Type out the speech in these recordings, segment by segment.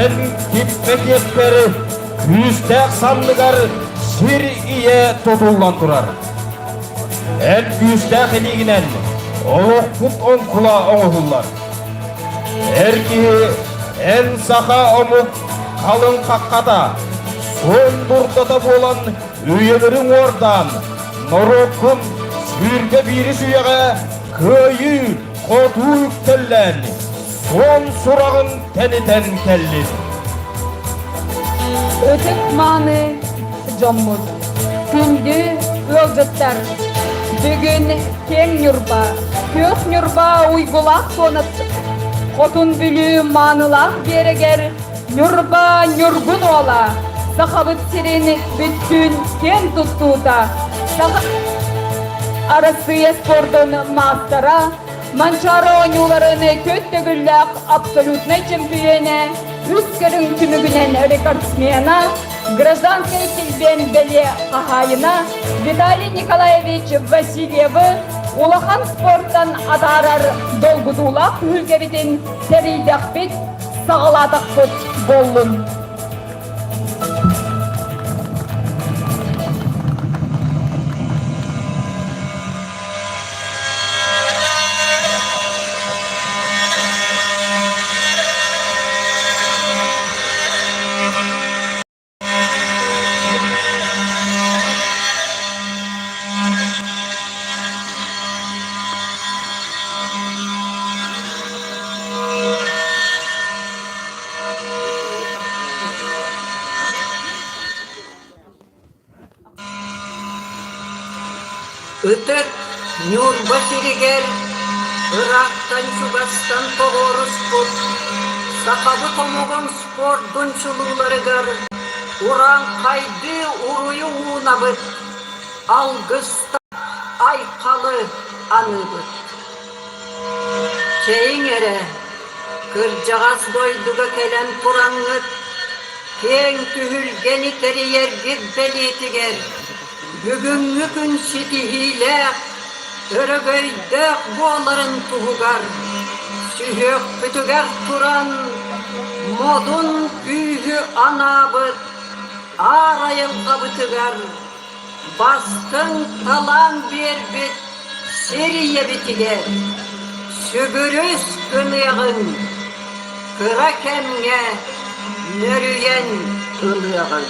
Эн киппэ-киэппэр күүстээх санныгар сир ийэ тутуллан турар. Эн күүстээх илиигинэн олохпут оҥкула оҥоһуллар. Эр киһи эн саха омук халыҥ хаххата, суон дурдата буолан үйэлэри уҥуордаан, норуоккун 21 үйэҕэ кыайыы, хотуу үктэллээн, суон сураҕын тэнитэн кэллин. Ытык мааны дьоммут, күндү ыалдьыттар, бүгүн киэҥ Ньурба, күөх Ньурба уйгулаах туонат Хотун Бүлүү маанылаах биэрэгэр Ньурба Ньургун уола, Сахабыт сирин бүттүүн киэн туттуута, Саха Арассыыйа спордун маастара, Манчаары оонньууларын көт төгүллээх абсолютнай чөмпүйүөнэ, үс көрүҥ түмүгүнэн рекордсмена, гражданскай килбиэн бэлиэ хаһаайына Виталий Николаевич Васильевы улахан спортан атаарар долгутуулаах түһүлгэбитин тэрийдэхпит, саҕалаатахпыт буоллун. Ытык Ньурба сиригэр ыраахтан-чугастан тоҕуоруспут сахабыт омугун спордун чулууларыгар урааҥхайдыы уруйу уунабыт, алгыста айхалы аныыбыт. Чэйиҥ эрэ, кырдьаҕас дойдуга кэлэн тураҥҥыт, киэҥ түһүлгэни тэрийэргит бэлиэтигэр бүгүҥҥү күн ситиһиилээх, өрөгөйдөөх буоларын туһугар сүһүөхпүтүгэр туран модун күүһү анаабыт аар айылҕабытыгар Бастыҥ талаан биэрбит сир ийэбитигэр сүгүрүс гыныаҕыҥ, кыра кэмҥэ нөрүйэн ылыаҕыҥ.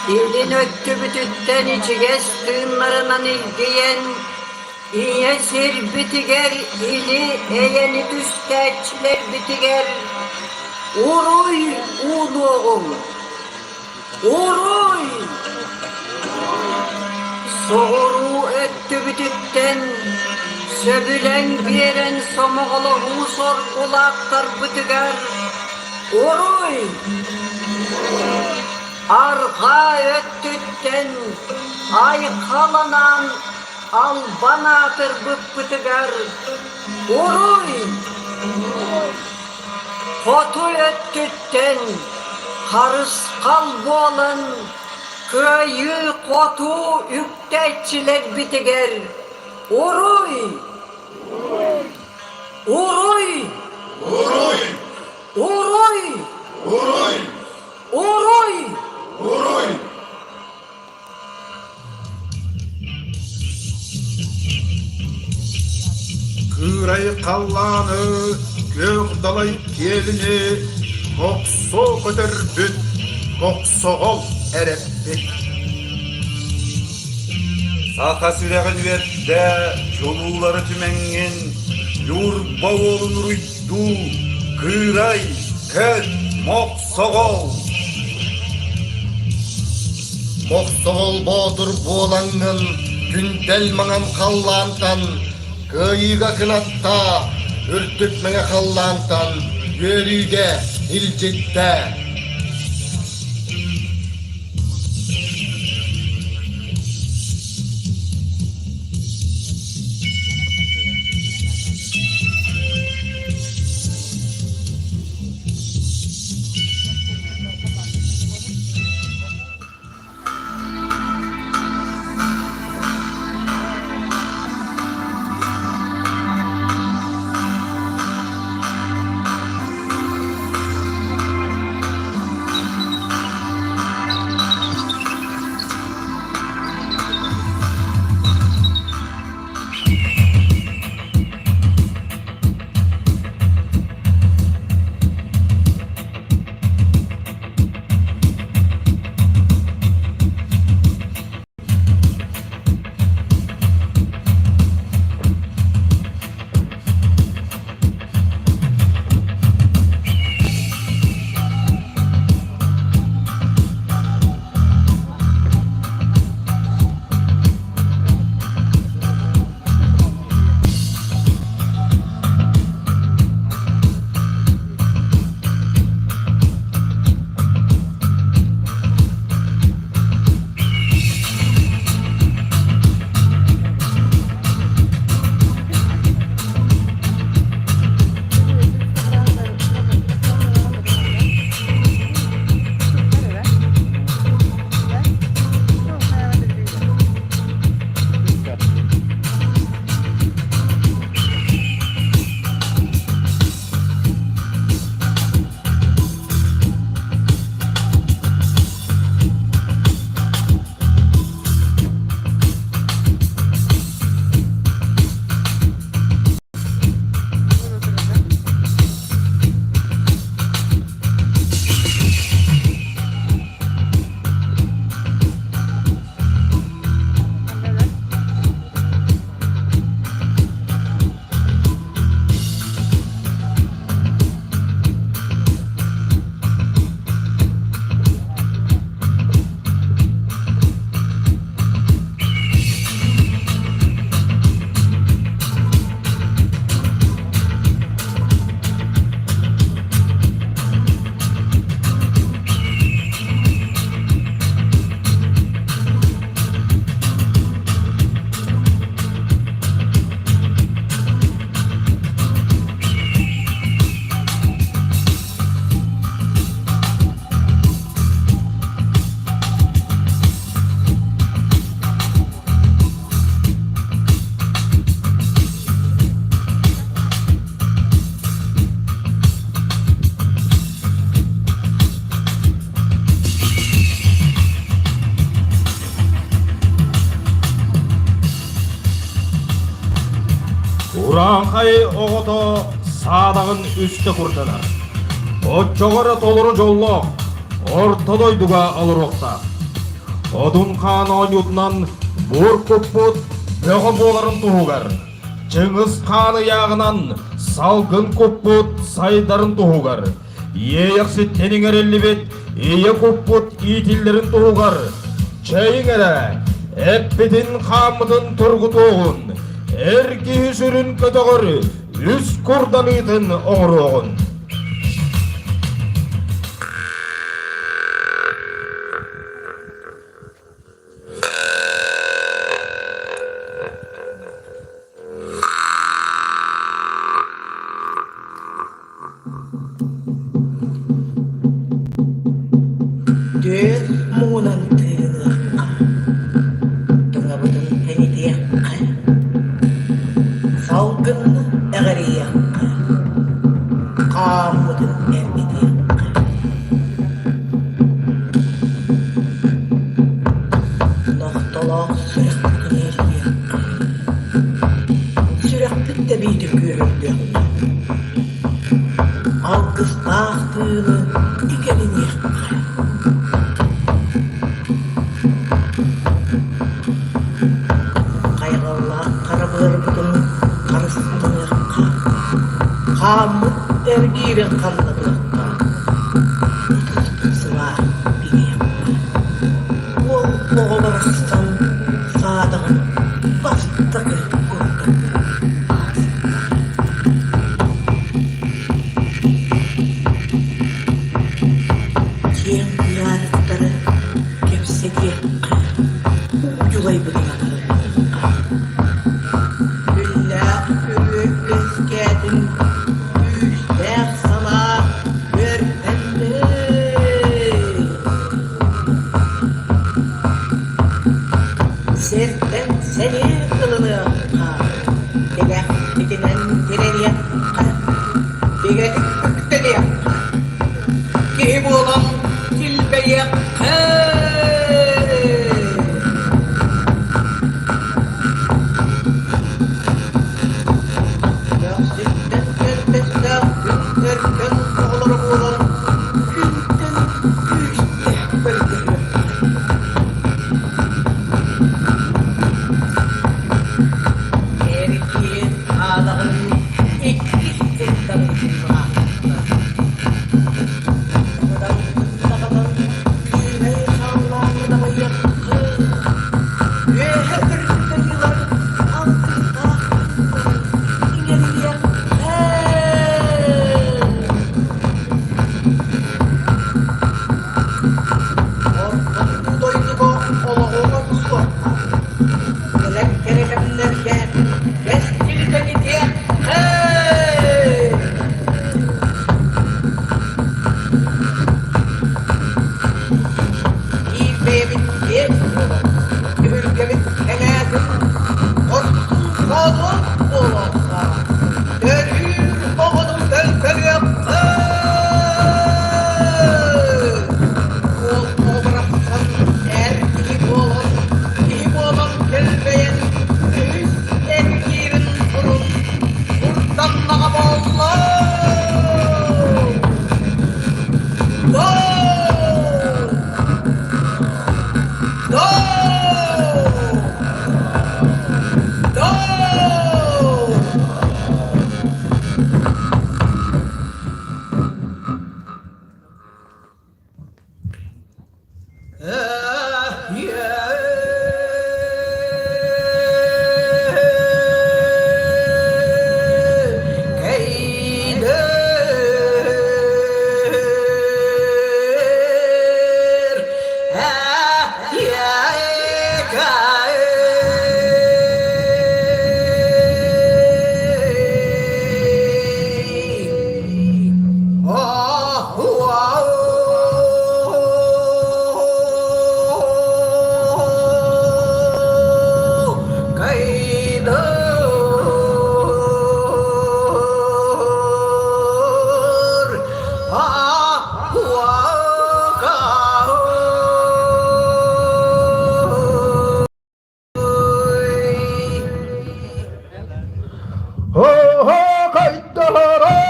Илин өттүбүтүттэн ичигэс тыыннарынан илгийэн, ийэ сирбитигэр или-эйэни түстээччилэрбитигэр уруй уунуоҕуҥ! Уруй! Соҕуруу өттүбүтүттэн сөбүлэҥ биэрэн сомоҕолоһуу соргулаахтарбытыгар уруй! Арҕаа өттүттэн айхаланаан албан аатырбыппытыгар уруй! Хоту өттүттэн харысхал буолан кыайыы-хотуу үктээччилэрбитигэр уруй! Уруй! Уруй! Уруй! Уруй! Уруй! Уруй! Кыырай халлааны, күөх далай киэлини мохсо көтөрбүт, мохсоҕол эрэппит. Саха сүрэҕин үөрдэ, чулуулары түмэҥҥин, Ньурба уолун уруйдуу, кыырай, көт, мохсоҕол! Мохсоҕол боотур буолаҥҥын, күндэл маҥан халлаантан, кыайыыга кынаттаа, үрдүк мэҥэ халлаантан, үөрүүгэ илдьиттээ! оҕото саадаҕын үстэ курданар. Оччоҕо эрэ толору дьоллоох, орто дойдуга олоруохтаах. Одун хаан оонньуутунан буор куппут бөҕө буоларын туһугар, Чыҥыс хаан ыйааҕынан салгын куппут сайдарын туһугар, Иэйэхситтэн иҥэриллибит ийэ куппут иитиллэрин туһугар, чэйиҥ эрэ, эппитин-хааммытын тургутуоҕун, эр киһи сүрүн көтөҕөр үс курданыытын оҥоруоҕун. Түөх муҥунан тыыныахха, тыҥабытын тэнитиэххэ, салгыны эҕэрийиэххэ, хааммытын эргитиэххэ. Нохтолоох сүрэхпитин иирдиэххэ, сүрэхпит тэбиитэ күүһүрдүөххэ, алгыстаах тыыны иҥэриниэххэ. Хайҕаллаах хара быарбытын харыстаныахха, хааммыт эргиирин ханнатыахха, ытыспыт сылааһын билиэххэ. Уол оҕо барахсан саадаҕын бастакы курдук ааста. Киэҥ куйаарыттары кэпсэтиэххэ, удьулайбытын атарыахха. Күннээх күрүө үөскээтин, күүстээх санаа үөрдэннэй. Сиртэн сэниэ ылыныахха, тилэхпитинэн тирэниэххэ, бигэтик үктэниэххэ, киһи буолан килбэйиэххэ! Көхсүттэн кэлбэттээх күн өркөн оҕолоро буолан күнтэн күүстээх көрдөһүөххэ. Эр киһи аадаҕын иккис курданытын быраахта.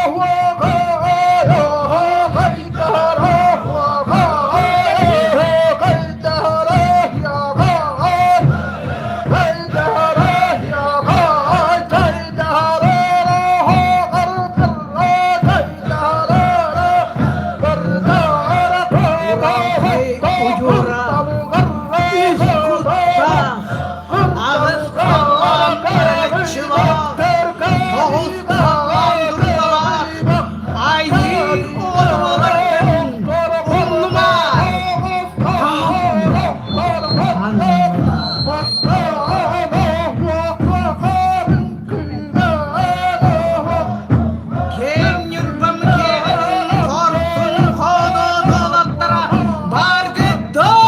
Урааҥхай удьуора үс куттаах, аҕыс халлаан көрөөччүлээх, тоҕус халлаан дурдалаах, айыы оҕото буоларгын умнума! Киэҥ Ньурбам киэһэтин хорсун хоодуот уолаттара бааргыт дуу?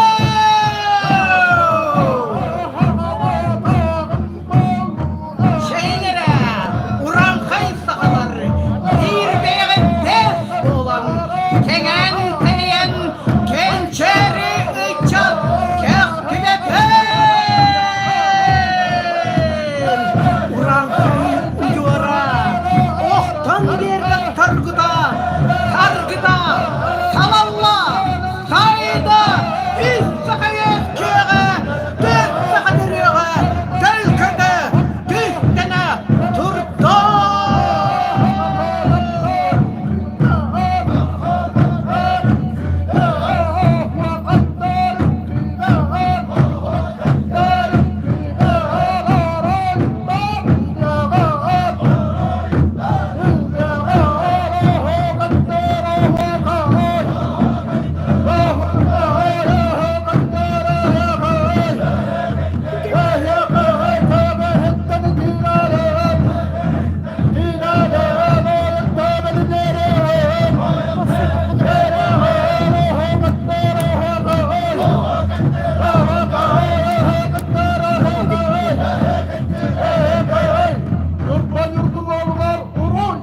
Чэйин эрэ, урааҥхай сахалар биир бэйэҕит бэс буолан, кэҥээн тэнийэн, кэнчээри ыччат кэхтибэтин! Урааҥхай удьуора охтон биэрбэт таргыта, таргыта, салалла, сайда, үс саха үөскүөҕэ, төрт саха төрүөҕэ, төлкөтө, түстэнэ турдун! Ньурба ньургун уруй! Уруй!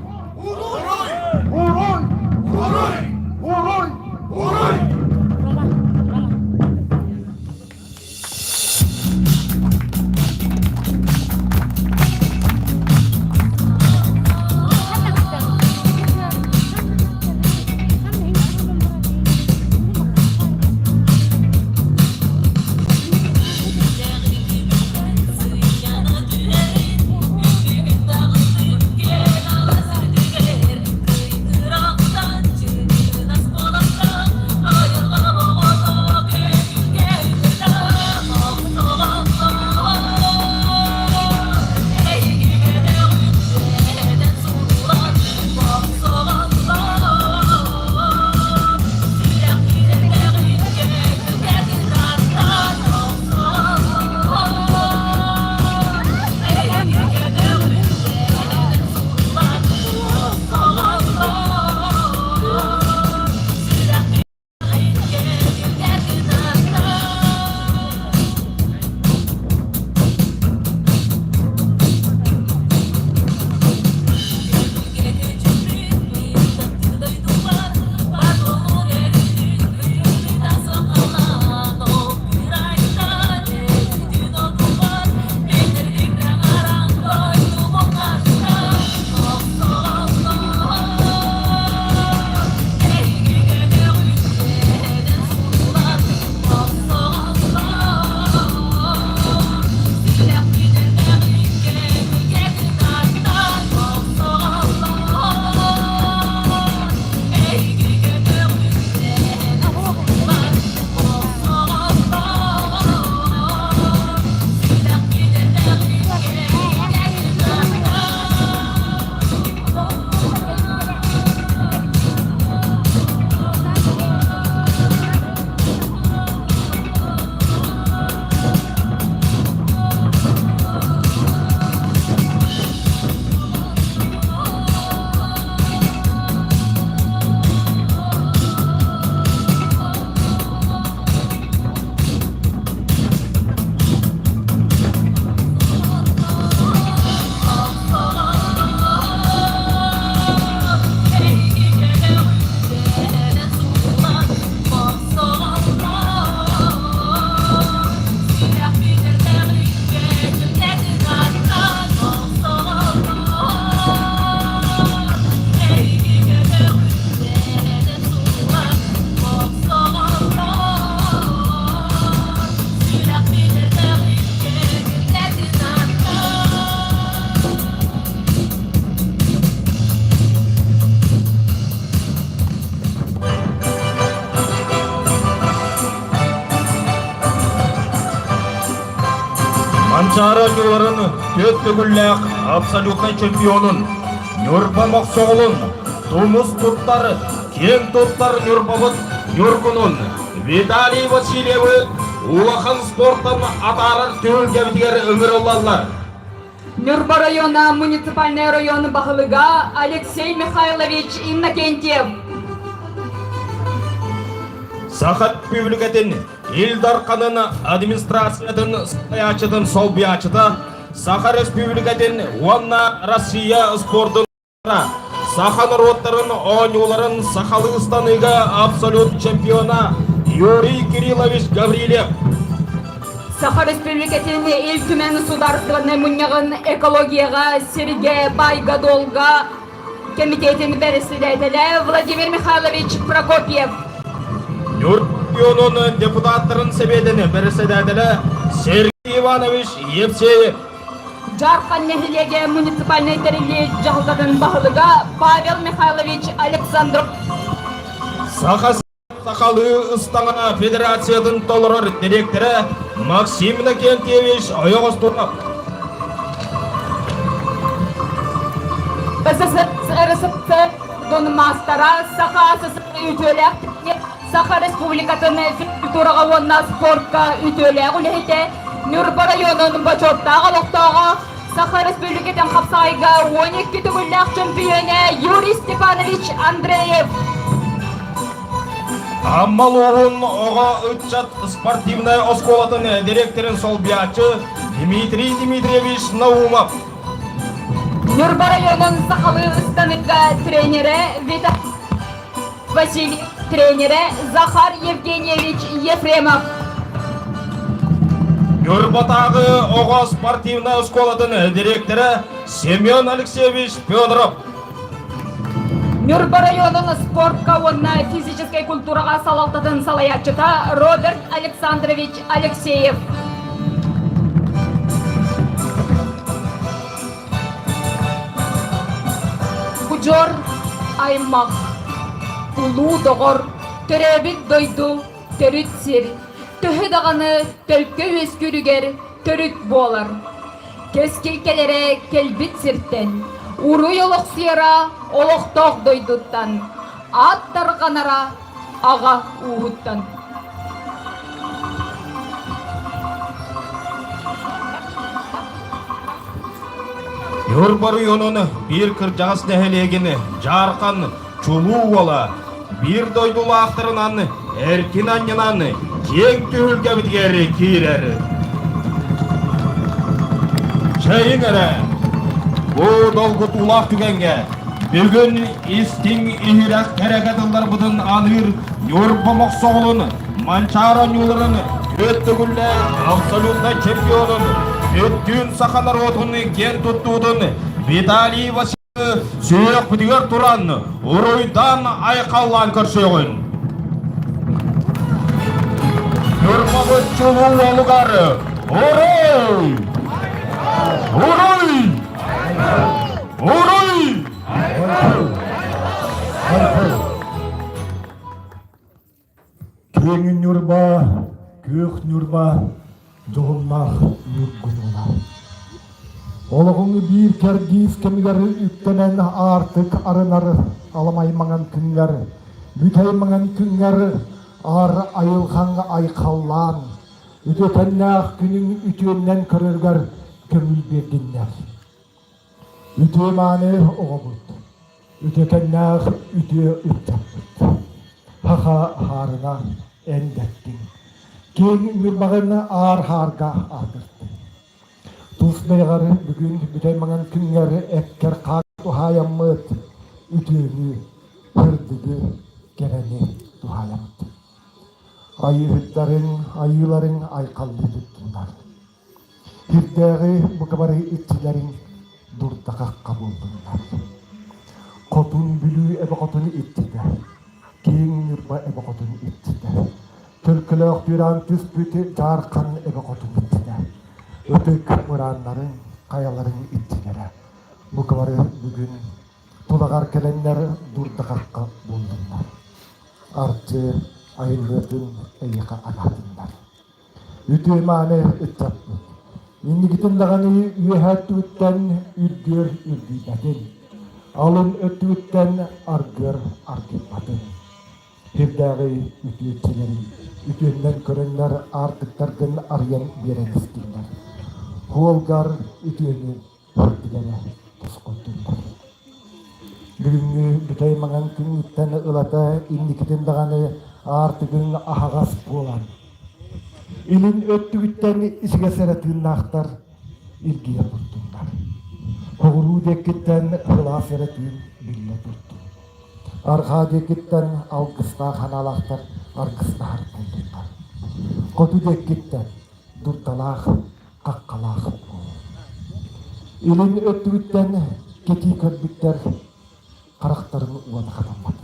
Уруй! Уруй! Уруй! Уруй! Манчаары оонньууларын түөрт төгүллээх абсолютнай чемпионун, Ньурба Мохсоҕолун, тумус туттар, киэҥ туттар Ньурбабыт Ньургунун Виталий Васильевы улахан спортан атаарар түһүлгэбитигэр ыҥырыллаллар. Ньурба района муниципальнай район баһылыга Алексей Михайлович Иннокентьев. Саха Республикатын Ил Дарханын администрациятын салайааччытын солбуйааччыта, Саха Республикатын уонна Россия спордун Саха норуоттарын оонньууларын сахалыы ыстаныыга абсолют чемпиона Юрий Кириллович Гаврильев. Саха Республикатын Ил Түмэн Судаарыстыбаннай мунньаҕын экологияҕа, сиргэ, байга-дуолга кэмитиэтин бэрэссэдээтэлэ Владимир Михайлович Прокопьев. Ньургунун депутаттарын сэбиэтин бэрэссэдээтэлэ Сергей Иванович Евсеев. Дьаархан нэһилиэгэ муниципальнай тэриллии дьаһалтатын баһылыга Павел Михайлович Александров. Саха сахалыы ыстаҥа федерациятын толорор дириэктэрэ Максим Иннокентьевич Ойоҕостуров. СССР маастара Саха СССР үтүөлээх Саха Республикатын физкультураҕа уонна спортка үтүөлээх үлэһитэ, Ньурба районун бочуоттаах олохтооҕо, Саха Республикатын хапсаҕайга 12 төгүллээх чөмпүйүөнэ Юрий Степанович Андреев. Амма улууһун оҕо ыччат спортивнай оскуолатын дириэктэрин солбуйааччы Дмитрий Дмитриевич Наумов. Ньурба районун сахалыы ыстаныыга тренерэ Виталий Василий тренерэ Захар Евгеньевич Ефремов. Ньурбатааҕы оҕо спортивнай оскуолатын дириэктэрэ Семен Алексеевич Федоров. Ньурба районун спортка уонна физическэй культураҕа салалтатын салайааччыта Роберт Александрович Алексеев. Удьуор аймах, улуу доҕор, төрөөбүт дойду, төрүт сир, төһө даҕаны төлкө үөскүүрүгэр төрүт буолар. Кэскил кэлэрэ кэлбит сиртэн, уруй олохсуйара олохтоох дойдуттан, аат тарҕанара аҕа ууһуттан. Ньурба оройуонун биир кырдьаҕас нэһилиэгин Дьаархан чулуу уола биир дойдулаахтарынан эркин анньынан киэҥ түһүлгэбитигэр киирэр. Чэйиҥ эрэ, бу долгутуулаах түгэҥҥэ бүгүн истиҥ иһирэх кэрэгэ тылларбытын аныыр Ньурба Мохсоҕолун Манчаары оонньууларын түөрт төгүллээх абсолютнай чемпионун, бүттүүн саха норуотун киэн туттуутун Виталий Васильевы сүһүөхпүтүгэр туран уруйдаан-айхаллаан көрсүөҕүн. Ньурбабыт чулуу уолугар уруй! Уруй! Уруй! Киэҥ Ньурба, күөх Ньурба, дьоһуннаах Ньургун уола. Олоҕуҥ биир кэрдиис кэмигэр үктэнэн аартык арынар аламай маҥан күҥҥэр, бүтэй маҥан күҥҥэр аар айылҕаҥ айхаллаан, үтүөкэннээх күнүҥ үтүөннэн көрөргөр көҥүл биэрдиннэр. Үтүө-мааны оҕобут, үтүөкэннээх үтүө ыччаппыт. Һаха һаарына эн дэттиҥ, киэҥ ньурбаҕын аар һаарга аатыртыҥ. Тус бэйэҕэр бүгүн бүтэй маҥан күҥҥэр эккэр хаар туһаайаммыт, үтүөнү, сырдыгы, кэрэни туһаайаммыт. Айыыһыттарыҥ, айыыларыҥ айхаллыы туттуннар. Сирдээҕи бука бары иччилэриҥ дурда-хахха буоллуннар. Хотун Бүлүү эбэ хотун иччитэ, Киэҥ Ньурба эбэ хотун иччитэ, Төлкөлөөх Түрээн түспүт Дьаархан эбэ хотун иччитэ, Ытык мырааннарыҥ, хайаларыҥ иччилэрэ бука бары бүгүн тулаҕар кэлэннэр дурда-хахха буоллуннар. Арчы айыллыатын эйиэхэ анаатыннар. Үтүө-мааны ыччаппыт. Инникитин даҕаны үөһээ өттүгүттэн үргүөр үргүйбэтин, алын өттүгүттэн аргыар аргыйбатын. Сирдээҕи үтүөччүлэри үтүөннэн көрөннөр аартыктаргын арыйан биэрэн истиннэр. Хуолгар үтүөнү көрдүлэрэ тосхойдуннар. Бүгүҥҥү бүтэй маҥан күҥҥүттэн ылата инникитин даҕаны аартыгыҥ аһаҕас буолан, илин өттүгүттэн ичигэс эрэ тыыннаахтар илгийэ турдуннар. Хоҕуруу диэккиттэн сылаас эрэ тыын биллэ турдун. Арҕаа диэкиттэн алгыстаах ханаалаахтар аргыстаһар буоллуннар. Хоту диэкиттэн дурдалаах, хаххалаах буолун. Илин өттүгүттэн кэтии көрбүттэр харахтарын уона хатаммат.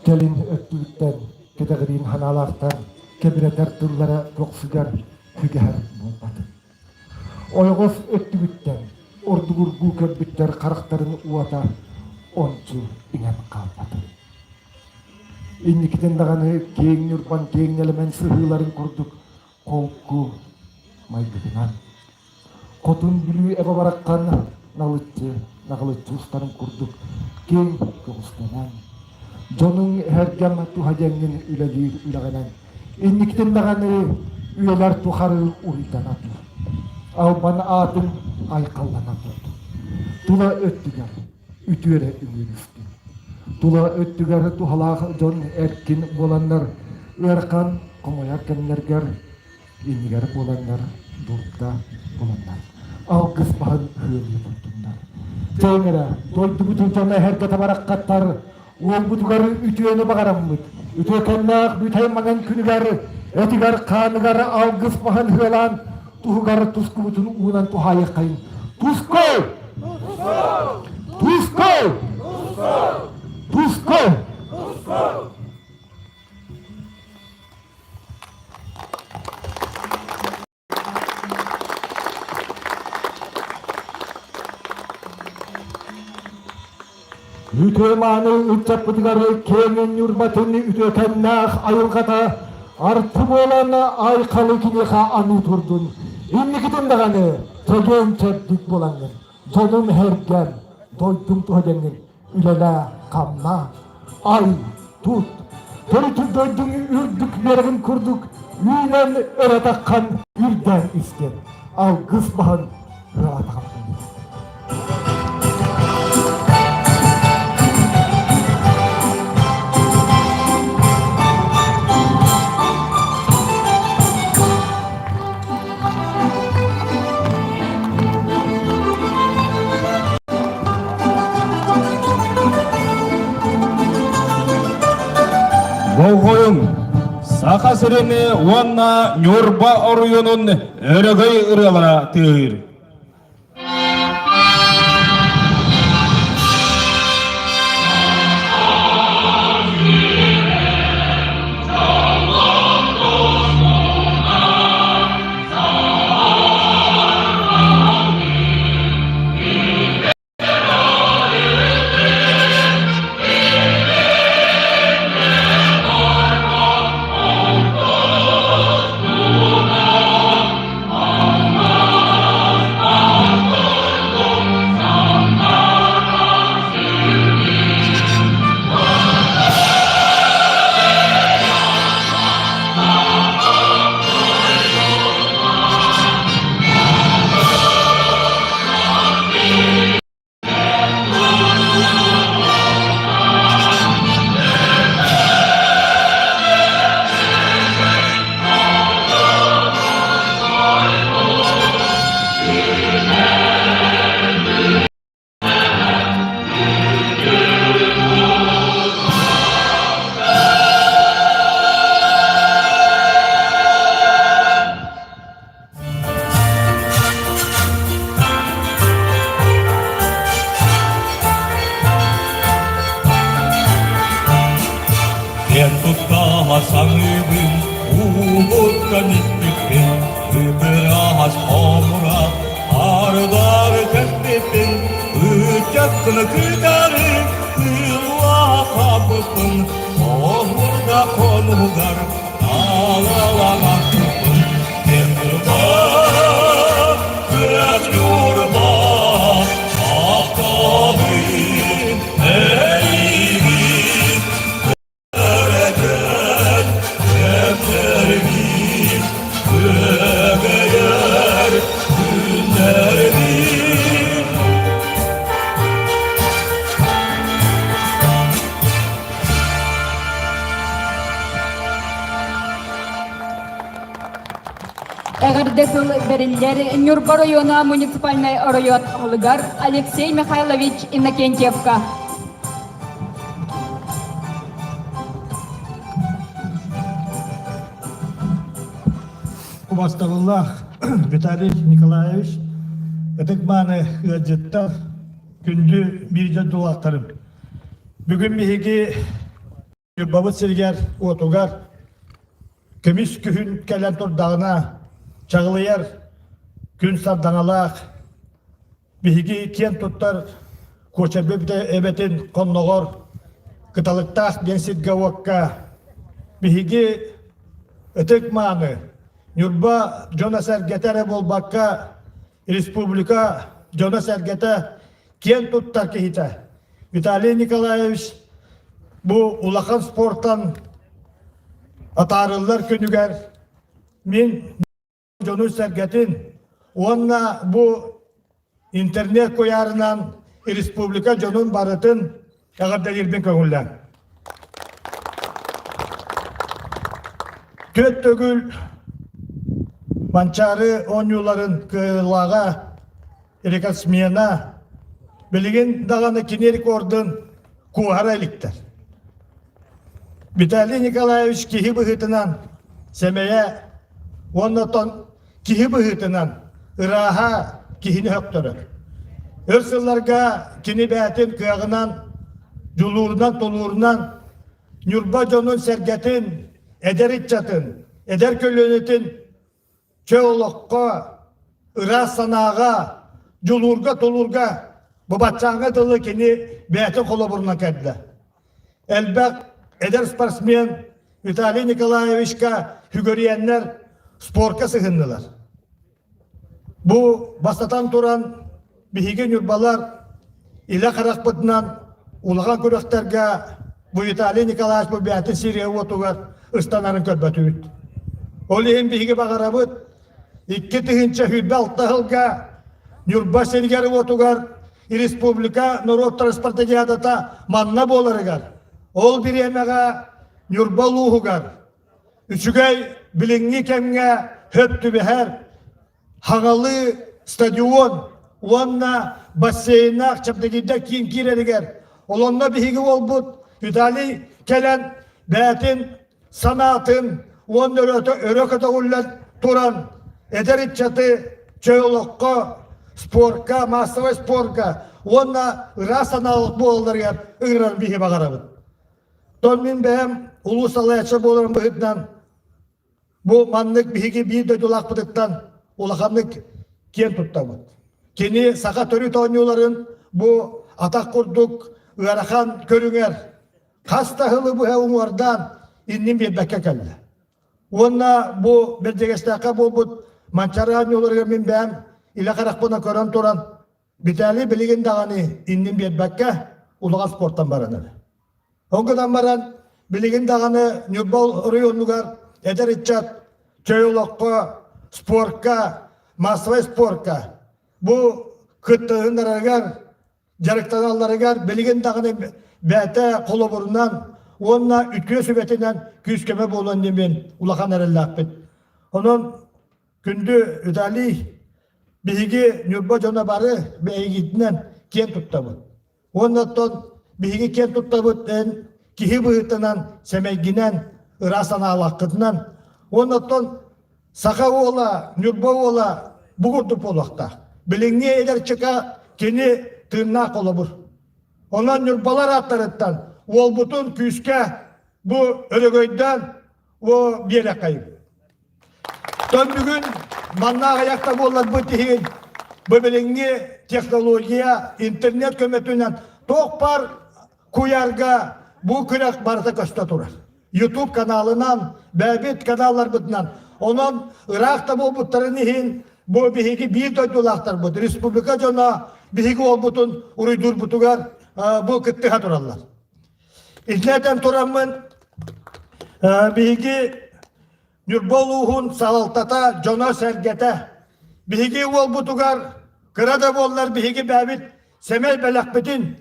Кэлин өттүгүттэн кэтэҕириин ханаалаахтар кэбирэтэр тыллара көхсүгэр күгэһэр буолбатын. Ойоҕос өттүгүттэн ордугургуу көрбүттэр харахтарын уота ончу иҥэн хаалбатын. Инникитин даҕаны киэҥ Ньурбан киэҥ нэлэмэн сыһыыларын курдук холку майгытынан, Хотун Бүлүү эбэ бараххан налыччы, наҕылыччы устарын курдук киэҥ көҕүстэнэн, дьонуҥ эһэргэм туһа диэҥҥин үлэлиир үлэҕинэн инникитин даҕаны үйэлэр тухары уруйдана тур. Албан аатыҥ айхаллана тур. Тула өттүгэр үтүөрэ үҥүүрүстүн. Тула өттүгэр туһалаах дьон эркин буоланнар ыарахан хомойор кэмнэргэр иннигэр буоланнар дурда буланнар алгыс баһын ыалыы турдуннар. Чэйиҥ эрэ, дойдубутун дьоно эһэргэ табараххаттар, уолбутугар үтүөнү баҕараммыт, үтүөкэннээх бүтэй маҥан күнүгэр этигэр-хааныгар алгыс баһын ыалаан, туһугар тускубутун уунан туһаайыаххайын. Туску! Туску! Туску! Туску! Үтүө-мааны ыччаппытыгар киэҥ Ньурбатын үтүөкэннээх айылҕата арты буолан айхалы киниэхэ аныы турдун. Инникитин даҕаны чэгиэн чэбдик буолаҥҥын, дьонум һэргэм, дойдум туһа диэҥҥин үлэлээ, хамнаа, ай, тут. Төрүт дойдуҥ үрдүк үөрэҕин курдук үүнэн өрө таххан үрдээн истэн, алгыс баһын ыраатаҕын. Болҕойуҥ! Саха сирин уонна Ньурба оройуонун өрөгөй ырыалара тыаһыыр. Киэн туттаҕа саныыбын, уубуттан испиппин, ытыраһас хомура, ардары кэспиппин, ыччаккыны кытары кыыллаахаппыппын, оһуорда хонугар таалалаҥаппыппын, киэн туттаҕа. Эҕэрдэ тыл бэриллэр Ньурба оройуона муниципальнай оройуон аһылыгар Алексей Михайлович Иннокентьевка. Убастабыллаах Виталий Николаевич, ытык-мааны ыалдьыттар, күндү биир дойдулаахтарым. Бүгүн биһиги Ньурбабыт сиригэр уотугар көмүс күһүн кэлэн турдаҕына чаҕылыйар күн сардаҥалаах биһиги киэн туттар Куочарбыт эбэтин хонноҕор Кыталыктаах диэн сиргэ-уокка биһиги ытык-мааны Ньурба дьоно-сэргэтэ эрэ буолбакка республика дьоно-сэргэтэ киэн туттар киһитэ Виталий Николаевич бу улахан спортан атаарыллар күнүгэр мин дьону-сэргэтин уонна бу интернет куйаарынан республика дьонун барытын эҕэрдэлиирбин көҥүллээн. Түөрт төгүл Манчаары оонньууларын кыайыылааҕа рекордсмена билигин даҕаны кини рекордун куоһара иликтэр. Виталий Николаевич киһи быһыытынан сэмэйэ уонна оттон киһи быһыытынан ырааһа киһини сөхтөрөр. Өр сылларга кини бэйэтин кыаҕынан, дьулуурунан, тулуурунан Ньурба дьонун-сэргэтин, эдэр ыччатын, эдэр көлүөнэтин чөл олоххо, ыраас санааҕа, дьулуурга, тулуурга бу баччааҥҥа дылы кини бэйэтин холобурунан кэллэ. Элбэх эдэр спортсмен Виталий Николаевичка сүгүрүйэннэр спорка сыһыннылар. Бу бастатан туран биһиги ньурбалар илэ харахпытынан улахан күрэхтэргэ бу Виталий Николаевич бу бэйэтин сиргэ уотугар ыстанарын көрбөтүбүт. Ол иһин биһиги баҕарабыт 2026 сылга Ньурба сиригэр уотугар республика норуоттар спартакиадата манна буоларыгар, ол бириэмэҕэ Ньурба улууһугар үчүгэй билиҥҥи кэмҥэ хөп түбэһэр хаҥалыы стадион уонна бассейннаах чэбдигирдэр киин киирэригэр олонно биһиги уолбут Виталий кэлэн бэйэтин санаатын уонна өрө көтөҕүллэн туран эдэр ыччаты чөл олоххо спорка, массовай спорка уонна ыраас санаалаах буолалларыгар ыҥыран биһи баҕарабыт. Тон мин бэйэм улуус салайааччы буоларым быһыытынан бу маннык биһиги биир дойдулаахпытыттан улаханнык киэн туттабыт. Кини саха төрүт оонньууларын бу атах курдук ыарахан көрүҥэр хас да сылы быһа уҥуордаан иннин биэрбэккэ кэллэ. Уонна бу Бэрдьигэстээххэ буолбут Манчаары оонньууларыгар мин бэйэм илэ харахпынан көрөн туран Виталий билигин даҕаны иннин биэрбэккэ улахан спортан баран эрэр. Ол гынан баран билигин даҕаны Ньурба оройуонугар эдэр ыччат чэй олоххо, спорка, массовай спорка бу кыттыһыннарарыгар, дьарыктаналларыгар билигин даҕаны бэйэтэ холобурунан уонна үтүө сүбэтинэн күүс-көмө буолуон диэн улахан эрэллээхпит. Онон Күндү Виталий, биһиги Ньурба дьоно бары эйигитинэн киэн туттабыт. Уонна оттон биһиги киэн туттабыт эн киһи быһыытынан, сэмэйгинэн, ыраас санаалааххытынан. Уонна оттон саха уола, Ньурба уола бу курдук буолуохтаах. Билиҥҥи эдэр чыка кини тыыннаах холобур. Онон ньурбалар ааттарыттан уолбутун күүскэ бу өрөгөйдөөн бу биэрэххэйим. Тон бүгүн манна аҕыйах да буолларбыт иһин бу билиҥҥи технология, интернет көмөтүнэн туох баар куйаарга бу күрэх барыта көстө турар. YouTube каналынан, бэйэбит каналларбытынан. Онон ыраах да буолбуттарын иһин бу биһиги биир дойдулаахтарбыт, республика дьоно биһиги уолбутун уруйдуурбутугар бу кыттыһа тураллар. Итинэн тураммын биһиги Ньурба улууһун салалтата, дьоно-сэргэтэ биһиги уолбутугар кыра да буоллар биһиги бэйэбит сэмэй бэлэхпитин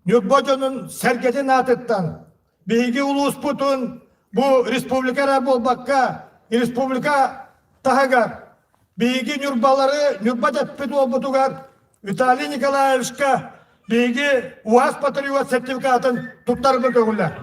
Ньурба дьонун сэргэтин аатыттан биһиги улууспутун бу республика эрэ буолбакка республика таһыгар. Биһиги Ньурбалары Ньурба дэппит уолбутугар Виталий Николаевичка биһиги УАЗ патриот сертификатын туттарбыт көҥүллэр.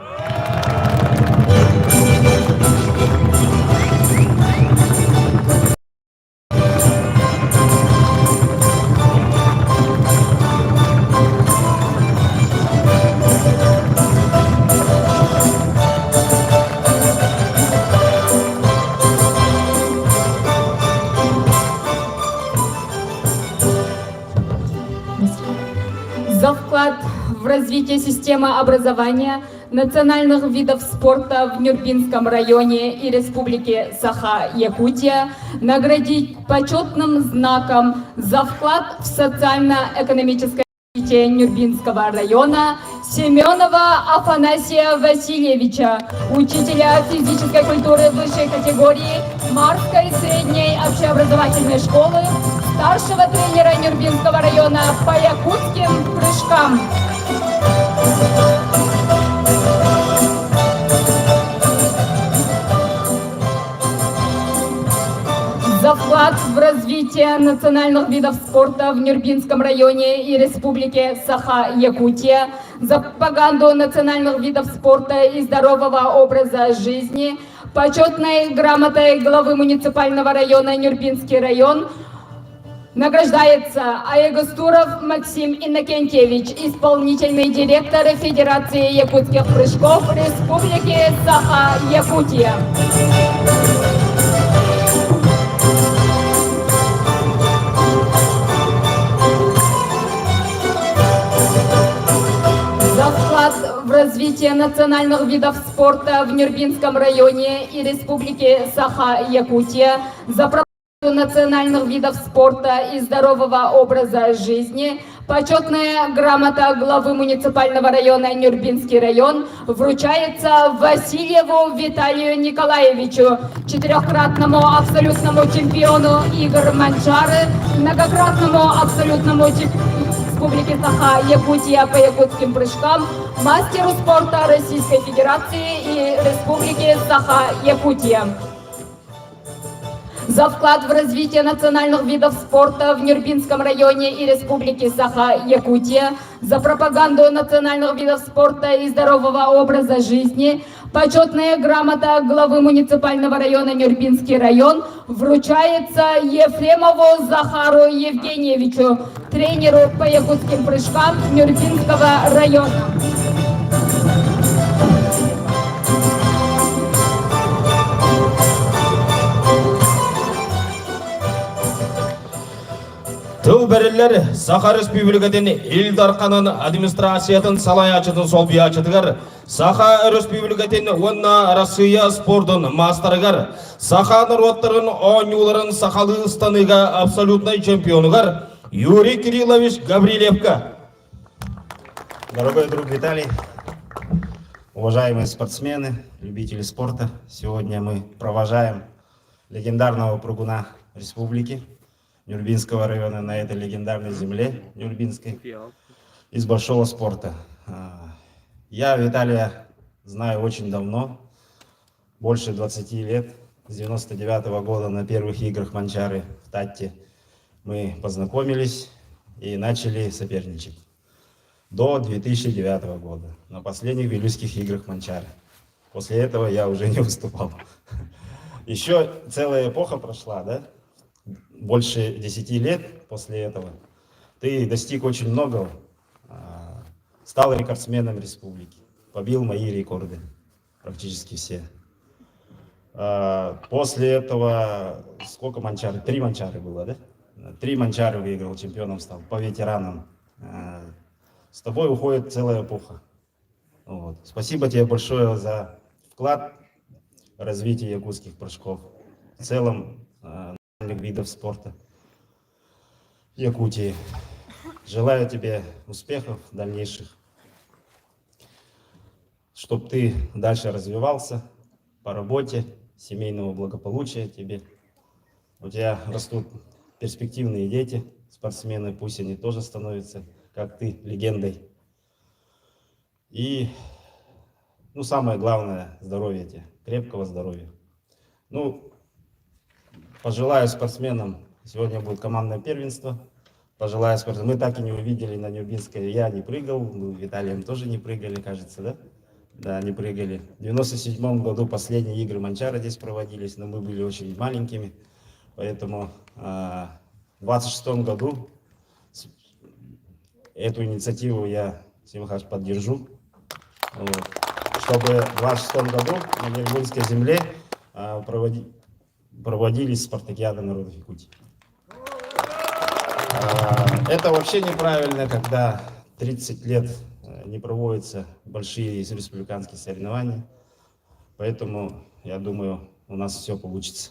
За вклад в развитие системы образования национальных видов спорта в Нюрбинском районе и Республике Саха-Якутия наградить почетным знаком за вклад в социально-экономическое развитие Нюрбинского района Семенова Афанасия Васильевича, учителя физической культуры высшей категории Марской средней общеобразовательной школы, старшего тренера Нюрбинского района по якутским прыжкам. За вклад в развитие национальных видов спорта в Нюрбинском районе и Республике Саха-Якутия, за пропаганду национальных видов спорта и здорового образа жизни, почетной грамотой главы муниципального района Нюрбинский район Награждается Аягостуров Максим Иннокентьевич, исполнительный директор Федерации якутских прыжков Республики Саха-Якутия. За вклад в развитие национальных видов спорта в Нюрбинском районе и Республике Саха-Якутия, за национальных видов спорта и здорового образа жизни, почетная грамота главы муниципального района Нюрбинский район вручается Васильеву Виталию Николаевичу, четырехкратному абсолютному чемпиону игр Манчары, многократному абсолютному чемпиону Республики Саха, Якутия по якутским прыжкам, мастеру спорта Российской Федерации и Республики Саха, Якутия. За вклад в развитие национальных видов спорта в Нюрбинском районе и Республике Саха-Якутия, за пропаганду национальных видов спорта и здорового образа жизни, почетная грамота главы муниципального района Нюрбинский район вручается Ефремову Захару Евгеньевичу, тренеру по якутским прыжкам Нюрбинского района. Тыл бэриллэр Саха Республикатын Ил Дарханын администрациятын салайаачытын солбуйаачытыгар Саха Өрөспүүбүлүкэтин уонна Арассыыйа спордун маастарыгар саха норуоттарын оонньууларын сахалыы ыстаныыга абсолютнай чемпионугар Юрий Кириллович Гаврильевка. Дорогой друг Виталий, уважаемые спортсмены, любители спорта, сегодня мы провожаем легендарного прыгуна республики Нюрбинского района на этой легендарной земле Нюрбинской из большого спорта. Я Виталия знаю очень давно, больше 20 лет, с 99 -го года на первых играх Манчары в Татте мы познакомились и начали соперничать. До 2009 года, на последних Вилюйских играх Манчары. После этого я уже не выступал. Еще целая эпоха прошла, да? Больше 10 лет после этого. Ты достиг очень многого. Стал рекордсменом республики. Побил мои рекорды. Практически все. После этого сколько манчары? Три манчары было, да? Три манчары выиграл, чемпионом стал, по ветеранам. С тобой уходит целая эпоха. Вот. Спасибо тебе большое за вклад в развитие якутских прыжков, в целом видов спорта Якутии. Желаю тебе успехов дальнейших, чтобы ты дальше развивался по работе, семейного благополучия тебе. У тебя растут перспективные дети, спортсмены, пусть они тоже становятся, как ты, легендой. И, ну, самое главное, здоровья тебе, крепкого здоровья. Ну, пожелаю спортсменам Сегодня будет командное первенство. Пожелаю спорту. Мы так и не увидели на Нюрбинской. Я не прыгал, мы Виталием тоже не прыгали, кажется, да? Да, не прыгали. В 97 году последние игры Манчара здесь проводились, но мы были очень маленькими. Поэтому а, в 26 году эту инициативу я, Сергей Михайлович, поддержу. Вот. Чтобы в 26 году на Нюрбинской земле а, проводи, проводились спартакиады народов Якутии. А, это вообще неправильно, когда 30 лет э, не проводятся большие республиканские соревнования. Поэтому, я думаю, у нас все получится.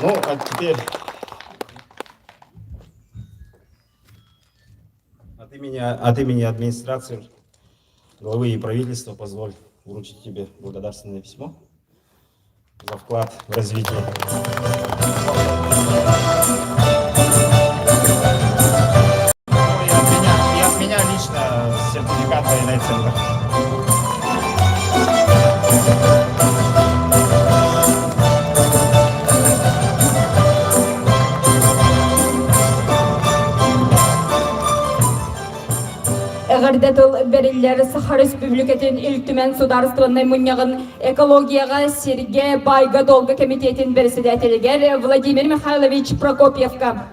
Ну, а теперь от имени, от имени администрации, главы и правительства позволь вручить тебе благодарственное письмо за вклад в развитие. Ну, и от меня, и от меня лично сертификат военный центр. Эҕэрдэ тыл бэриллэр Саха Республикатын Ил Түмэн судаарыстыбаннай мунньаҕын экологияҕа, сиргэ, баайга-дуолга кэмитиэтин бэрэссэдээтэлигэр Владимир Михайлович Прокопьевка.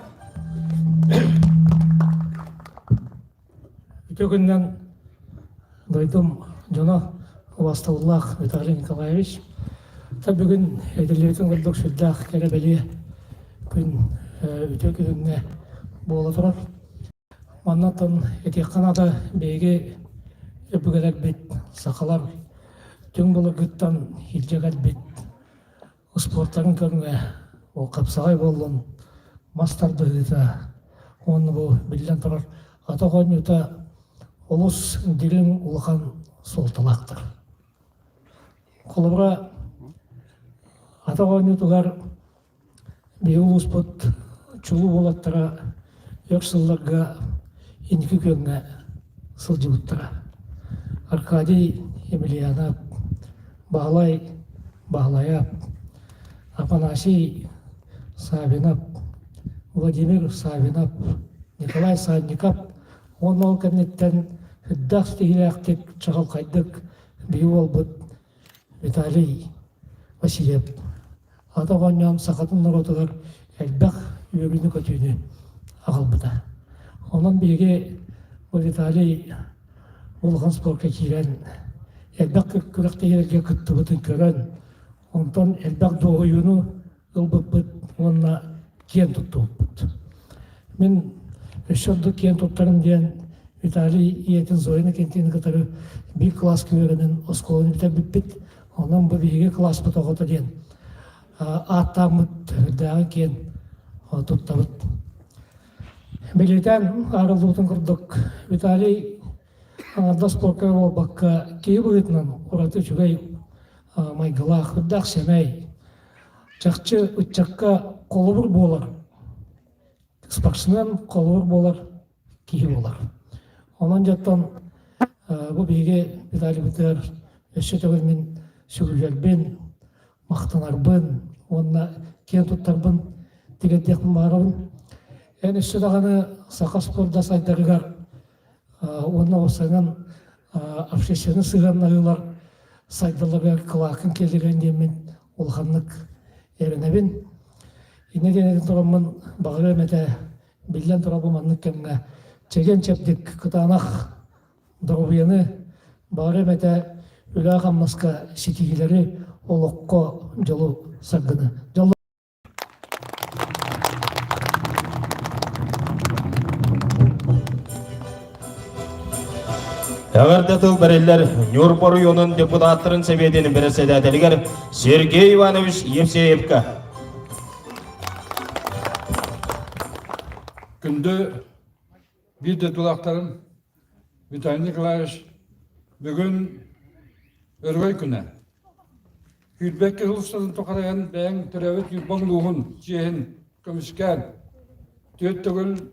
Үтүө күнүнэн дойдум дьоно убастабыллаах Виталий Николаевич. Та бүгүн этиллибитин курдук сүрдээх кэрэ бэлиэ күн үтүө күһүҥҥэ буола турар. Маннаттан этиэххэ наада биһиги өбүгэлэрбит сахалар түҥ былыргыттан илдьэ кэлбит успуортарын көрүҥэ ол хапсаҕай буоллун, мас тардыһыыта уонна бу биллэн турар атах оонньуута олус дириҥ улахан суолталаахтар. Холобура, атах оонньуутугар Биһиги улууспут чулуу уолаттара өр сылларга инники күөҥҥэ сылдьыбыттара. Аркадий Емельянов, Баһылай Баһылайап, Афанасий Савинов, Владимир Савинов, Николай Санников уонна ол кэнниттэн үрдээх ситиһиилээхтик, чаҕылхайдык биһиги уолбут Виталий Васильев ата оҕонньоон сахатын норуотугар элбэх үөрүүнү-көтүүнү аҕалбыта. Онон биһиги бу Виталий улахан спорка киирэн элбэх күрэхтэһиилэргэ кыттыбытын көрөн, онтон элбэх дуоһуйууну ылбыппыт уонна киэн туттубуппут. Мин өссө ордук киэн туттарым диэн Виталий ийэтин Зоя Иннокентьевна кытары биир кылааска үөрэнэн оскуоланы бүтэрбиппит. Онон бу биһиги кылааспыт оҕото диэн ааттааммыт үрдээҕин киэн туттабыт. Билитээн арыллыбытын курдук Виталий аҥардас спорка буолбакка киһи быһыытынан ураты үчүгэй майгылаах, үрдээх сэмэй, чахчы ыччакка холобур буолар, спортсмен холобур буолар киһи буолар. Онон дьоттон бу биһиги Виталийбытыгар өссө төгүл мин сүгүрүйэрбин, махтанарбын уонна киэн туттарбын тигэрдиэхпин баҕарабын. Эн өссө даҕаны саха спорда сайдарыгар уонна уопсайынан общественнай сыһыаннаһыылар сайдалларыгар кылааккын киллэрэн диэммин улаханнык эрэнэбин. Инньэ диэн этэн тураммын баҕарыам этэ, биллэн турар бу маннык кэмҥэ чэгиэн-чэбдик кытаанах доруобуйаны баҕарыам этэ, үлэ-хамнаска ситиһиилэри, олоххо дьолу-саргыны. Дьолло Эҕэрдэ тыл бэриллэр Ньурба оройуонун депутаттарын сэбиэтин бэрэссэдээтэлигэр Сергей Иванович Евсеевка. Күндү биир дойдулаахтарым Виталий Николаевич бүгүн Өрөгөй күнэ. Күүрбэккэ сыл устатын тухары эн бэйэҥ төрөөбүт Ньурбаҥ улууһун чиэһин көмүскээн, түөрт төгүл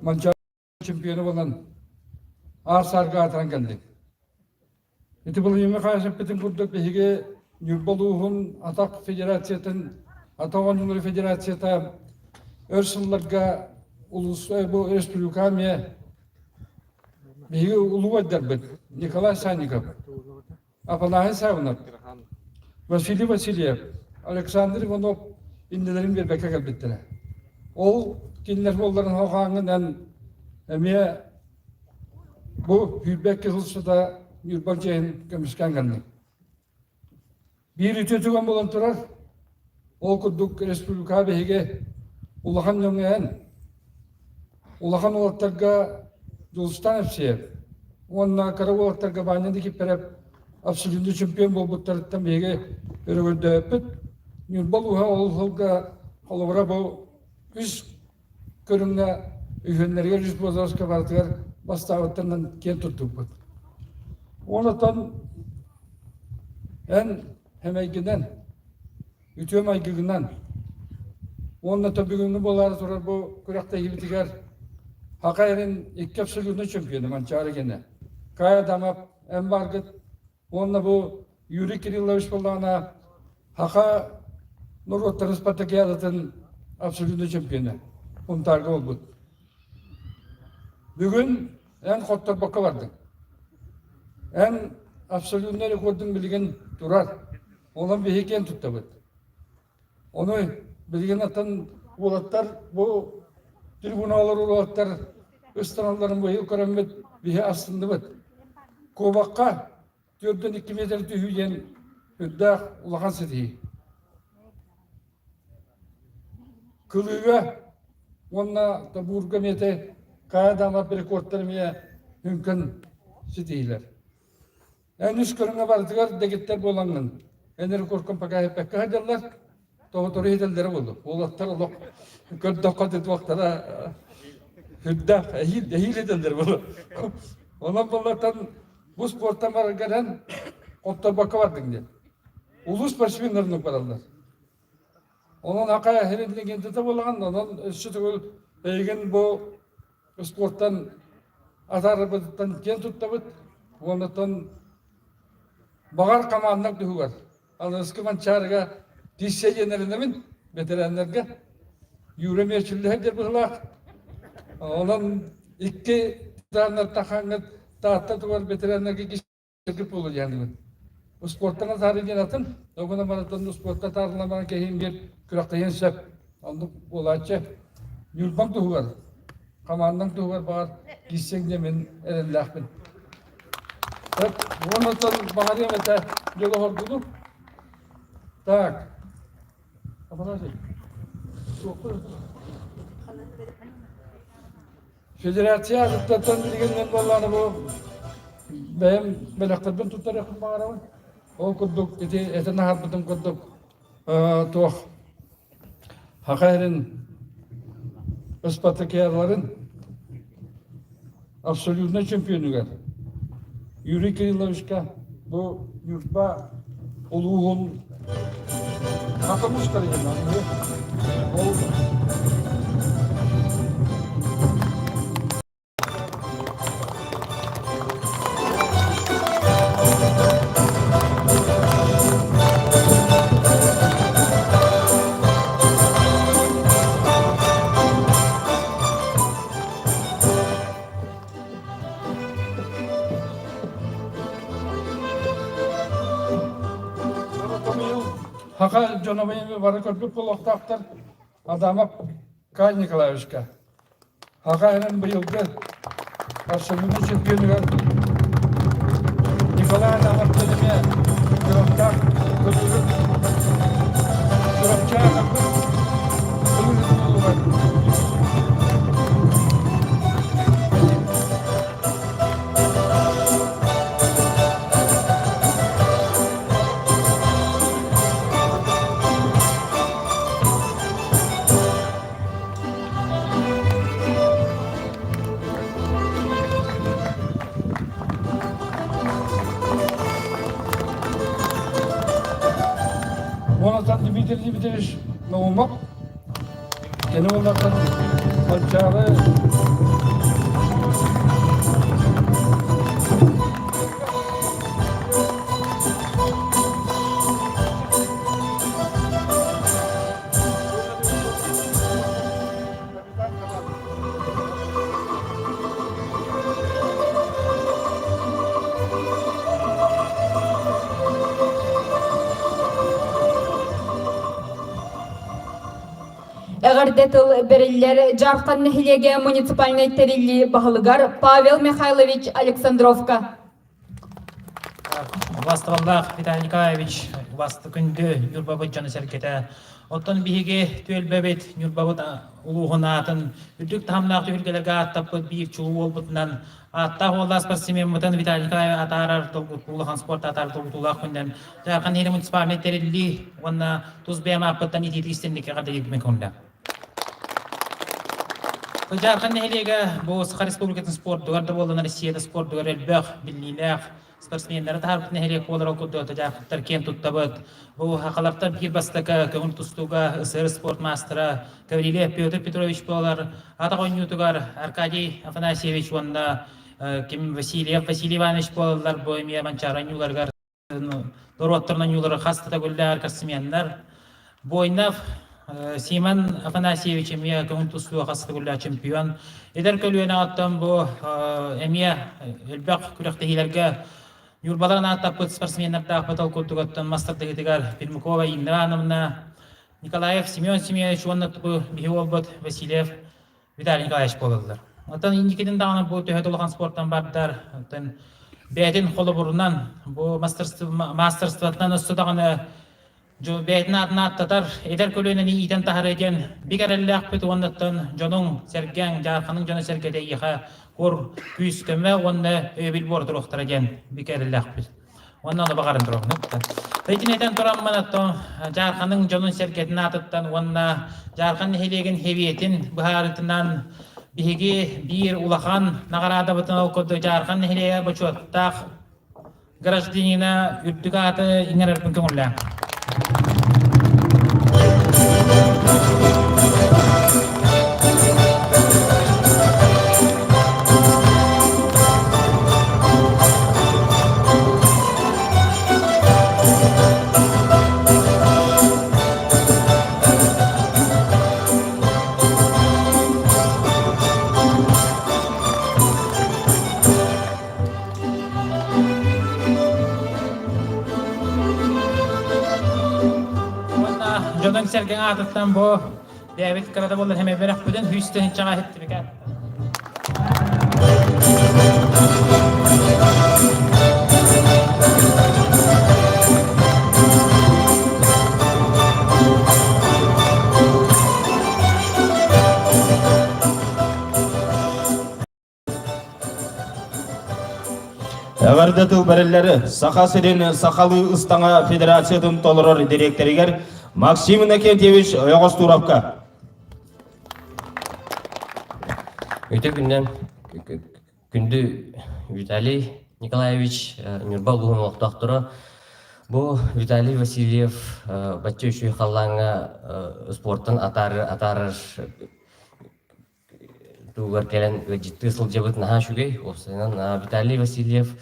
Манчаары чемпиона буолан аар-саарга аатыран кэллиҥ. Ити Владимир Михайлович эппитин курдук биһиги Ньурба улууһун атах федерациятын Ата оонньуулары федерацията өр сылларга улус бу республика эмиэ биһиги улуу айдарбыт Николай Санников, Афанасий Савинов, Василий Васильев, Александр Иванов иннилэрин биэрбэккэ кэлбиттэрэ. Ол кинилэр буолларын хоһооҥҥун эмиэ бу 22 сыл устата Ньурба чиэһин көмүскээн кэллиҥ. Биир үтүө түгэн буолан турар, ол курдук республика биһиги улахан дьоҥҥо улахан уолаттарга Дьулустан Евсеев уонна кыра уолаттарга Ваня Никифоров абсолютный чемпион буолбуттарыттан биһиги өрөгөйдөөбүппүт. Ньурба улууһа ол сылга холобура бу үс көрүҥҥэ үһүөннэригэр үс возраска барытыгар бастаабыттарынан киэн туттубут. Онтон эн хэмэйгинэн, үтүө майгыгынан уонна бүгүҥҥү буолаары турар бу күрэхтэһиибитигэр Хака эрин икки абсолютный чемпиону Манчаары генэ. Кая Дамап эн баргыт Уонна бу Юрий Кириллович буоллаҕына Хаха норуоттарын спартакиадатын абсолютный чемпиона Сунтаарга буолбут. Бүгүн эн хотторбокко бардың. Эн абсолютный рекордуҥ билигин турар. Онон биһиги киэн туттабыт. Ону билигин атын уолаттар бу трибуналар уолаттар ыстаналларын быйыл көрөммүт биһи астынныбыт. Куобахха 4-2 метр түһүү диэн үрдээх улахан ситиһии. Кылыыга уонна тобуурга миэтэ Кая Дамов рекордтар эмиэ хүҥкэн ситиһиилэр. Эн үс көрүҥэ барытыгар дэгиттэр буолаҥҥын, эн рекордкун пока эппэккэ сылдьаллар, тоҕотору иһитэллэрэ буолуо. Уолаттар олох көрдөххө тутуохтара үрдээх, эһиил, эһиил этэллэр буолуо. Онон буоллартан бу спортан бараргар эн хотторбокко бардыҥ диэн. Улуус спортсменнарын бараллар. Онон акай эһирин легендата буолаҕын, онон өссө төгүл эйигин бу спортан атаарарбытыттан киэн туттабыт. Уоннаттан баҕар командар туһугар Аныгыскы Манчаарыга тиийсэ диэн эрэнэбин бэтэрээннэргэ. Юра Миэчиллэһэр диэн быһыылаах. Онон икки ветераннар тахаҥҥыт Таатта тугар бэтэрээннэргэ Сырдык буолуо диэхтибин. Спортан атаары диэн атын, огуна барытын спортка таарылламан кэһиин биир күрэхтэһиэн сөп. Оннук буолааччы. Ньурбаҥ туһугар, хамаандаҥ туһугар баҕар киирсиэҥ диэн мин эрэллээхпин. Уонна баҕарыам этэ дьолоһоргуну. Так. Афанасий. Федерация аатыттан билигин мен буоллаҕына бу бэйэм бэлэхтэрбин туттарыахпын баҕарабын. Ол курдук ити этэн аһарбытым курдук туох Хаха эрин ыспартакиадаларын абсолютнай чемпионугар Юрий Кирилловичка бу Ньурба улууһун Хатамуштар диэн ол Хаха дьоно бары көрбүт буолуохтаахтар. Адамов Кай Николаевичка. Хаха эрэн быйылгы абсолютный чемпионугар Николай Адамов эмиэ кыахтаах көтүрүк Чурапчаах Уонна Дмитрий Дмитриевич Наумов Кини улахан Манчаары Эҕэрдэ тыл бэриллэр Дьаархан нэһилиэгэ муниципальнай тэриллии баһылыгар Павел Михайлович Александровка. Убаастабыллаах Виталий Николаевич, убаасты күндү Ньурбабыт дьоно-сэргэтэ. Оттон биһиги түөлбэбит Ньурбабыт улууһун аатын үрдүк таһымнаах түһүлгэлэргэ ааттаппыт биир чулуу уолбутунан ааттаах уоллаах спортсмеммытын Виталий Николаевич атаарар улахан спорт атаарар долгутуулаах күнүнэн Дьаархан нэһилиэк муниципальнай тэриллии уонна тус бэйэм ааппыттан итиитик истинник эҕэрдэлиирбин көҥүллээх. Дьаархан нэһилиэгэ бу Саха Республикатын спордугар да буоллун Россия да спордугар элбэх биллиилээх спортсменнары таһаарбыт нэһилиэк буолар ол курдук дьаархаттар киэн туттабыт. Бу сахалартан биир бастакы көҥүл тустууга СССР спорт маастара Гаврилия Петр Петрович буолар. Атах оонньуутугар Аркадий Афанасьевич уонна Ким Васильев Василий Иванович буолаллар. Бу эмиэ Манчаары оонньууларыгар норуоттарын оонньуулары хас да төгүллээх спортсменнар. Бойнов Симон Афанасьевич эмиэ көҥүл тустууга хас да төгүллээх чемпион. Эдэр көлүөнэ оттон бу эмиэ элбэх күрэхтэһиилэргэ Ньурбаларын ааттаппыт спортсменнардаахпыт ол курдук оттон мас тардыһыытыгар Пермякова Инна Ивановна, Николаев Семен Семенович уонна бу биһи уолбут Васильев Виталий Николаевич буолаллар. Оттон инникитин даҕаны бу төһө да улахан спортан бардар, оттон бэйэтин холобурунан бу мастерствотынан өссө даҕаны бэйэтин аатын ааттатар, эдэр көлүөнэни иитэн таһарыы диэн бик эрэллээхпит уонна оттон дьонуҥ, сэргэҥ, Дьаарханыҥ дьоно-сэргэтэ эйиэхэ кур күүс-көмө уонна өйөбүл буола туруохтара диэн бик эрэллээхпит. Уонна ону баҕаран тураммын. Итини этэн тураммын оттон Дьаарханыҥ дьонун-сэргэтин аатыттан уонна Дьаархан нэһилиэгин Хэбиэтин быһаарыытынан биһиги биир улахан наҕараадабытын ол курдук Дьаархан нэһилиэгэ бочуоттаах гражданина үрдүк ааты иҥэрэрбин көҥүллээҥ. Уонна дьонуҥ-сэргэҥ аатыттан бу бэйэбит кырата буоллар хэмэ бэрэхпитин хүүстэн чаҕа иһиттибикэ. Эҕэрдэ тыл бэриллэр Саха сирин сахалыы ыстаҥа федерациятын толорор дириэктэригэр Максим Иннокентьевич Ойоҕостууровка. Үтүө күннэн күндү Виталий Николаевич, Ньурба улууһун олохтоохторо. Бу Виталий Васильев бачча үчүгэй халлааҥҥа спортан атаарар тугар кэлэн ыалдьыттыы сылдьабыт наһаа үчүгэй. Уопсайынан Виталий Васильев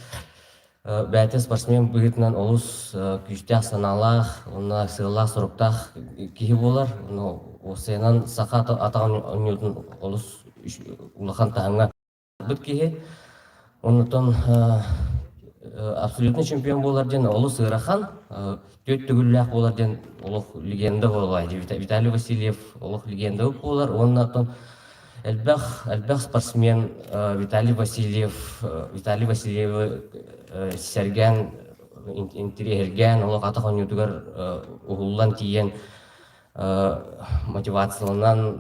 бэйэтэ спортсмен быһыытынан олус күүстээх санаалаах уонна сыаллаах-соруктаах киһи буолар. Уопсайынан саха атаҕын оонньуутун олус улахан таһымҥа быт киһи. Оннуттан абсолютный чемпион буолар диэн олус ыарахан. Түөрт төгүллээх буолар диэн олох легенда буолар. Виталий Васильев олох легенда буолар. Уонна оттон элбэх элбэх спортсмен Виталий Васильев Виталий Васильевы сэргээн интириэһиргээн олох атах оонньуутугар уһуллан тиийэн мотивацияланан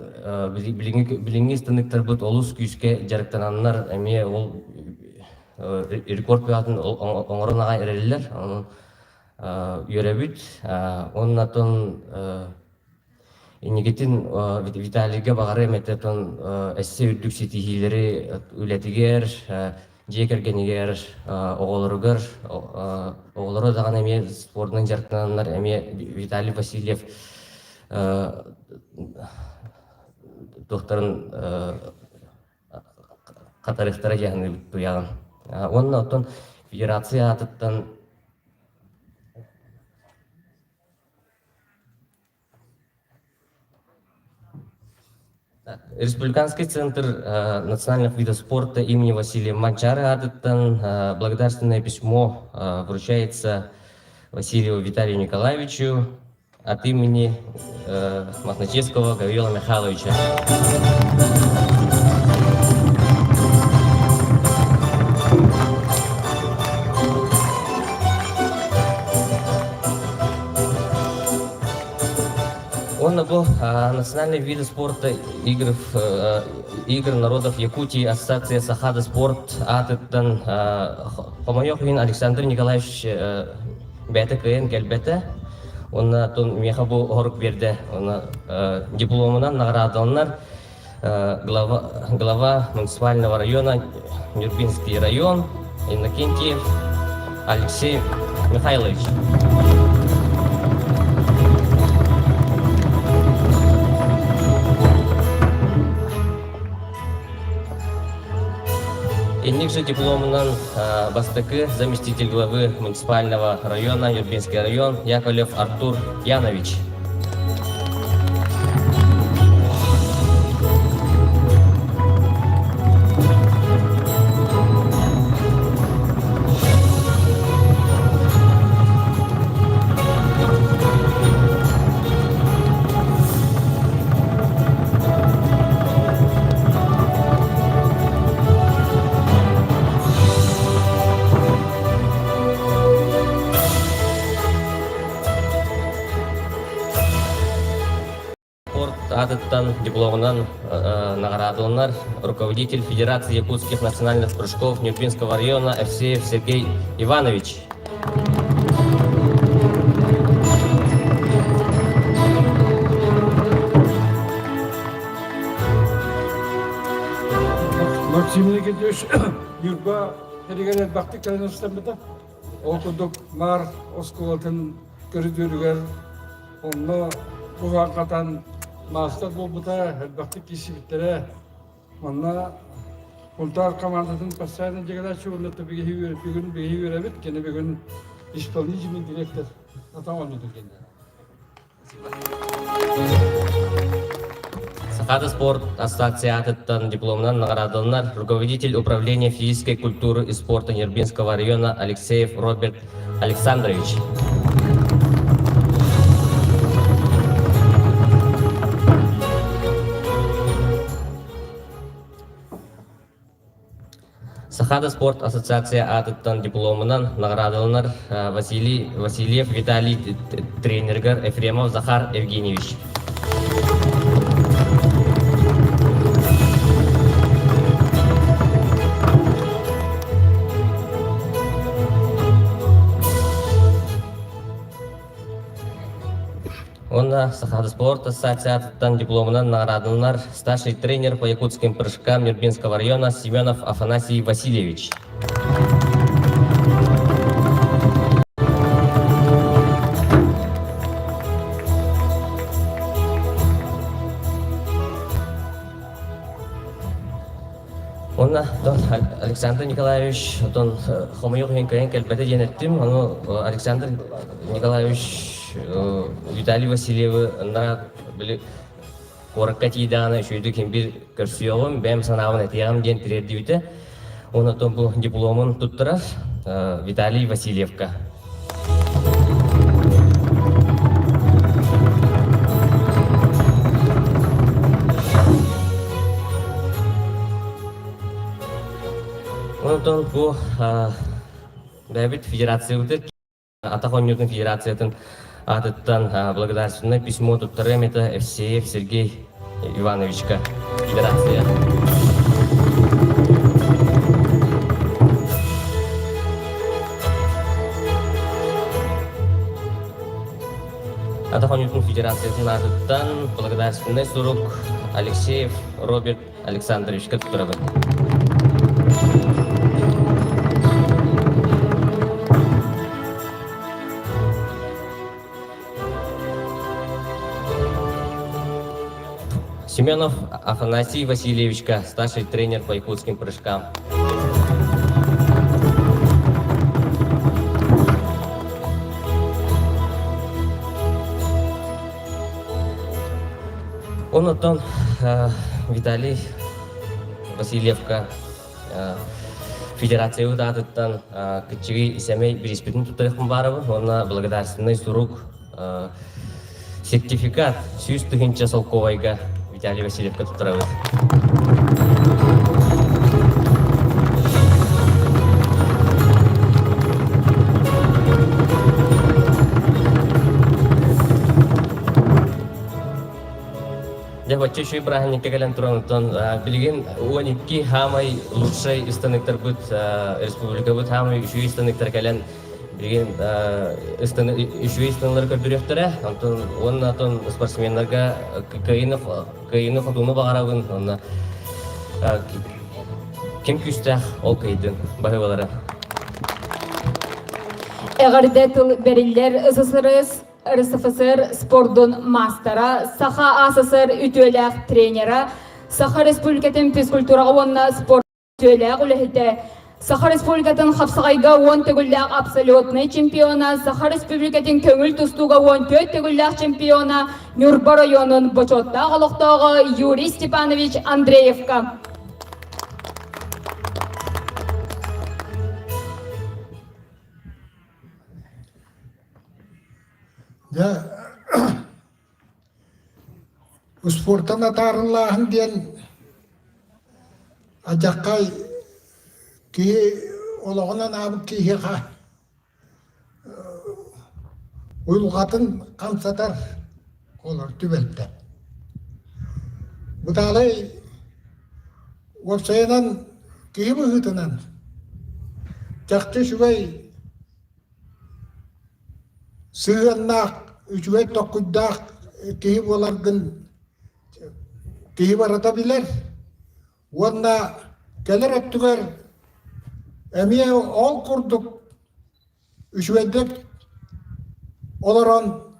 билиҥҥи билиҥҥи ыстаныктарбыт олус күүскэ дьарыктананнар эмиэ ол рекорд кыаҕын оҥорон аҕай эрэллэр онон үөрэбит уонна оттон инникитин Виталийга баҕарыам этэ оттон өссө үрдүк ситиһиилэри үлэтигэр дьиэ кэргэнигэр оҕолоругар оҕолоро даҕаны эмиэ спордунан дьарыктананнар эмиэ Виталий Васильев туохтарын хатарыахтара дии саныыбыт туйаҕын. Уонна оттон федерация аатыттан Республиканский центр национальных видов спорта имени Василия Манчары аатыттан благодарственное письмо вручается Васильеву Виталию Николаевичу. от имени Мохначевского Гаврила Михайловича. Уонна бу национальный виды спорта игр, игр народов Якутии Ассоциация Сахада спорт аатыттан хомойуох иһин Александр Николаевич бэйэтэ кыайан кэлбэтэ. Уонна оттон миэхэ бу хорук биэрдэ. Уонна дипломунан наградаланар глава, глава муниципального района Нюрбинский район Иннокентьев Алексей Михайлович. Инник же дипломунан бастакы заместитель главы муниципального района Нюрбинский район Яковлев Артур Янович. Спорт аатыттан дипломунан наҕараадаланар руководитель Федерации якутских национальных прыжков Нюрбинского района Евсеев Сергей Иванович. Максим Никитич Ньурба тэригэр элбэхтик кэлэн ыстаммыта. Ол курдук Маар оскуолатын көрүдүөрүгэр онно буһан-хатан маастар буолбута, элбэхтик киирсибиттэрэ. Манна Кунтаар командатын постоянно дьигэлээччи уонна бүгүн биһи үөрэбит, кини бүгүн исполнительный директор атаҕа оонньуутун кэннэ. Сахата спорт ассоциациятыттан дипломунан наҕараадаланар руководитель управления физической культуры и спорта Нюрбинского района Алексеев Роберт Александрович. Сахада спорт ассоциация аатыттан дипломунан наҕараадаланар Василий Васильев Виталий тренергэр Ефремов Захар Евгеньевич. Уонна Сахадаспорт ассоциациятыттан дипломунан наҕараадаланар старший тренер по якутским прыжкам Нюрбинского района Семенов Афанасий Васильевич. Уонна Александр Николаевич отон хомойуох иһин кыайан кэлбэтэ диэн эттим. Ону Александр Николаевич Виталий Васильевы ынна били куоракка тиийдэҕинэ үчүгэйдик ким биир көрсүөҕүм, бэйэм санаабын этиэҕим диэн тириэрдибитэ. Уонна оттон бу дипломун туттарар Виталий Васильевка. Онтон бу бэйэбит федерациябыт Атах оонньуутун федерациятын аатыттан благодарственное письмо туттарыам это Евсеев Сергей Ивановичка федерация. Атах оонньуутун федерациятын аатыттан благодарственный сурук Алексеев Роберт Александровичка туттарабын. Семенов Афанасий Васильевичка, старший тренер по якутским прыжкам. Онтон Виталий Васильевка федерация аатыттан кыччыгый сэмэй бириспитин туттарыахпын баарабын уонна благодарственный сурук. Сертификат 100 000 солкуобайга Виталий Васильевка туттарабыт. Дьэ, бачча үчүгэй бырааһынньыкка кэлэн туран, оттон билигин 12 хаамай лучшай ыстаныктарбыт республикабыт хаамай үчүгэй ыстаныктар кэлэн билигин үчүгэй ыстаныылары көрдөрүөхтэрэ. Онтон уонна оттон спортсменнарга кыайыыны кыайыыны хотууну баҕарабын. Онно ким күүстээх ол кыайдын баһыыбалара. Эҕэрдэ тыл бэриллэр СССР РСФСР спордун маастара, Саха АССР үтүөлээх тренера, Саха Республикатын физкультураҕа уонна спорт үтүөлээх үлэһитэ, Саха Республикатын хапсаҕайга 10 төгүллээх абсолютнай чемпиона, Саха Республикатын көҥүл тустууга 14 төгүллээх чемпиона, Ньурба районун бочуоттаах олохтооҕо Юрий Степанович Андреевка. Дьэ, успуортан атаарыллааһын диэн алдьархай киһи олоҕун анаабыт киһиэхэ уйулҕатын хамсатар олор түбэлтэ. Бытаалай уопсайынан киһи быһыытынан чахчы үчүгэй Сыһыаннаах, үчүгэй толкуйдаах киһи буоларгын киһи барыта билэр уонна кэлэр өттүгэр эмиэ ол курдук үчүгэйдик олорон,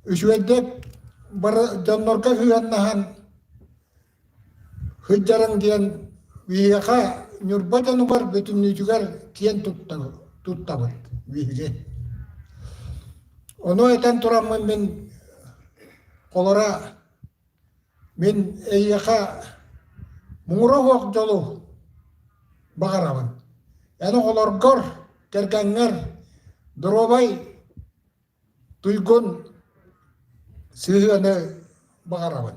үчүгэйдик бары дьоннорго сыһыаннаһан Сылдьарыҥ диэн биһиэхэ Ньурба дьонугар бүтүннүүтүгэр киэн туттабыт биһиги. Ону этэн тураммын мин холоро мин эйиэхэ муҥура суох дьолу баҕарабын. Эн оҕолоргор, кэргэҥҥэр доруобай Туйгун сыһыаны баҕарабын.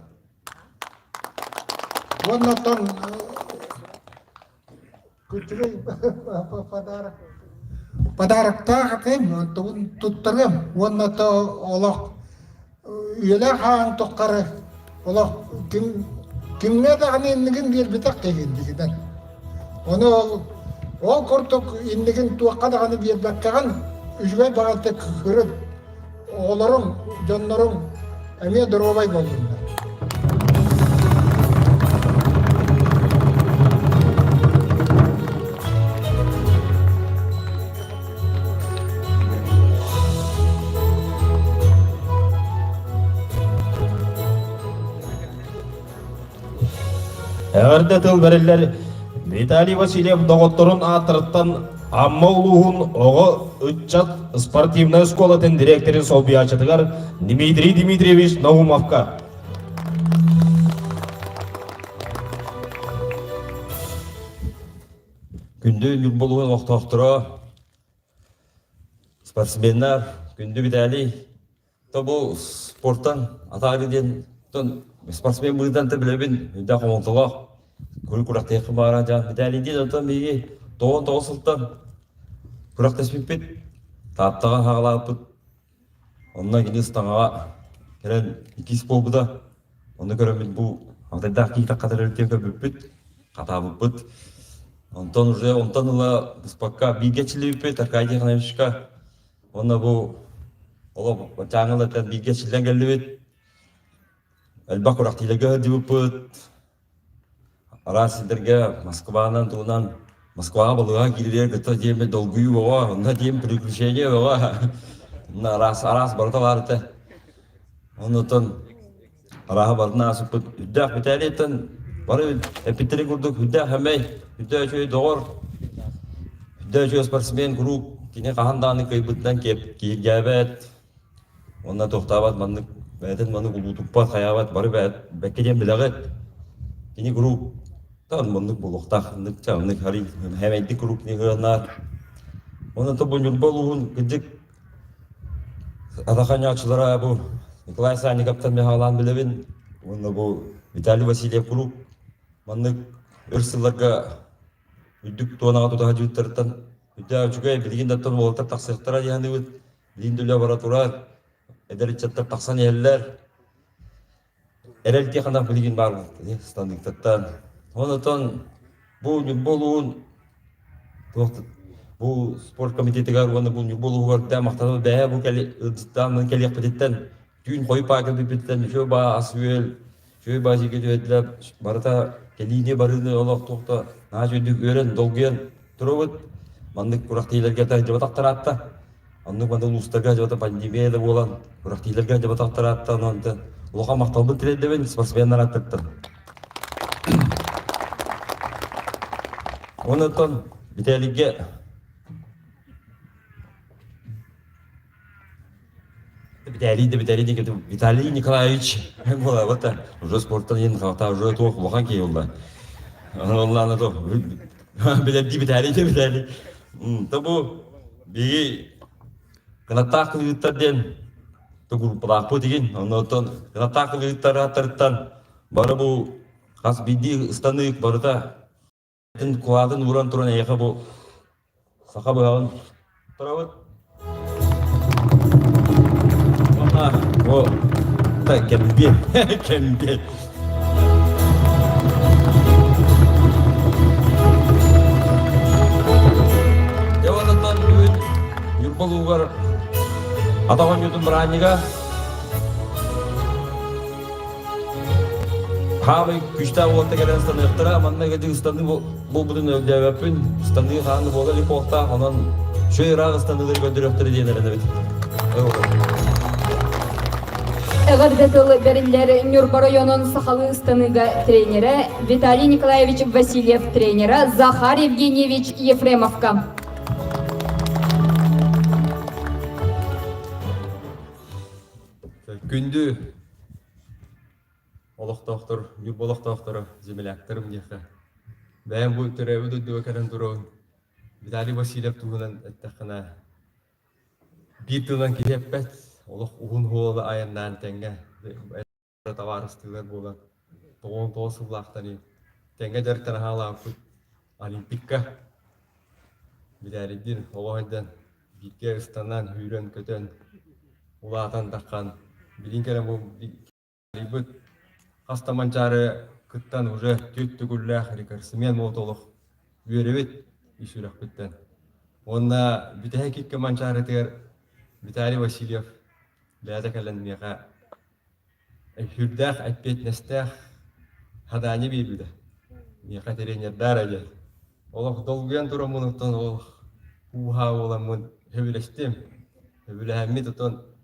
Уонна оттон күчүгэй подарок подароктаах этим, онтубун туттарыам уонна то олох үйэлээх хаан туххары олох ким кимҥэ даҕаны иннигин биэрбитэх киһи иннигинэн. Ону ол ол курдук иннигин туохха даҕаны биэрбэккэҕин үчүгэй баҕайытык ырыт оҕолоруҥ, дьонноруҥ эмиэ доруобай буоллуннар. Эҕэрдэ тыл бэриллэр Виталий Васильев доҕотторун ааттарыттан Амма улууһун оҕо ыччат спортивнай оскуолатын дириэктэрин солбуйааччытыгар Дмитрий Дмитриевич Наумовка. Күндү Ньурба улууһун олохтоохторо, спортсменнар, күндү Виталий, То бу спортан атаары диэн спортсмен быһыытынан да билэбин, үрдээх хомолтолоох күрэхтэһиэххэ баара дьаан Виталий диэн онтон биһиги 99 сылтан күрэхтэспиппит Тааттаҕа хаҕалаабыппыт онно кини ыстаҥаҕа кэлэн иккис буолбута ону көрөммүт бу алтайдаах киһи хатар диэн көрбүппүт хатаабыппыт онтон уже онтон ыла быспакка бииргэ эрчиллибиппит Аркадий Ивановичка Уонна бу олох баччааҥҥылартан бииргэ силлэн кэллибит. Элбэх күрэхтиилэргэ сылдьыбыппыт. Араас сирдэргэ Москванан тугунан Москваҕа балыыһаҕа киирэригэр кытта диэммит долгуйуу бөҕө, онно диэн приключение бөҕө. Онно араас араас барыта баар этэ. Оннуттан Арааһа барытын ааспыппыт. Үрдээх Виталийтан бары эппиттэрин курдук үрдээх эмэй, үрдээх үчүгэй доҕор, үрдээх үчүгэй спортсмен куруук кини хаһан даҕаны кыайбытынан киһиргээбэт, уонна туохтаабат маннык бэйэтин маннык улуутуппат, хайаабат, бары бэккэ диэн билэҕит. Кини куруук тан маннык буолуохтаах, оннук ча оннук харый хэмэйдик куруук кини кыаннаар. Онон то бу Ньурба улууһун кырдьык атах оонньооччулара бу. Николай Санниковтан Михайлаан билэбин уонна бу Виталий Васильев куруук маннык өр сылларга үрдүк туонаҕа тутаһа дьүттэртэн үрдээх үчүгэй билигин да оттон уолаттар тахсыахтара дии саныыбыт. Билигин да үлэ бара турар. Эдэр ыччаттар тахсан иһэллэр. Эрэл тиэханах билигин баар станыктаттан. Онотон бу Ньурба улууһун бу спорт комитетыгар уонна бу Ньурба улууһугар да махтанабыт бэйэ бу кэли ыалдьыттаан кэлиэхпититтэн түүн хойу паа кэлбиппититтэн үчүгэй баа ас-үөл үчүгэй баа сииргэ түһэрдилэр барыта кэлиини барыыны олох туох да наһаа үчүгэйдик үөрэн долгуйан турабыт маннык күрэхтэһиилэргэ сылдьыбатахтар Оннук манна улуустарга дьыбата пандемия да буолан, күрэхтиилэргэ дьыбатахтар ааттан онтон улахан махталбын тириэрдэбин спортсменнар ааттыттан. Онтон Виталийгэ Виталий да Виталий диэн Виталий Николаевич буолабыт уже спорттан иһин халта уже туох улахан киһи буолла. Онлаана то билэрдии Виталий да Виталий. То бу биһиги кынаттаах кылыыттар диэн группалаахпыт игин. Оннуттан кынаттаах кылыыттар ааттарыттан бары бу хас биирдии ыстаныык барыта кулаатын ууран туран эйиэхэ бу саха быһаҕын турабыт. Уонна бу кэмбиэ кэмбиэ Дьэ онтон бүгүн Ньурба улууһугар атах оонньуутун бырааһынньыга Хаамай күүстээх уолта кэлэн ыстаныахтара. Манна кэлдик ыстаныы буолбутун өйдөөбөппүн. Ыстаныы хааны буола илик буолуохтаах. Онон үчүгэй ыраах ыстаныылары көрдөрүөхтэрэ диэн эрэнэбит. Эҕэрдэ тыл бэриллэр Ньурба районун сахалыы ыстаныыга тренерэ Виталий Николаевич Васильев тренера Захар Евгеньевич Ефремовка. Күндү олохтоохтор, Ньурба олохтоохторо, земляктарым диэххэ. Бэйэм бу төрөөбүт дойдуга кэлэн турабын. Виталий Васильев туһунан эттэххинэ, биир тылынан киһи эппэт, олох уһун суолу айаннаан тэҥҥэ табаарыстыылар буолан, 99 сыллаахтан тэҥҥэ дьарыктана хаалаабыппыт Олимпикка. Виталийдиин оҕо сылдьан бииргэ ыстанан, сүүрэн-көтөн, улаатан таххан, билигин кэлэн бу Быт хас да манчаары кыттан уже түөрт төгүллээх рекордсмен буолта олох үөрэбит ис сүрэхпиттэн. Уонна бүтэһик икки манчаарытыгар Виталий Васильев бэйэтэ кэлэн миэхэ сүрдээх эппиэтинэстээх задание биэрбитэ. Миэхэ тренердаар диэн. Олох долгуйан тураммын оттон олох ууһаа буоламмын сөбүлэстим. Сөбүлэһэммит отон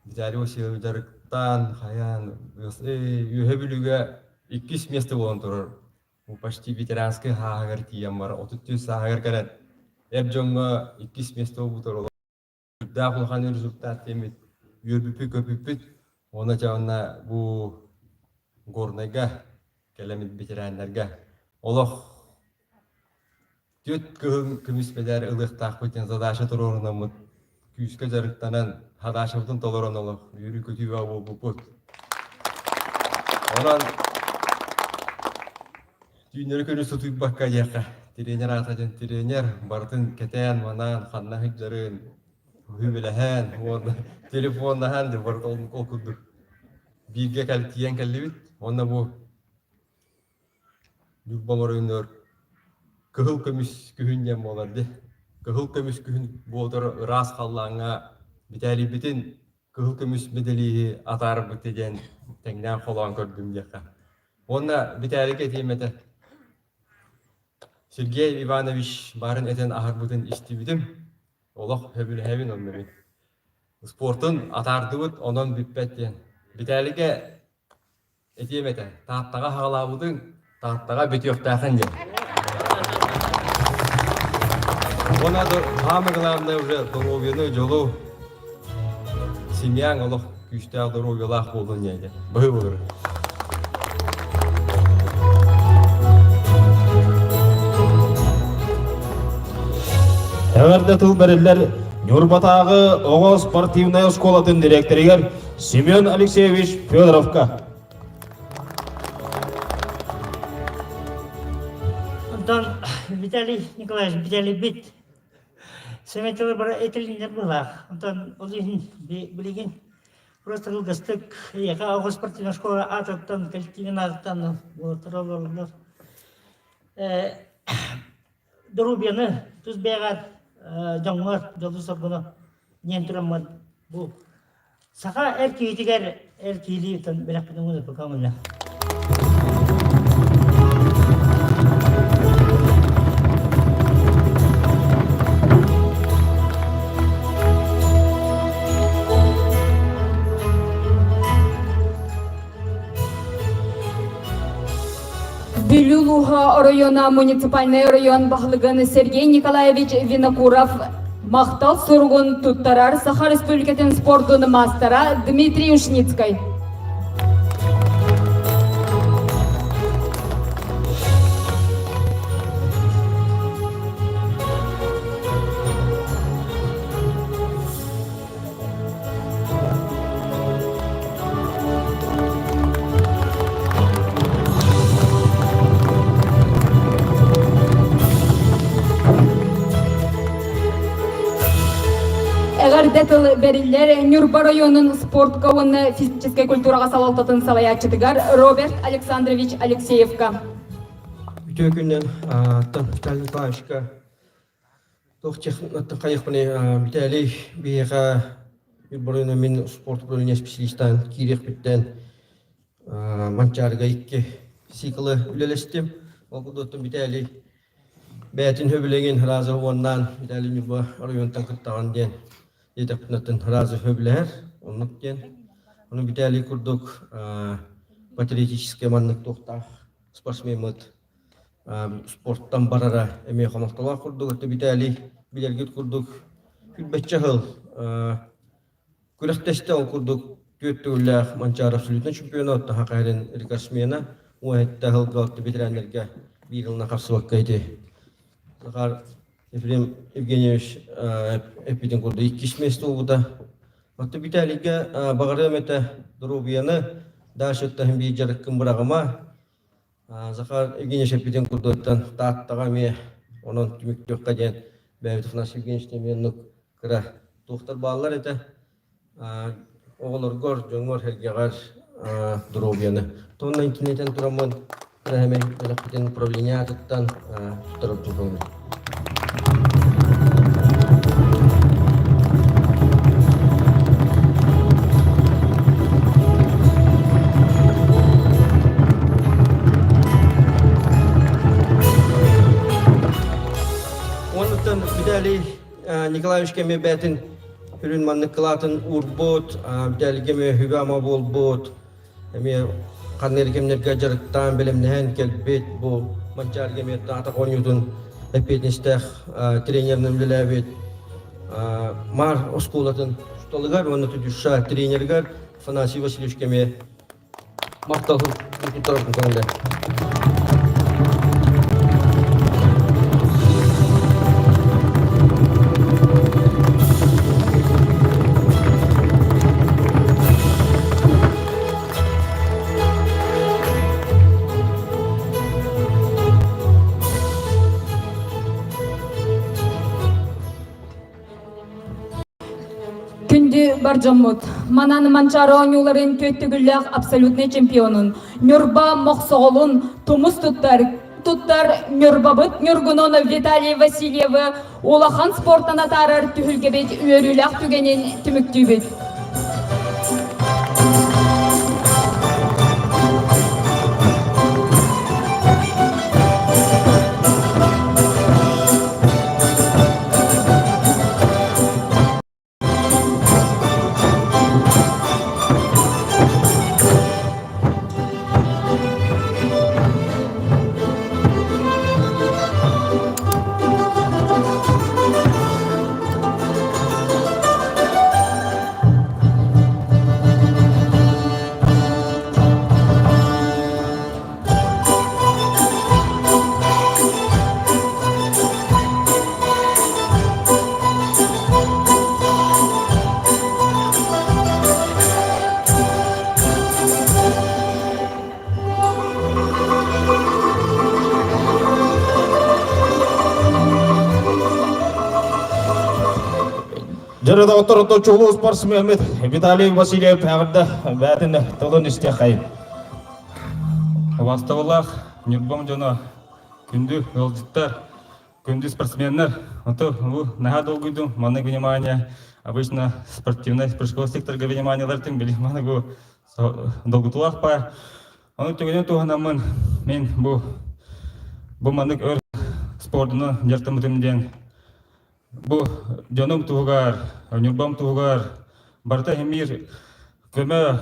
Виталий Васильевич дьарыктаан, хайаан, Үөһэ Бүлүүгэ иккис миэстэ буолан турар. Бу почти ветеранскай сааһыгар тиийэн баран, 33 сааһыгар кэлэн эр дьоҥҥо иккис миэстэ буолбутар сүрдээх улахан результат диэммит үөрбүппүт-көппүппүт. Уонна дьэ уонна бу Горнайга кэлэммит ветераннарга олох Түөрт кыһыл көмүс мэдээр ылыахтаахпыт диэн задача туруорунаммыт, күүскэ дьарыктанан, задачабытын толорон олох үөрүү-көтүү бөҕө буолбуппут. Онон түүннэри күнү сутуйбакка диэххэ, тренер аата диэн тренер, барытын кэтээн-манаан, ханна сылдьарын, үбүлэһэн уонна телефоннаһан дьэ барыта ол курдук бииргэ кэл тиийэн кэллибит. Уонна бу Ньурба оройуонугар кыһыл көмүс күһүн диэн буолар дии. Кыһыл көмүс күһүн буолтар ыраас халлааҥҥа Битээлийбитин кыһыл көмүс мэдэлииһи атаарбыт диэн тэҥнээн холоон көрдүм диэххэ. Уонна Битээлийгэ этиэм этэ. Сергей Иванович баарын этэн аһарбытын истибитим. Олох сөбүлэһэбин онно мин. Спортун атаардыбыт, онон бүппэт диэн. Битээлийгэ Этиэм этэ, Тааттаҕа хаҕалаабытыҥ, Тааттаҕа бүтүөхтээхин диэн. Уонна самое главное уже доруобуйаны, дьолу, семьяң олох күүстээх доруобуйалаах буоллун диэн быһыы болор. Эҕэрдэ тыл бэриллэр. Ньурбатааҕы оҕо спортивнай оскуолатын дириэктэригэр Семен Алексеевич Федоровка. Онтон Виталий Николаевич Виталийбит Сэмэтэлэр бара этилиннэр быһылаах. Онтон ол иһин билигин просто кылгастык эйиэхэ оҕо спортивнай школа аатыттан, коллективин аатыттан уолаттар олороллор. Доруобуйаны тус бэйэҕэр дьоҥҥор дьолу-соргуну диэн тураммын бу саха эр киһитигэр эр киһилии бэлэхпин угун көҥүллэ. Бүлүү улууһа оройуона муниципальнай оройуон баһылыгын Сергей Николаевич Винокуров махтал суругун туттарар Саха Республикатын спордун маастара Дмитрий Ушницкай. Эҕэрдэ тыл бэриллэр Ньурба районун спортка уонна физическэй культураҕа салалтатын салайааччытыгар Роберт Александрович Алексеевка. Үтүө күнүнэн Виталий Николаевичка Туох хайыахпыный Виталий биһиэхэ Ньурбарыына мин спорт управление специалистаан киириэхпиттэн Манчаарыга икки циклы үлэлэстим. Ол курдук Виталий бэйэтин сөбүлэҥин разы уоннаан Виталий Ньурба оройуонтан кыттаҕын диэн диэтэхпинэ разы сөбүлэһэр. Оннук диэн. Ону Виталий курдук патриотическай маннык туохтаах спортсмеммыт спорттан барара эмиэ хомолтолоох курдук. Өттө Виталий билэргит курдук күлбэччэ сыл күрэхтэстэ ол курдук түөрт төгүллээх Манчаары абсолютнай чемпиона отто Хакайрин рекордсмена уоһэтте сылга отто ветераннарга биир ылына хапсыбакка ити Захар Ефрем Евгеньевич эппитин курдук иккис место буолбута. Отто Виталийга баҕарыам этэ доруобуйаны дальше оттоһун биир дьарыккын быраҕыма Захар Евгеньевич эппитин курдуктан Тааттаҕа эмиэ онон түмүктүөххэ диэн бэйэбит Афанасий Евгеньевич эмиэ оннук кыра туохтар бааллар этэ. Оҕолоргор, дьоҥҥор-сэргэҕэр доруобуйаны. Тонна интинэтэн тураммын кыра эмэй бэлэхпитин управление аатыттан туттарар көҥүл. Оннуттан Виталий Николаевич кэми бээтин үрүн маннык кылаатын уурбут, Виталийгэ эмиэ үбэ-ама буолбут, эмиэ ханна эрэ кэмнэргэ дьарыктаан, бэлэмнэһэн кэлбит бу Манчаарыга эмиэ атах оонньуутун эппиэтинэстээх тренеринэн үлэлээбит Маар оскуолатын учууталыгар уонна Тутюша тренеригэр Афанасий Васильевичка эмиэ махтал туттарабын көҥүлэ. Күндү бар дьоммут, манан Манчаары оонньууларын түөттүгүллээх абсолютнай чемпионун, Ньурба Мохсоҕолун тумус туттар, туттар Ньурбабыт Ньургунун Виталий Васильевы улахан спортан атаарар түһүлгэбит үөрүүлээх түгэнин түмүктүүбүт. Дьөрү доҕоттор чулуу спортсменмит Виталий Васильев эҕэрдэ бээтин тылын истиэххэйин. Убаастабыллаах Ньурбам дьоно, күндү ыалдьыттар, күндү спортсменнар, ото бу наһаа долгуйдум, маннык внимание, обычно спортивный прыжковый секторга вниманиелартын били маны бу долгутулаах па. Ону түгэнин туһанаммын мин бу бу маннык өр спордуну дьарыктаммытым диэн Бу дьонум туһугар, Ньурбам туһугар барыта эмиир көмө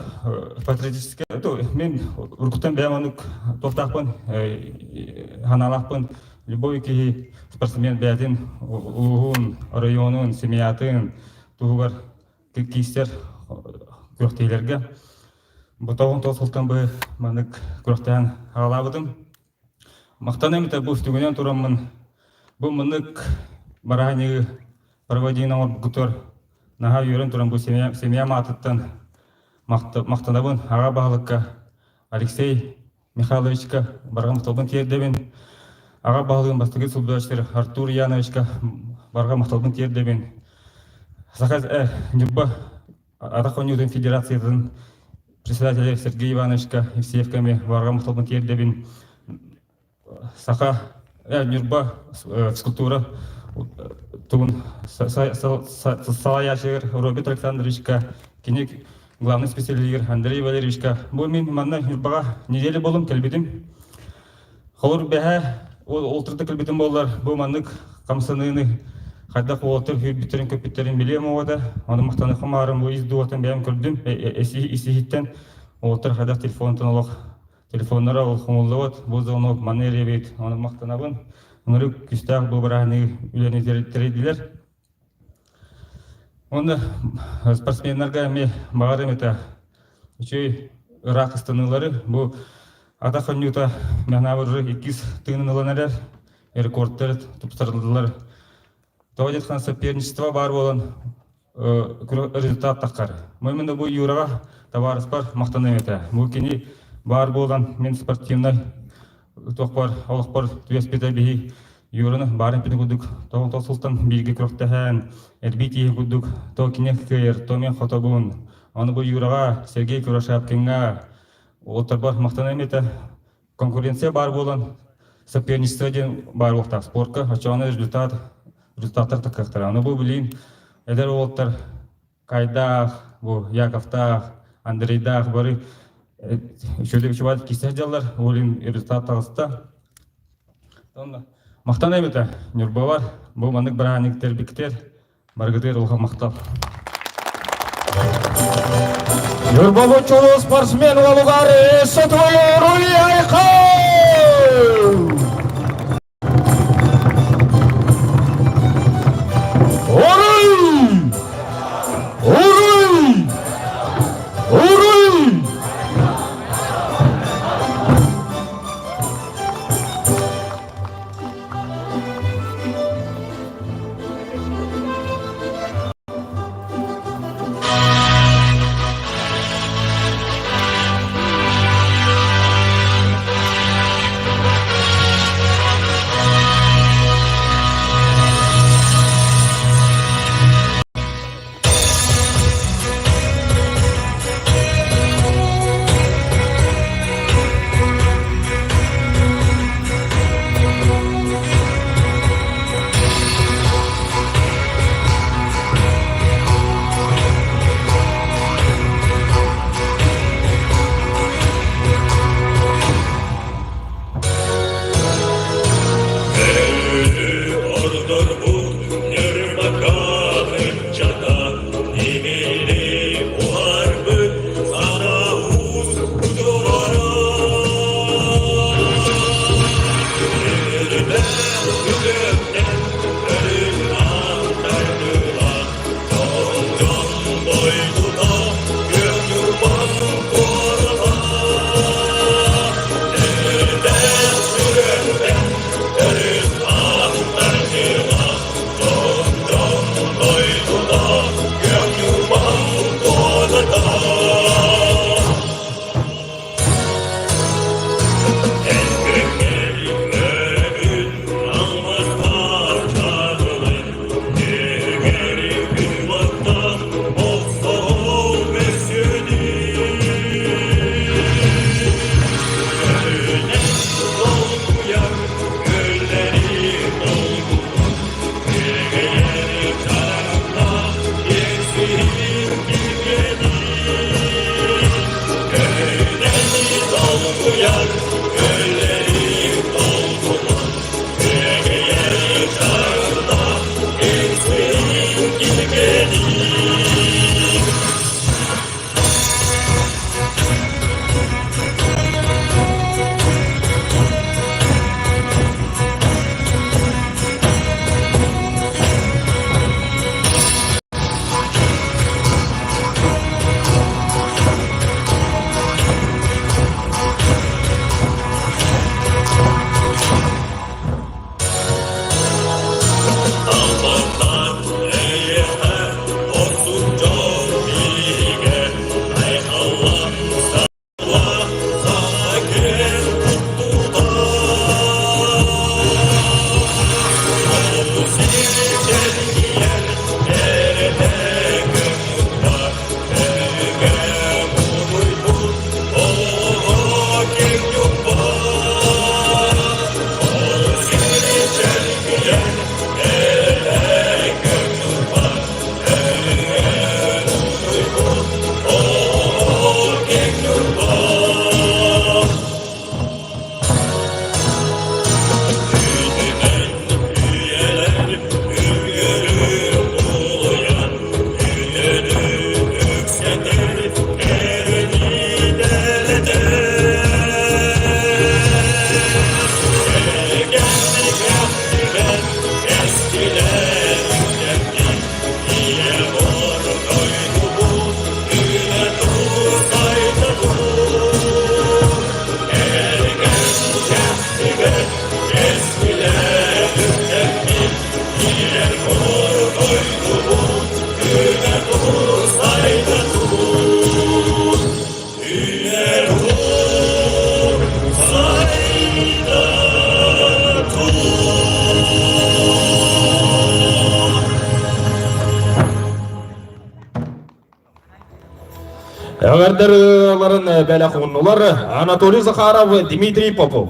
патриотическай мин уруккуттан бэйэм оннук туохтаахпын санаалаахпын любой киһи спортсмен бэйэтин улууһун, оройуонун, семьятын туһугар киирсэр күрэхтэһиилэргэ бу тоҕун сылтан бу маннык күрэхтэһэн аҕалаабытым. Махтаныам этэ бу үстүгүнэн тураммын бу маннык бырааһынньыгы проводиин оҥорбуккутугар наһаа үөрэн туран бу семьям аатыттан махтанабын аҕа баһылыкка Алексей Михайловичка барҕа махталбын тиэрдэбин. Аҕа баһылыгын бастакы солбуйааччы Артур Яновичка барҕа махталбын тиэрдэбин. Саха Ньурба Атах оонньуутун федерациятын председателя Сергей Ивановичка Евсеевка эмиэ барҕа махталбын тиэрдэбин. Саха, Ньурба физкультура тугун салайааччыгар Роберт Александровичка, кини главный специалиһигэр Андрей Валерьевичка. Бу мин манна Ньурбаҕа неделя буолум кэлбитим. Холур бэһэ ол турда кэлбитим буоллар, бу маннык хамсаныыны хайдах уолаттар сүүрбүттэрин көппүттэрин билиэм оҕото. Ону махтаныахха маарым бу ис дууһаттан бэйэм көрдүм. Ис-иһиттэн уолаттар хайдах телефонтан олох телефоннара ол хомуллубут, бу звонок маны эриэбит, ону махтанабын. Ынырык күүстээх бу бырааһынньыгы үлэни тэрийдилэр. Уонна спортсменнарга эмиэ баҕарым этэ үчүгэй ыраах ыстаныылары бу атах оонньуута Мэхнаабыры иккис тыынын ылан эрэр рекордтар тупсарыллар. Тоҕо диэтэххинэ соперничество баар буолан результат таххар. Мин бу Юраҕа табаарыспар махтаныам этэ. Бу кини баар буолан мин спортивнай туохпар олохпор түбэспитэ биһи Юраны баарын пини курдук тоҕон сылтан бииргэ күрэхтэһэн эрбии тииһи курдук то кини кыайар, то мен хотобун. Аны бу Юраҕа, Сергей Курашапкиҥҥа уолаттарбар махтаныам этэ. Конкуренция баар буолан соперничество диэн баар буолуохтаах спортка оччоҕуна результат результаттар таххыахтара. Аны бу билигин эдэр уолаттар Кайдаах, бу Яковтаах, Андрейдаах бары үчүгэй үчүгэй киирсэ сылдьаллар. Ол иһин результат таҕыста. Махтаныам этэ Ньурбалар бу маннык бырааһынньык тэрбиктэр барыгытыгар улахан махтал. Ньурба чулуу спортсмен уолугар Сотуй Айхал! Уруй! Уруй! Уруй! Эҕэрдэ бэлэх ууннулар Анатолий Захаров, Дмитрий Попов.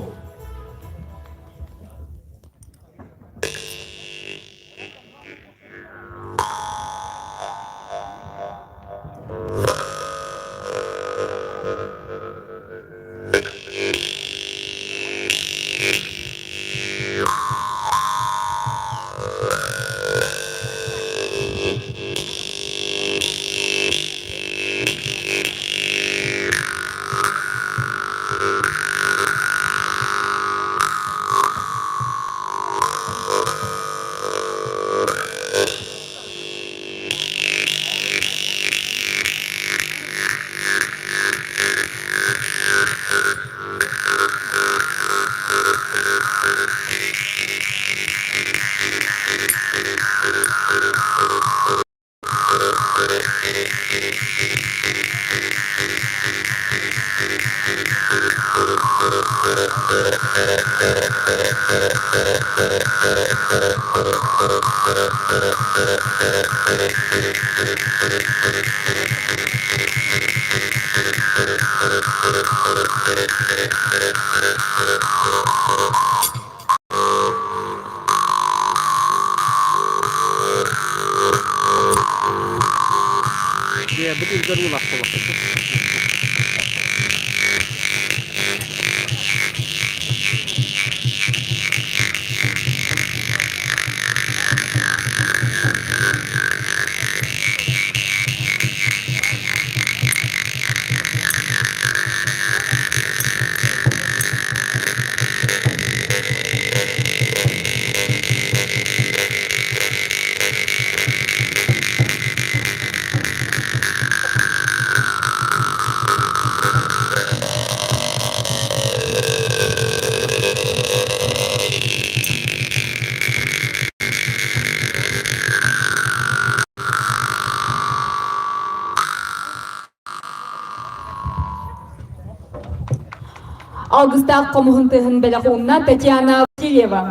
Алгыстаах хомуһун тыһын бэлэх уунна Татьяна Васильева.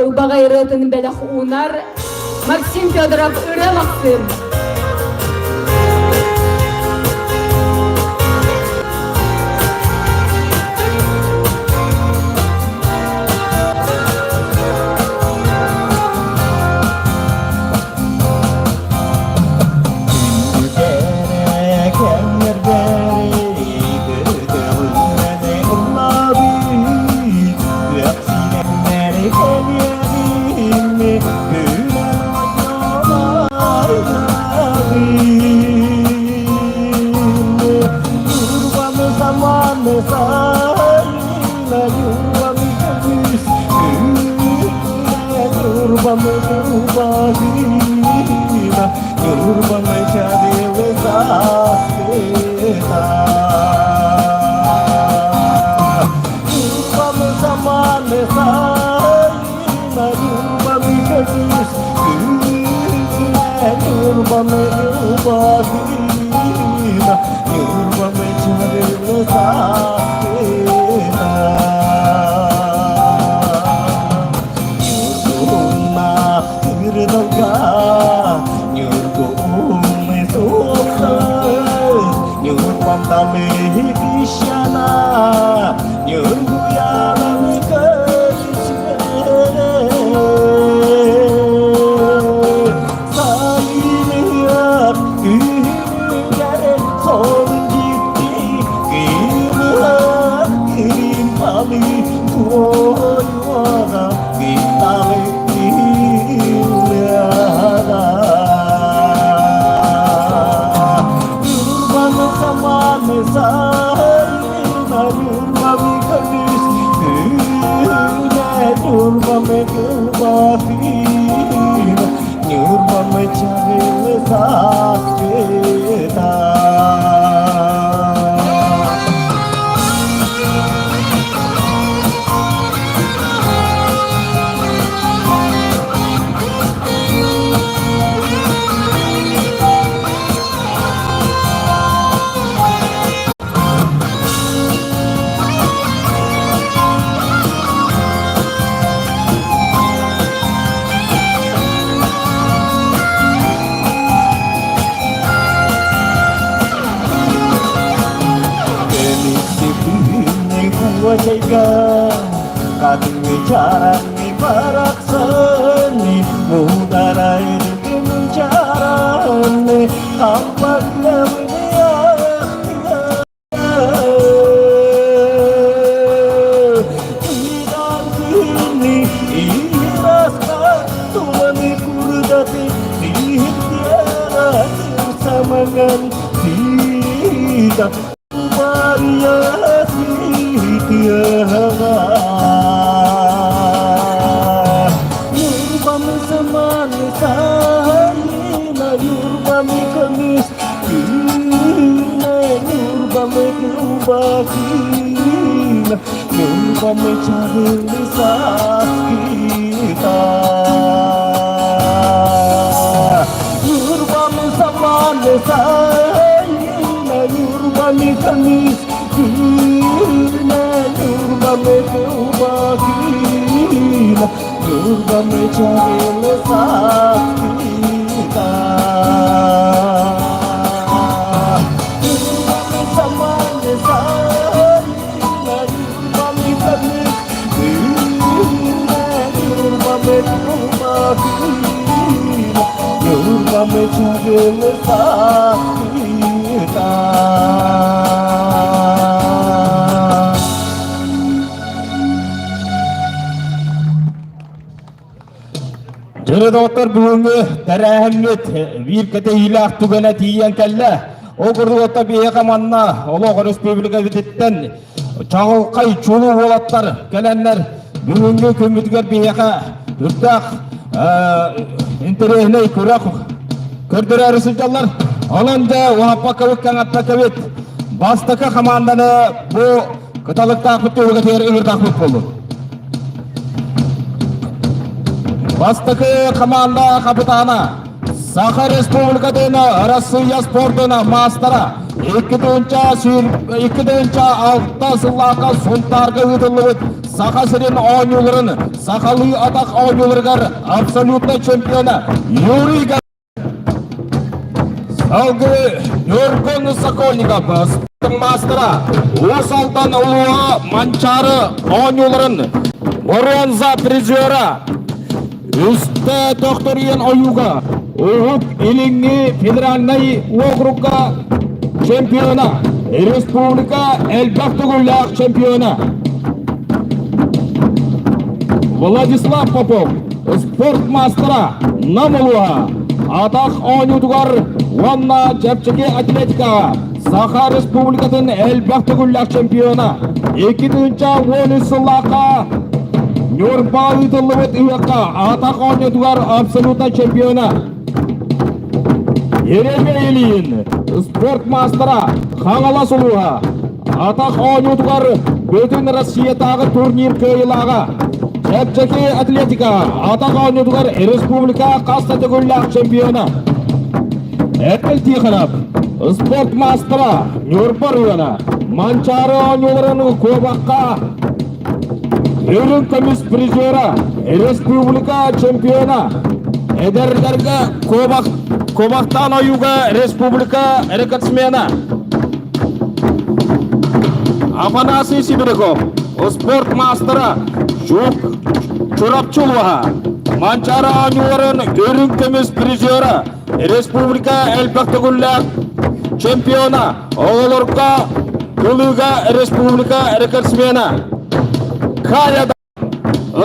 Ылбаҕай ырыатын бэлэх уунар Максим Федоров ырыа Максим. Куочайга хатыҥы чараҥы барахсаны муударайдын чараны хампаклабыны Дьөрө доҕоттор бүгүҥҥү тэрээһиммит биир кэтэһиилээх түгэнэ тиийэн кэллэ. Ол курдук отто биһиэхэ манна олох өрөспүүбүлүкэбититтэн чаҕылхай чулуу уолаттар кэлэннэр бүгүҥҥү күммүтүгэр биһиэхэ үрдээх интэриэһинэй күрэх көрдөрөөрү сылдьаллар. Онон дьэ уһаппаккабыт кэҥэппэккэбит бастакы хамаанданы бу кыталыктаахпыт түһүлгэтигэр ыҥырдаахпыт буоллун. Бастакы хамаанда хапытаана Саха Республикатын Россия спордун маастара 2006 сыллаахха Сунтаарга ыытыллыбыт Саха сирин оонньууларын сахалыы атах оонньууларыгар абсолютнай чемпиона Юрий Салгыы Ньургун Сокольников спорт маастара Уус Алдан улууһа Манчаары оонньууларын боруонза призера Үстэ төхтөрүйэн ойууга Уһук Илиҥҥи федеральнай уокурукка чемпиона, республика элбэх төгүллээх чемпиона Владислав Попов спорт маастара Нам улууһа атах оонньуутугар уонна чэпчэки атлетикаҕа Саха Республикатын элбэх төгүллээх чемпиона 2013 сыллаахха Ньурба ыытыллыбыт ыһыахха атах оонньуутугар абсолютнай чемпиона Еремей Ильин спорт маастара Хаҥалас улууһа атах оонньуутугар Бүтүн Россиятааҕы турнир кыайыылааҕа Чэпчэки атлетика атах оонньуутугар республика хас да төгүллээх чемпиона Эрэл Тихонов спорт маастара Ньурба района Манчаары оонньууларын куобахха үрүҥ көмүс призера республика чемпиона эдэрдэргэ куобах куобахтаан ойууга республика рекордсмена Афанасий Сибиряков, спорт маастара, Чурапчы улууһа, Манчаары оонньууларын үрүҥ көмүс призера, республика элбэх төгүллээх чемпиона, оҕолорго кылыыга республика рекордсмена Кая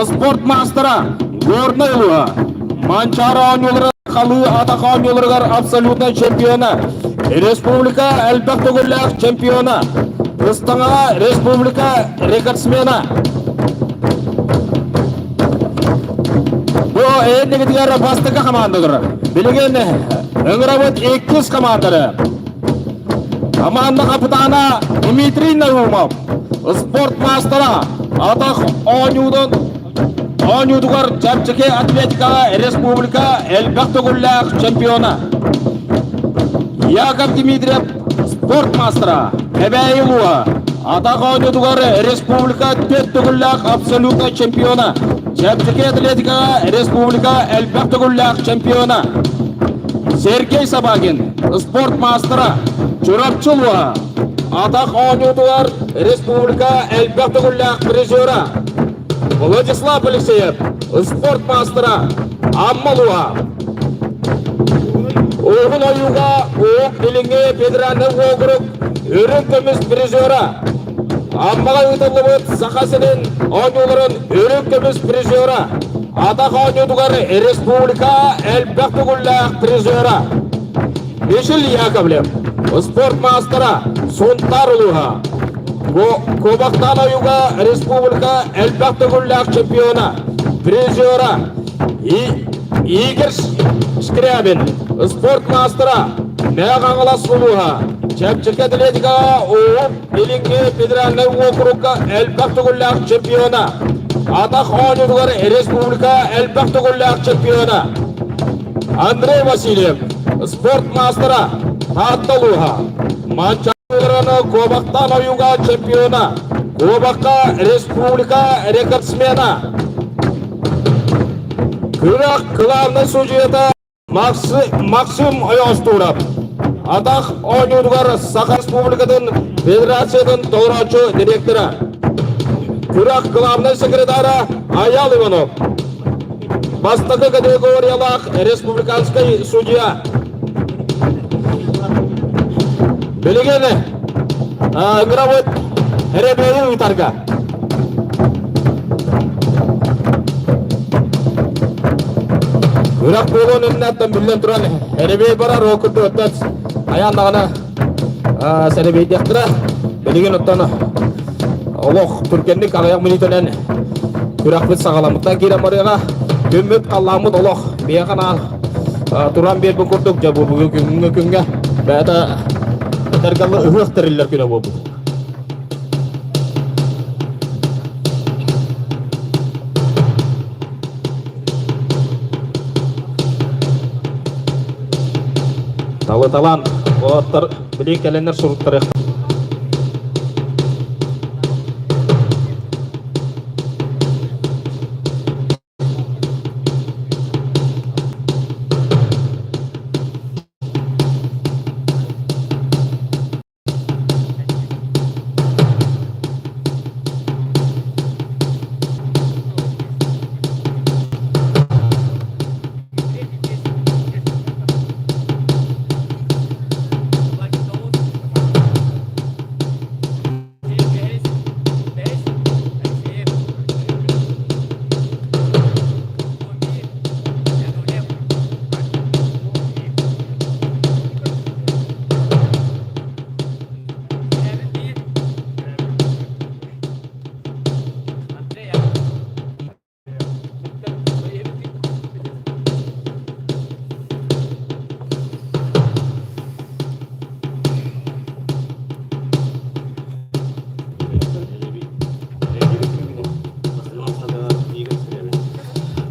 Спорт маастара Горнай улууһа Манчаары оонньуулара халыы атах оонньууларыгар абсолютнай чемпиона, республика элбэх төгүллээх чемпиона, ыстаҥаҕа республика рекордсмена. Бу эйэннигитигэр бастакы хамаанда турар. Билигин ыҥырабыт иккис хамаанданы. Команда капитана Дмитрий Наумов, спорт маастара, атах оонньуутун оонньуутугар чэпчэки атлетикаҕа республика элбэх төгүллээх чемпиона. Яков Дмитриев спорт маастара, Эбээйи улууһа, атах оонньуутугар республика төрт төгүллээх абсолютнай чемпиона, чэпчэки атлетикаҕа республика элбэх төгүллээх чемпиона. Сергей Собакин, спорт маастара, Чурапчы улууһа. атах оонньуутугар республика элбэх төгүллээх призера Владислав Алексеев, спорт маастара Амма улууһа. Уһун ойууга Уһук Илиҥҥи федеральнай уокурук үрүҥ көмүс призера Аммаҕа ыытыллыбыт Саха сирин оонньууларын үрүҥ көмүс призера атах оонньуутугар республика элбэх төгүллээх призера Мишель Яковлев, спорт маастара, Сунтаар улууһа. Кубоктаан ойууга республика элбэх төгүллээх чемпиона, призера Игорь Скрябин, спорт маастара, Мэҥэ Хаҥалас улууһа. Чэпчэки атлетикаҕа Уһук Илиҥҥи федеральнай уокурукка элбэх төгүллээх чемпиона, атах оонньуутугар республика элбэх төгүллээх чемпиона Андрей Васильев, спорт маастара, Таатта улууһа, Манчаары куобахтаан ойууга чемпиона, куобахха республика рекордсмена, күрэх главнай судьуйата Максим Ойоостуурап, атах оонньуутугар Саха Республикатын Федерациятын толорооччу директора, күрэх главнай секретара Аял Иванов, Бастакы категориялаах республиканскай судья. Билигин ыҥырабыт эрэбиэйи ыытарга. Күрэх буолуон иннинэ биллэн туран эрэбиэй барар, ол курдук оттон айаан даҕаны сэрэбиэйдиэхтэрэ. Билигин оттон олох түргэнник аҕыйах мүнүүтэнэн күрэхпит саҕаламмыттан киирэн барыаҕа. Күммүт халлааммыт олох биһиэхэ анаан туран биэрбит курдук дьэ бу бүгүн күҥҥэ күҥҥэ бэйэтэ этэргэллэ ыһыах тэриллэр күнэ буолбут. Талы-талан, уолаттар билии кэлэннэр суруттарыах.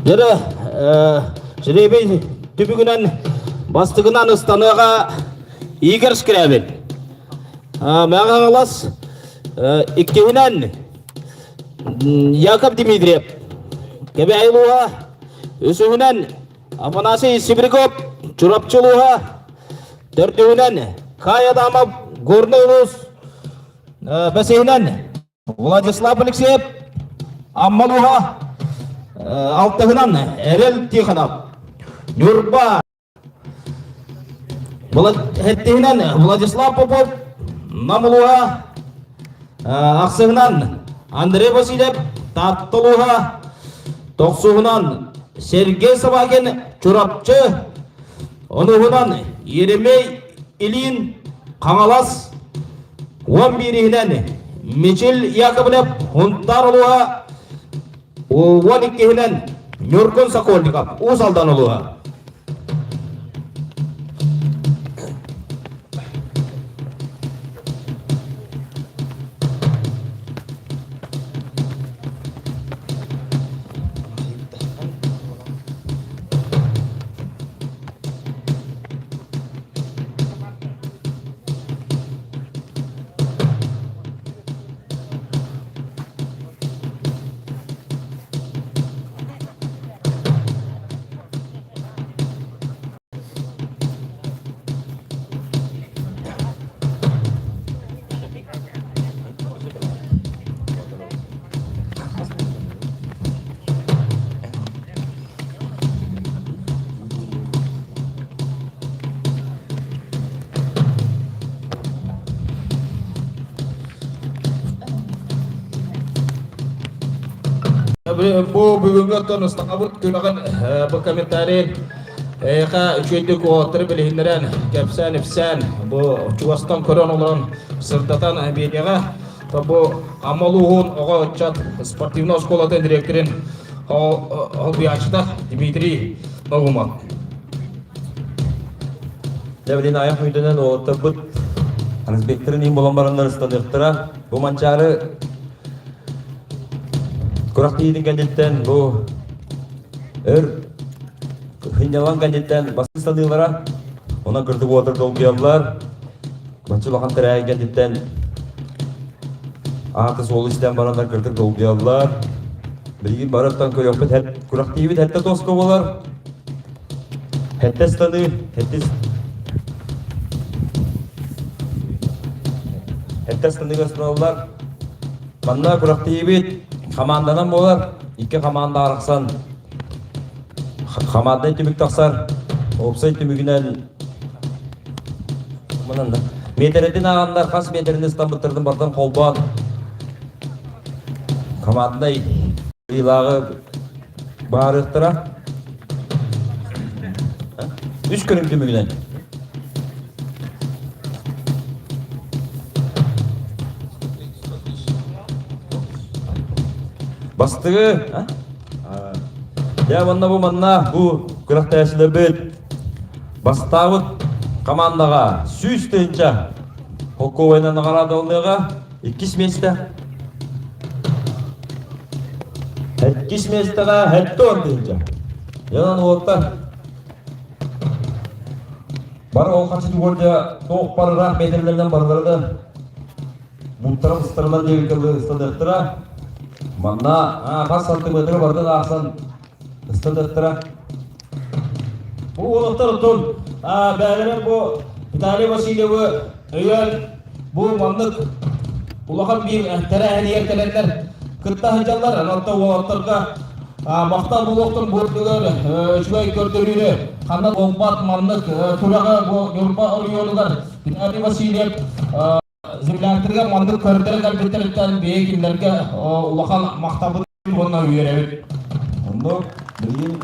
Дьэ, жребий түбүгүнэн бастыгынан ыстаныаҕа Игорь Скрябин. Мэҥэ Хаҥалас иккиһинэн Яков Дмитриев. Кэбээйи улууһа үсүһүнэн Афанасий Сибиряков Чурапчы улууһа төрдүһүнэн Кай Адамов Горнай улуус бэсиһинэн Владислав Алексеев Амма улууһа алтыһынан Эрэл Тихонов Ньурба Хэттиһинэн Владислав Попов Нам улууһа ахсыһынан Андрей Васильев Таатта улууһа тохсуһунан Сергей Собакин Чурапчы онуһунан Еремей Ильин Хаҥалас 11-иһинэн Мичил Яковлев Һунтаар улууһа 12-иһинэн Ньургун Сокольников Уус Алдан улууһа. Бу бүгүҥҥү оттон ыстаҥабыт күрэҕин бу комментарий эйиэхэ үчүгэйдик уолаттары билиһиннэрэн, кэпсээн-ипсээн, бу чугастан көрөн олорон сырдатан биэриэҕэ. Бу Амма улууһун оҕо ыччат спортивнай оскуолатын дириэктэрин холбуйааччыта Дмитрий Ногумов. Дьэ, билин айах өйдөнөн уолаттарбыт разбектарын иһин булан бараннар ыстаныахтара. Бу Манчаары Күрэхтэһиитин кэнниттэн бу өр сынньалаҥ кэнниттэн бастыҥ саныылара, онон кырдык уотар долгуйаллар. Бачча улахан тэрээһин кэнниттэн ааты суолу истэн бараннар кырдык долгуйаллар. Билигин барыттан көрүөхпүт күрэхтиибит хэттэ тоска буолар. Хэттэ станыы, хэттис Хэттэ станыыга ыстаналлар. Манна күрэхтэһиибит хамаанданан буолар. Икки хамаанда арахсан хамаанданы түмүк тахсар. Уопсай түмүгүнэн манан да миэтэрэтин ааҕаннар хас миэтэрини ыстаммыттарын барытын холбоон команднай ыйылааҕы баарыахтара. Үс көрүҥ түмүгүнэн. Бастыгы, дьэ манна бу манна бу күрэхтэһээччилэрбит бастаабыт командаҕа 100 000 холкуобайынан наҕараадаланыаҕа иккис миэстэ иккис миэстэҕэ 70 000 Янан уолаттар Бары ол хачы тугордьа туох барыраах метрлеринэн барылары да буттара быстарынан диэбиккэ ыстаныахтара. Манна хас сантиметры барытын аахсан ыстаныахтара. Бу уолаттар оттон бээлэрэ бу Виталий Васильевы өйөөн бу маннык улахан биир тэрээһинигэр кэлэннэр кытта сылдьаллар. Онтон уолаттарга махтал буолуохтун бу үрдүгэр үчүгэй көрдөрүүнү ханна буолбат маннык күрэҕи бу Ньурба оройуонугар Виталий Васильев земляктарыгар маннык көрдөрө кэлбиттэриттэн биһиги кинилэргэ улахан махталбыт уонна үөрэбит. Онно билигин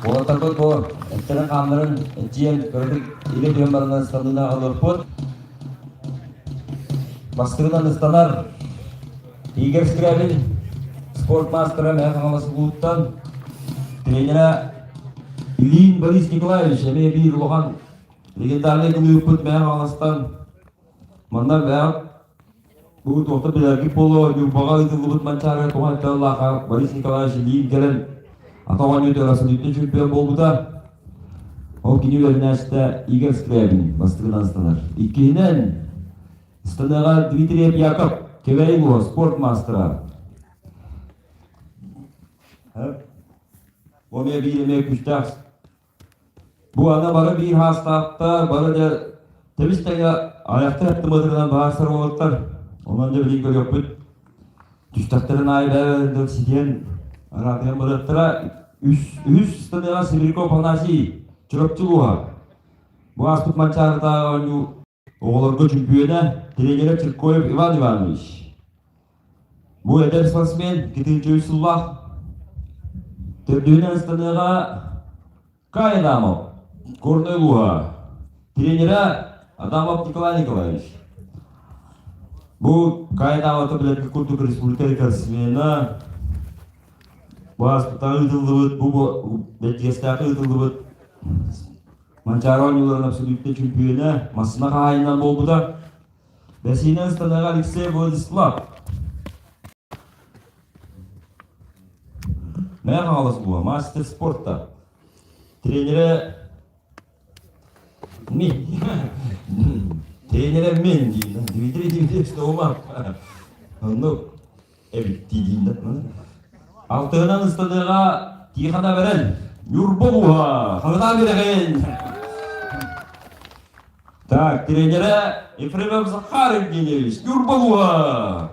уолаттарбыт бу эттэрин-хааннарын эрчийэн кыратык илэ түһэн баранан ыстаныыны аҕалыахпыт. Бастыгынан ыстанар Игорь Скрябин спорт маастара Мэҥэ Хаҥалас улууттан тренера Ильин Борис Николаевич эмиэ биир улахан легендарный кылыыппыт Мэҥэ Хаҥаластан манна бэйэҕит бу туохта билэргит буолуо Ньурбаҕа ыытыллыбыт Манчаары туһан тыаллааха Борис Николаевич Ильин кэлэн ата оонньуутугар абсолютнай чемпион буолбута. Ол кини үөрэнээччитэ Игорь Скрябин бастакынан ыстанар. Иккиһинэн Ыстаныаҕа Дмитриев Яков, Кэбээйи улууһа, спорт маастара. Бу эмиэ биир эмиэ күүстээх. Бу ана бары биир хаастаахтар, бары да тэбис тэҥэ айахтар аттымытынан баһаарсар уолаттар. Онон дьэ билигин көрүөхпүт. Түстэхтэрин аайы бэйэлэрин ситиэн араатыйан барыахтара. Үс ыстаныаҕа Сибиряков Афанасий, Чурапчы улууһа. Бу ааспыт Манчаарытааҕы оонньуу Оҕолорго чөмпүйүөнэ тренерэ Чиркоев Иван Иванович. Бу эдэр спортсмен 2 сыллаах төрдүһүнэн ыстаныаҕа Кай Адамов, Горнай улууһа. Тренерэ Адамов Николай Николаевич. Бу Кай Адамовты билэргэ курдук республика рекордсмена бу ааспыттаҕы ыытыллыбыт, бу бэрдигэстээхи ыытыллыбыт Манчаары оонньууларын абсолютнай чөмпүйүөнэ массыына хаһаайынынан буолбута. Бэсиинэн ыстаныаҕа Алексей Владислав. Мэҥэ Хаҥалас улууһа мастер спорта. Тренерэ Мин. Тренерэ мин диин. Дмитрий Дмитриевич Наумов. Оннук эбит диин. Алтыһынан ыстаныаҕа Тихона Бэрэл, Ньурба улууһа, Хаҥытаан бирэҕин. Так, тренерэ Ефремов Захар Евгеньевич, Ньурба улууһа.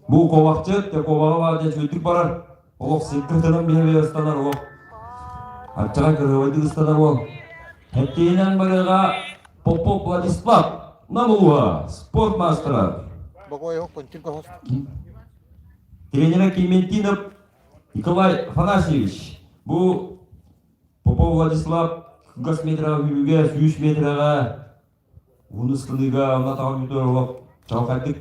Бу ковахчыт, коваҕа баар дьэ үчүгэйдик барар. Олох сиргэ ытынан биһэбэ ыстанар олох. Аччаҕа кырыабайдык ыстанар уол. Хэттиинэн барыаҕа Попов Владислав, Нам улууһа, спорт маастара. Тренера Клементинов Николай Афанасьевич. Бу Попов Владислав кылгас метраҕа сүүрүүгэ, 100 метраҕа уһун ыстаныыга онно атаҕын бүтэр олох чаҕылхайдык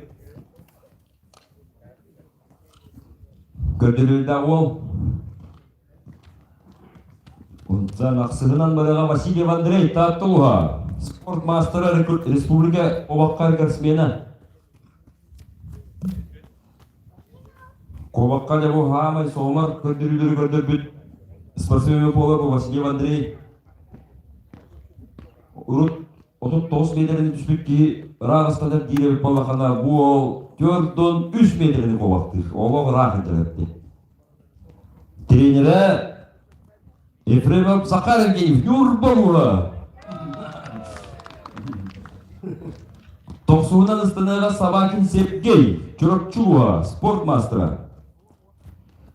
көрдөрүүлээх уол. Онтон ахсыһынан барыаҕа Васильев Андрей Таатта улууһа. Спорт маастара республика куобахха рекордсмена. Куобахха дьэ бу хаамай соһумар көрдөрүүлэри көрдөрбүт спортсмен буолар бу Васильев Андрей. Урут 39 метрини түспүт киһи ыраах ыстанар диир эбит буоллахына, бу уол 403 метрини куобахтыыр. Олох ыраах илдьэр Тренерэ Ефремов Захар Евгеньевич Ньурба улууһа. Тохсуһунан ыстаныаҕа Собакин Сергей, Чурапчы улууһа, спорт маастара.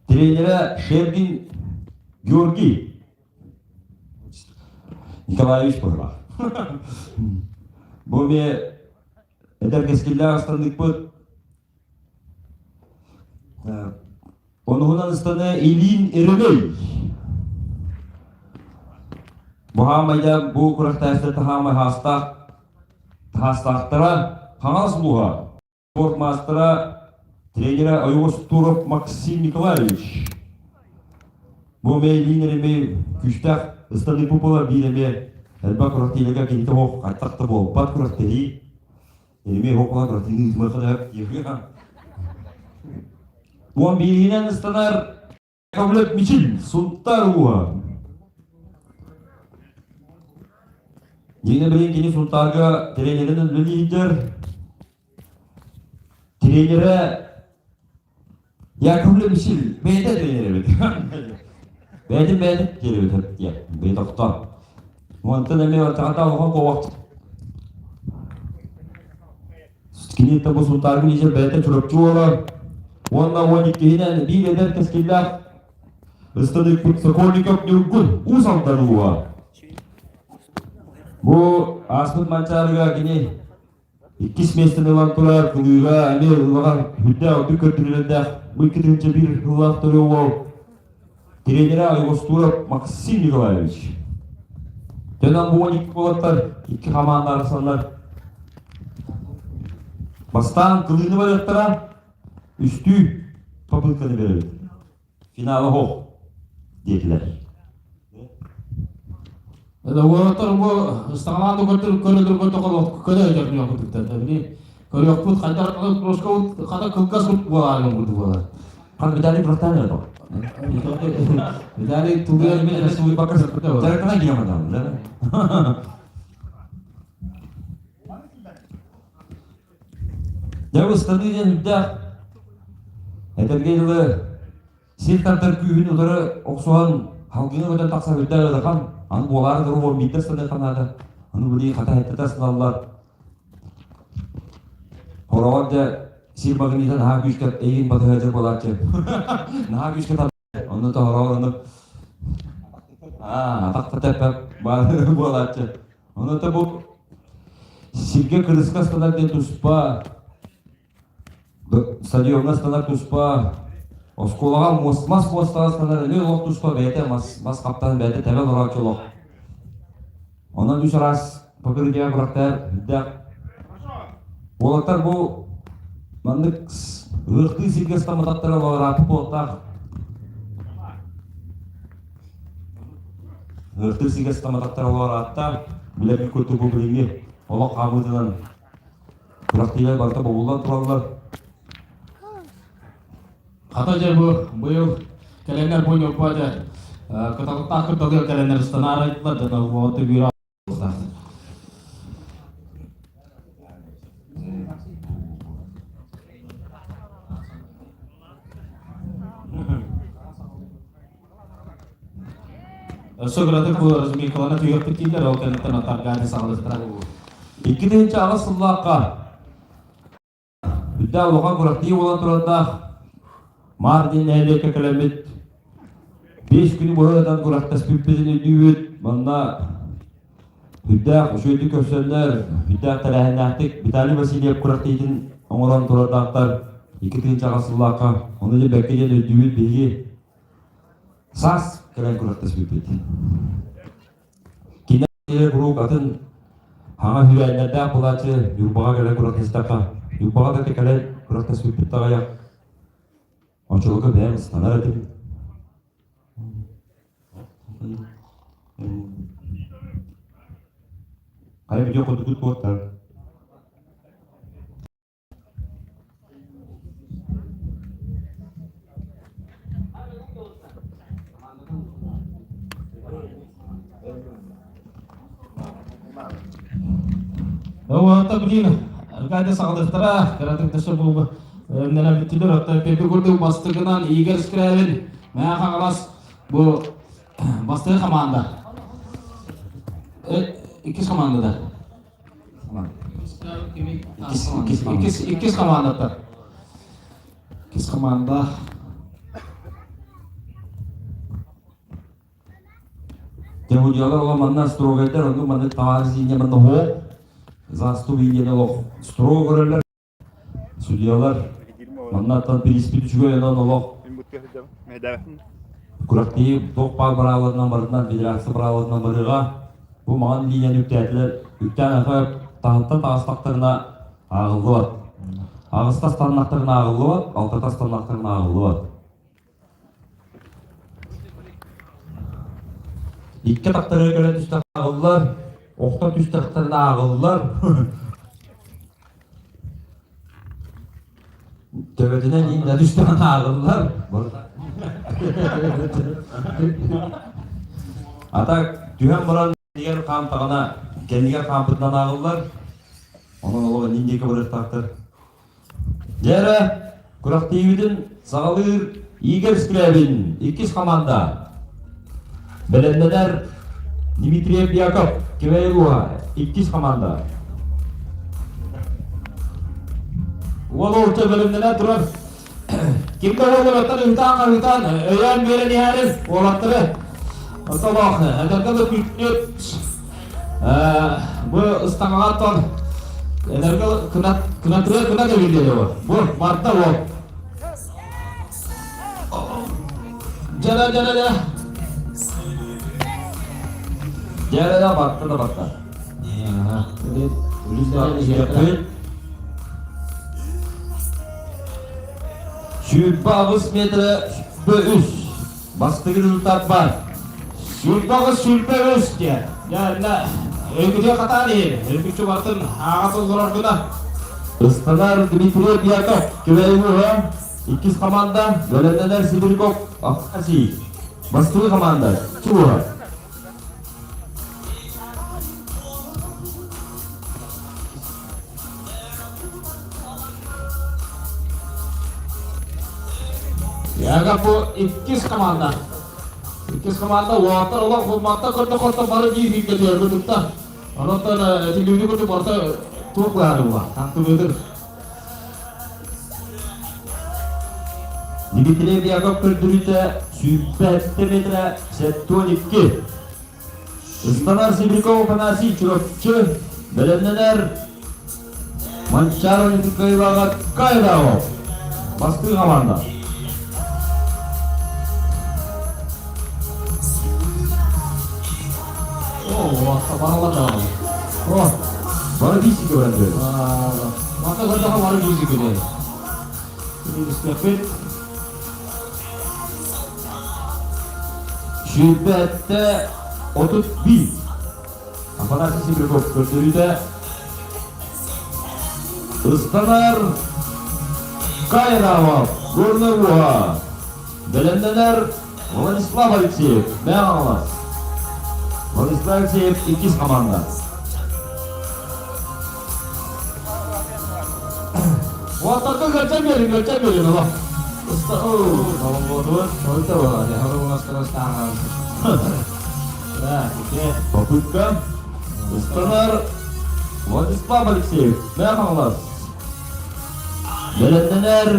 Тренерэ Шергин Георгий Николаевич быһылаах. Бу эмиэ эдэр кэскиллээх ыстанныкпыт Онуһунан ыстаны Илин Ирилей. Бу хаамайда бу күрэхтэһиктэр таһаамай хаастаах таһаастаахтара Хаҥалас улууһа. Спорт маастара тренера Ойугус Туров Максим Николаевич. Бу эмиэ Илин Иремей күүстээх ыстаныы буолар биир эмиэ элбэх күрэхтэһиилэргэ кинитэ суох хайтах да буолбат күрэхтэһии. Эми хокула картины махана Уон бииринэн ыстанар Яковлев Мичил Сунтаар ууһа. Дина билин кини Сунтаарга тренеринэн үлэлиир. Тренерэ Яковлев Мичил бэйэтэ тренер эбит. Бэйэтин бэйэтин диэбит диэн бэйэтэ тохтоо. Онтон эмиэ ортаҕата улахан куобах Кини бу Сунтаарга лидер бэйэтэ Чурапчы уола уонна 12-инэн биир эдэр кэскиллээх ыстаныыкпыт Сокольников Ньургун Уус Алдан ууһа. Бу ааспыт Манчаарыга кини Иккис миэстэни ылан турар кылыыга эмиэ ыллаҕар үрдээх үрдүк көрдөрүүлэрдээх бу 2001 сыллаах төрүө уол тренерэ Айгостуров Максим Николаевич. Төнөн бу 12 уолаттар икки хамаанда арахсаннар бастаан кылыыны барыахтара үстүү попытканы биэрэбит. Финала суох диэтилэр. Уолаттар бу ыстаҥалаан да көрдөр көрөлөр көрдөхө көрө өйдөрбүнү курдуктар. Били көрүөхпүт хайдах кружка хата кылгас буолаарын курдук буолар. Хан Виталий Братанов это. Виталий тулуйар мен республика Жаркана гемадан, да? Дьэ ыстаныы диэн үрдээх этэргэ дылы сир тардар күүһүн утары охсуһан халгыҥа көтөн тахсар үрдээх ыарахан аны буолаары турар уон биирдэ ыстаныахха наада аны били хата сэттэтэ ыстаналлар хороҕор дьэ сир магнита наһаа күүскэ эйигин батыһа буолааччы наһаа күүскэ онно тоһороҕор ону аа атахта тэппэт буолааччы Ону бу сиргэ кырыска ыстанар диэн туспа, стадиоҥҥа ыстанар туспа, оскуолаҕа мас муостаҕа ыстанар эмиэ олох туспа бэйэтэ мас, мас хаптаһын бэйэтэ тэбэ олорооччу олох. Онон үс араас покрытие күрэхтэр үрдээх. Уолаттар бу маннык ыһыахтыы сиргэ ыстамматахтара ырааппыт буолтаах. Ыһыахтыыр сиргэ ыстамматахтара олоор ааттаах, билэргит курдук бу билиҥҥи олох хаамыытынан күрэхтэһиилэр барыта бобуллан тураллар. Хата дьэ бу быйыл кэлэннэр бу Ньурба дьэ кыталыктаах кырдалыгар кэлэннэр ыстанаарайдылар дьэ уоту бүүрэ Өссө кыратык бу разминкалана түһүөхпүт дииллэр, ол кэнниттэн атаргааны саҕалыахтара. 2008 сыллаахха Үрдээх улахан күрэхтии буолан турардаах Маар диэн нэһилиэккэ кэлэммит биэс күнү быһа ытан күрэхтэспиппитин өйдүүбүт. Манна үрдээх үчүгэйдик көрсөннөр, үрдээх тэрээһиннээхтик Виталий Васильев күрэхтэһиитин. оҥорон турардаахтар 2000 сыллаахха ону дьэ бэркэ диэн өйдүүбүт биһиги саас кэлэн күрэхтэспиппит. Кинилэр куруук атын хаҥа үүрээннэрдээх буолааччы Ньурбаҕа кэлэн күрэхтэстэххэ Ньурбаҕа да кэлэн күрэхтэспиппит аҕыйах оччолорго бэйэм ыстанар этим. Хайа видео курдукут куоттар. Уонта билин Аркадий саҕалыахтара кыратык да бу нэлэн бүтүлэр оттон пепе курдук бастыгынан Игорь Скрябин Мэҥэ Хаҥалас бу бастыгы команда иккис командада иккис иккис командаттар иккис команда Дьэ ол манна строгайдар оннук маннык товарищ диэн манна оһоо заступ диэн олох строго көрөллөр судьялар маннаттан бириспит үчүгэй онон олох күрэхтэһии туох баар быраабылатынан барытынан федерация быраабылатынан барыаҕа бу маҥан лиинияны үктээтилэр үктээн аха таһыттан таҕыстахтарына ааҕыллыбат аҕыста астаннахтарына ааҕыллыбат алтата астаннахтарына ааҕыллыбат Икки атахтарыгар кэлэн түстэххэ ааҕыллар, охтон түстэхтэринэ ааҕыллар. Төбөтүнэн иҥнэ түстэҕинэ ааҕыллар. Ата түһэн баран кэннигэр хаамтаҕына кэннигэр хаампытынан ааҕыллар. Онон олох иннин диэки барыахтаахтар. Дьэ эрэ, күрэхтэһиибитин саҕалыыр Игорь Скрябин, иккис хамаанда. Бэлэмнэнэр Дмитриев Яков, Кэбээйи улууһа, иккис хамаанда. Уол уолча бэлэмнэнэ турар. Ким да уолаттар ыһытаан-хаһыытаан, өйөөн биэрэн иһээрин уолаттары ортолоох эдэргэ да күүтүнүт бу ыстаҥаҕаттан энерго кынат кынатыга кынат эбилиэ бу бу барда уол дьара дьара дьара Дьара да барта да барта. 28 метрэ 23. Бастакы результат бар. 28 23 диэн. Дьэ, өйгүтүө хатаан иһин. Өйгүччү бартын ааҕа толорор гына. Ыстанар Дмитрий Дьяков, Кэбээйи иккис команда, бэлэмнэнэр Сибиряков Афанасий. Бастакы команда, Чуга. Яга бу иккис команда. Иккис команда уолаттар олох булматта көрдө-көрдө бары биир бииргэ түөргө тутта. Онон этилүүнү көрдүк барыта туох быһаарылла. Тантыбыдыр. Дмитрий Яков көрдөрүүтэ 107 метрэ 72. Ыстанар Сибиряков Афанасий Чурапчы бэлэмнэнэр Манчаары кыайыылааҕа Кайдао бастыҥ хамаанда. О, баралар даҕаны. О, Бары биисигэ баран Мата көрдөҕө бары биисигэ Истэппит. Сүүрбэттэ 31. Афанасий Сибиряков көрдөрүүтэ ыстанар Кайрава Горный Уха бэлэмнэнэр Владислав Алексеев Мэҥэ Владислав Алексеев иккис команда. Уоттарга көрсөн берин, көрсөн берин, ола. Попытка. Ыстанар Владислав Алексеев Мэҥэ Хаҥалас. Бэлэмнэнэр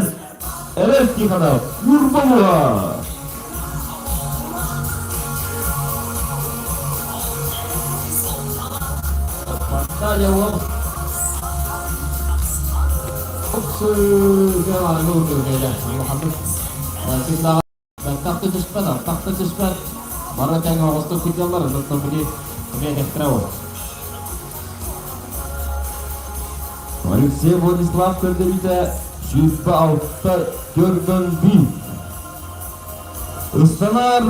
Эрэл Тихонов Ньурба улууһа. Далее уол. Уксуу, дьэ, урдугайда. Улаханнык ким Баттах да түспэт, аттах да түспэт. Бары тэҥ оҕустук кутуйаллар, онтон били эмиэ этэхтэрэ ол. Алексей Владислав көрдөрүүтэ 26 төрдөн биир. Ыстанар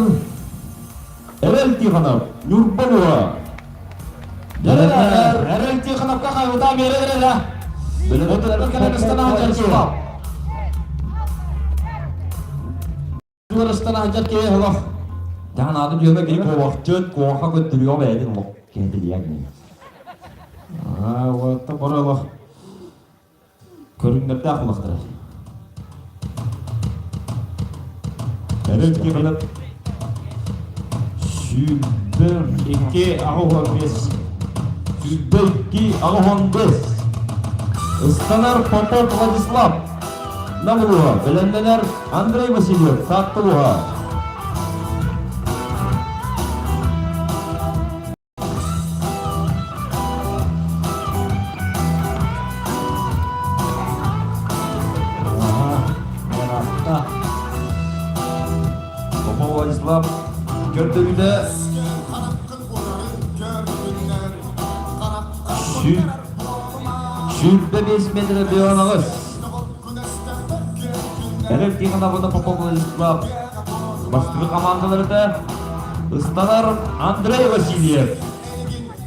Эрэл Тихонов, Ньурба Нура. Эрэл Тихоновка хайыта биэрэ эрэ. Отуттан кэлэн ыстанаҕа дьарчылап. Ыстана сылдьар киһи олох. Дьаһан ааты дьүөмэ кини куобахчыт, куоха көттүрүөх бэйэтин олох киһитилиэн. Аа, уолаттар бары олох көрүҥнэрдээх улахтара. Эрэл Тихонов 22 85. 22 85. Ыстанар Попов Владислав. Нам улууһа бэлэмнэнэр Андрей Васильев Таатта улууһа. Попов Владислав көрдөрүүтэ 25 метр бионаҕыс. Эрэл Тихоновна Попов Владислав бастакы командаларыта ыстанар Андрей Васильев.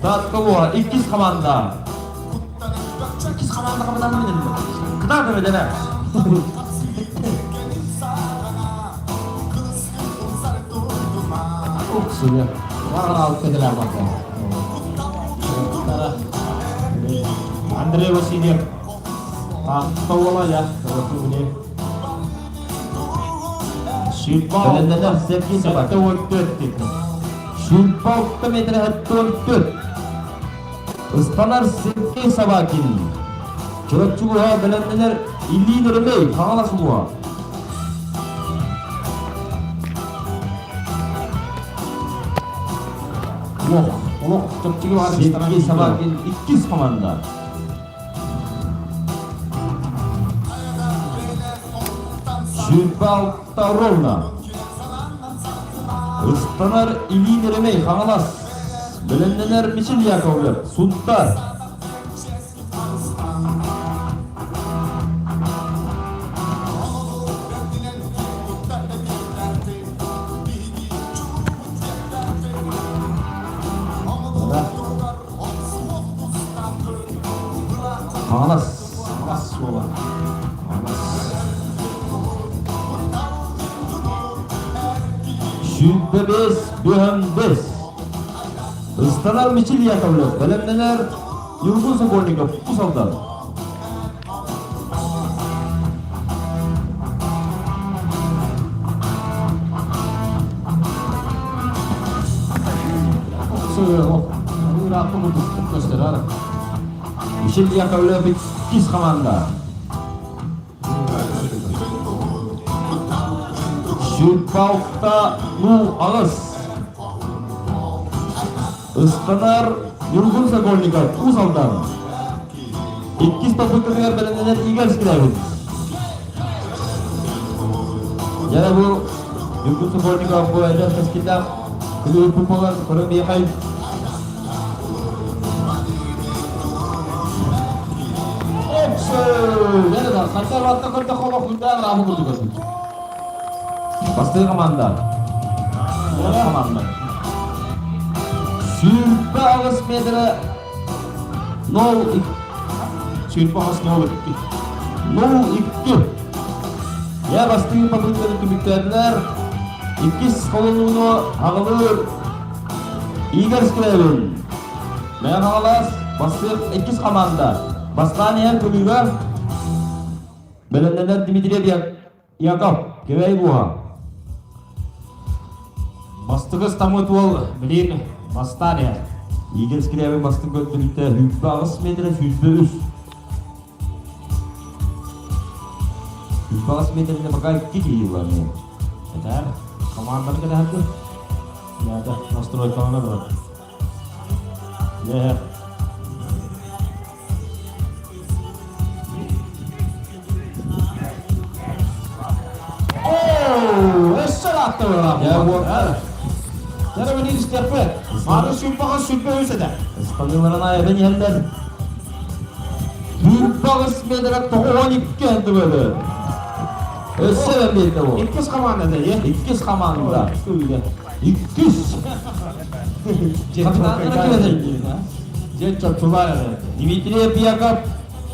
Таатта иккис команда. Иккис команда команданы билин. Кытаата билene. Уксуя. Варал кедилер бакка. Андрей Васильев. Таатта уола я. Бэлэмнэнэр Сергей Собакин. 76 метр 74. Ыстанар Сергей Собакин. Чурапчы улууһа бэлэмнэнэр Ильин Өрөмөй Хаҥалас улууһа. Олох, олох чопчугу бар Сергей Собакин иккис команда. 26 ровно. Ыстанар Ильин Еремей Хаҥалас. Бэлэмнэнэр Мичил Яковлев Сунтар. Хаҥалас. Хаҥалас суола. 25 55. Ыстанар Мичил Яковлев, бэлэмнэнэр Ньургун Сокольников Ус Алдан. Мичил Яковлев иккис команда. 26 ну аҕыс. Ыстанар Ньургун Сокольников Уус Алдан. Иккис попыткатыгар бэлэмнэнэр Игорь Скрябин. Дьэ бу Ньургун Сокольников бу эдэр кэскиллээх күлүүрпүт буолан көрөн биэхэй. Бастыҥ команда. Команда. 28 метра 0 28 02. 02. Я бастыҥ попытканы түмүктээтилэр. Иккис холонууну аҕалыр Игорь Скрябин. Мэҥэ Хаҥалас бастыыр иккис команда. Бастаан иһэр күлүүгэ бэлэмнэнэр Дмитрий Яков, Кэбээйи буоһа. Бастыгы ыстаммыт уол билин бастаан иһэр. Игорь Скрябин бастыҥ көрдөрүүтэ 28 метр 103. 108 метріне пока икки киһи ылар. Этэр, команданы кэтэһэрдин. Яда, настройкалана бар. Дьэ. аттылар. Я уоттар. Яра били истеппе. Мары сүлбаға сүлбе өседі. Ыстаныыларын айабын иһэллэр. Сүүрбэҕис метрэ 92 энди бөлө. Өссө бэмбиэтэ бу. Иккис команда да, е? Иккис команда. Иккис. Капитаннара ким этэй? Дьэ чопчулар эрэ. Дмитрий Яков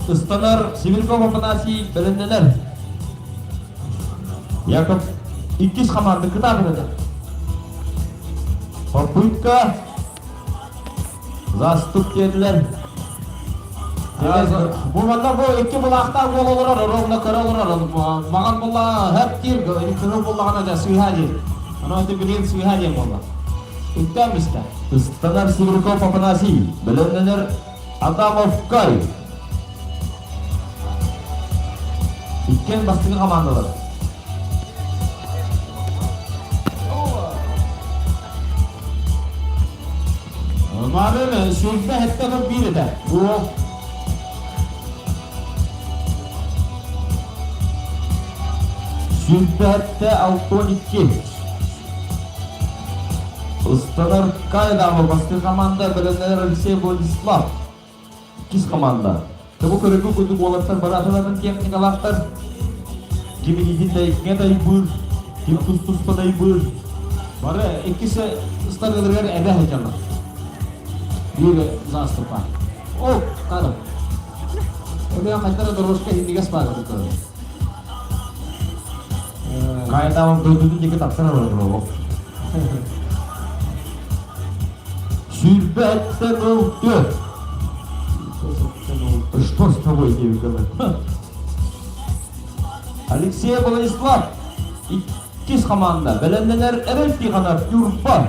ыстанар Сибирков Афанасий бэлэмнэнэр. Яков иккис команда кытаатыр этэ. Попытка заступ диэтилэр. Бу манна бу икки булаахтаах буола олорор, ровно көрө олорор. Маҕан булла хэп диир, кыһыл буллаҕына да сыыһа диир. Ону ити билиэн сыыһа диэн буолла. Үктээн бистэ. Ыстанар Сибирков Афанасий, бэлэмнэнэр Адамов Кай. Иккиэн бастакы командалар. Марын сүүрбэ хэттэ биир этэ. Бу Сүүрбэ 62. Ыстанар Кайдама бастакы команда бэлэмнэнэр Алексей Владислав. Иккис команда. Табу көрөгү курдук уолаттар бараатыларын техникалаахтар. Ким илиитин дайыкка дайбыыр, ким тус-туспа дайбыыр. Бары иккис ыстарыыларыгар эбэ сылдьаллар. Биир заступа. О, кадр. Эбэ хайтара дорожка иннигес баар көрөр. Кайдама дойдутун диэки тахсан олорор. Сүүрбэттэн ылты. Что с тобой, девка? Алексей Владислав. Иккис команда. Бэлэмнэнэр Эрэл Тихонов Ньурба.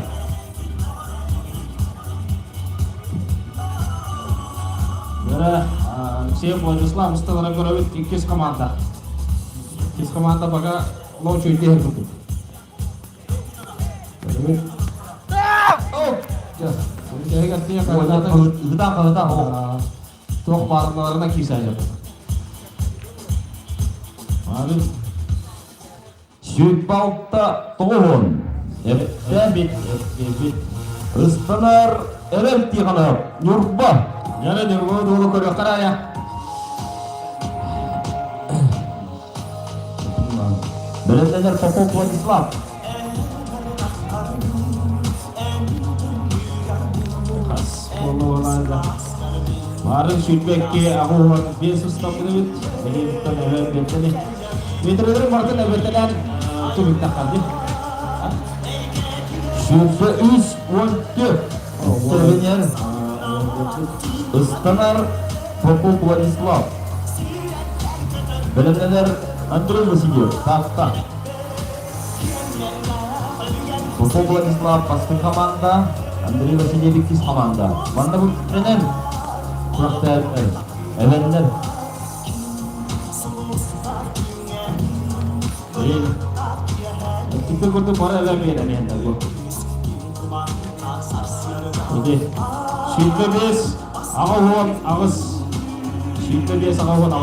Бара Алексей Владислав ысталара көрөбүт иккис команда. Иккис команда пока лоочу иттиһэр курдук. Ыгытаан хаһытаан Туох баарыналарына киирсээдьэр. Марын 26 тоҕуһун. Эптэ бит. Ыстанар Эрэл Тихонов Ньурба. Яра Ньурба дуолу көрүөххэ я. Бэлэмнэнэр Попов Владислав. Марын сүүрбэкки аҕуһун биэс устаппыт билиттэн эбэ бэттени. Метрелери бартын эбэтэлэн тубуттаххарды. 23 14. Тренер Ыстанар Попов Владислав. Бэлэмнэнэр Андрей Васильев. Таатта. Попов Владислав бастыҥ команда, Андрей Васильев иккис команда. Манна бу тренер күрэхтээбиттэр, эбэннэр. Икки курдук бары эбэн биэрэн иһэллэр бу. Ити 25 аҕыс 25 аҕыс буолла.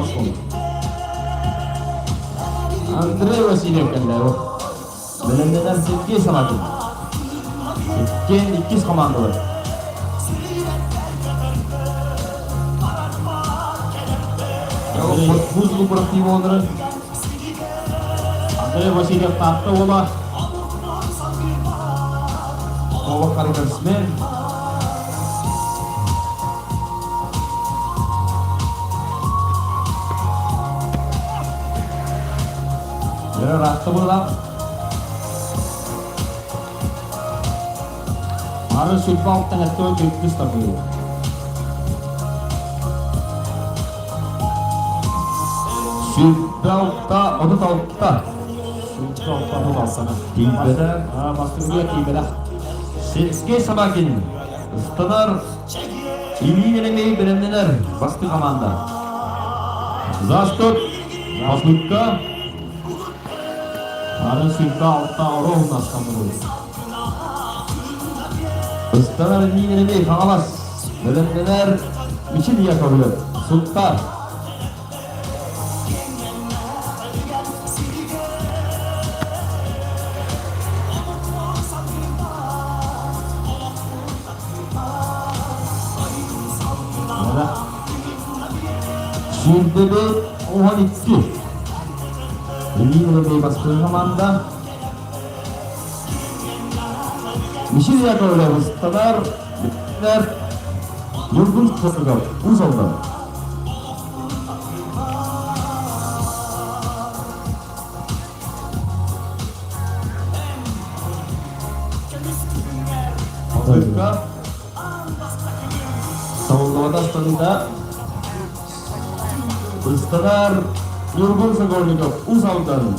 Андрей Васильев кэллэ бу. Бэлэмнэнэр Сергей Самакин. Иккиэн иккис командалар. Бузлу күрэхтии буолларын Андрей Васильев Таатта уола. Оба рекордсмен. Яра ратты була. Марын 26 хэттэ төрдүс табыы. 26 36. 26 36. Тиийбэтэ. Бастыгыга тиийбэтэх. Сергей Собакин. Ыстанар Ильин Еремей бэлэмнэнэр бастыҥ команда. Заступ. Попытка. Марын 26 ровно астамыры. Ыстанар Ильин Еремей Хаҥалас. Бэлэмнэнэр Мичил Яковлев. Сунтаар. Сүүрдэбит 12. Илиин Өлөбөй бастыҥ хамаанда. Мишель Яковлев ыстанар, Ньургун Сосугов Уус Алдан. Попытка. Сауллубата ыстаныыта. Ыстанар Ньургун Сокольников Уус Алдан.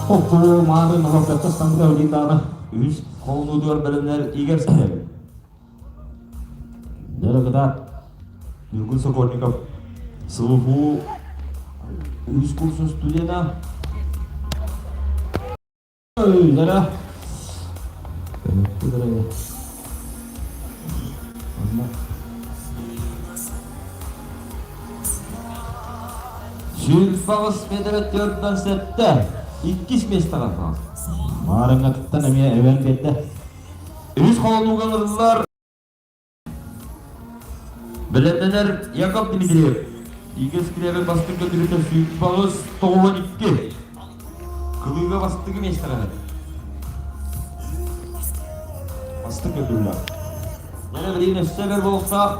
Окку мааны ноһорготто станыта өлиин Үһүс холонуутугар бэлэмнэр Игорь Сидоров. Дөрөгүтаат. Ньургун Сокольников СВФУ үһүс курсун студена. Дара. Сүүрбэҕис метрэ төрдөн сэттэ. Иккис миэстэҕэ Маарыҥҥатыттан эмиэ эбэн биэрдэ. Үһүс холонууга ылыллар Бэлэмнэнэр Яков Дмитриев. Игорь Скрябин бастыҥ көтүрүтэ сүүрбэҕис 92. Кылыыга бастыҥы миэстэҕэ. Бастыҥ көтүрүлэр. Яна билигин өссө бэр буолуохтаах.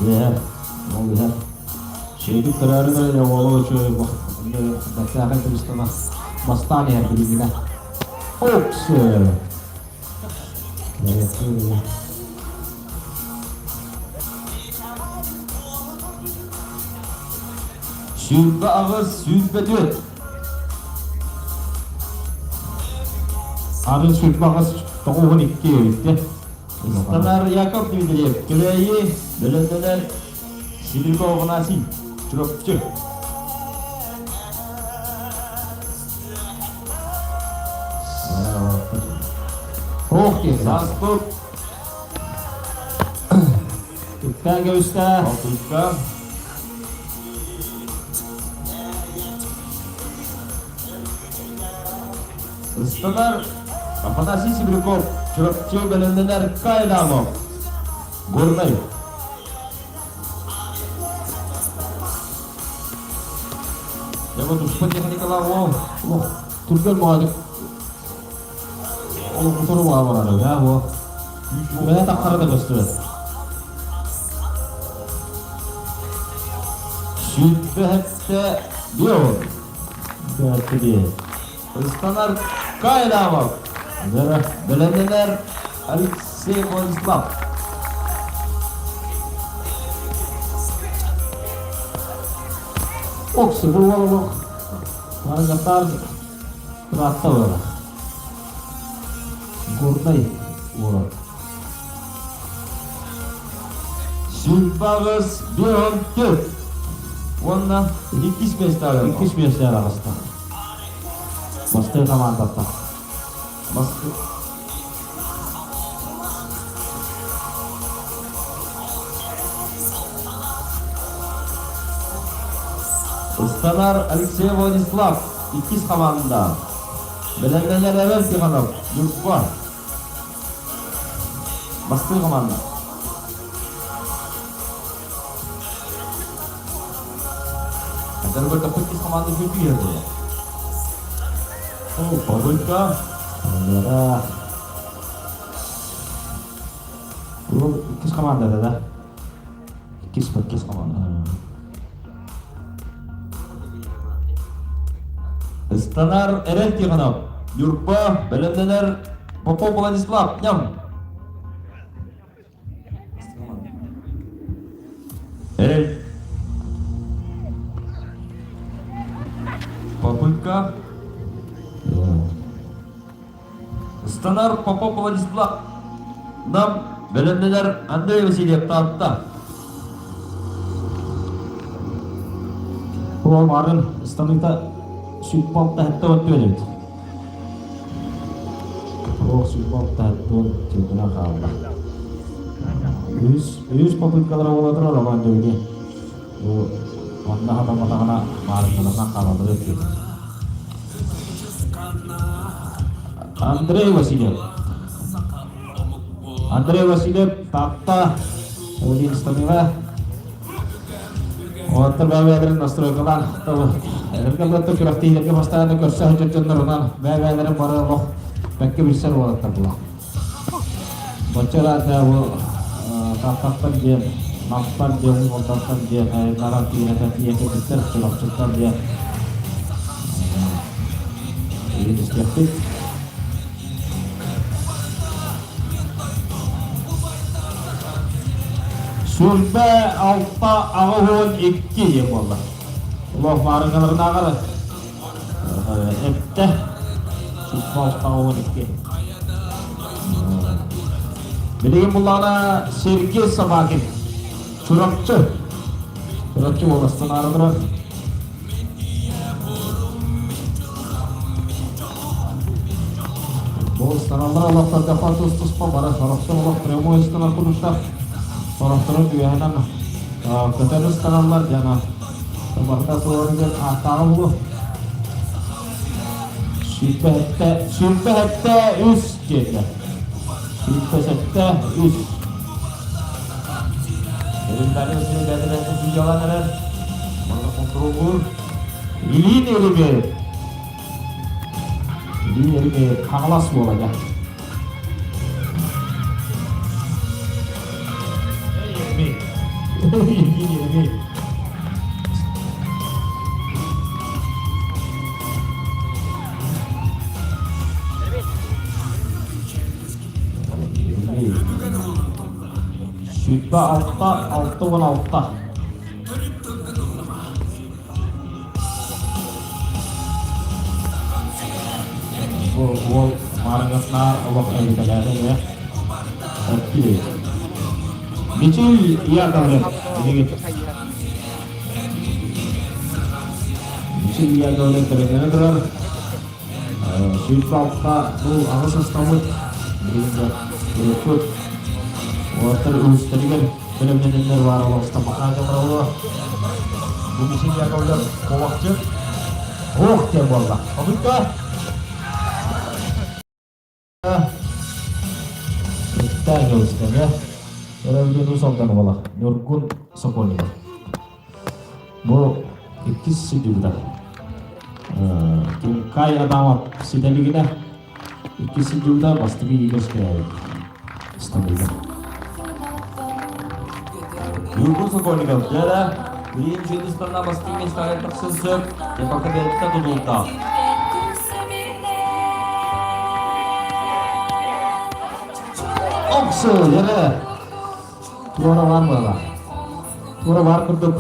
Иһэр, ол иһэр. Шейдик көрөөрү көрө оҕолор үчүгэй бэртээхэй туристана бастаан иһэр билиҥҥинэ. Опс! 28, 24. Арын 28, 92 эбитте. Станар Яков Дмитриев, Кэбээйи, бөлөннөнөр Сибиряков Афанасий, Чурапчы. Ох диэн. Сааспыт. Үктээн кэбистэ. Алтыска. Ыстанар Афанасий Сибиряков, Чурапчы бэлэмнэнэр Кайдамов, Горнай. Я вот туспа техникалаах ол түргэн моодик ол кутуру барар да бу бэйэ таххара да көстүбэт. Сүүрбэһэттэ био. Бэртиди. Ыстанар Кайдамов. Бэлэмнэнэр Алексей Владислав. Окси бу уол Маргатар ыраатта буолар. Горнай уола. 28 14 уонна иккис миэстэҕэ Иккис миэстэҕэ аҕыста. Бастыҥ хамаандаттан. Басты Ыстанар Алексей Владислав иккис хамаанда. Бэлэмнэнэр Эвел Тихонов, Ньурба. Бастыҥ хамаанда. Дорогой иккис хамаанда сүүрдүү иһэр Попытка. Да. Бу иккис командада да. Иккис Иккис команда. Ыстанар Эрэл Тихонов, Ньурба, бэлэмнэнэр Попов Владислав, Ням. Эрэл. Попытка. Ыстанар Попов Владислав, Нам, бэлэмнэнэр Андрей Васильев, Таатта. Ол марын станыта сүппалта хэтте өттүөн эбит. Ол сүппалта хэтте өттүөн хаалла. Үс үс попыткалара бола турар Роман Дөгү. Бу онно хатамматаҕына маарыннарынан хаалаллар өттүн. Андрей Васильев. Андрей Васильев Таатта Владимир Оттор бэйэлэрин настройкалаан эргэ күрэхтиилэргэ бастаан көрсө сылдьар дьоннорунан бэйэлэрин бары олох бэккэ билсэр уолаттар була. Боччалаата бу Тааттаттан диэн, Намтан диэн, Молдовтан диэн айаннаран тиийэн тиийэн кэлбиттэр, Чурапчыттан диэн истиэхпит. 26 82 диэн буолла. Олох маарыҥаларынааҕар эптэ. 26 82. Билигин буллаҕына Сергей Собакин Чурапчы. Чурапчы уоластан аара турар. Бу ыстаналлар олохтордоххо тус-туспа бары сорохтор олох прямой ыстанар курдуктар, сорохтору үөһэнэн көтөн ыстаналлар дьана барыта туорыгар ааттааҕы булу. 27 73 диэтэ. 27 3. Элементарный өсүнө бэйэтэ видеолан эрэр. Манна контроллуур. Илиин эригэр. Илиин эригэр хаҥалас буолага. Илиин эригэр. 26 66. Бу уол маарыҥҥатынаар олох эбитэлээтэ эмиэ. Эркии. Мичил Яковлев билигин. Мичил Яковлев бэлэмнэнэ турар. 26 бу аҕыс ыстаммыт билигин да уруккут уолаттар үгүстэригэр бэлэмнэнэннэр баар олох ыстаммакка дьонноруо. Бу Мичил Яковлев куобахчы. Ох диэн буолла. Обутта. Итта кэбистэ. Өрөбүлүн ус алдан буола. Ньургун Сокольников. Бу иккис сидюгда. Кай Адамов ситэлигинэ иккис сидюгда бастакы Игорь Скрябин. Стамбулга. Ньургун Сокольников дьэ билигин Чыгдыстарна бастыҥ миэстэҕэ тахсан сөп, пока бэйэтэ тутулуктаах. Оксу, эрэ. Туора бар буола. Туора бар курдук.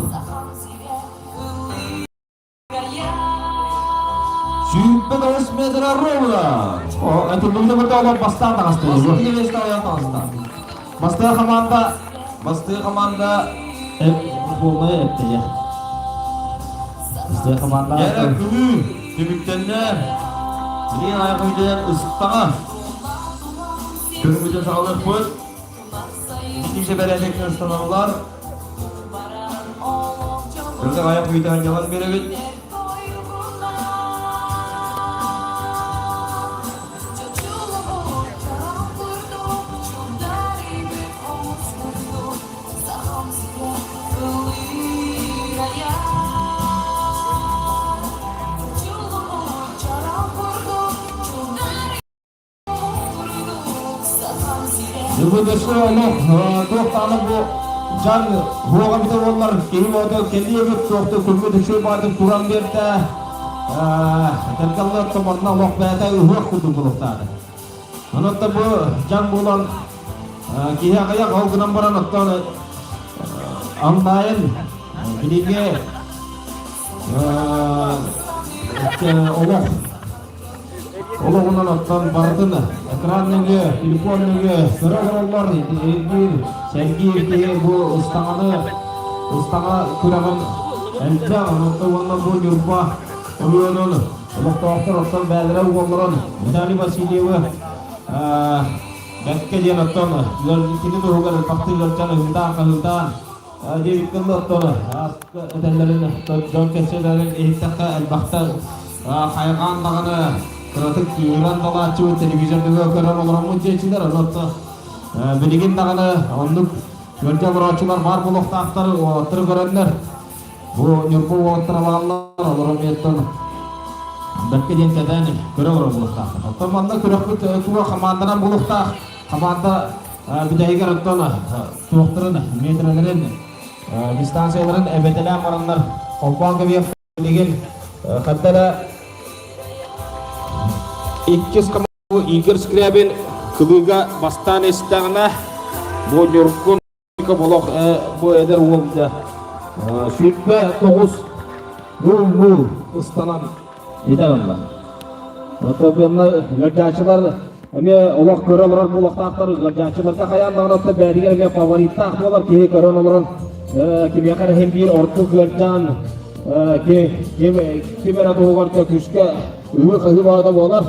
29 метр ровно. О, это нужно было бастаан таҕысты. Бастакы миэстэ ойон таҕыста. Бастыҥ команда Бастыҥ команда полная эптеге. Бастыҥ команда Дьэ күлүү түмүктэннэ. Билигин аяқ үйден ыстаҥа. Көрүҥмүтүн саҕалыахпыт. Иккинчи бэрээдэккэ ыстаналлар. Көрдөх аяқ үйден дьалан биэрэбит. Бүгүн олох туох даҕаны бу дьаҥ уоҕа бүтэ буоллар киһи уота кэлиэ эбит туохта күммүт үчүгэй баҕайытык туран биэрдэ. Этэргэ томорно олох бэйэтэ ыһыах курдук буолуохтаата. Онон бу дьаҥ буолан киһи аҕыйах ол гынан баран оттон онлайн билиҥҥи олох Олоҕунан оттон барытын экран нөҥүө, телефон нөҥүө көрө олороллор, ирдиир, сэргиир киһи бу ыстаҥаны, ыстаҥа күрэҕин элбэх, онон уонна бу Ньурба оройуонун олохтоохтор оттон бэйэлэрэ уолларын Виталий Васильевы бэркэ диэн оттон кини туһугар элбэхтик ыалдьан ыһыытаан-хаһыытаан диэбиккин оттон этэллэрин дьон кэпсэлэрин иһиттэххэ элбэхтэ хайҕаан даҕаны кыратык кыыран далааччыбыт телевизор нөҥүө көрөн олороммут диэччилэр онон. Билигин даҕаны оннук ыалдьа олорооччулар баар буолуохтаахтар, уолаттары көрөннөр. Бу Ньурба уолаттара бааллар, олорон миэттэн бэркэ диэн кэтээн көрө олорор буолуохтаахтар. Оттон манна күрэхпит туга хамаанданан буолуохтаах. Хамаанда бүтэһигэр оттон туохтарын, метрэлэрин, дистанцияларын эбэтэлээн бараннар холбоон кэбиэх билигин ханна эрэ иккис команда Игорь Скрябин кылыыга бастаан истэҕинэ бу Ньургун Олох бу эдэр уол дьэ 29 нуул ыстанан итэн ылла. Оттон ыалдьааччылар эмиэ олох көрө олорор буолуохтаахтар. Ыалдьааччыларга хайаан даҕаны бэйэтигэр эмиэ фавориттаах буолар киһи көрөн олорон кимиэхэ эрэ иһин биир ордук ыалдьаан ким ким эрэ туһугар күүскэ ыһыы-хаһыы баҕата буолар.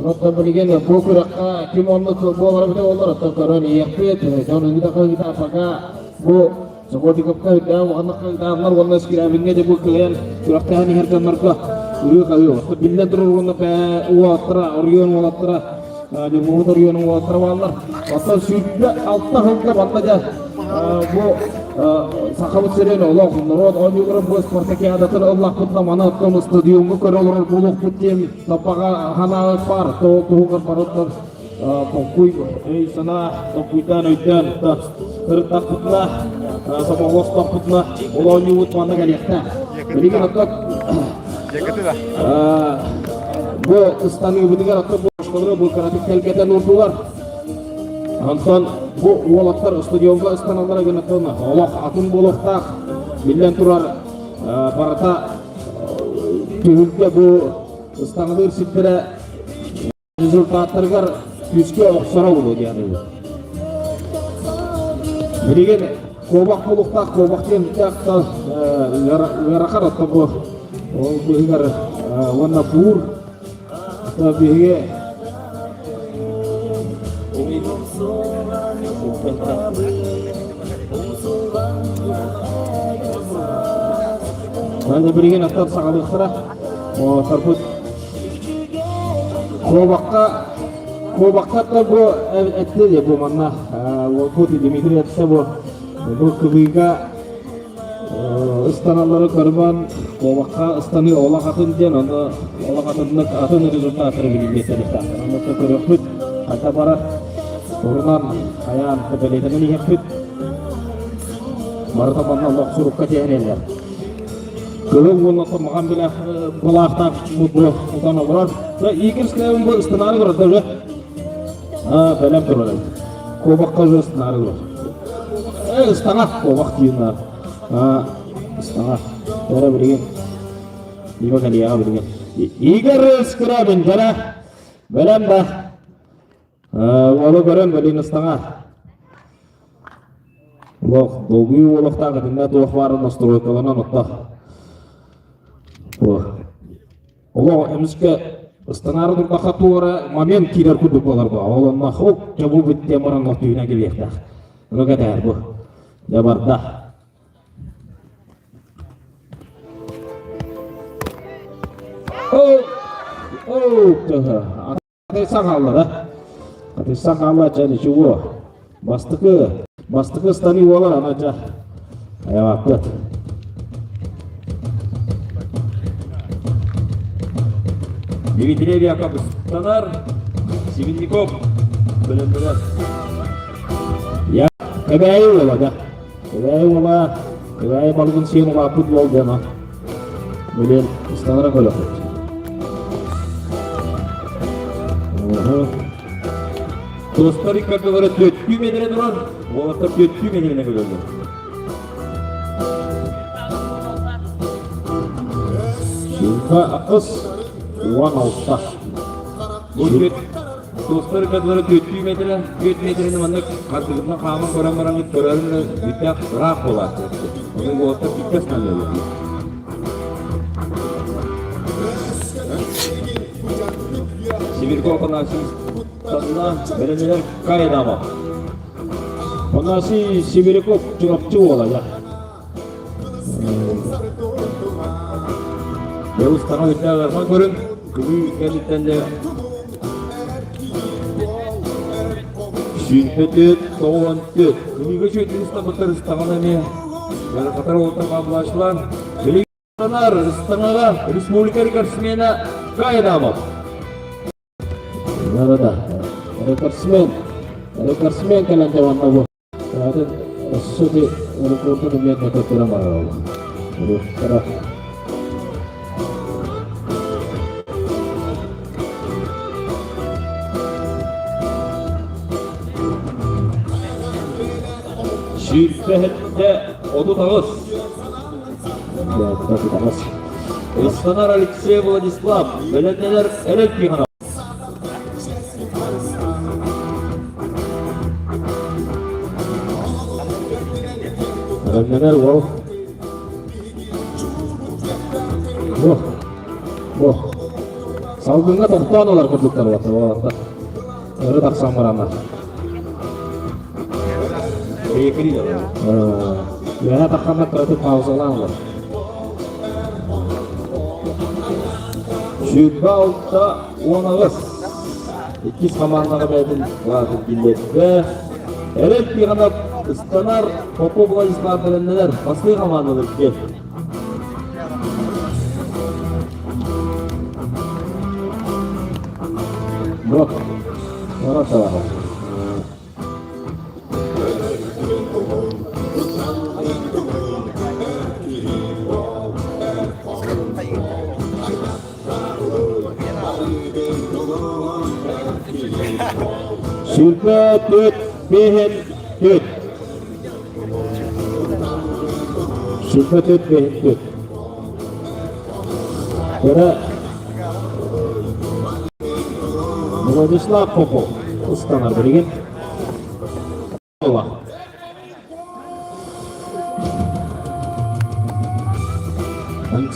Оттон билигин бу күрэххэ ким оннук буолара бүтэ буоллар, оттон көрөн иһиэхпит. Дьон ыыта-ыыта пока бу Сокотиковка үрдээх улаханнык хаһыытааннар уонна Скрябиҥҥэ дьэ бу кыайан күрэхтэһэн иһэр дьоннорго ырыы-хаһыы. Оттон биллэн турар уонна уолаттара, оройуон уолаттара, Ньургуһун оройуонун уолаттара бааллар. Оттон 26 сылга манна дьэ бу Сахабыт сирин олох норуот оонньууларын бу спартакиадатын ыллахпытына маны оттон стадиоҥҥа көрө олорор буолуохпут диэн Таппаҕа ханаабыт баар, туһугар барыттан толкуй, өй-санаа толкуйдаан өйдөөн ырыттахпытына, сомоҕолостохпутуна ол оонньуубут манна кэлиэхтээх. Билигин оттон бу ыстаныыбытыгар оттон бу бу кыратык тэлгэтэн уурдулар. Онтон бу уолаттар стадионга ыстаналлара гынаттан олох атын буолуохтаах. Биллэн турар, барыта Түһүлгэ бу ыстаҥалыыр сирдэрэ результаттарыгар күүскэ охсоро буолуо диэн Билигин куобах буолуохтаах, куобах диэн ыарахан оттон бу ол быыһыгар уонна буур биһиги Аны билигин аттан саҕалыахтара. Тарпыт Куобахха Куобахха бу этте бу манна бу Дмитрий этте бу бу кылыыга ыстаналлары көрбөн куобахха ыстаныы олох атын диэн ону олох атыннык атын результаттары билиниэхтээхтэр. Ону көрүөхпүт хата барар урунан хайаан бэлиэтэнэн иһиэхпит. Барыта манна олох сурукка тиһэрэллэр. Кыһыл уонна томаҕан билэх былаахтаах бу утан олорор. Игорь Скрябин бу ыстанаары көрөр даже. Бэлэм турар. Куобахха уже ыстанаары көрөр. Ыстаҥа куобах диин ыстаҥа. Эра билигин. Дима кэлиэҕэ билигин. Игорь Скрябин дьара бэлэм да. Уолу көрөн билигин ыстаҥа. Олох долгуйуу олохтоох итиннэ туох баарын настройкаланан оттох. Олох эмискэ ыстанаары турдахха туора момент киирэр курдук буолар бу. Ол онно хоп дьэ бу бүттэ баран түйүнэн кэлиэхтээх. Ону кэтэһэр бу. Дьэ барда. Оо, оо, Атыйсан хаалла Атыйсан хаалла чэ ничего. Бастакы, бастакы ыстаныы буолар ана дьэ. Айабаппыт. Дмитрий Яков ыстанар, Сибинников бөлөмбөрөр. Я Кэбээйи уола да. Кэбээйи уола, Кэбээйи балыгын сиэн улааппыт уол дьоно. Билин ыстанара көлөкөт. Тостар иккардылары төттүү метрэ турар, уолаттар төттүү метрэнэ көрөллөр. Сүүрбэ аҕыс 16. Бу Тостар иккардылары төттүү метрэ, 4 метрэни маннык хардыгытынан хааман көрөн бараҥҥыт көрөрүн бүттээх ыраах буолааччы. Ону уолаттар бүппэс наадалар. Сибирков Афанасий Санна бэлэмнэнэр Кайдама. Афанасий Сибиряков Чурапчы уола я. Дьоҕус таҥа үттээх көрүн, күлүү кэнниттэн де. Сүүрбэ 94. Кылыыга үчүгэйдик ыстаммыттар ыстаҥаны эмиэ Катар уолаттар баабылааччылар. Билигин ыстаҥаҕа республика рекордсмена Кайрамов. Нарада. Рекордсмен. Рекордсмен кэлэн табанна бу. Атын өссө рекордун эмиэ көтөрө барар. Рекорд. Сүүрбэһиттэ 38. Ыстанар Алексей Владислав, бэлэмнэнэр Эрэл Тихонов. Бэлэмнэнэр уол. Бу. Бу. Салгыҥҥа тохтоон ылар курдуктар уолаттар. Өрө тахсан бараннар. Үөһэ тахханна кыратык паузалаан ылар. 26 18. Иккис хамаандаҕа бэйэтин кылаатын киллэрдэ. Эрэл Тихонов ыстанар, Попов Владислав бэлэмнэнэр. Бастакы хамаандалар кэл. Бро. Бро, 24 бэһин 4. 24 бэһин 4. Кыра Владислав Попов ыстанар билигин.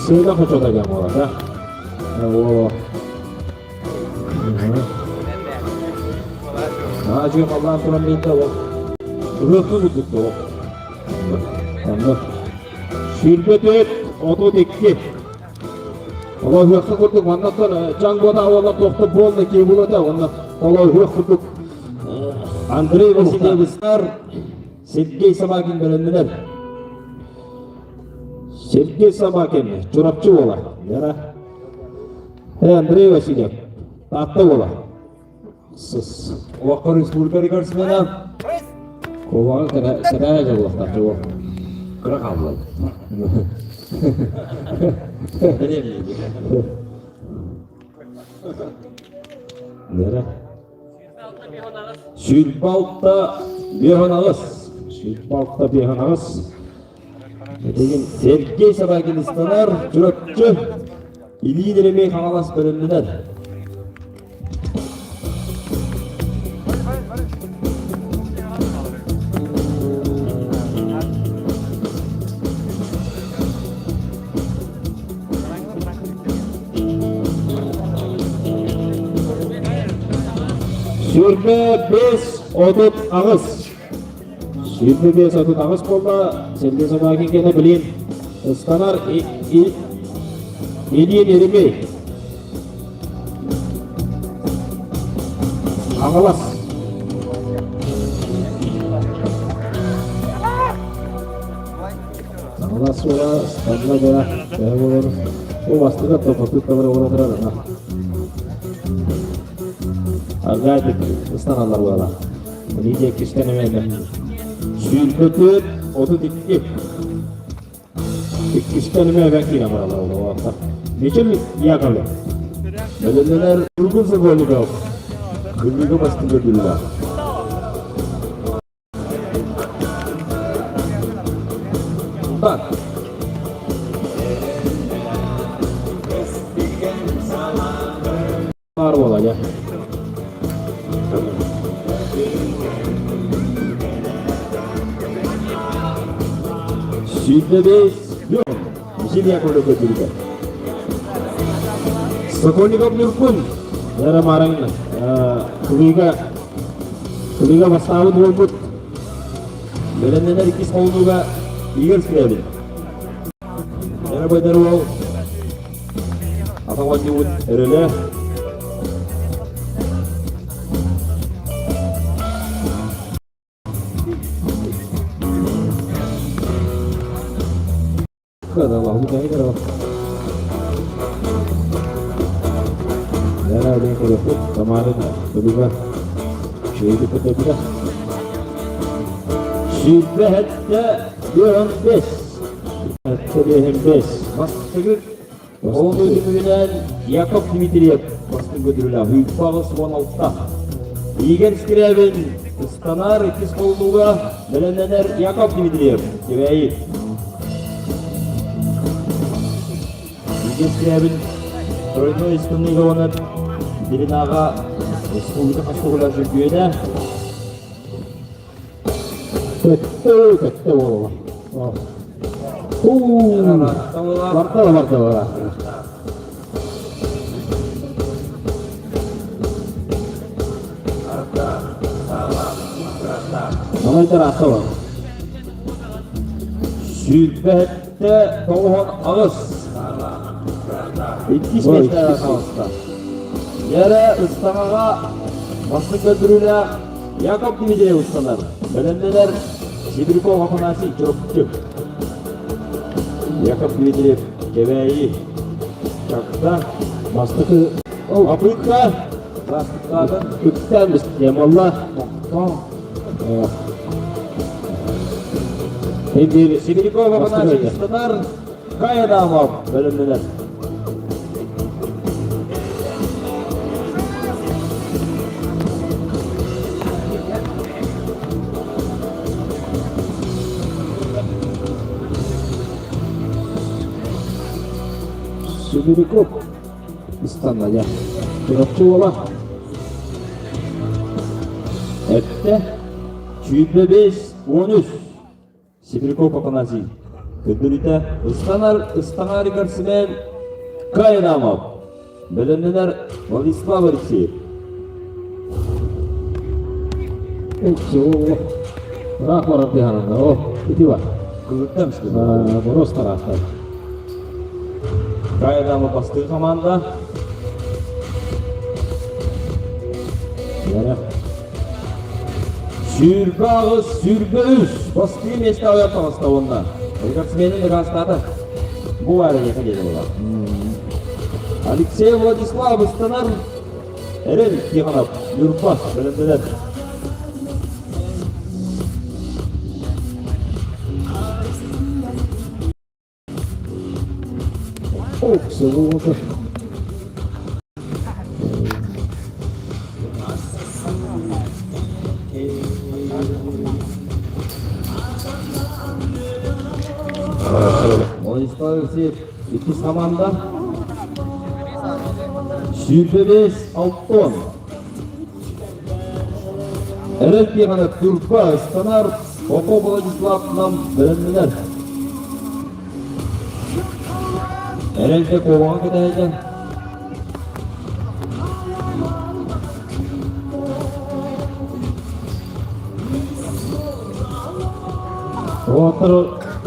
Сыыла хочота диэн буолар, да? О. Аажы халлаан туран биирдэ ол. Ыһыахха курдук да ол. Онно 24 32. Оло ыһыахха курдук маннаттан чаҥ буота уонна туохта буолла кии булата онно оло ыһыах курдук Андрей Васильевичтар Сергей Собакин бэлэмнэнэр. Сергей Собакин, Чурапчы уола. Яра. Андрей Васильев, Таатта уола. Сыс. Олоххо республика рекордсмена. Кубаҕа кэбээһэ дьоллохтар чугу. Кыра хаалла. Яра. 26 58. 26 58. Билигин Сергей Собакин ыстанар, Чурапчы Илии Еремей Хаҥалас бэлэмнэнэр. 25 38. 25 38 буолла. Сергей Собакин кэнэ билин ыстанар Ильин Еремей. Хаҥалас. Хаҥалас уола ыстанна дьара төһө буолар? Ол бастыга топотук табара буола турар ана. Аргаайдык ыстаналлар буола. Лидия кистен эмэйдэ. 24 32. Иккистэн эмэ киирэн бараллар буолла. Мичил Яковлев. Бэлэмнэнэр Тургун Сокольников. Кыргыга бастыҥ көрдүллэр. Так. Бар буола дьэ. 25 yok. Мичил Яковлев көрдүллэр. Сокольников Нюркун. Яра маран кылыыга кылыыга бастаабыт буолбут. Бэлэмнэнэр иккис холунууга Игорь Скрябин. Яра Байдар уол атах оонньуубут өрөлө. Кадала, Яра один көрөппүт, Тамарын бөлүгө шейди көтөбүтэ. Сүүрбэ сэттэ 5. 75. Бастыгы ол үтүмүгүнэн Яков Дмитриев бастыҥ көтүрүлээх 186. Игорь Скрябин ыстанар иккис холунууга бэлэмнэнэр Яков Дмитриев Кэбээйи. Игорь Скрябин тройной ыстаныыга уонна Диринааҕа республика хастыгыла чөмпүйүөнэ. Көттө, көттө буолла. Барта барта бара. Балайдар ата бар. 198. Иккис миэстэҕэ таҕыста. Яра ыстаҥаҕа бастыҥ көрдөрүүлээх Яков Дмитриев ыстанар. Бэлэмнэнэр Сибиряков Афанасий Чурапчы. Яков Дмитриев Кэбээйи Чакта Бастакы Апыкка Үктээн Ямалла Сибиряков Афанасий ыстанар Кайдамов бэлэмнэнэр. Сибиряков ыстанная. Чурапчы уола. Эттэ 25 13 Сибиряков Афанасий көрдөрүүтэ ыстанар ыстаҥаарыгар Семен Кайнамов бэлэмнэнэр Владислав Алексеев. Ыраах барар тыһананда, о, ити бар. Кылыттан Мороз тараахтар. Кайнамов бастыы команда. Яра. 28, 23 бастыы миэстэ ойон таҕыста уонна рекордсменин дакаастаата. Бу баар эйиэхэ диэни буолар. Алексей Владислав ыстанар Эрэл Тихонов Ньурба бэлэмнэнэр. Ох, Владислав Алексеев иккис команда. 105 Алтон. Эрэл Тихонов Ньурба ыстанар Попов Владислав Нам бэлэмнэнэр. Эрэлгэ куобаҕа кэтэһэллэр. Уолаттар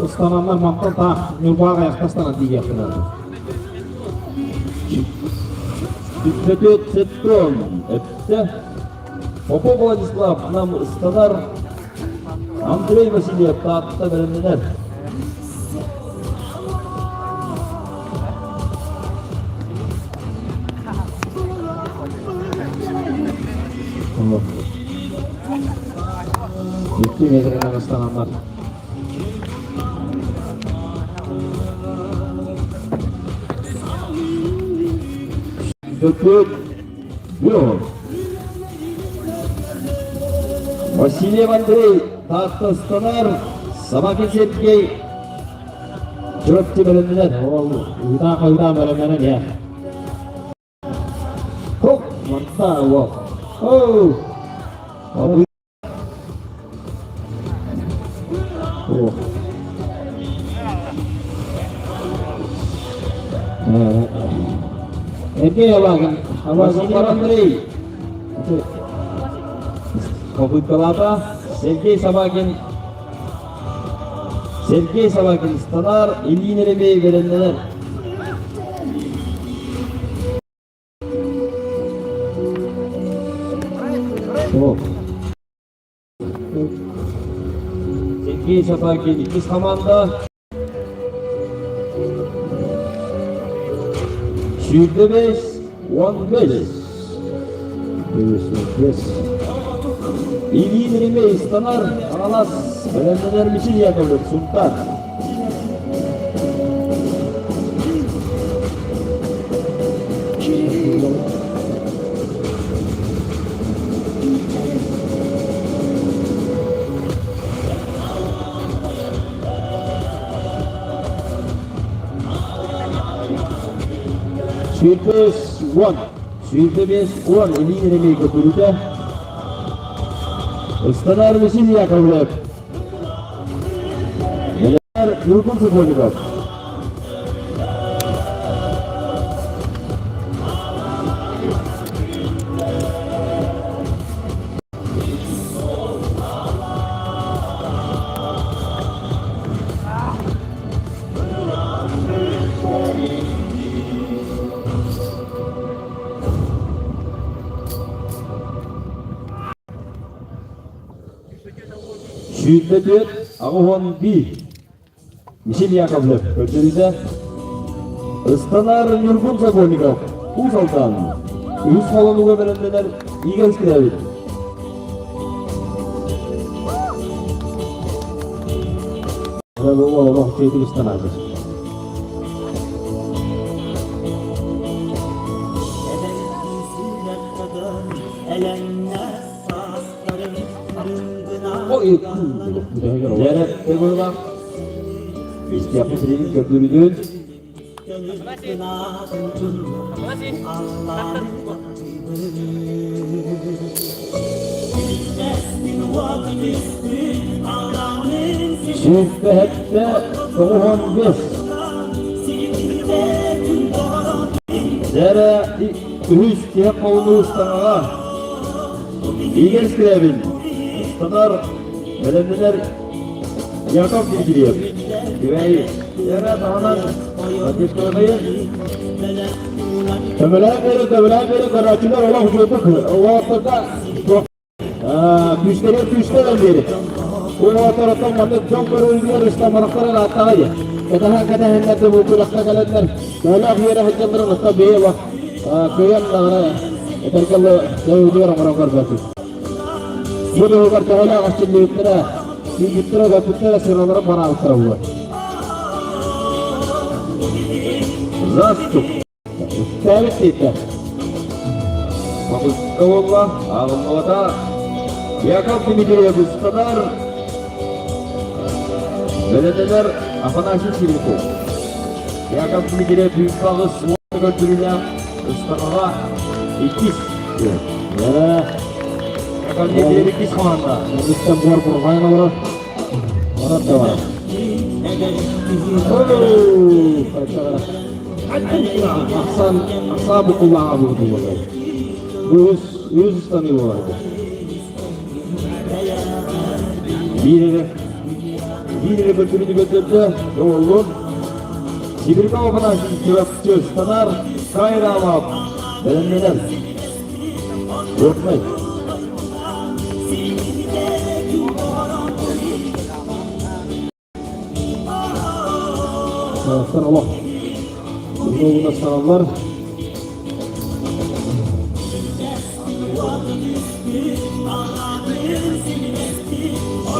ыстананнар мантан таах Ньурбаҕа айахтастанан тиийиэхтэрэ. Түппөтүөт сеттон эттэ. Попов Владислав нам ыстанар Андрей Васильев Таатта бэлэмнэнэр. Икки метринен ыстананнар. Көпөт Васильев Андрей Таатта ыстанар, Самакин Сергей Чурапчы бэлэмнэнэр. Ол ыытаах ыытаан бэлэмнэнэн иһэр. Хоп, манта уол. Оу! Эргей Алагин, Василий Андрей. Попыткалата Сергей Собакин. Сергей Собакин ыстанар, Ильин Еремеев бэлэмнэнэр. Сергей Собакин иккис команда. Сүүрбэ бэс, 15. Бэс. Илиин Ремей ыстанар, Хаҥалас, бэлэмнэнэр Мичил Яковлев, Сунтаар. 105 10. 105 10 Илиин Ремей көтүрүтэ. Ыстанар Василий Яковлев. Ньургун Сокольников. 24, 81. Михаил Яковлев көрдөрүүтэ. Ыстанар Ньургун Сокольников, Уус Алдан. Үһүс холонууга бэлэмнэнэр Игорь Скрябин. Олох четик ыстанаачы. Дьэрэ тегула Истиэхпит сиригин көрдүрүдүн. Сүүрбэһэттэ 95. Дьэрэ үһүс тиһэх холонуу ыстаҥаҕа Игорь Скрябин, ыстанар, бэлэмнэнэр Яков Дмитриев, Күбэйи, Эра таһынан Поддержкаланайын. Төбөлөөн бери, төбөлөөн бери көрөөччүлэр олох үчүгэйдик уолаттарга күүстэрин күүстэрин биэри. Уолаттарыттан маннык дьон көрөрүгэр ыстамарахтарын ааттаҕа дии. Кэтэһэн кэтэһэннэр да бу күрэххэ кэлэннэр төһөлөөх үөрэ сылдьалларын оттон бэйэ кыайан даҕаны этэргэ дылы оҥорон көрбөтүм. Бу туһугар төһөлөөх астынныбыттара, күүппүттэрэ, көппүттэрэ, сыралара бараабыттара буолар. Заступ. Үктээбит диэтэ. Попытка буолла, ааҕыллыбата. Яков Дмитриев ыстанар. Бэлэтэнэр Афанасий Сивяков. Яков Дмитриев 108 көрдөрүүлээх ыстаҥаҕа иккис. Яков Дмитриев иккис команда. Үстэн буор бурҕайан олорор. Онон да бар. Ахсан, ахсан букуллааҕа буолар. Бу үс, үс ыстаныы буолар. Биир эрэ биир эрэ көрдөрүүнү көрдөрдө, оҕоллун. Сибиряков Афанасий Чурапчы ыстанар, Кайрамов бэлэмнэнэр. Горнай. Саастар олох. Уна сааллар.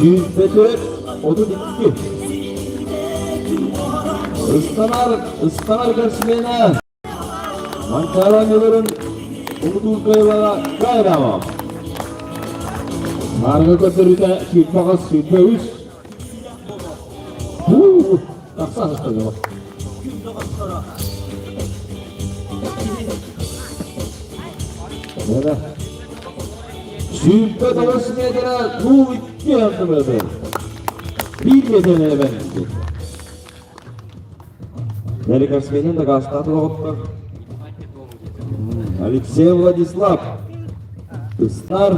104 32. Ыстанар, ыстанар көрсүмэнэ. Манчаары оонньууларын Улуу Кыайылаҕа Кайрамов. Маарга көрдөрүүтэ 28, 23. Тахса сыстыгы. 29 метрэ 02 сантиметр. Биир метрэ эбэн. Рекордсменин дакаастааты доҕоттор. Алексей Владислав Ыстар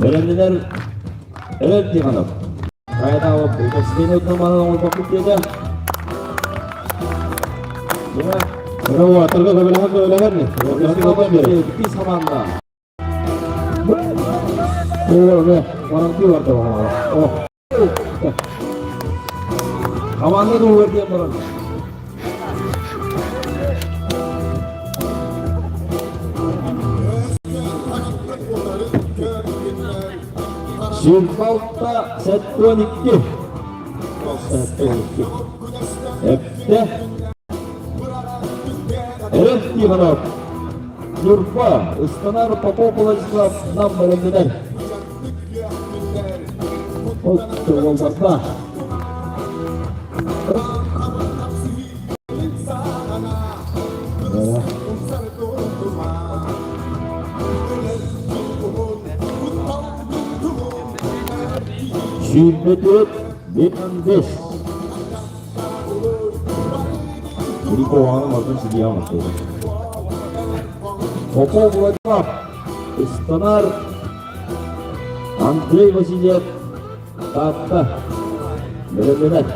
бэлэмнэнэр Эрэл Тихонов. Кайдалов рекордсмени утуманан оҥорбоппут диэтэ. Уолаттарга көмөлөһөн көмөлөһөн иккис хамаанда. Хамаанда туһугар диэн баран. Сүүрбэ 72. 72. Эптэ. Эрэл Тихонов. Ньурба, Ыстанар Попов Владислав нам бэлэмнэнэр. Ол уолбарда. 24, 75. Попов Владислав, Ыстанар Андрей Васильев, Таатта, бэлэмнэнэр.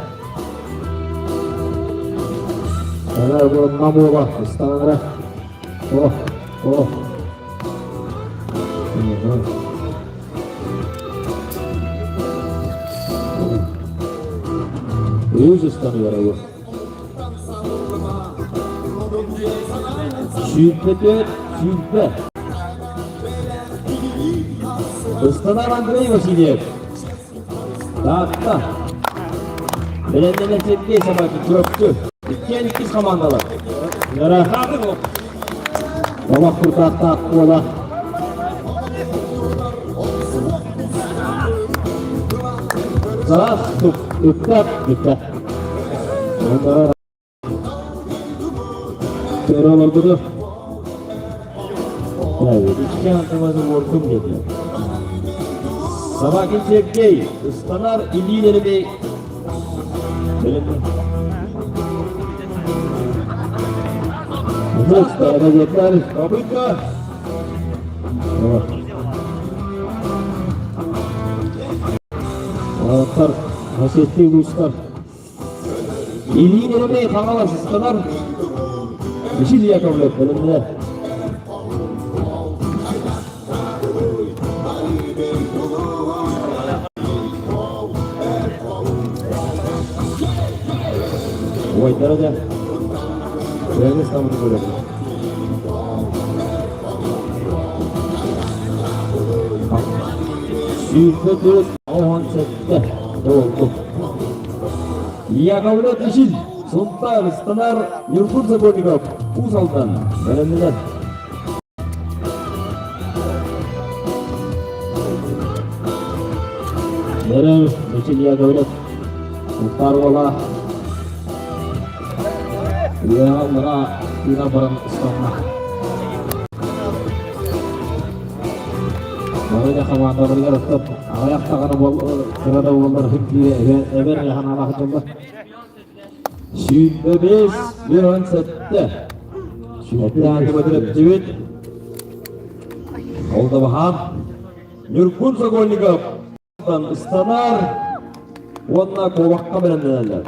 Намула, Ыстанара. О, о. Үз ыстаныгар 24, 20. Ыстанар Андрей Васильев. Таатта. Бэлэмнэнэр Сергей Собакин Чурапчы. Иккиэн иккис командалар. Яра. Олох куртаахтаах буола. Саас ыттап бүттэ. Көрө олорбуту. Икки антымазы уордум деді. Собакин Сергей ыстанар илиилерини Попытка. Аттар, қасиетті ұлыстар. Илиин Еремей Хаҥалас ыстанар Мишель Яковлев бэлэмнэнэр. Убайдара да бэйэни ыстаммыты көрөр. 24 17 буолбут. Яковлев Ишин, Сунтар, Ыстанар, Ньургун Сокольников, Уус Алдан, бэлэмнэнэр. Бэрэл Мичил Яковлев, Сунтар уола, Үөҕэ тыына баран ыстанна. Бары да хамаандаларыгар оттон аҕыйах даҕаны кыра да буоллар биир эбэр ханаалаах дьоллор. 25, 17. Сүүрбэ бөтүрөптүбүт. Ол да баһаам. Ньургун Сокольников ыстанар уонна куобахха бэлэмнэнэллэр.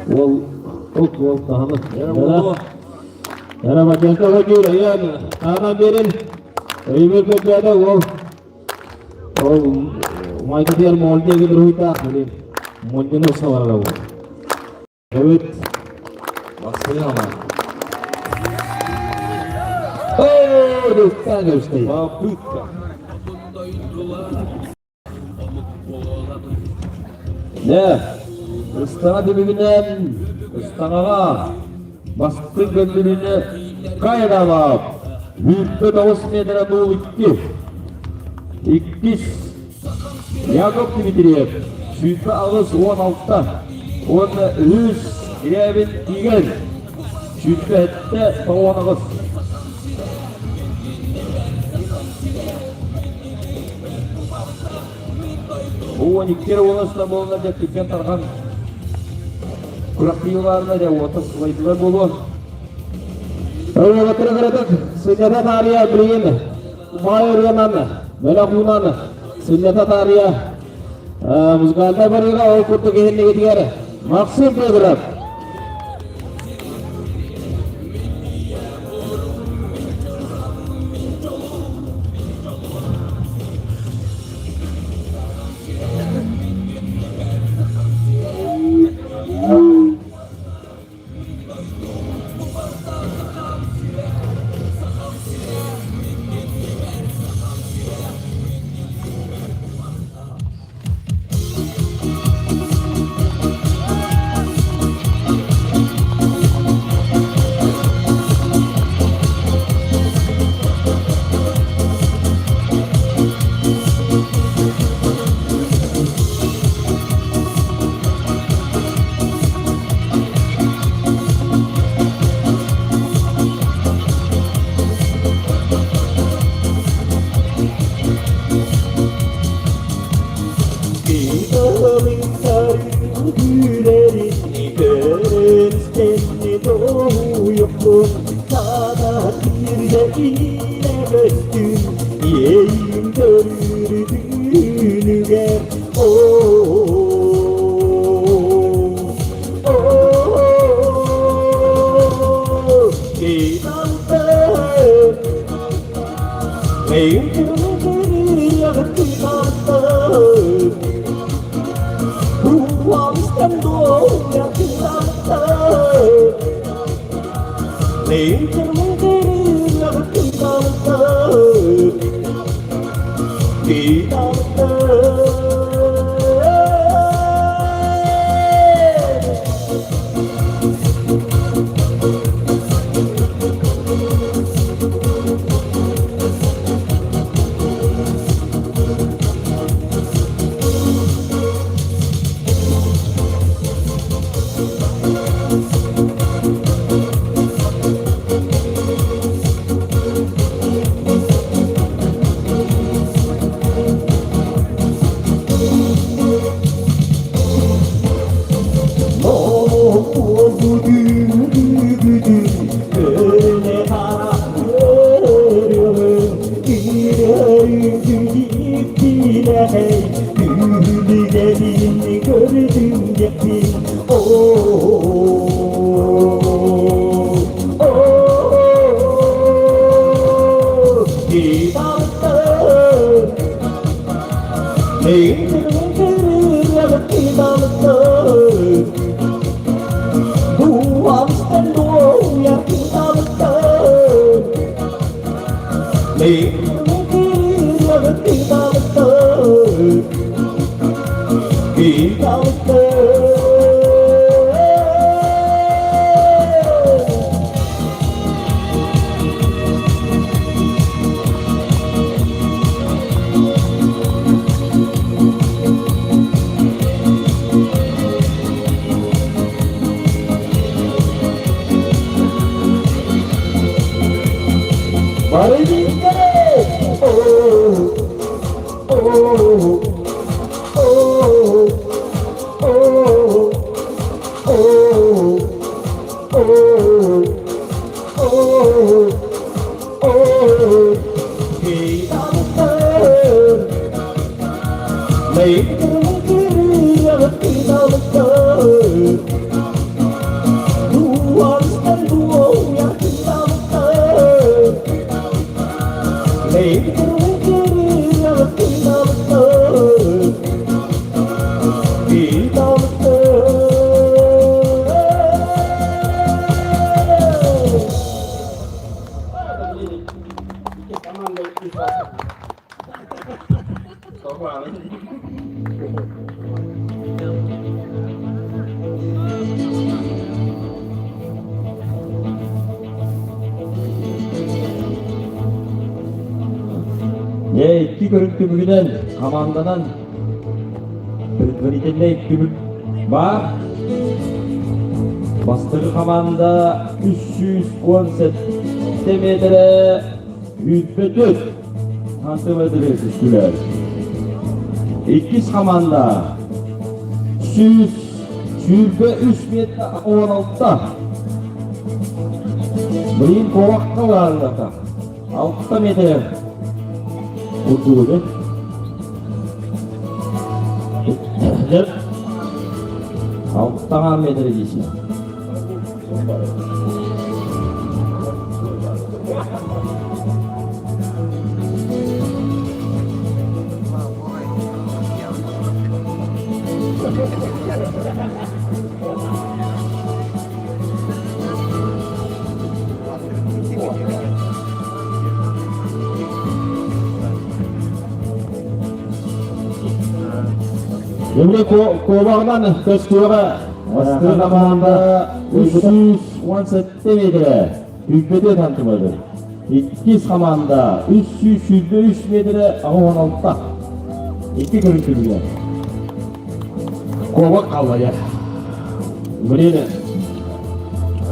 Уол ол уол таһаны. Эра бачанка хожур айан ана берин. Өймөр көтөдө уол. Ол майкытыгар молдия гидруйта билин. Молдияны усаларга бу. Evet. Бассыяма. О, Попытка. Дьэ, ыстаҥа түмүгүнэн ыстаҥаҕа бастыҥ көрдөрүүнү Кайралаах 29 метра 02. Иккис Яков Дмитриев 28 уонна үһүс Ирээбин Игорь 27 98. 12 уоласта буолла дьэ түргэн тарҕан күрэхтииларына дьэ уота сылайдылар буолуо. Өрөбөтөрө кыратык сынньата таарыйа билигин Маай ырыанан, бэлэх уунан сынньата таарыйа музыкальнай барыыга ол курдук иһиннигитигэр Максим Федоров. Дуолистан дуоуйар кынталыктар Мин кырмын кынталыктар Кынталыктар Дьэ, икки көрүҥ түмүгүнэн хамаанданан предварительнай түмүк баар. Бастакы хамаанда 317 метрэ 104 сантиметры түстүлэр. Иккис хамаанда 123 метр 16. Блин, куобахха бааллата. 6 метр курдугу Алтаға метр дейсің. Земле куобаҕынан көстүөҕэ бастыыр хамаанда 317 метрэ сүүрбэтэ сантиметр. Иккис хамаанда 323 метрэ 86. Икки көрүҥ түмүгэ. Куобах хаалла Блин,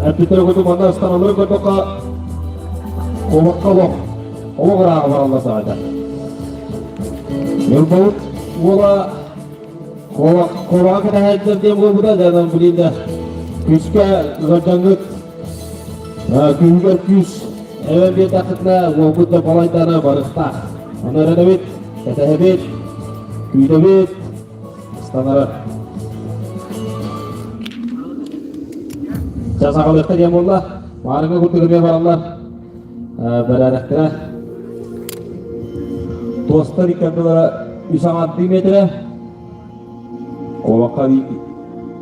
эппиттэр курдук манна ыстаналары көрдөххө куобахха олох олох ырааҕа бараллар саҕата. Ньурбабыт уола куобаҕа кэтэһээччилэр диэн буолбута, дьэ блин да күүскэ ыалдьаҥҥыт күүһүгэр күүс эбэн биэрдэххитинэ уолбут да балайдана барыахтаах. Ону эрэнэбит, кэтэһэбит, күүтэбит. Ыстанара. Ча саҕалыахта диэн буолла. Маарыҥҥа курдук эмиэ бараллар. Бэрээдэктэрэ. Туостар икки ардылара үс аҥаардыы метрэ. Куобахха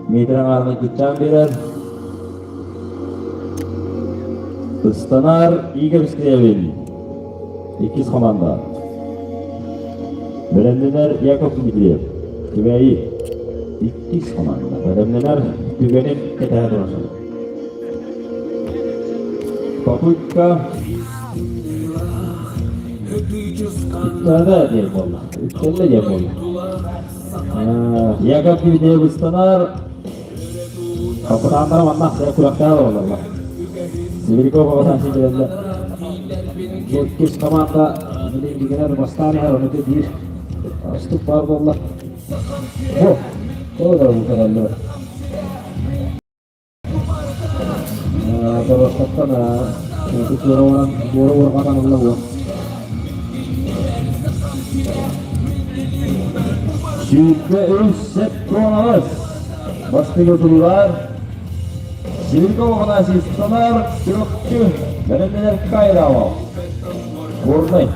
метр аҥаарынан кыччаан биэрэр. Ыстанар Игорь Скрябин. Иккис команда. Бэлэмнэнэр Яков Дмитриев. Күбэйи. Иккис команда. Бэлэмнэнэр түгэнин кэтэһэ турар. Попытка Үттэлэ диэн буолла. Үттэлэ диэн буолла. Яков Дмитриев ыстанар. Капитаннара манна күрэхтээх олороллор. Сибиряков Афанасий кэлэллэр. Иккис команда билигинэр бастаан иһэр, ону биир астык баар буолла. О, тоҕо да кэлэллэр. Дорожкаттан туора буора уорҕатан ылла буо. 23 7 18. Бастыҥы туруулар Сибирков Афанасий Станар, Чурапчы, бэлэмнэнэр Кайрава. Горнай.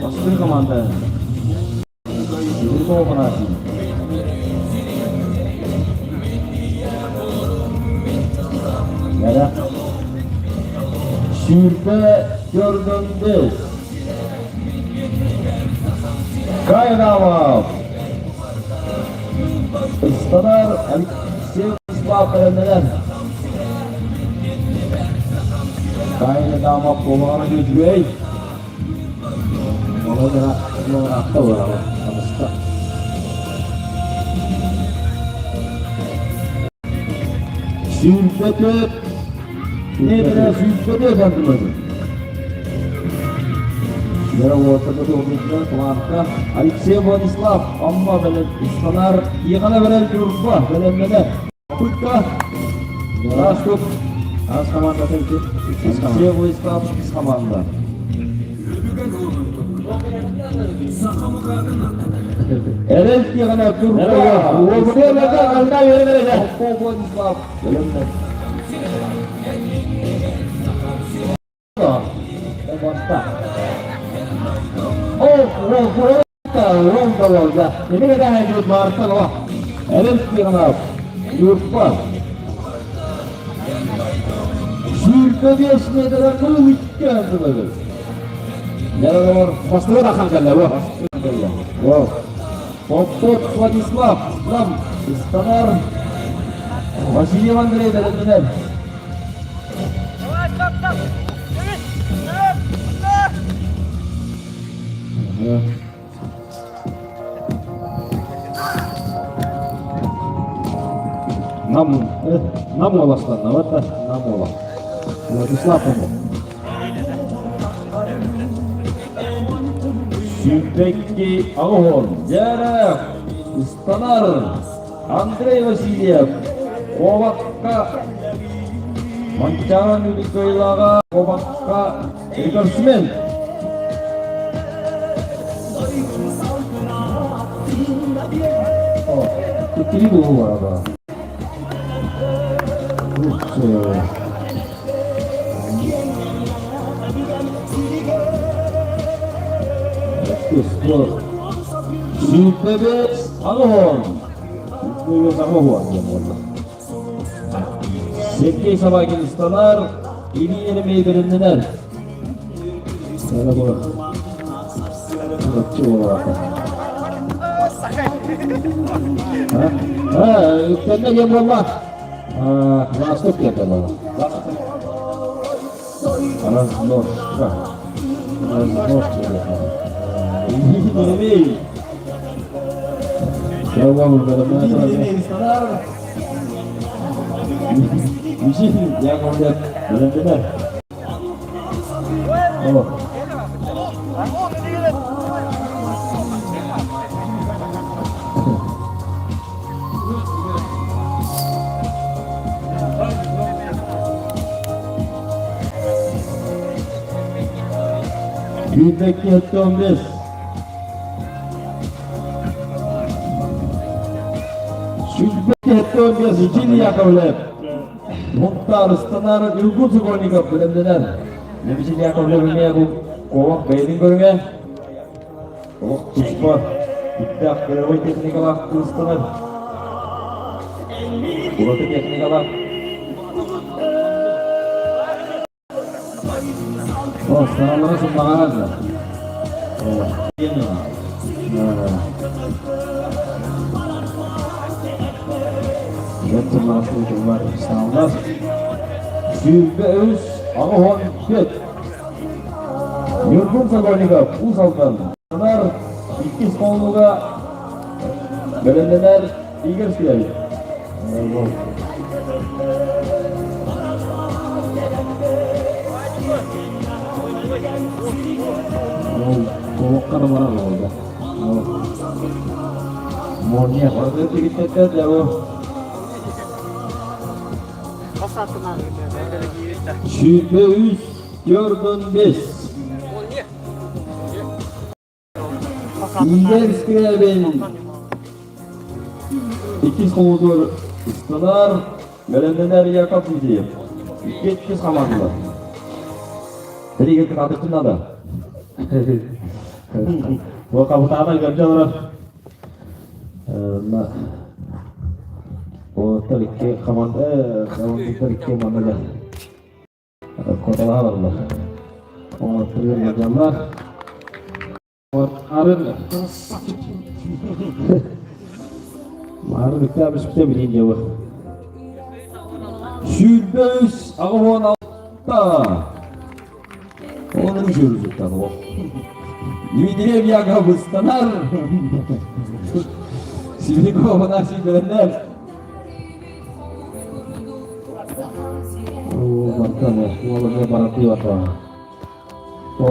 Бастыҥ команда Сибирков Афанасий. Яра. 24 Кайрамов. Ыстанар Алексей Вячеслав бэлэмнэнэр. Кайрамов буолаҕына үчүгэй. Оҕо барабы. Табыста. 24 метр 24 сантиметр. Алексей Владислав, Амма бэлэм ыстанар, Тихона бэрэл Ньурба бэлэмнэнэр. Попытка. Растут. Ас команда Алексей Владислав иккис команда. Эрэл Тихона Ньурба. Владислав бэлэмнэнэр. Владислав, нам Истанар, Васильев Андрей бэлэмнэнэр. Нам, нам оластанна, вот нам ола. Владислав Попов. Сүүрбэкки аҕыһон, дьэрэх, ыстанар Андрей Васильев куобахха Манчаан Үтүкөйлааҕа куобахха рекордсмен. Иккини булуулара. 25 аҕыһон. 25 аҕыһон диэн буолла. Сергей Собакин ыстанар, илии эремей бэлэмнэнэр. Үктэннэ диэн буолла. Ласток диэн буолла. Разножка. Разножка диэн буолла. Яковлев бэлэмнэнэр. 1 2 15. 175 Евгений Яковлев. Мухтар ыстанар Ньургун Сокольников бэлэмнэнэр. Евгений Яковлев эмиэ бу Куобах бэйэтин көрүҥэ. Олох туспа үптээх перовой техникалаах кыыстанар. Ураты техникалаах. О, саҥалара сымнаҕаһар да. Дьон сымнаҕас куутуллар саҥалар. 23 84. Ньургун Сокольников, Уус Алдан. Анар иккис холонууга бэлэмнэнэр Игорь Скрябин. Куобахха да барар буолда. Молния. Барыта тигиттэтэ дьэ 23 45. Игорь Скрябин иккис холуутугар ыстанар, бэлэмнэнэр Яков Дмитриев. Иккис хамаандалар. Тэриигэ кытаатыктын надо. Бу хабытаана көрдө олорор. Оттор икки команда, командалар икки команда Коталаһар алла. Оҥоттурур дьаллар. Арын Арын үктэ бүспүтэ билин дьабы. 23 86. Onun жүрүзүктан о. Дмитриев Яков ыстанар. Сибиряков Афанасий бэлэмнэр. Мантан уоланы баратыы барда. О.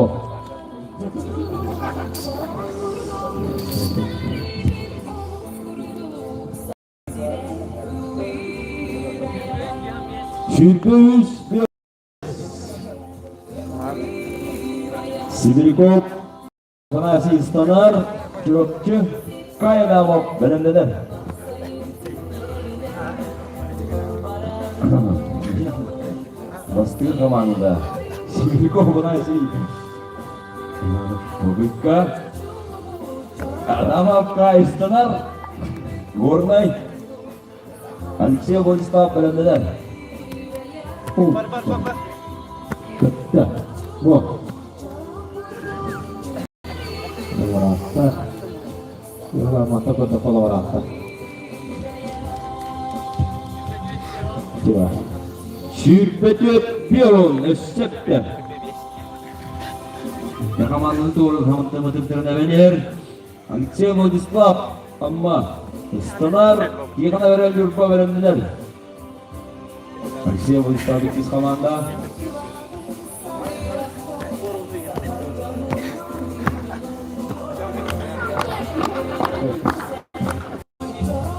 23 Сибиряков Афанасий ыстанар, Чурапчы Кайнамов бэлэмнэнэр. Бастыыр команда Сибиряков Афанасий Попытка Адамов ыстанар, Горнай Алексей Владислав бэлэмнэнэр. Көттө. Бу. Олораатта. Мата көтө олораатта. 24 Перун өссөптө. Команданы туору хамтамытын эбенер. Алексей Владислав Амма ыстанар, Тихона Верел Юрба бэлэмнэнэр. Алексей Владислав иккис команда.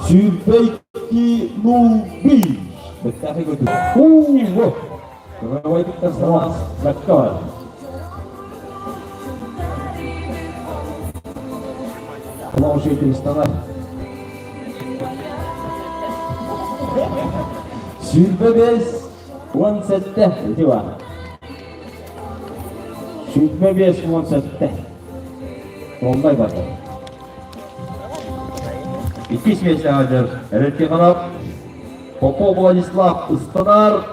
22 01. Бэттээхэй көтүү. Уу! Кыравайдык тахсалаас бэккэ бар. Положитель ыстанар. 25 17 ити бар. 25 17. Ондай барды. Иккис миэстэҕэ Эрэл Тихонов, Попов Владислав ыстанар.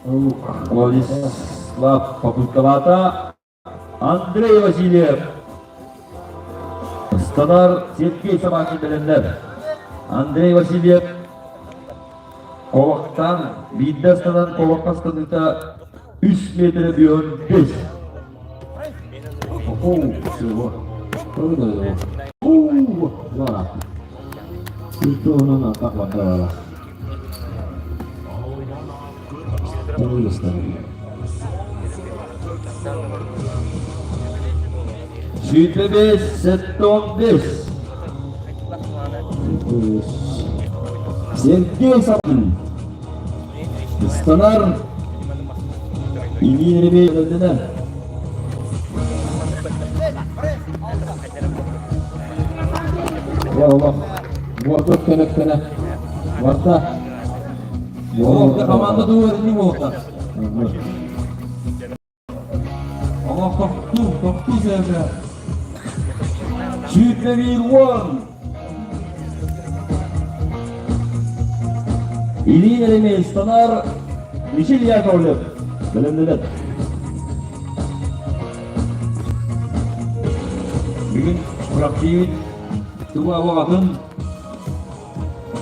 Владислав попыткалаата. Андрей Васильев ыстанар Сергей Самакин бэлэмнэр. Андрей Васильев Ковактан биирдэ ыстанан ковакка ыстаныыта 3 метр бүөн 5. Оу, всего. Уу, да. Культурно так вот 25 75. Сергей Сапин. Ыстанар. Ильин Ребей өлдөнөр. Я Allah. Буорту көнөккөнө. Барта. Олохта команда дуурни болта. Олох тохтуу, тохтуу сыһыта. Сүүрбэ 10. Илиин эремей ыстанар Мичил Яковлев бэлэмнэнэр. Бүгүн күрэхтиибит тугу абаҕатын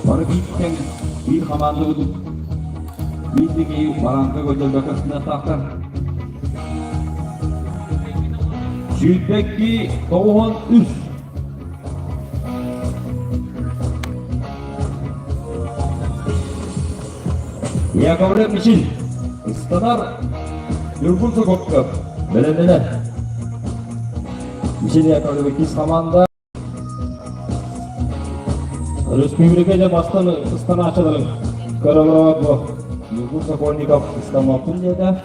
Бары биир тэҥ, биир хамаандабыт биир да киһи бараанка көрдөрбөккө сыныахтаахтар. 22 93. Яковлев Мичил, ыстанар Ньургун Сокопков бэлэмнэнэр. Мичил Яковлев иккис команда. Республика дьэ бастан ыстанааччыларын көрө бу Ньургун Сокольников ыстаммаппын диэтэ.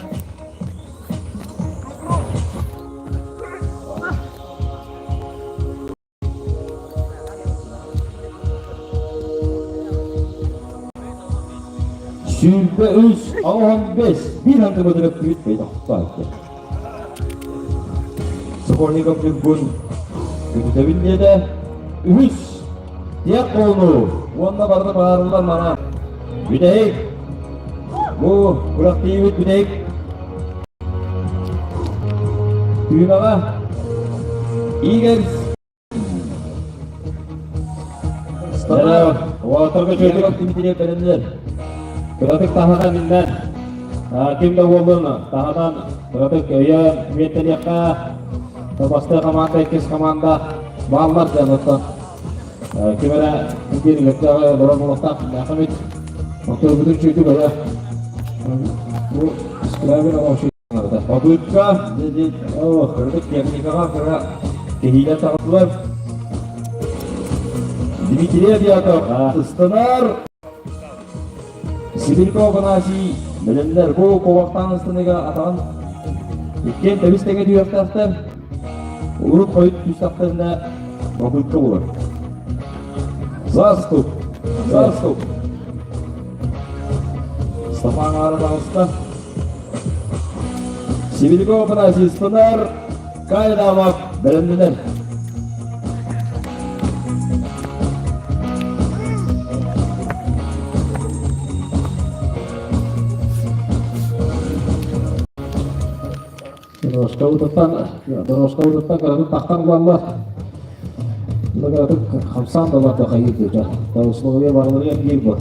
23, 15, биир антыбыдыры күүт бэйдохтоох. Сокольников Ньургун күтүтэбин диэтэ. Үһүс тиэх буолну уонна барыта баарыллар манан. Бүтэһик. Бу күрэхтиибит бүтэһик. Түүмэҕэ Игорь Уолаттарга чөтүк Дмитрий бэлэмнэр. Кыратык таһынан иннэн ким да буоллун таһынан кыратык өйөөн үөттэниэххэ бастыы команда иккис команда бааллар диэн оттон ким эрэ биир үлэттээҕи олорор буолуохтаах мэхэмит оттон чөтүк өйө бу скрябин Попытка, кырдык техникаҕа кыра кэһиилэр таҕыстылар. Дмитрий Яков ыстанар. Сибирков Афанасий бэлэмнэр бу куобахтаан ыстаныыга атаҕын иккиэн тэбис тэҥэ түһүөхтээхтэр. Урут хойут түстэхтэринэ попытка буолар. Заступ! Заступ! Степан аара таҕыста. Сибиряков Афанасий ыстанар, Кайдамов бэлэмнэнэр. Дорожка утуттан, дорожка утуттан кыратык тахтан буолла. Кыратык хамсаан да барда хайыы дьэ. Условия барыларыгар биир бу.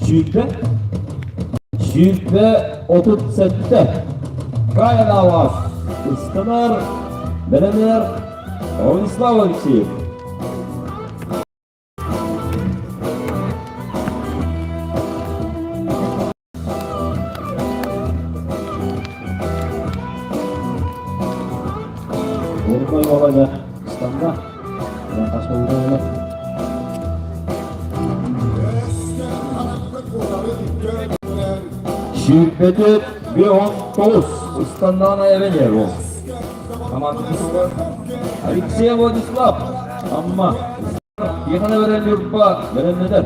20 37. Кайнавас ыстанар, бэлэмнэнэр Владислав Алексеев. Уруккай уола ыстанна. Хас Сүүрбэти 59 ыстаннаан айабен ол. Алексей Владислав Амма Тихона берен Ньурба бэлэмнэнэр.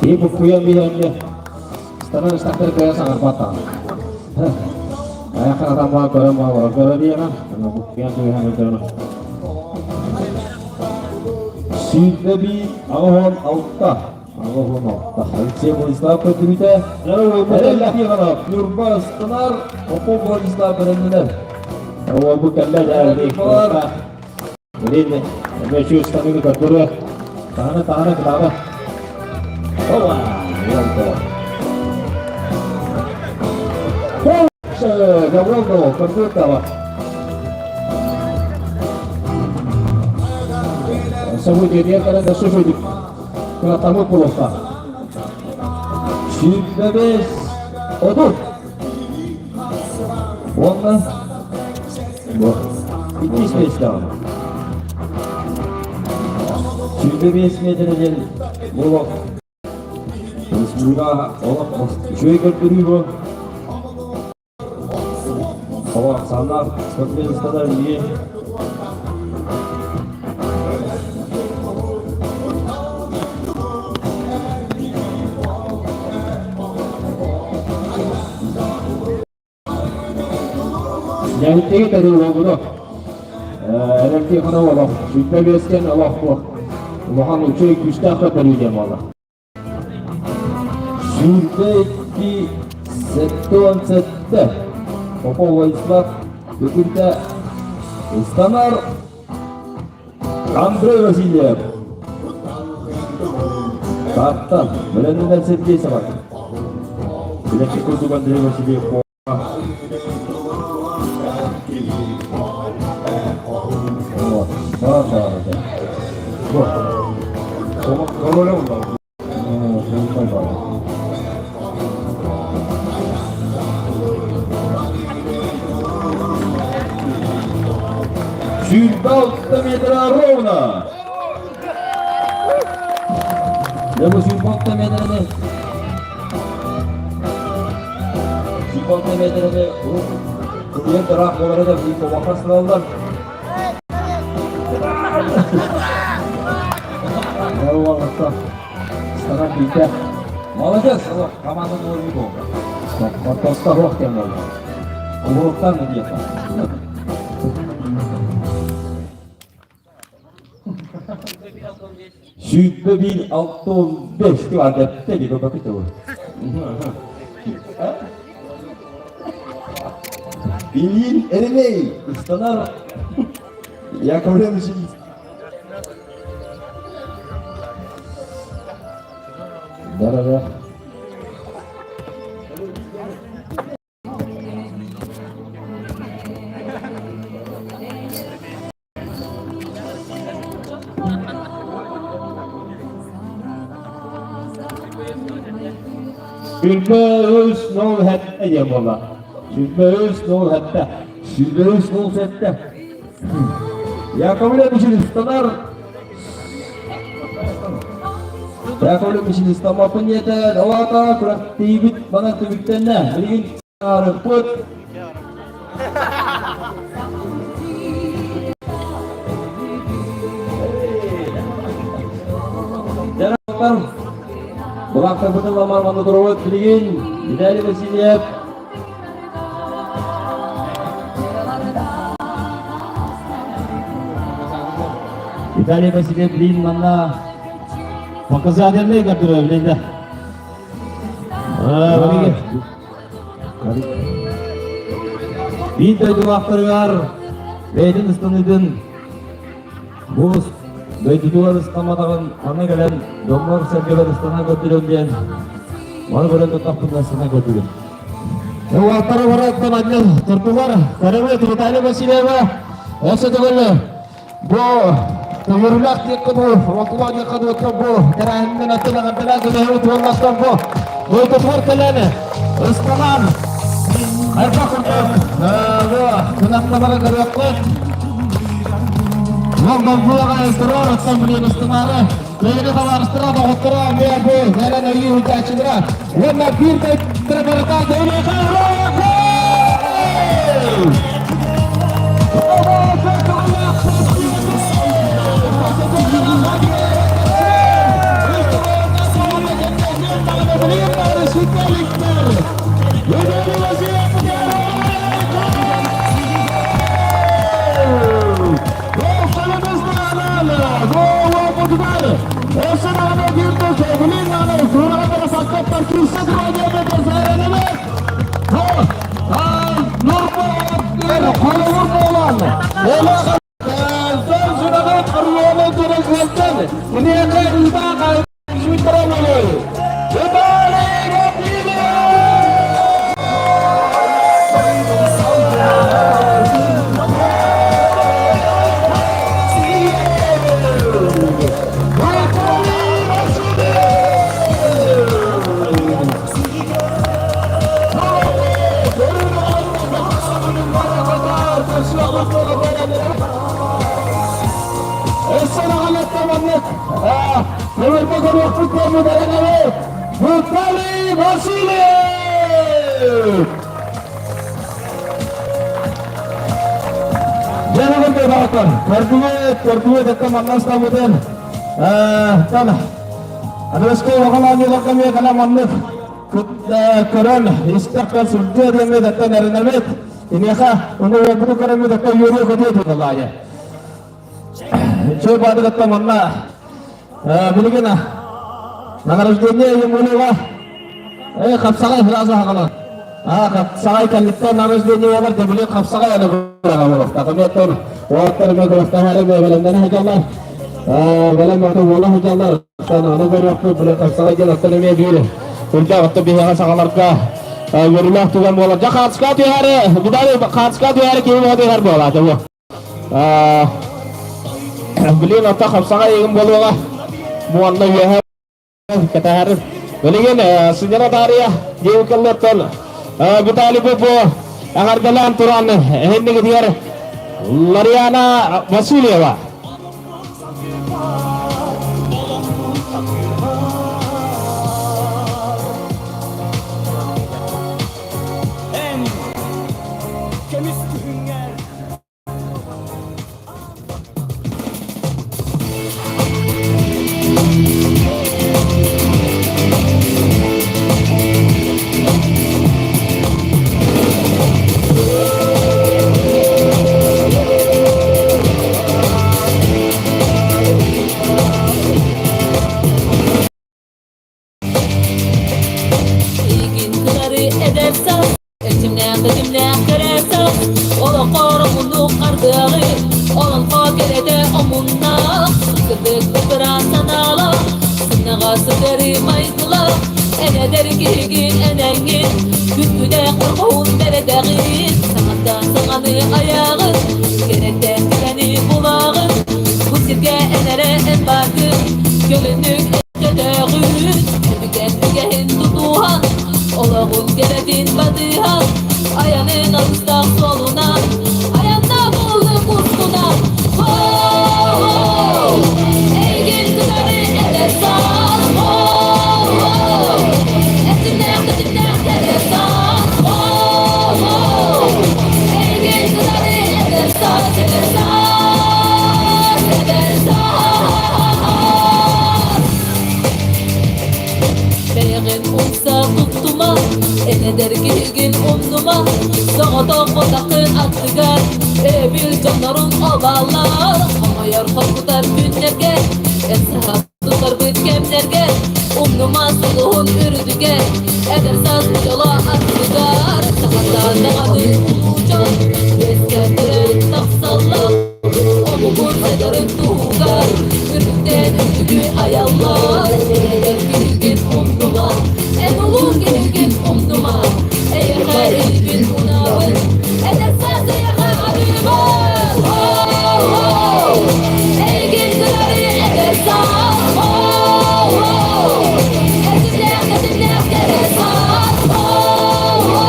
Киһи буккуйан биһиэннэ станар ыстахтар кыайа саҥарбат Айахан атаммаа көрөн баалар көрө диэҕэ буккуйан түһэн өтөрө 21 86 86 Алексей Владислав көрдүрүүтэ Эрэл Тихонов Ньурба ыстанар Попов Владислав бэлэмнэнэр Уолбут кэллэ Блин, мечу станыгы көрдөрө. Таһана таһана кытаана. Оба! Уолба. Гаврилов көрдөрө Событие диэн да шушудик. Кыратамыт булуохтаах. 25 30. Уонна иккис миэстэҕэ 25 миэтэрэ диэн олох республика олох үчүгэй көрдөрүү бу. Оҕо ахсааннаах спортсменистар билигин Дьэһиттиги төрүүр Эрэлтии хана олох, сүппэ биэскен олох буох. Улахан үчүгэй күүстээх көрдөрүү диэн буолла. 22 77 Попов Владислав Өкүртэ Ыстанар Андрей Васильев Тааттан Бэлэмнэнэр Сергей Сабак Билэкки курдук Андрей Васильев 26 метра ровно. Дьэ бу 26 метраны 26 метраны урут кутуйан тараах буолара да биир куобахха сыналлар. Молодец, команда буолбут Тоста суох диэн буолла. Уһуруктан диэххэ. 21 65 адепте дико бакыты. Ильин Еремей, Истанар Яковлевич. Да-да-да. Сүүрбэ үс нол сэттэ диэн буолла. 23 нол сэттэ. 23 нол сэттэ. Яковлев Мичилистанар Яковлев Мичилистаммаппын диэтэ, олаата күрэхтиибит манан түмүктэннэ. Билигин аарыппыт. Дьарактар Былаахтарбытын ламар манна туругут билигин Виталий Васильев Виталий Васильев билигин манна показательный көрдөрөр билинде. Биир дойдулаахтарыгар бэйэтин ыстаныытын бу дойдутугар ыстамматаҕын аны кэлэн дьоҥҥор-сэргэбэр ыстана көрдөрөм диэн маны көрөн туттахпытына ыстана көрдүгүт. Уолаттары бараттан анньан турдулар. Көрөбүт Виталий Васильева өссө төгүл бу төгүрүлээх диэккэ дуу, ротулаах диэккэ дуу бу тэрээһиннэн аттын аҕардалаах көмөһү туолластан бу дойдутугар кэлэн ыстанан хайдах курдук бу кынаттабара көрүөхпүт. Лондон турар оттон билин ыстымаары Бэйэни табаарыстара, доҕотторо, эмиэ бу эрэн өйүү ыытааччылара уонна биир да барыта Виталий Васильев! Доҕоттор, көрдүгүт, көрдүгүт, эттэ манна ыстаммытын. Тан, аныгыскы улахан оонньууларга эмиэ кэлэн маннык көрөн, истэхпэн сылдьыа диэммит, эттэн эрэнэбит. Киниэхэ ону уолбуту көрөммүт, эттэ үөрүө көтүө диэн Чой баадыгаттан манна билигин награждение Емулева хапсаҕай сразу хаҕалар. Хапсаҕай кэллиттэн награждение болар, дебилин хапсаҕай аны буолуохтаах. Эмиэттэн уолаттар эмиэ күрэхтэһээри бэлэмнэнэ сылдьаллар. Бэлэм ото буола сылдьаллар. Аны көрүөхпүт, били хапсаҕай диэн оттон эмиэ биир үрдээх отто биһиэхэ саҕаларга үөрүүлээх түгэн буолар. Дьэ хаацка түһээри, Виталий хаацка түһээри киһи бөҕө түһэр буолаата бу. Блин, ата хапсаҕай игин буолуоҕа. Муонна үөһэ кэтэһэр. Билигин сынньана таарыйа диэбиккэллэртэн Виталий Попо эҕэрдэлээн туран эһиннигитигэр Лариана Васильева. Игин кытары эдэр саас, Эрчимнээх тэтимнээх кэрэ саас, Олоҥхо муннук хардыаҕы, Олоҥхо кэрэтэ омуннаах, Сырдык бытыраан санаалаах, Сымнаҕас сытыары майгылаах, Эн эдэр киһигин энэҥҥин, Күн-күнэх орхоһун бэрэдэҕин, Саҥаттан саҥаны айаҕын, Кэрэттэн кэрэни булаҕын, Бу сиргэ эн эрэ эн бааргын, Көлүнүк Төтөҕүн, өбүгэн үгэһин тутуһан, олоҕун кэрэтин батыһан, айанын алыстаах суолунан, айанна буллун кустунан. Ho-ho! Эйигин кытары эдэр саас! Ho-ho! Этимнээх тэтимнээх кэрэ саас! Ho-ho! Эйигин кытары эдэр саас, эдэр саас, эдэр саас! Бэйэҕин умса туттума, эн эдэр киһигин умнума, соҕотох ботаххын аттыгар, өйөбүл дьоннорун обаллар, хомойор хоргутар күннэргэ, эн саха тутарбыт кэмнэргэ, умнума сулуһун үрдүгэр, эдэр саас дьоло аттыгар, сахаттан даҕаны улуу дьон, үөскэттэрэн тахсаллар. Омугун сайдарын туһугар үрдүктэн үрдүгү айаллар. Эдэр киһигин умнума, эн улуу киһигин умнума. Эйиэхэ илиибин уунабын, эдэр саас эйиэхэ аныыбын. Ho-ho! Эйигин кытары эдэр саас. Ho-ho! Эрчимнээх, тэтимнээх кэрэ саас. Ho-ho!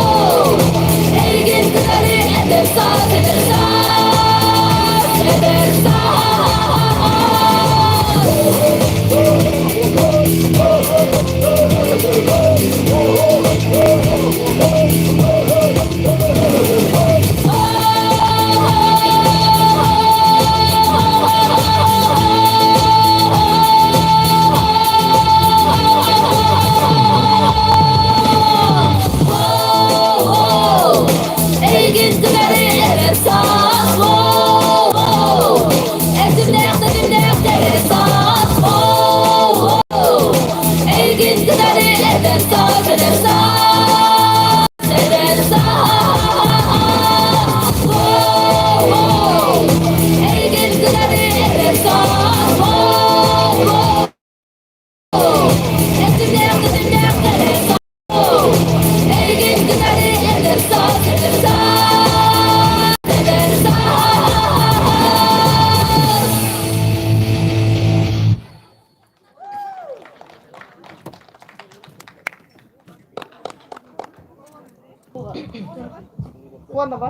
Эйигин кытары эдэр саас, эдэр саас, эдэр саас. Эйигин кытары эдэр саас, Эрчимнээх тэтимнээх кэрэ саас, Эйигин кытары эдэр саас, эдэр саас, эдэр саас, Эйигин кытары эдэр саас, Эрчимнээх тэтимнээх кэрэ саас, Эйигин кытары эдэр саас, эдэр саас, эдэр саас. Конова.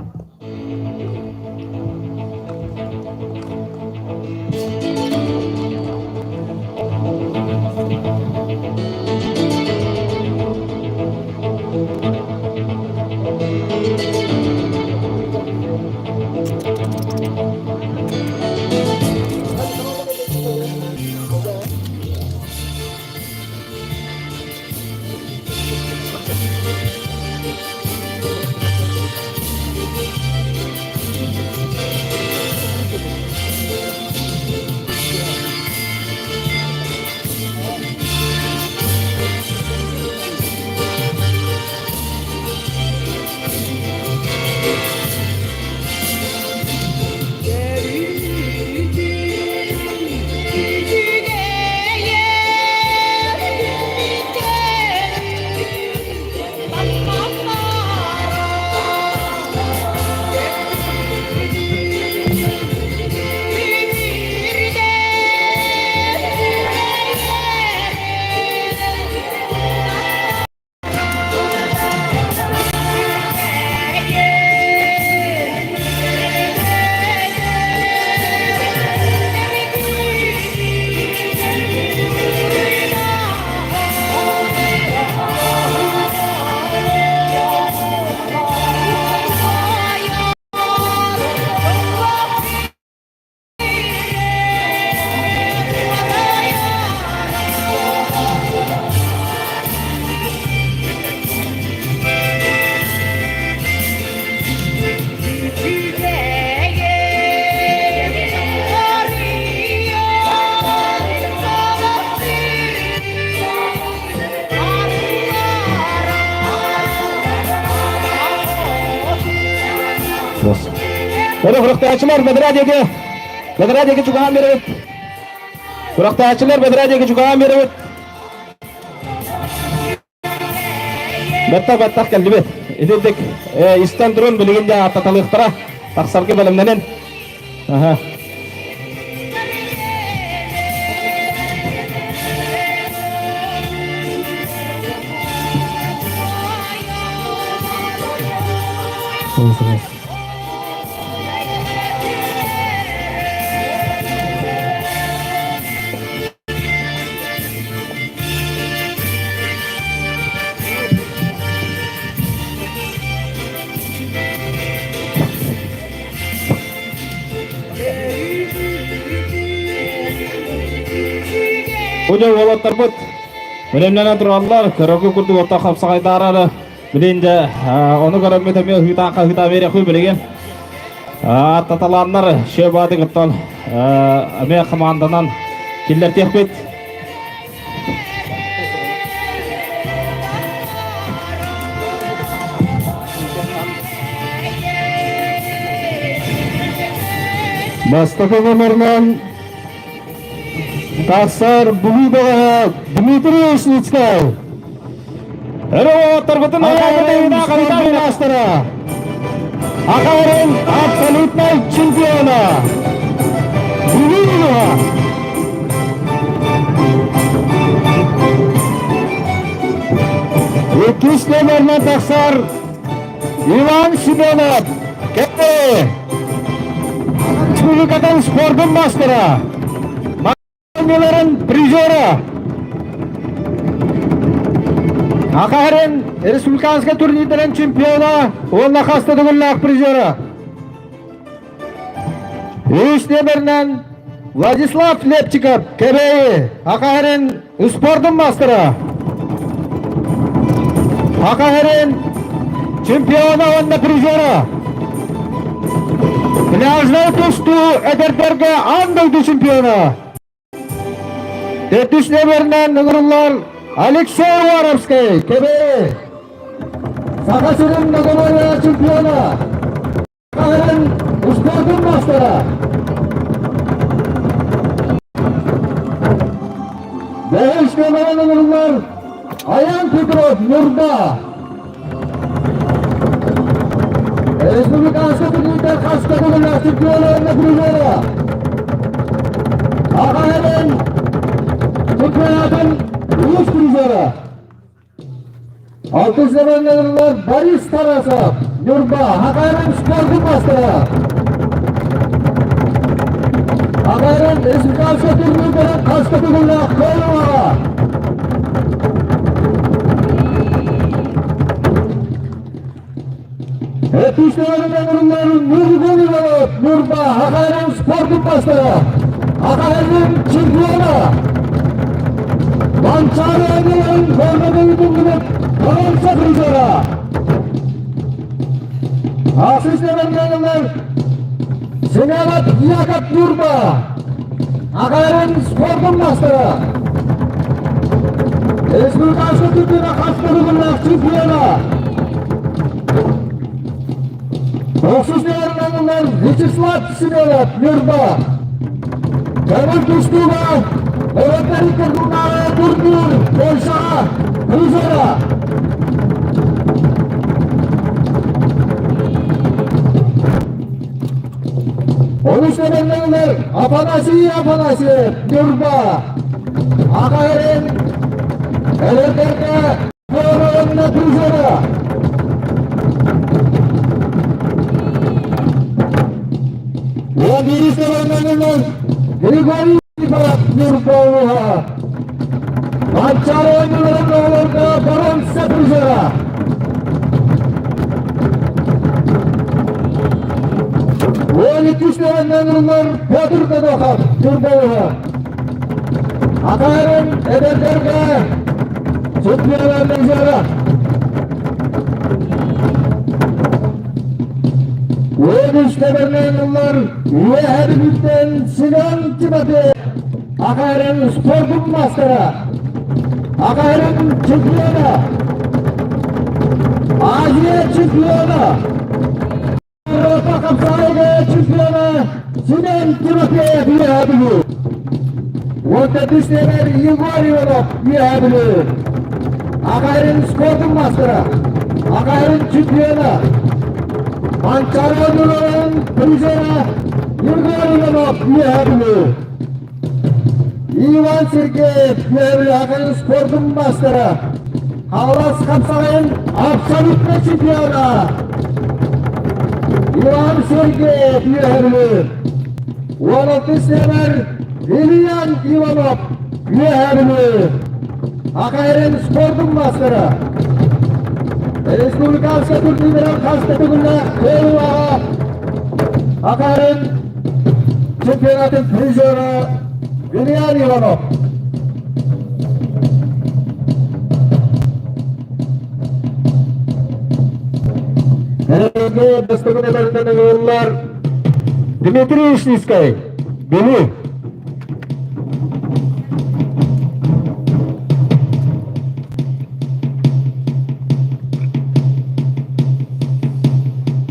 Күрэхтэһээччилэр бэдэрээ диэки бэдэрээ диэки чугаһаан биэрэбит. Күрэхтэһээччилэр бэдэрээ диэки чугаһаан биэрэбит. Баттах баттах кэллибит. Итинник истэн туран билигин дьэ ааттаталыахтара. Тахсарга бэлэмнэнин. Аха. Бу дьэ уолаттарбыт бэлэмнэнэн тураллар, көрөргө курдук отто хапсаҕайдаары билин дьэ ону көрөммүт эмиэ ыһыытаан хаһыытаан биэриэхпит билигин. Таталааннар шөбааты кыттан эмиэ хамаанданан киллэртиэхпит. Бастакы номерынан тахсар Бүлүү бөҕөһө Дмитрий Шницкай. Өрө Аяғын мастера. Акарын абсолютный чемпиона. Бүлүү Иккис номерынан тахсар Иван Семенов. Кепе. Республикатын спордун мастера. Оонньууларын призера. Акарын республиканскай турнирдарын чемпиона уонна хаста төгүллээх призера. Үс номеринэн Владислав Лепчиков, Кэбээйи, Акаһарын спордун мастера. Акаһарын чемпиона уонна призера. Пляжнай тустуу эдэрдэргэ аан дойду чемпиона. Төрдүс номеринэн ыҥырыллар Алексей Уваровский, Кэбээйи. Саха сирин многоборье чемпиона. Сахарын успуордун маастара. Бэһис номеринэн ыҥырыллар Аян Петров, Ньурба. Республиканскай турнирдар хаста төгүллээх чемпиона уонна призера. Аҕаһарын чемпионатын үс призера. Алтыс номерленерлер Борис Тарасов, Ньурба, Хакайрын спордун мастера. Хакайрын республиканскай турнирдарын хаста төгүллээх кыайыылааҕа. Өтүстэрин Нургун Иванов, Нурба, Хакайрын спордун мастера. Хакайрын чемпиона. Манчаары оонньууларын форматын туллубут боруонса призера. Ахсыс номерленерлер Семенов Яков Нурба, Хакайрын спордун мастера. Республиканскай турнира хаста төгүллээх чемпиона. Охсус номерленерлер Вячеслав Семенов, Нюрба. Көҥүл тустууга Өрөккөрү турнааҕы турнир Польшаҕа призера. Онус номерленерлер Афанасий Афанасьев, Нюрба. Аҕа Эрэрдэргэ Уонна призера. Уон биирис номерленерлер Григорий Николаев, Нюрба. Манчаары оонньууларын оҕолорго боруонса призера. 12 номерленерлер Петр Додохов, Нюрба. Акарын эдэрдэргэ чемпиона призера. 13 номерленерлер Үөһээ Бүлүүттэн Семен Тимофеев, Акарын спордун мастера. Акарын чемпиона. Азия чемпиона. Европа хапсаайга чемпиона Семен Тимофеев Үөһээ Бүлүү. 14 номер Егор Иванов Үөһээ Бүлүү. Аҕайрын спортун мастера, Аҕайрын чемпиона, Манчаары ойууларын призера Егор Иванов Үөһээ Бүлүү. Иван Сергеев Үөһээ Бүлүү Аҕайрын спортун мастера, Хаҥалас хапсаҕайын абсолютнай чемпиона Иван Сергеев Үөһээ Бүлүү. 16 номер Ильян Иванов Үөһээ Бүлүү. Акайрын спордун мастера. Республиканскай турнирынан хас да төгүллээх кыайыылааҕа Акайрын чемпионатын призера Ильян Иванов. Эрэйгэ бастакы нөмэринэн ыҥырыллар Дмитрий Ишницкай, Бүлүү.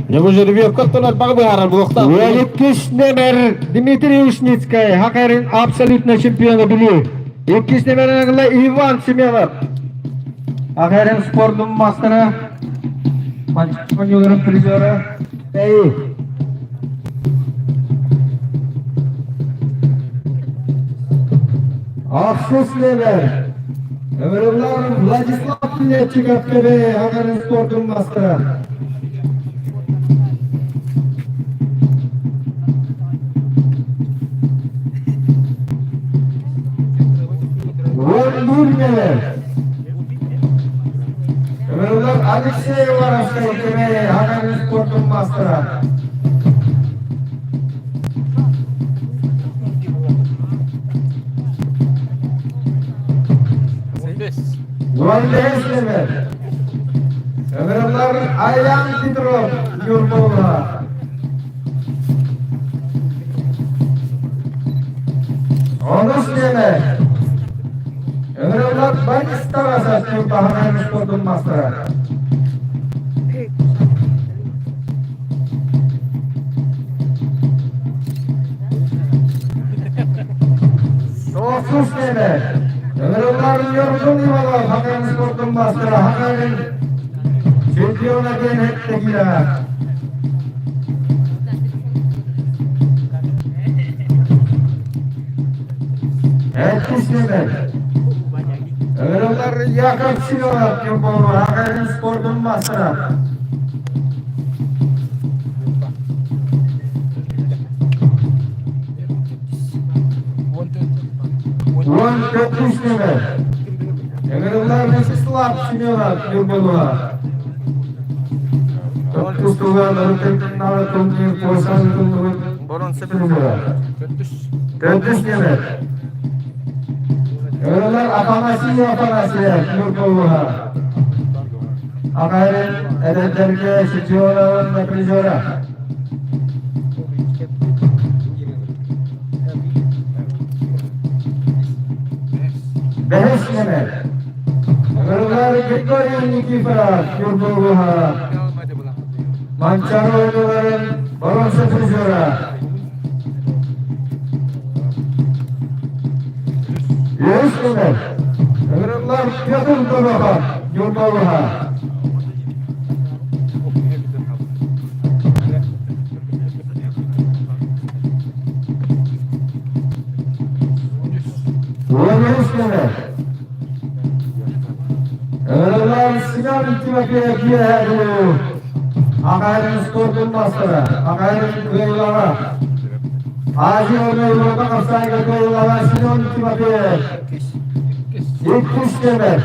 Ньургу Жеребьевкаттан элбэҕи быһаарар буолуохтаах. Иккис номер Дмитрий Ушницкай, Хакайрын абсолютно чемпиона Бүлүү. Иккис номерин Иван Семенов. Хакайрын спордун мастера, Манчаары призера. Эй. Ахсыс номер. Өмүрүлар Владислав Летчиков Кэбэ Хакайрын спордун мастера. Уон Өмүрүлар Алексей Уваровскай Кэбэ Хакайрын спордун мастера. 15 номер. Өмүрүлар Аян Петров Ньурбула. Онус номер. Өмүрүлар Борис Тарасов Ньурба Хакайрын спордун мастера. Тоғыз номер. Өмүрүлар Ньургун Иванов Хакайрын спордун мастера. Хакайрын чемпиона диэн эттегилэ. Сэттис номер. Өмүрүлар Яков Семенов Ньурбула Хакайрын спордун мастера. 14 номер. Өмүрүлар Вячеслав Семенов Ньурбула. Тоттустуга ырытыктары турнир қойсан Төрдүс номер. Өмүрүлар Афанасий Афанасьев Ньурбула. Ағайын эдэрдэргэ чемпиона призера. Бэһис номер. Өмүрүлар Григорий Никифоров Ньурбула. Манчаары оонньууларын боруонса призера. Үһүс номер. Өмүрүлар Петр Дорохов Ньурбула. 13 номер. Өмүрүлар Семен Тимофеев Үөһээ Бүлүү. Ағайын спордун мастера, Ағайын кыайыылааҕа. Азия Европа хапсаайга кыайыылааҕа Семен Тимофеев. Иккис номер.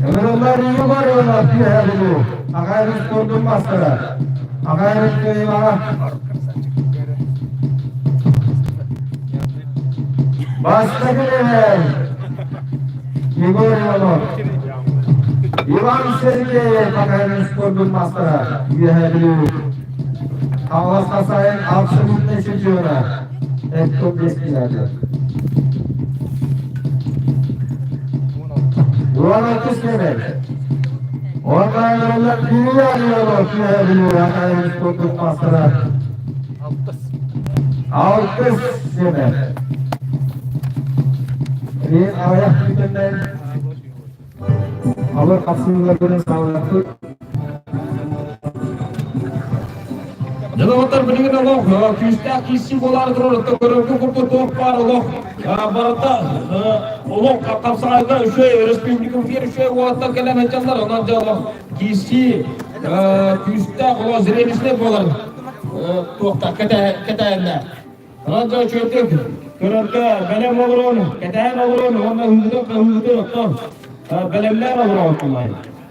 Өмүрүлар Егор Иванов Үөһээ Бүлүү. Ағайын спордун мастера, Ағайын кыайыылааҕа. Бастакы номер. Егор Иванов. Иван Сергеев Ағайын спордун мастера. Үөһээ Бүлүү. Хаҥалас хапсаҕайын абсолютный чемпиона. Эттон бескилады. 16 номер. Онна Кирилл Кирилл спортун мастера. Алтыс семе. Рин аяқ бүтіннен алыр қапсыларының сағалаппыт. Дьоно билигин олох күүстээх киирсии буолаары турар отто көрөргө курдук туох баар олох барыта олох хапсаҕайга үчүгэй республикабытыгар үчүгэй уолаттар кэлэн сылдьаллар онон дьэ олох киирсии күүстээх олох зрелищнэй буолар туохта кэтэһэннэ онон дьэ үчүгэйдик көрөргө бэлэм олорун кэтэһэн олорун уонна ыһыытын хаһыытын оттон бэлэмнээн олорон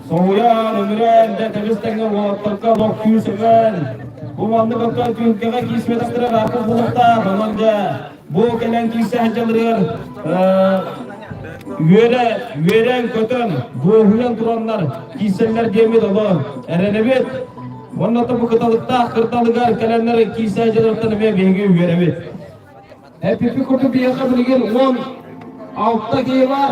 Соһуйан, өмүрэн, дэ тэбис тэҥҥэ уолаттарга олох күүс эбэн, бу маннык оттон түһүлгэҕэ киирсибэтэхтэрэ ырааппыт буолуохтаах. Онон дьэ, бу кэлэн киирсэ сылдьалларыгар үөрэ, үөрэн-көтөн, дуоһуйан тураннар киирсэллэр диэммит олор эрэнэбит. Уонна бу кыталыктаах кырдалыгар кэлэннэр киирсэ сылдьалларыттан эмиэ биһиги үөрэбит. Эпипи курдук биһиэхэ билигин 16 киһи бар.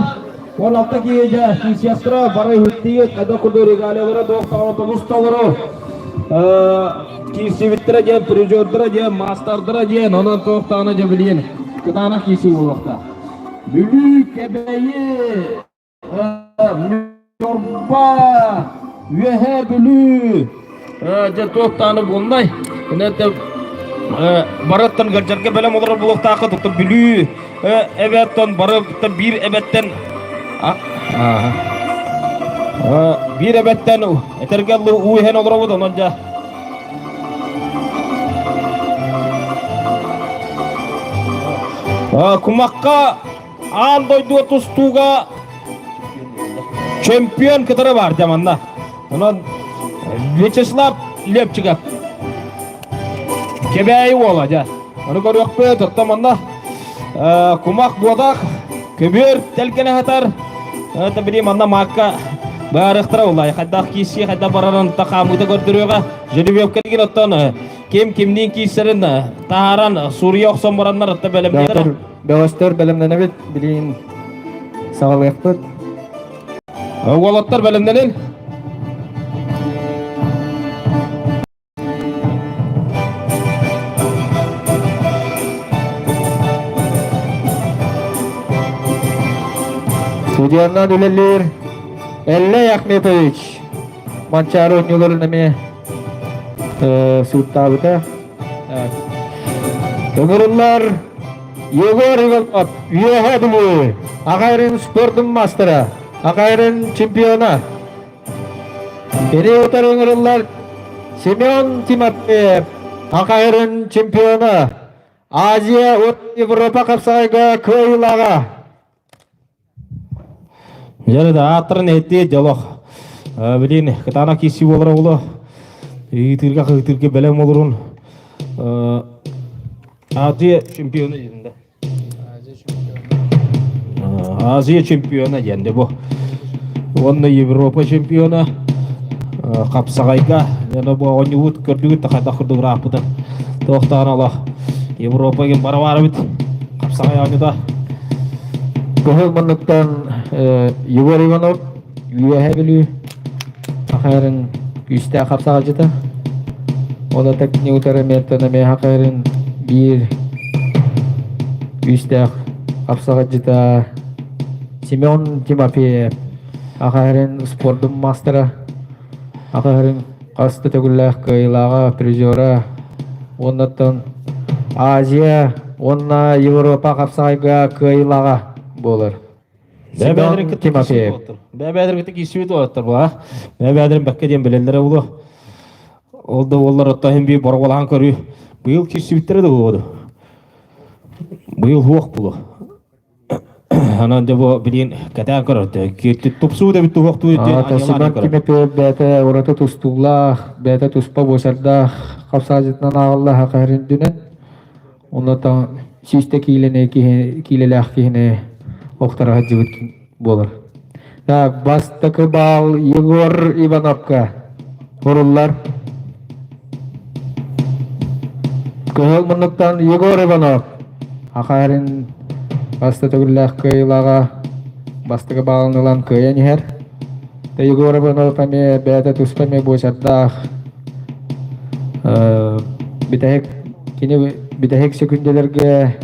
16 киһи дьэ сестра бары иһиттиит, хайдах курдук регалиялара туох даҕаны тобус толору киирсибиттэрэ диэн, призердара диэн, маастардара диэн, онон туох даҕаны дьэ билигин кытаанах киирсии буолуохтаах. Бүлүү, Кэбээйи, Ньурба, Үөһээ Бүлүү, дьэ туох даҕаны буолнай. Барыттан гырдьарга бэлэм олорор буолуохтаахха тута Бүлүү эбэттэн барыттан биир эбэттэн биир эбэттэн этэргэ уу иһэн олоробут онон дьэ Кумахха аан дойду тустууга чемпион кытары бар дьэ манна. Онон Вячеслав Лепчиков Кэбээйи уола дьэ. Ону көрүөхпүт, оттон манна кумах буотах, көбүөр тэлгэнэ сытар. Это били манна маакка баарыахтара улай. Хайдах киирсии, хайдах барарын та хаамыыта көрдөрүөҕэ. Жеребьевка деген оттон ким кимниин киирсэрин таһааран суруйа охсон бараннар отто бэлэмнэнэр. Бөҕөстөр бэлэмнэнэбит, билигин саҕалыахпыт. Уолаттар бэлэмнэнин. Судьянан үлэлиир Эллэй Ахметович Манчаары оонньууларын эмиэ сууттаабыта. Ыҥырыллар Егор Иванов, Үөһээ Бүлүү, Аҕайрын спордун мастера, Аҕайрын чемпиона. Кини утары ыҥырыллар Семен Тимофеев, Аҕайрын чемпиона, Азия уонна Европа хапсаҕайга кыайыылааҕа. Дьэ да ааттарын эттиэ дьолох. Билин кытаанах киирсии буолара буолуо. Ыытыырга кыытыырга бэлэм олорун. Азия чемпиона диэн да. Азия чемпиона диэн де бу. Уонна Европа чемпиона хапсаҕайга дьоно бу оонньуубут көрдүгүт да хайдах курдук ырааппытын туохтаан олох Европа ген бара баарыбыт хапсаҕай оонньута Кыһыл муннуктан Егор Иванов Үөһээ Бүлүү Хахайрын күүстээх хапсаҕайдьыта. Ол кини утары мертон эмиэ Хахайрын биир күүстээх хапсаҕайдьыта Семен Тимофеев Хахайрын спордун мастера Хахайрын хас да төгүллээх кыайыылааҕа, призера уоннаттан Азия уонна Европа хапсаҕайга кыайыылааҕа буолар. Семен Тимофеев. Бэбээдэргитик киирсибит уолаттар була. Бэбээдэрин бэккэ диэн билэллэрэ буолуо. Ол да буоллар оттон иһин биир боруобалаан көрүү. Быйыл киирсибиттэрэ да буолуо. Быйыл суох буолуо. Анан дьэ бу билигин кэтээн көрөр. Тупсуу да туһуохтуу Семен Тимофеев бэйэтэ ураты тустуулаах, бэйэтэ туспа буочардаах хапсаадьытынан ааҕылла хахарын дүнэн. Онно сүүстэ киилэни киилэлээх киһини охторо сылдьыбыт буолар. Так, бастакы баал Егор Ивановка уруллар. Кыһыл муннуктан Егор Иванов. Ахарын баста төгүллээх кыайыылааҕа бастакы баалын ылан кыайан иһэр. Егор Иванов эмиэ бэйэтэ туспа эмиэ буочардаах бүтэһик кини бүтэһик сөкүндэлэргэ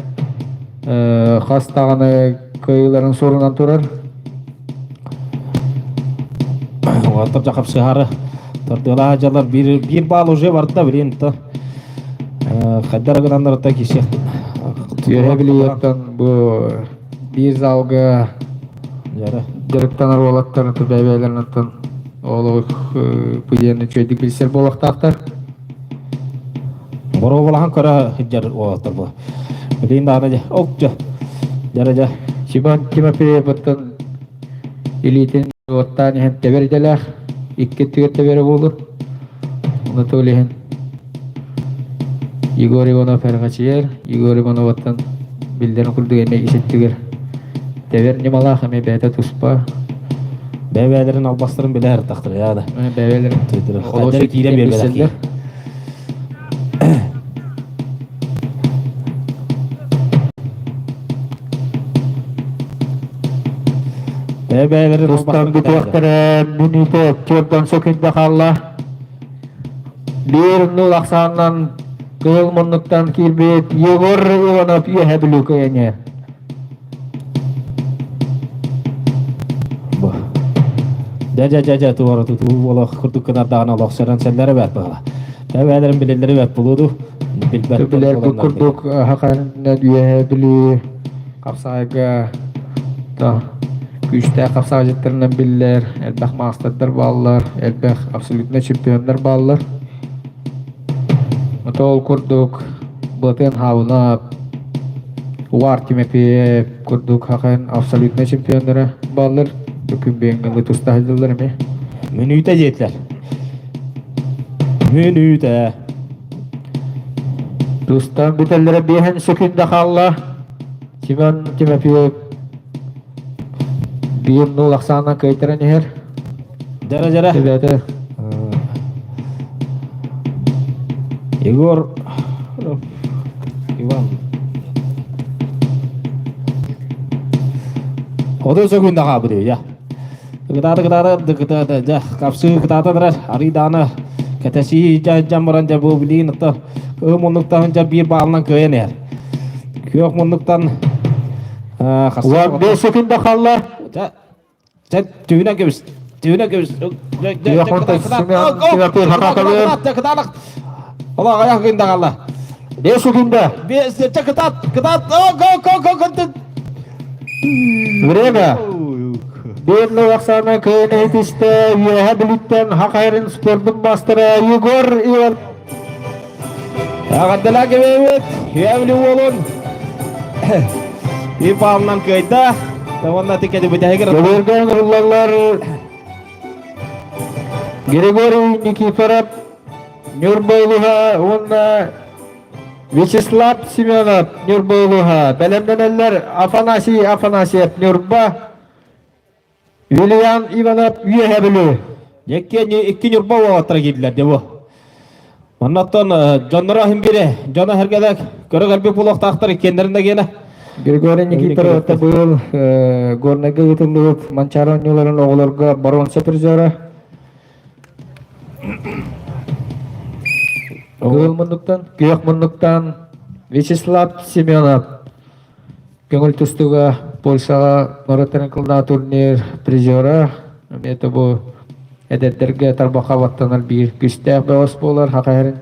хас даҕаны кыайыыларын суорунан турар. Уолаттар дьахапсыһары тардыалаах дьалар биир биир баал уже барда билин то хайдар гынаннарыта кисе. Үөһэ Билиеттан бу биир залга дьарыктанар уолаттар бэйэ-бэйэлэрин олох пыйыаны үчүгэйдик билсэр буолуохтаахтар. Боруобалаһан көрө сылдьар уолаттар бу. Билигин даҕаны дьэ, ок дьэ, дьара дьэ. Симон Тимофеевыттан илиитин уоттаан иһэн тэбэр идэлээх, икки өттүгэр тэбэрэ буолур. Ону тыл иһин Егор Иванов эрҕэчийэр, Егор Ивановаттан биллэрин курдук эмиэ ис өттүгэр тэбэр ньымалаах эмиэ бэйэтэ туспа. Бэйэ-бэйэлэрин албастарын билэ сырыттахтара яада. Бэйэ-бэйэлэрин Хайдары киирэн биэрбэтэх Бэйэ-бэйэлэрин Тустан бүтүөхтэрэ мүнүүтэ 40 сөкүндэ хаалла. Биир нул ахсаанынан кыыл муннуктан киирбит Егор Иванов үөһэ Бүлүү кыайаньы. Дьэ дьэ дьэ дьэ туора тутуу буола курдук гынардаҕына олох сөрөн сэллэрэ бэрт буола. Бэйэлэрин билэллэрэ бэрт булууду. Билбэт Билэр бу курдук хаханнан үөһэ Бүлүү хапсаайга да күүстээх хапсаайдьыттарынан биллэр, элбэх маастардар бааллар, элбэх абсолютно чемпионнар бааллар. Ото ол курдук Былатыан Хаабынап, Уар Тимофеев курдук хахын абсолютно чемпионнара бааллар. Күн бүгүҥҥэ туста сылдьаллар эмиэ. Мүнүүтэ диэтилэр. Мүнүүтэ. Тустан бүтэллэрэ биэһэн сөкүндэ хаалла. Семен Тимофеев биир нул ахсаанынан кыайтаран иһэр. Дьара дьара. Ребята. Егор Иван. Оду сөкүндэ хаалбыт я. Кытаата кытаата кытаата дьэ хапсыы кытаата турар арыйдаана кэтэсии дьан баран дьэ бу билигин ытта ыы муннуктан дьэ биир баалынан кыайан иһэр. Күөх муннуктан Уон бес секунда хаалла. Дьэ түүнэ кэбис түүнэ кэбис Күөх муннуктан Семен Тимофеев хатааталыыр. Ола аяқ күндэ хаалла. Бес секунда. Бес дьэ кытаат кытаат го го го го Время. Биир ахсаана кыайан иһитистэ Үөһэ Бүлүүттэн Хахайрын спордун маастара Егор Иван. Эҕэрдэлээ кэбиэбит, Үөһэ уолун и паалынан кыайда. Уонна тикэди бүтэһигэр Көбүөргэн ыллаллар Григорий Никифоров Ньурба улууһа уонна Вячеслав Семенов Ньурба улууһа бэлэмнэнэллэр Афанасий Афанасьев Ньурба Юлиан Иванов Үөһэ Бүлүү Икки икки Ньурба уолаттара киирдилэр дьэ бу. Оннуттан дьонноро иһин бире, дьоно сэргэлэк, көрө кэлбит буолуохтаахтар иккиэннэрин да гиэнэ. Григорий Никифоров быйыл Горнайга ыытыллыбыт Манчаары оонньууларын оҕолорго боруонса призера. Кыыл муннуктан, күөх муннуктан Вячеслав Семенов көҥүл тустууга Польшаҕа норуоттарын кылнаа турнир призера. Эмиэ бу эдэрдэргэ тарбахха баттанар биир күүстээх бөҕөс буолар хахайарын.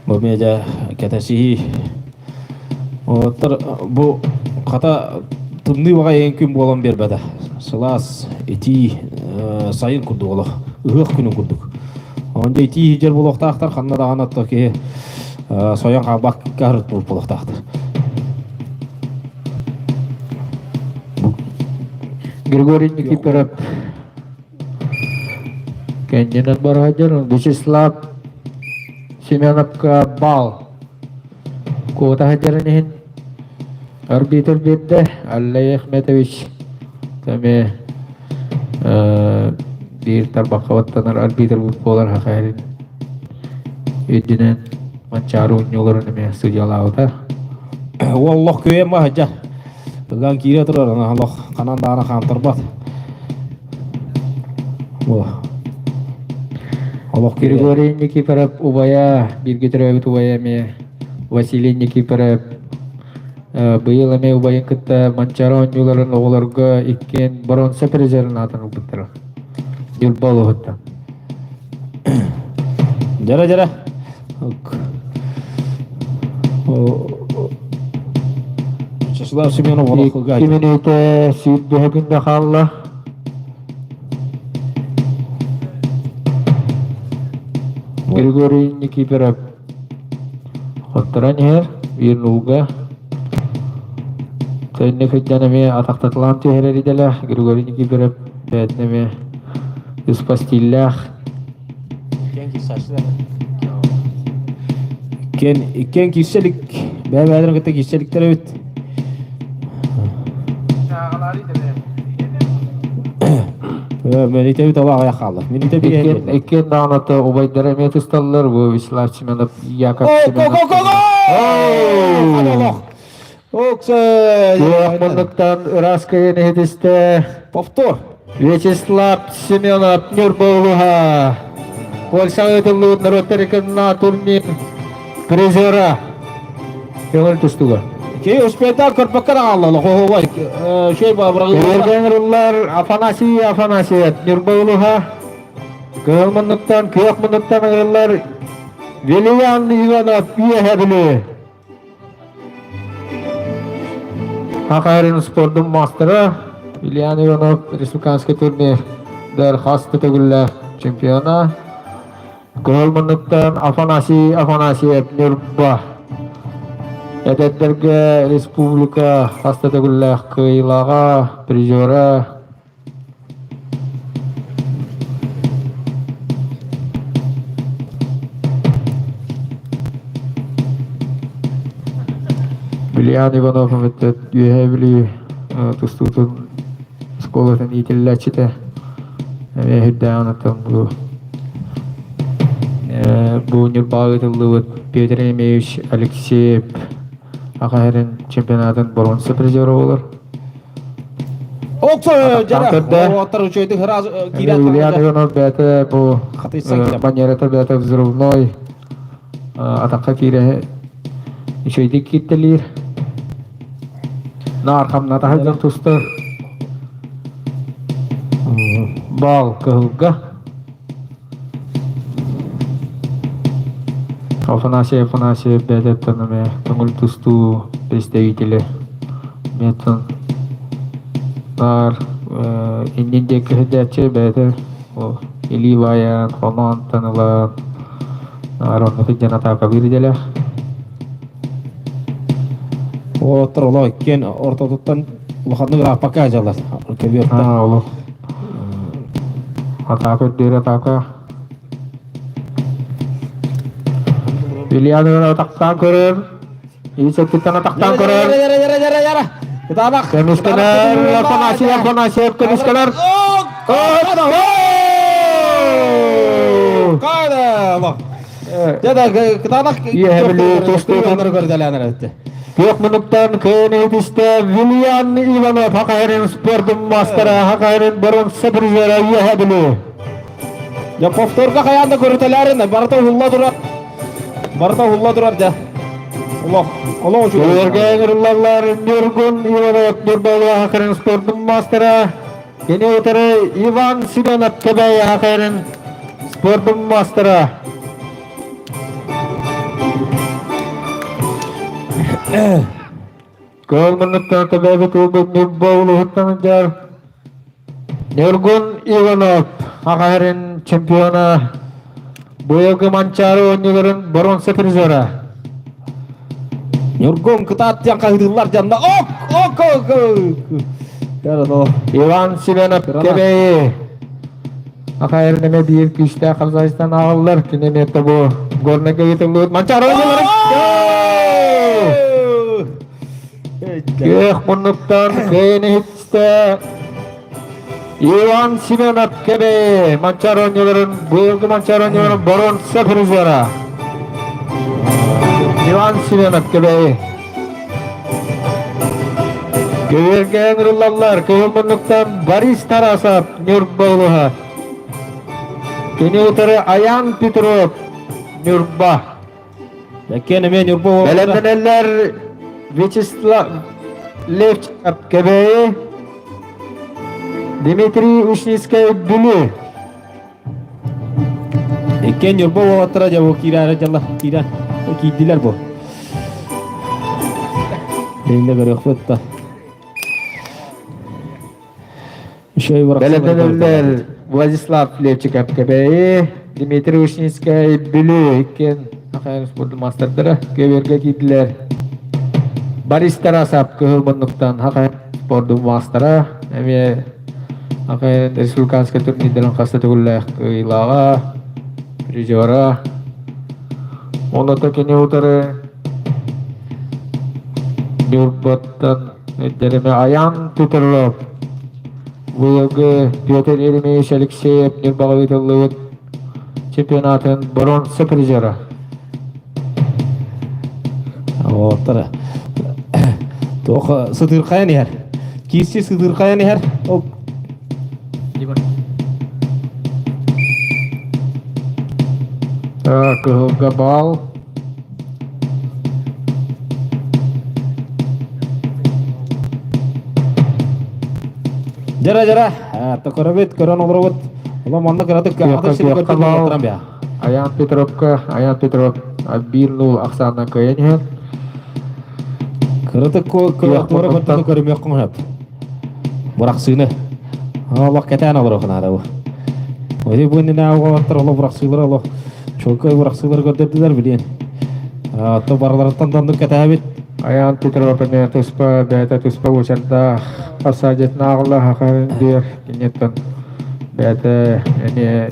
Бу медиа кэтэсиһии. Оттор бу хата тымныы баҕайы күн буолан биэрбэтэ. Сылаас, итии, сайын курдук олох. Ыһыах күнүн курдук. Онда итии дьэр буолуохтаахтар, ханна даҕаны отто киһи сойон хаалбакка ырыт буолуохтаахтар. Григорий Никифоров кэннинэн бараһадьар Вячеслав Семеновка бал куота сылдьарын иһин арбитр биэрдэ Аллей Ахметович эмиэ биир тарбахха баттанар арбитр буолар хахайын үрдүнэн Манчаары оонньууларын эмиэ судьялаабыта. Уоллох күөйэн баһыдьа. Ыган киирэ турар, олох ханан даҕаны хаамтарбат. Олох Григорий Никифоров убайа, бииргэ төрөөбүт убайа эмиэ Василий Никифоров быйыл эмиэ убайын кытта Манчаары оонньууларын оҕолорго иккиэн боруонса призерын аатын ылбыттара. Ньурба улууһуттан. Дьара дьара. Вячеслав Семенов олох Икки мүнүүтэ сүүрбэһэ күндэ хаалла. Григорий Никифоров хотторон иһэр биир нуулга Төннө сылдьан эмиэ атахтатылаан түһэрэр идэлээх Григорий Никифоров бэйэтин эмиэ туспа стиллээх. Иккиэн иккиэн киирсэ илик бэйэ-бэйэлэрин кытта киирсэ иликтэр эбит. Мэлитэбит ола аҕыйах хаалла. Мэлитэ Иккиэн иккиэн даҕаны убайдара эмиэ тусталлар бу Вячеслав Семенов, Яков Семенов. Туох муннуктан ыраас кыйын иһитистэ. Повтор. Вячеслав Семенов Ньурба улууһа. Польшаҕа ыытыллыбыт норуоттар иккардына турнир призера. Көҥүл тустууга. Киһи успейдаан көрбөккө да хаалла. Хоһуобай. Шөй Эргэн ырыллар Афанасий Афанасьев Ньурба улууһа. Кыһыл муннуктан, күөх муннуктан ырыллар Вилиан Иванов Үөһэ Бүлүү. Хахайрын спордун маастара Ильян Иванов республиканский турнирдар хас да төгүллээх чемпиона. Кыһыл муннуктан Афанасий Афанасьев Ньурба. Эдэрдэргэ республика хас да төгүллээх кыайыылааҕа, призера. Ильян Иванов Үөһээ Бүлүү тустуутун оскуолатын иитиллээччитэ эмиэ сүрдээҕин оттон бу бу Ньурбаҕа ыытыллыбыт Петр Еремеевич Алексеев Аха сирин чемпионатын боруонса призера буолар. Оттар үчүгэйдик киирэн Илья Иванов бэйэтэ бу манерата бэйэтэ взрывной атахха киирэ үчүгэйдик кииртэлиир. Наар хамната сылдьан тустар. Баал кыһылга. Афанасий Афанасьев бэйэтиттэн эмиэ көҥүл тустуу представителэ Метон баар иннин диэки сылдьааччы бэйэтэ илии баайан хоноонтон ылан наар онно сылдьан атаакалыыр идэлээх. Уолаттар олох иккиэн ортотуттан улаханнык ырааппакка дьаллар. Аа, олох. Атака үрдүөр атака. Ильяны атахтаан көрөр. Ис өттүттэн атахтаан көрөр. Кытаанах. Көмүскэнэр Афанасий Афанасьев көмүскэнэр. Күөх мунуктан кыайан Вильян Иванов Хакайрын спордун мастера Хакайрын боронса призера үөһэ Бүлүү. Я повторга хайаан да көрүтэлээрин барыта уһулла турар. Барыта уһулла турар дьэ. Олох, олох үчүгэй. Өргөөн ырыллаллар Ньургун Иванов Ньурбалыа Хакайрын спордун мастера Кини утары Иван Семенов Кэбээйи Хакайрын спордун мастера. Кыыл муннуктан төбөбүт уолбут Ньурба улууһуттан ыдьар Ньургун Иванов Хахайрын чемпиона быйылгы Манчаары оонньууларын боруонса призера. Ньургун кытаат диэн хаһыытыыллар дьанна ок ок ок Иван Семенов Кэбээйи Хахайрын эмэ биир күүстээх хамсаачтан ааҕыллар. Кини эмиэ бу Горнайга ыытыллыбыт Манчаары оонньууларын Күөх муннуктан кыайан иһиттэ Иван Семенов Кэбээйи Манчаары оонньууларын быйылгы Манчаары оонньууларын боруонса призера. Иван Семенов Кэбээйи. Көбүөргэ ыҥырыллаллар кыһыл муннуктан Борис Тарасов Ньурба улууһа. Кини утары Аян Петров Ньурба. Бэккен эмиэ Ньурба Бэлэмнэнэллэр Вячеслав Левчиков Кэбээйи, Дмитрий Ушницкай Бүлүү. Иккиэн Ньурба уолаттара дьэ бу киирээри дьалла киирэн киирдилэр бу. Инде көрүөхпүт да. Бэлэмнэнэллэр Владислав Левчиков Кэбээйи, Дмитрий Ушницкай Бүлүү иккиэн Ахайын спордун маастардара көбүөргэ киирдилэр. Борис Тарасов кыһыл муннуктан Хахайын спордун маастара эмиэ Ахайын республиканскай турнирдарын хаста төгүллээх кыайыылааҕа, призера. Оното кини утары Ньурбаттан Өйдөрүмэ Аян Петров быйылгы Петр Еремеевич Алексеев Ньурбаҕа ыытыллыбыт чемпионатын боруонса призера. Оттара. Туох сытыырхайан иһэр. Киирси сытыырхайан иһэр. Ол Кыһылга баал. Дьара дьара, көрөбүт, көрөн олоробут. Ола манна кыратык атын сири көрдүм олорон бя. Аян Петровка, Аян Петров 1-0 ахсаанынан кыайан иһэн. Кыратык туора көрдүм көрүмүөххүн сөп. Бырахсыыны. Олох кэтээн олоруохун аада бу. Ити бу иннинэ оҕолоттор олох бырахсыылар олох чуолкай бырахсыылар көрдөрдүлэр билиэн. То барыларыттан доннук кэтээбит. Аян Петров эмиэ туспа бэйэтэ туспа уочардаах хасаадьытын ааҕылла хахарын биэр киниттэн бэйэтэ эмиэ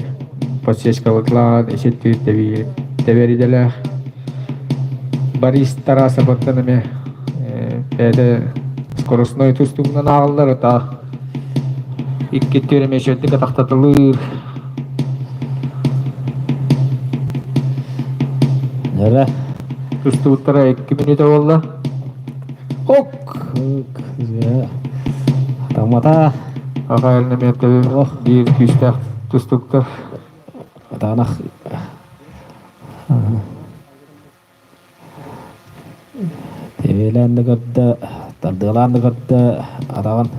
подсечкалыклаан иситтиир тэбэр идэлээх Борис Тарасовыттан эмиэ бэйэтэ скоростной тустуугунан ааҕыллар ытаа икки өттүгэр эмиэ үчүгэйдик атахтатылыыр Нэрэ. Тустубуттара 2 мүнүүтэ буолла. Ок! Тамата. Аҕа элементэ биир күүстээх тустуктар. Атанах. Тэбиэлээн да көрдө, тардыалаан да көрдө, атаҕын.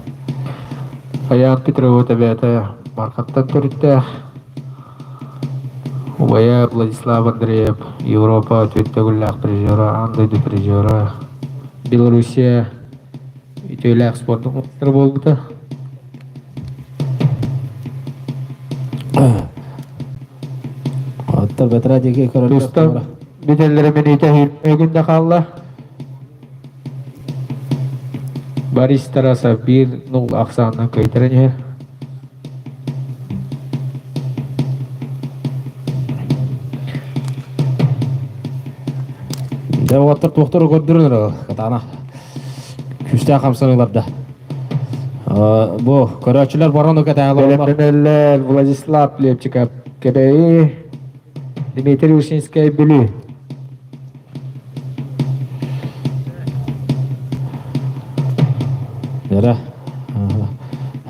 Айаан Петрова тэбээтэ Бархаттан төрүттээх. Убайа Владислав Андреев Европа түөрт төгүллээх призера, аан дойду призера, Белоруссия үтүөлээх спордун маастара буолбута. Оттон бэтэрээ диэки көрөргө Тустан бүтэллэрэ мүнүүтэ сүүрбэ хаалла. Борис Тарасов 1-0 ахсаанынан кыайтаран иһэр. Дьэ уолаттар туохтары көрдөрөн эрэ катаана күүстээх хамсаныыларда. Бу көрөөччүлэр баран кэтэһэлэр. Бэлэмнэнэллэр Владислав Лепчиков Кэбээйи, Дмитрий Ушинскай Бүлүү. Эрэ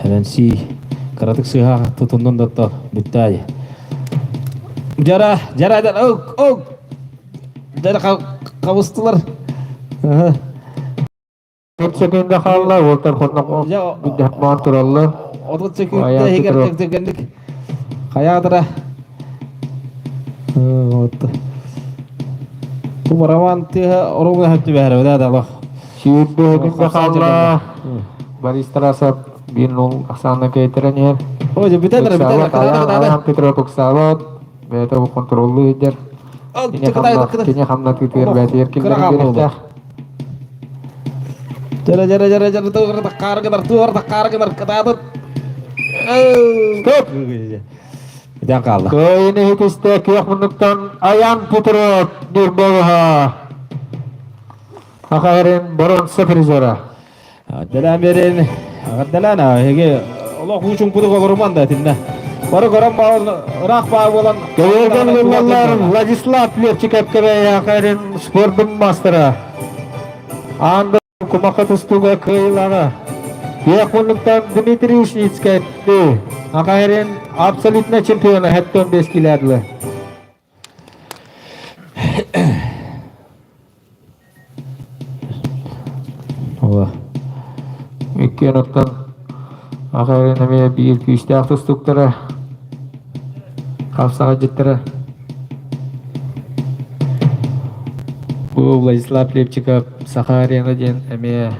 Эрэнсии кыратык сыыһа тутуннун да бүттээй. Дьара, дьара, дьара, ок, ок. Дьара хабыстылар. 30 секунда хаалла, уолтар хоннох бүддэхмаан тураллар. 30 секунда иһигэр түргэнник хайаатара. Вот. Бу барабан тыаһа оруобуна сөп түбэһэр да да олох. 20 секунда хаалла. Борис Тарасов 1-0 ахсаанна кэйтэрэн иһэр. Ой, бүтэн эрэ, бүтэн эрэ. Петров ыксаабат. Бэйэтэ бу контроллуу иһдэр. Кини хамна тыытыгар бэйэтигэр киллэрэн биэриэхтээх. Дьара дьара дьара дьара туох таххаары гынар туох таххаары гынар кытаатыт. Стоп! Бүтэн хаалла. Кыайыны иһитистэ күөх муннуктан Аян Петров Ньурбалыһа. Ахайрын боронса призера. Дэлээн берин, дэлээн эһиги олох уучуҥпутук олоруман да этиннэ. Бары көрөн баалан ыраах баа буолан Көйөргөн гынналлар Владислав Левчиков Кэбээйи Ахайрын спордун мастера. Аан. Кумаха тустууга кыайыылааҕа Күөх муннуктан Дмитрий Ушницкай Ахайрин абсолютно чемпиона 75 килодлы. Иккиэн оттон Ахайрин эмиэ биир күүстээх тустууктара хапсаҕайдьыттара. Бу Владислав Лепчиков Саха арена диэн эмиэ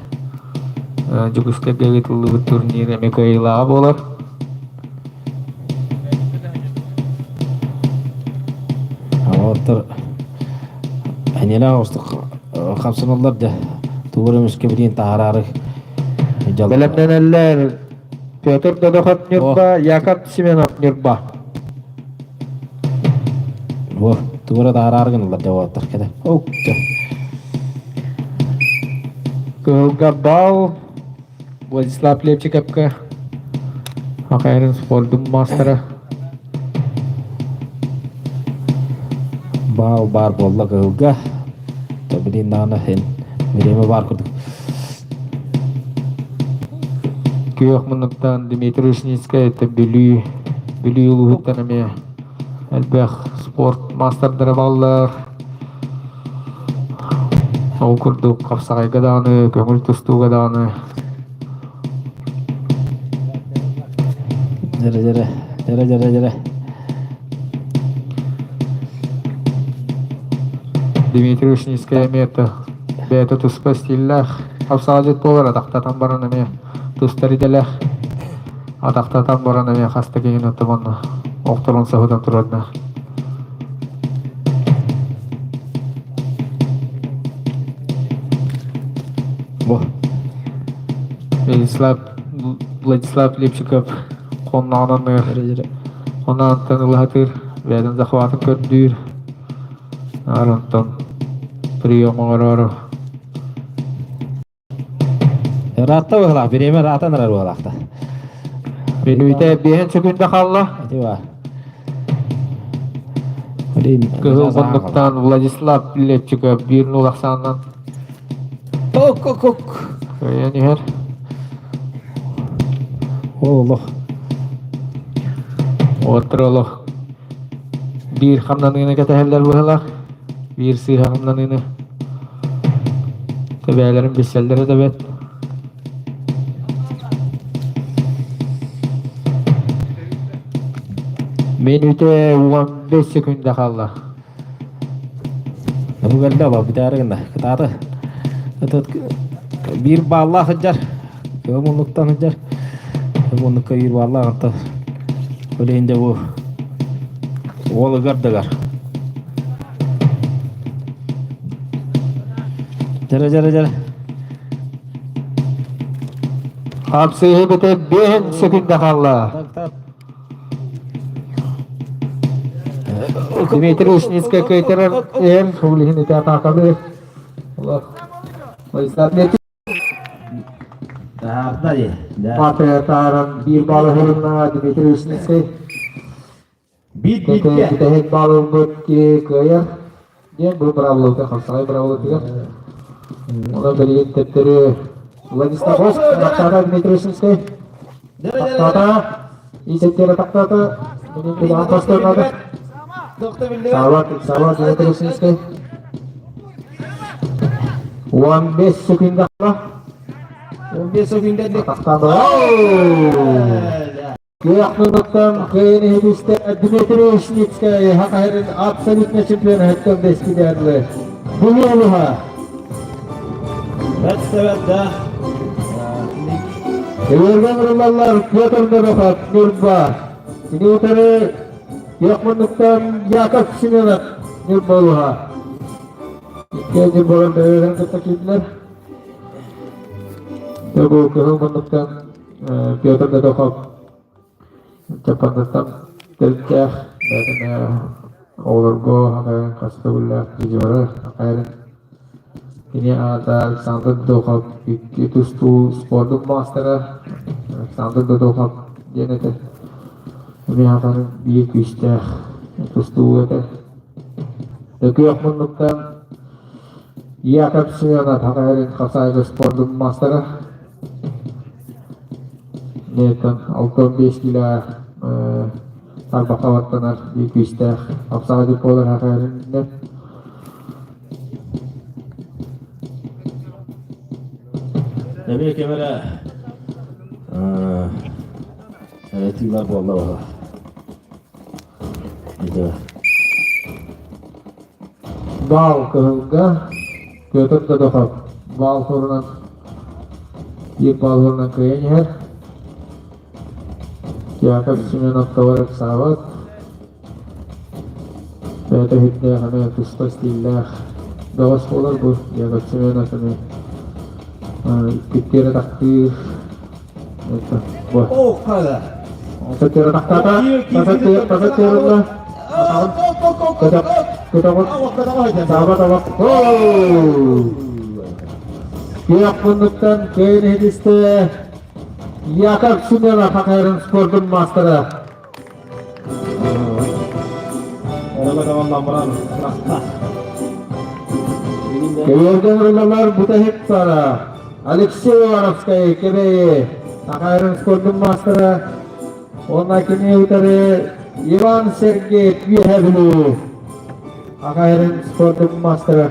Дьокуускайга ыытыллыбыт турнир эмиэ кыайыылааҕа буолар. Оттор Энелээх оҕустук хамсаналлар да тугу эрэ эмискэ билигин таһараары Бэлэмнэнэллэр Петр Додохов Ньурба, Яков Семенов Ньурба. Во, тугу эрэ таһараары гыналлар да уолаттар кэлэ. Кыһылга бал Владислав Лепчиковка Хахайрын спордун маастара. Баал баар буолла кыһылга. То билин даҕаны эн бириэмэ баар курдук. Күөх муннуктан Дмитрий Ушницкай это Бүлүү Бүлүү улууһуттан эмиэ элбэх спорт маастардара бааллар. Ол курдук хапсаҕайга даҕаны, көҥүл тустууга даҕаны. Дьэрэ дьэрэ, дьэрэ дьэрэ дьэрэ. Дмитрий Ушницкай эмиэ это бэйэтэ туспа стиллээх хапсаҕайдьыт буолар, атахтатан баран эмиэ тустар идэлээх. Атахтатан баран эмиэ хас да киһини оттомонно охторон соһутан турардаах. Бу. Владислав Владислав Лепчиков хонноҕунан Онон ылаһатыыр, бэйэтин захватын көрдүүр. Онтон прием оҥороору. Ыраатта быһылаах, бириэмэ ыраатан эрэр быһылаахта. Мүнүүтэ биэһин секунда хаалла. Ити ба. Кыһыл муннуктан Владислав Лепчиков 1-0 ахсаанынан Ок, ок, ок. кыайан иһэр. Ол олох. Уоттар олох биир хамнаныыны кэтэһэллэр быһылаах. Биир сыыһа хамнаныыны. Тэбээлэрин билсэллэрэ да бэрт. Мүнүүтэ 15 секунда хаалла. Бу кэллэ оба бүтээри гынна. Кытааты. Этот биир бааллаах сылдьар. Кыһыл муннуктан сылдьар. Муннукка биир бааллаах онтон Билигин дьэ бу уол ыгар дыгар. Дьэрэ дьэрэ дьэрэ. Хапсыһы бүтэ 5 секунда хаалла. Дмитрий Ушницкай кыайтарар эр, улиһин ити атаакалыыр. Владислав Патриотаран биир балл уһурунна Дмитрий Ушницкай. Бүтэһик балл ылбыт киһи кыайар диэн бу быраабылата хапсаҕай быраабылатыгар. Онон билигин төттөрү Владислав Тахтата Дмитрий Ушницкай. Тахтата Исеттері тақтата Билан постойнады. Сава Сава Дмитрий Ушницкай. 15 секунда. 15 секунда. Тақтады. Күөх минуттан кыайын иһитистэ Дмитрий Ушницкай Хахайрын абсолютно чемпион хэттэн бэскидээрлы. Бүлүү улуһа. Бэт себет да. Эверген ырылаллар Петр Дорохов, Ньурба. Кини утары күөх муннуктан Яков Семенов, Ньурба улуһа. Икки Ньурбалар бэйэлэрин кытта киирдилэр. Бу кыһыл муннуктан Петр Додохов Чаппандаттан төрүттээх бэйэтин оҕолорго хас төгүллээх призеры Кини аата Александр Додохов икки тустуу спордун маастара Александр Додохов диэн этэ. Эмиэ аатарын биир күүстээх тустуу этэ. Күөх муннуктан Яков Семенов Хакайрын хапсаайга спордун маастара. Нетон 65 кило тарбахха баттанар биир күүстээх хапсаҕай буолар Хакайрын Эмиэ кэмэрэ этиилэр буолла баҕа. Это Баал кыһылга Петр Додохов баал хорунан биир баал хорунан кыайан иһэр. Яков Семенов товар ыксаабат. Бэйэтэ иһиттээх эмиэ туспа стиллээх бөҕөс буолар бу Яков Семенов эмиэ иккиттиэрэ тахтыыр. Ох, хала. Тахтаата, тахтаата, Күөх муннуктан кыайын иһитистэ Яков Семенов Хакайрын спордун маастара. Көйөргөн ырылалар бүтэһик пара. Алексей Ивановскай Кэбээйи Хакайрын спордун маастара. Уонна кини утары Иван Сергеев Үөһээ Бүлүү Хакайрын спордун маастара.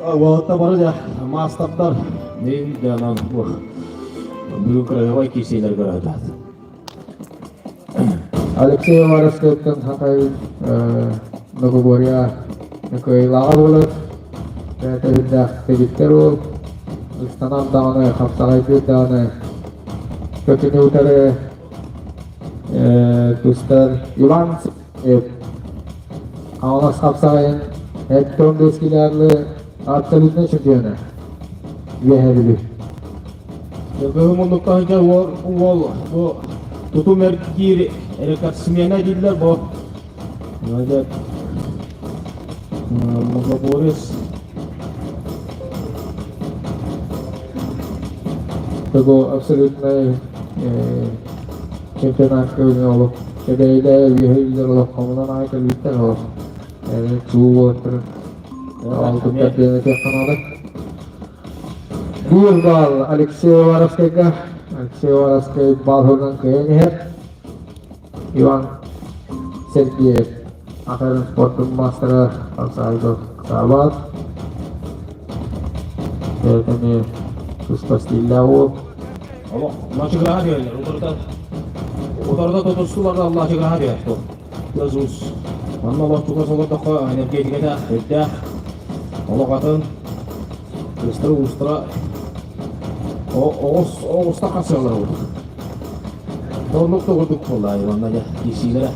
Уолаттар бары да маастардар. Мен да бүгүн краевой киирсиилэр көрөдө. Алексей Уваровскайтан Хакай Многоборья кыайыылааҕа буолар. Бэйэтэ үрдээх дэгиттэр уол. Ыстанан даҕаны, хапсаҕайдыыр даҕаны көтүнү утары тустар Иван Хаҥалас хапсаҕайын Эттон Бескилярlı абсолютнай чемпиона Үөһээ Бүлүү. Кыһыл муннуктан уол уол бу тутум эргиир рекордсмена дииллэр бу. Многоборец Того абсолютнай чемпионатка олох кэбэйдэ үөһэ үллэр олох хомунан аҕай кэлбиттэр олох чуу буолаттарын алтыттар диэн этиэххэ Биир баал Алексей Уваровскайга. Алексей Уваровскай баал кыайан иһэр. Иван Сергеев Ахарын спортун маастара Алсайдов Саабат. Бэйэтэ туспа стиллээх уол. Олох лачыгыраһа диэллэр. Утарыта утарыта тутустулар да лачыгыраһа диэр. Тыас-уус. Манна олох чугас олордоххо энергетикэтэ үрдээх. Олох атын. Тыастара уустара оҕус оҕуста хасыалар курдук. Оннук да курдук буолла Иванна дьэ киирсиилэрэ.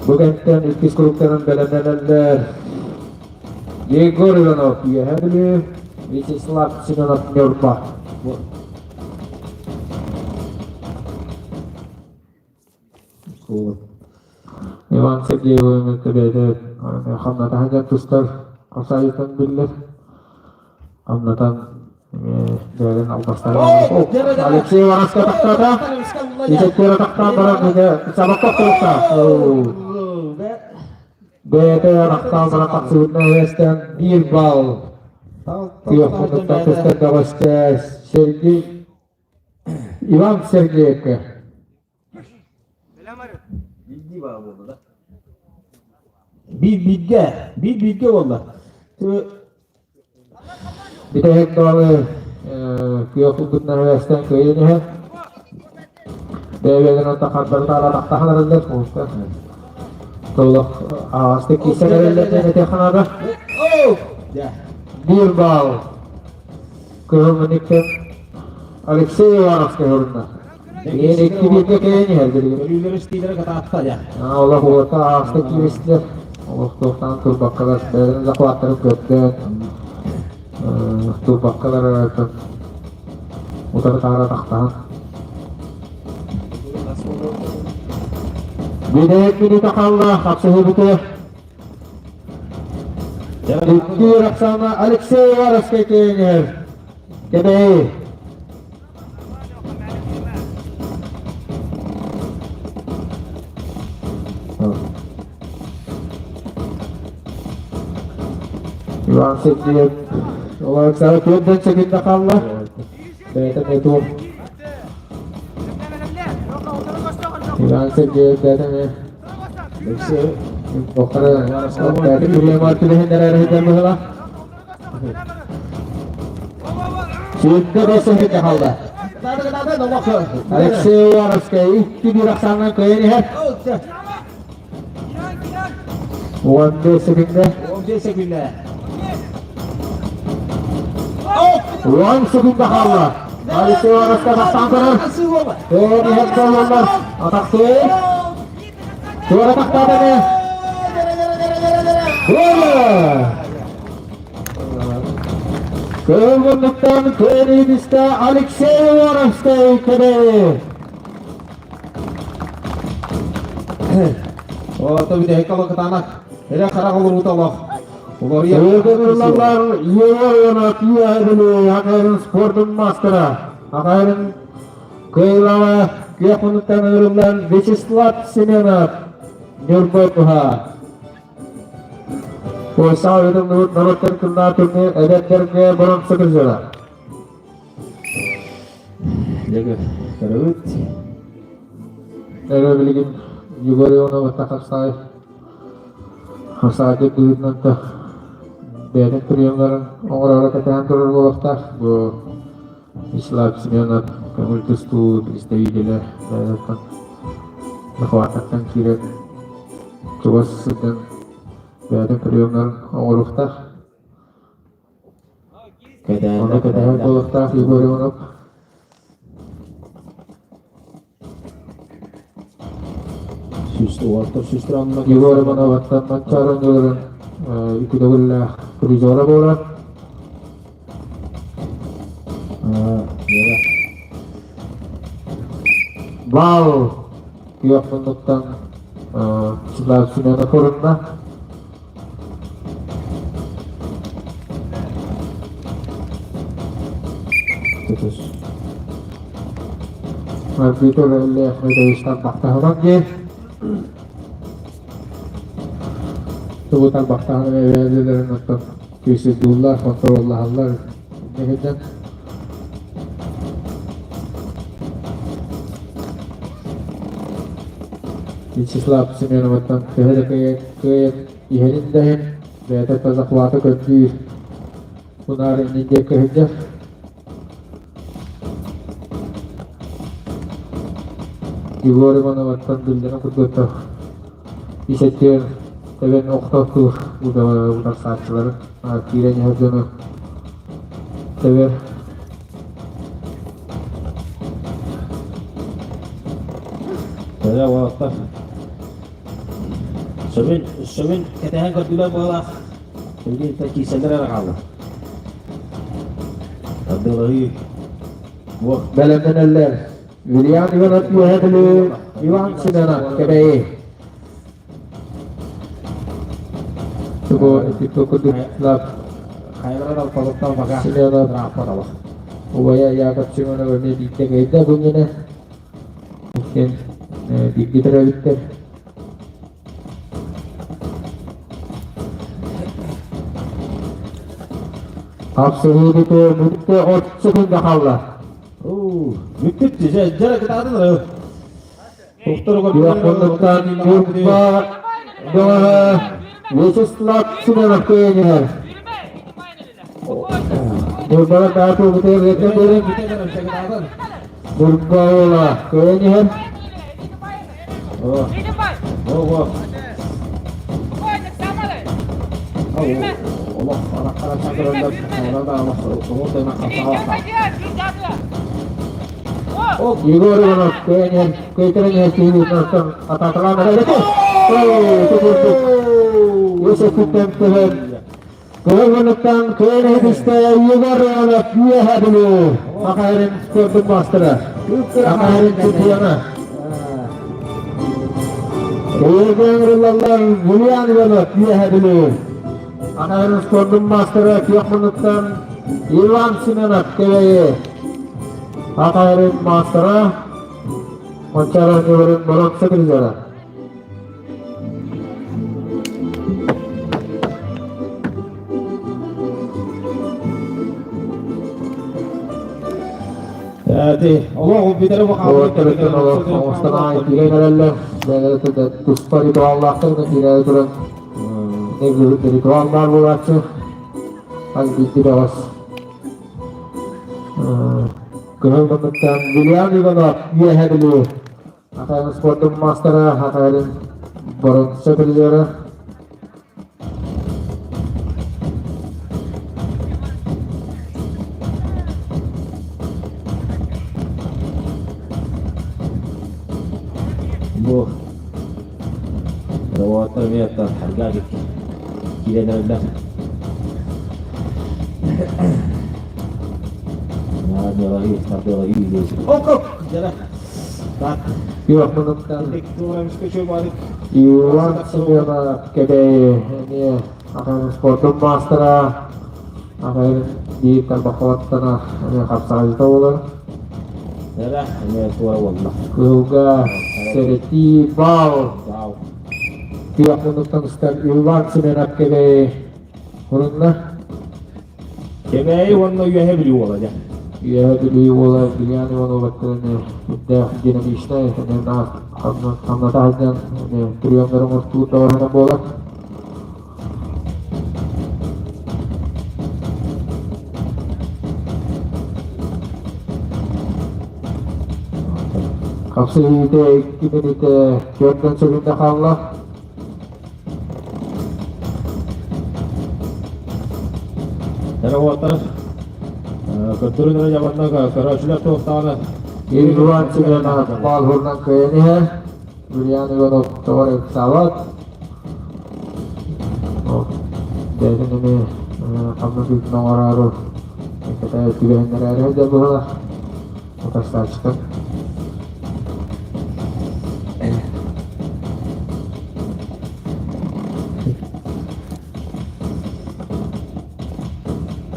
Бу кэнтэн иккис кругтарын бэлэмнэнэллэр. Егор Иванов Үөһээ Бүлүү, Вячеслав Семенов Ньурба. Иван Сергеевич бэйэтэ хамнатаһан дьон тустар хапсаайыттан биллэр. Хамнатан бэйэлэрин албастарын Алексей Ивановска тахтаата. Итеттері тахтаан баран сабаққа тұрыпта. Бэйэтэ тахтаан баран тахсыбытына үөстэн биир балл. Күөх муннуктан тустар бөҕөстө Сергей Иван Сергеевка. Биир бииргэ, биир бииргэ буолла. Бүтэһик баалы күөх ылбытынан үөстэн кыайан иһэр. Бэйэ-бэйэлэрин онтон хардары тахтахан эрэллэр куустар. Толох аҕастык киирсэн эрэллэр диэн этиэххэ наада. Биир баал кыһыл муннуктан Алексей Ивановскай орунна. Эн икки бииргэ кэйэн иһэр билигин. Өлүүлэр истиилэрэ катаатта дьэ. Олох уота ааста кииристилэр. Олох туохтаан турбаккалар бэйэлэрин захваттарын көрдөөн турбаккалар утары таара тахтаан. Бүтэһик мүнүүтэ хаалла, хапсыһыы бүтэ. Икки Роксана Алексей Ивановскай кэйэн иһэр. Кэбэйи. Иван Сергеев Олександр төрдөн секунда хаалла. Бэйэтэ мету. Иван Сергеев бэйэтэ Бохара бэйэтэ приема түбэһиннэрэр иһитэр быһыла. Сүүрдэ бэс секунда хаалла. Алексей Уваровскай 2-1 ахсаанынан кыайан иһэр. 15 секунда. 15 секунда. 10 секунда хаалла. Алексей Уваровскай тахсан көрөр. Кыайан иһэр буоллар. Атахтыы. Туора тахтаатаны. Гол! Кыыл муннуктан кыайыыста Алексей Уваровскай кэбэйи. Ото бүтэһик олох Эрэ харах олоруута олох. Ыллалар Егор Тиэһэбили Хакайрын спордун мастера. Хакайрын кыайлаҕа күөх муннуктан ыҥырыллан Вячеслав Семенов Ньурба туһа. Польша ыытыллыбыт норуоттар кыллаа турнир эдэрдэргэ боронсо призера. Дьэ, көрөбүт. Эрэ билигин Егор Иванов Хапсаев Хапсаайдык быһыытынан да бэйэтин приемнарын оҥороро кэтэһэн турар буолуохтаах. Бу Вячеслав Семенов көҥүл тустуу представителэ бэйэтиттэн захваттартан киирэн чугас сылдьан бэйэтин приемнарын оҥоруохтаах. Ону кэтэһэр буолуохтаах Егор Иванов. Егор Ивановаттан Манчаары оонньууларын икки төгүллээх призера буолар. Бал күөх муннуктан Вячеслав Семенов орунна. Арбитр Илья Ахмедовичтан бахтаһынан диэн Тугутан бахтаһынан эбээлилэрин оттон күүсүрдүүллэр, хонтуруоллаһаллар иннигинэн Вячеслав Семеновыттан төһө да кыайан иһэрин да иһин, бэйэтэ тазахвата көрдүүр Унаар иннин диэки сылдьар. Егор Ивановаттан биллэрин курдук ис өттүгэр тэбэн охтоохтуур утарсааччыларын киирэн иһэр дьону тэбэр. Көрө уолаттар. Сөбүн, сөбүн кэтэһэн көрдүлэр буолаах. Билигин киирсэллэр эрэ хаалла. Тардыалаһыы. Бэлэмнэнэллэр. Вильям Иванов Үөһээ Бүлүү, Иван Семенов Кэбээйи. Тугу итиппэ курдук Семенов убайа Яков Семенов эмиэ биирдэ кыайда бу иннинэ. Иккиэн бииргэ төрөөбүттэр. Хапсыһыы бүтүө бүттэ от секунда хаалла. Бүппүт дьэ кытаатан Күөх муннуктан Ньурба бөҕөһө Вячеслав Семенов кыайан иһэр. Ньурбалар даату бүтэр эрдэ Ньурба уола кыайан иһэр. Ого. Олох Егор Иванов кыайан кыайтаран иһэр киһи атаакалаан эрэ Өсөкүттэн түһэн Кыһыл муннуктан кыайан иһитистэ Егор Иванов Үөһээ Бүлүү Саха сирин спордун маастара Саха сирин чемпиона Эйэргээн ырыллаллар Юлиан Иванов Үөһээ Бүлүү Саха сирин спордун маастара күөх муннуктан Иван Семенов Кэбээйи Саха сирин маастара Манчаары оонньууларын боруонса призера. Эти олох бүтэрэ бу Уолаттарыттан олох оҥостон аҕай киирэн эрэллэр. Бэйэлэрэ туспа ритуаллаахтар да киирээри туран ритуал баар буолааччы. Хас биирдии бөҕөс. Кыһыл муннуктан Виллиан Иванов үөһэ Бүлүү. Атайын спордун маастара, Атайын боронса призера. Бу уолаттар эмиэ аргадик киирэн эрэллэр. Иван Семенов Кэбээйи эмиэ атын спордун маастара, атын биир тарбахалаттана эмиэ хапсаҕайдьыта буолар. Кыһылга сэрэтии баал. Күөх муннуктан устар Иван Семенов Кэбээйи урунна. Кэбээйи уонна Үөһэ Бүлүү уола дьэ. Үөһэ Бүлүү уола Вильян Ивановаттан үрдээх динамичнай хамната сылдьан приемнарын оҥортуур доҕоһунан буолар. Хапсыһыыта 2 мүнүүтэ 40 секунда хаалла. Уолаттар көрдөрөн эрэ дьабанна көрөөччүлэр туохтаҕына Иван Семенов баалһурунан кыайан иһэр. Ульян Иванов тоҕо ыксаабат. Бэйэтин эмиэ хамнас үүтүн оҥороору кэтэ түбэһиннэрээри да быһыылаах. Утарсааччытын.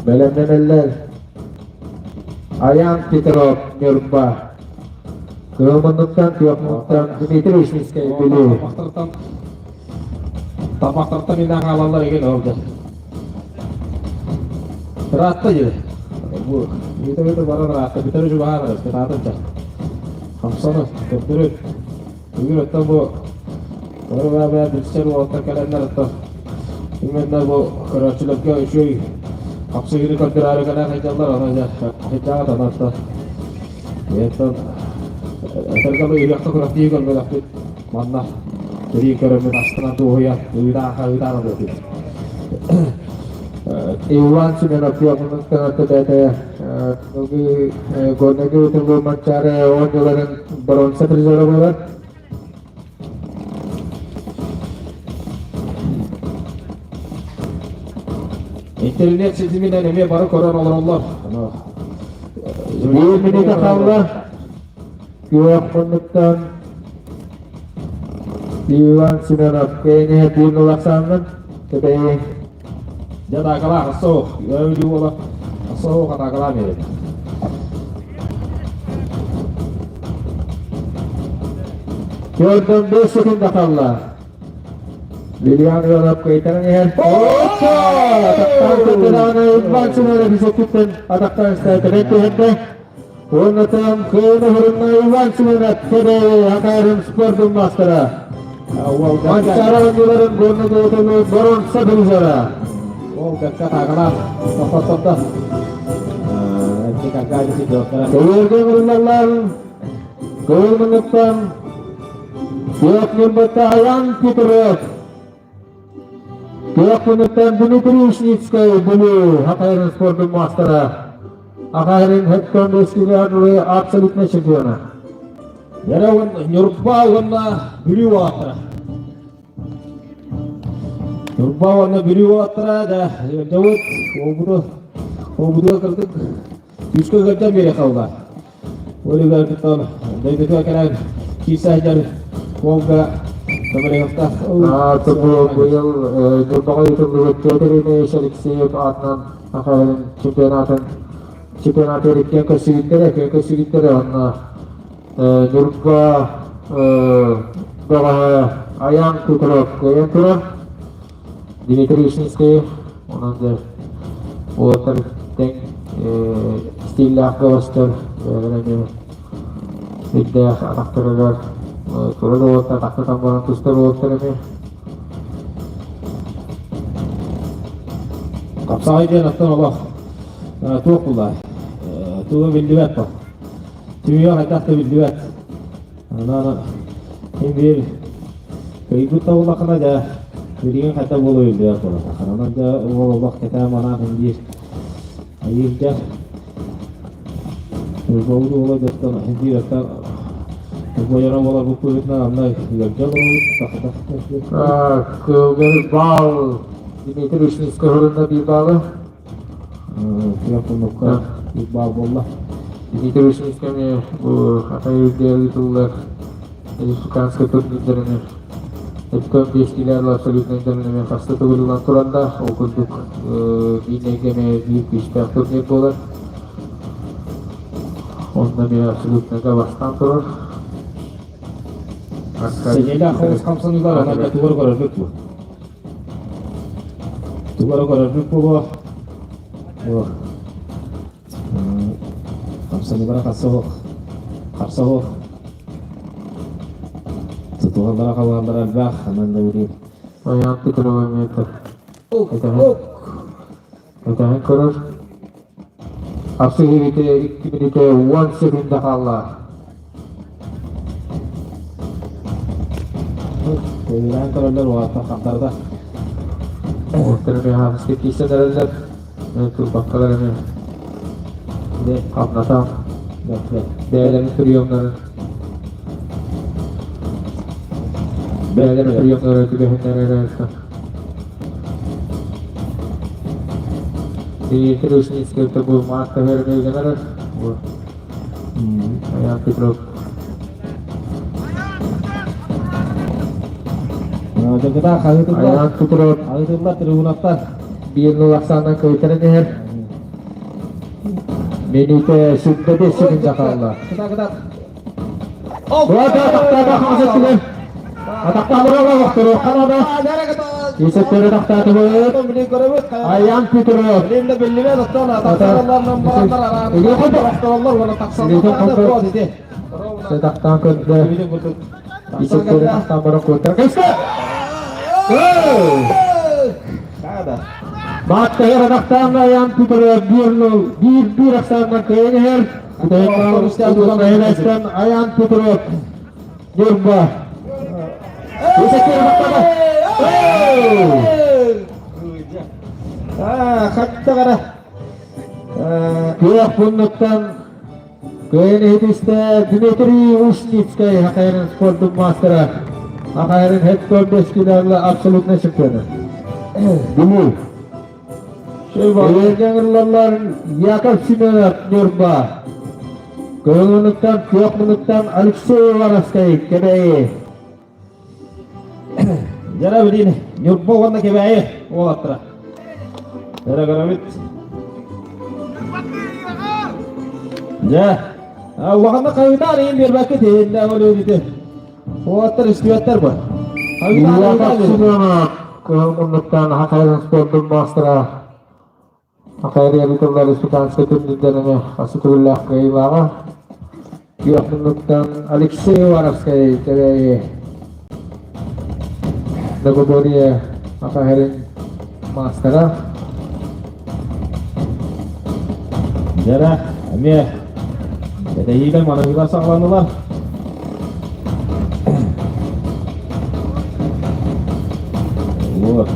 Бэлэмнэнэллэр. Аян Петров, Ньурба. Кыыл муннуктан, күөх муннуктан Дмитрий Вишневскэй, Бүлүү. Тамақтартан инаа хаалаллар еген орда. Ыраатта дии. Бу үтө-үтө баран ыраатта. Бүтэр үчү баһаар кытаатын ча. Хамсаны көрдөрү. Бүгүн оттон бу бары баа билсэр уолаттар кэлэннэр оттон именно бу көрөөччүлэргэ үчүгэй хапсыһыыны көрдөрөөрү кэлэн сылдьаллар аны дьэ сылдьаҕыт аны оттон Оттон этэргэ дылы үрэххэ күрэхтии көрбөтөхпүт манна кэлии көрөммүт астынан дуоһуйа ыытааха ыытаана буолбут. Иван Семенов Петровтан бэйэтэ Горнайга ыытыллыбыт Манчаары оонньууларын боруонса призера буолар. Интернет ситиминэн эмиэ бары көрөн олороллор. Биир мүнүүтэ хаалла. Күөх муннуктан Иван Семенов кэйэниһэ биир ылахсааннын кэбэйи. Дьэ атаакалаах суох. Өлүү буола суох атаакалаах биэрэбит. Көрдөн 5 секунда хаалла. Вильям Иванов кыйтаран иһэр. Атахтан көтөрөөнө Иван Семенов исэккиттен атахтан истээтэрэ түһэрдэ. Уоннатан кыайын уһурунна Иван Семенов Кэбээйи Хатайрын спордун маастара. Манчаары оонньууларын горнодуотуну боронса призера. Ол кэккэ атаакалаах тохтоттордо. Көйөргө ылыллаллар. Көйөр муннуктан Күөх Ньурбата Аян Петров. Күөх муннуктан Дмитрий Ушницкай Бүлүү Хатайрын спордун маастара. Ахайрын Хеттон Рескилианулы абсолютный чемпиона. Яра Ньурба уонна Бүлүү уолаттара. Ньурба уонна Бүлүү уолаттара да дьабыт уолбуту уолбутуга кырдык күүскэ көрдөн биэрэ халла. Олигар кыттан дойдутугар кэлэн киирсэ сылдьар уолга көмөлөһүөхтээх. Бу быйыл Ньурбаҕа ыытыллыбыт Петр Ильич Алексеев аатынан Саха чемпионатын чемпионаты иккиэн көрсүбүттэрэ, күөн көрсүбүттэрэ онно Ньурба бөҕөһө Аян Петров кыайан турар. Дмитрий Вишневский онон да уолаттар тэҥ Истииллээх бөҕөстөр бэйэлэрэ эмиэ сирдээх атахтарыгар турар уолаттар атахтатан баран тустар уолаттар эмиэ. Хапсаҕай диэн оттон олох туох булла туга биллибэт бу. Түмүгэ хайдах да биллибэт. Онон ким биир кыйбыт да буоллаххына дьэ билигин хайдах буолуо биллибэт буолла. Онон дьэ уол олох кэтээн манаан иһин биир Айыырдьа Ньурбабыт уола дьоттон биир аттан Ньурба буоларбыт быһыытынан анна ыалдьа олоробут Кылгар баал Дмитрий Ушницкий хорунна биир баалы. Күөх муннукка биир баал буолла. Дмитрий Ушницкий эмиэ бу Айыырдьа ыытыллар республиканскай турнирдарыны Өттөн биэстиилээх абсолютнайдарынан хаста төгүл туран да, ол курдук биир эмэ биир күүстээх турнир буолар. Онно эмиэ абсолютнайга бастаан турар. Сэниэлээх холус хамсаныылар анарга тугар көрөрбүт бу. Тугар көрөрбүт буолуо. Хамсаныылара харса суох. Харса суох. Тутуһаллара халааллара элбэх, анан да билим. Айаан Петрова метр. Этэһэн көрөр. Арсы 2 минута 10 секунда хаалла. Көйүлээн көрөллөр уолаттар хантарда. Уолаттар эмиэ хаамыска киирсэн эрэллэр. Турбаккалар эмиэ хамнатан бэйэлэрин приемнарын бэйэлэрин приемнара түбэһиннэрэр Дмитрий Ушницкий бу маска көрүнэр Аян Петров Дьокутаах хаһыытыллар. Аян Петров Хаһыытыллар трибунаттан. Биир нул ахсаанынан көйтөрөн иһэр. Минутэ 25 секунда хаалла. Кытаат, кытаат. Аян Петров. Тахтаан көрдө. Исеттері тахтаан баран куоттар. Кэсте! Бааттайар атахтаан Аян Петров 1-0 1-1 ахсаанынан кыайан иһэр. Аян Петров Ньурба. Күөх муннуктан кыайан иһитистэ Дмитрий Ушницкай Хахайрын спордун мастера. Хахайрын хет бескилерle абсолютно чемпионы. Бүлүү. Эйэргэн Яков Семенов Ньурба. Көҥүлүттэн күөх мунуктан Алексей Ивановскай Кэбээйи. Дьара билин Ньурба уонна Кэбээйи уолаттара. Эрэ көрөбүт. Дьэ, улаханна хаһыытаан иһин биэрбэккэ тиһиннэ ол ити. Уолаттар истибэттэр бу. Яков Семенов кыһыл муннуктан Хахайрын спордун маастара Хахайрия ыытыллар республиканскай турнирдарыны хасы төгүллээх кыайыылааҕа. Күөх муннуктан Алексей Ивановскай Кэбээйи Многоборье Хахайрын маастара. Дьара, эмиэ кэтэһиилэр маныһыылар саҕаланнылар. Вот.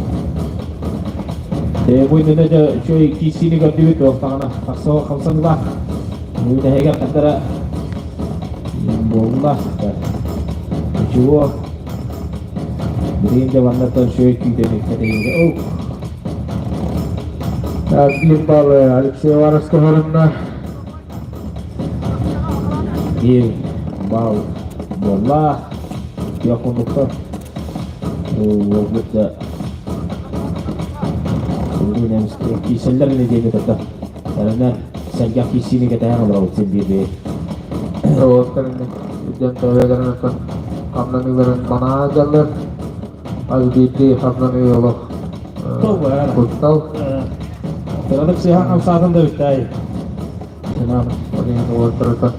Бу иннинэ дьэ үчүгэй киирсиини көрдүбүт туохтаҕына тахса хамсаныылаах. Бүтэһигэр хаттара буолла. Ничего. Билигин дьэ маннаттан үчүгэй күүтэбит кэтэһиигэ. Биир баллы Алексей Ивановскай хорунна. Биир балл буолла. Күөх муннуктар. Уолбут да киирсэллэр ини диэбит ата. Эрэнэ сэргэх киирсиини кэтэһэн олоробут син биир Уолаттар үрдэн төбөлөрүн хамнаныыларын манаа дьаллар. Аз биирдии хамнаныы олох куттал. Кыратык сыһа хамсаатын да бүттээй. Семенов олиһин уолаттарыттан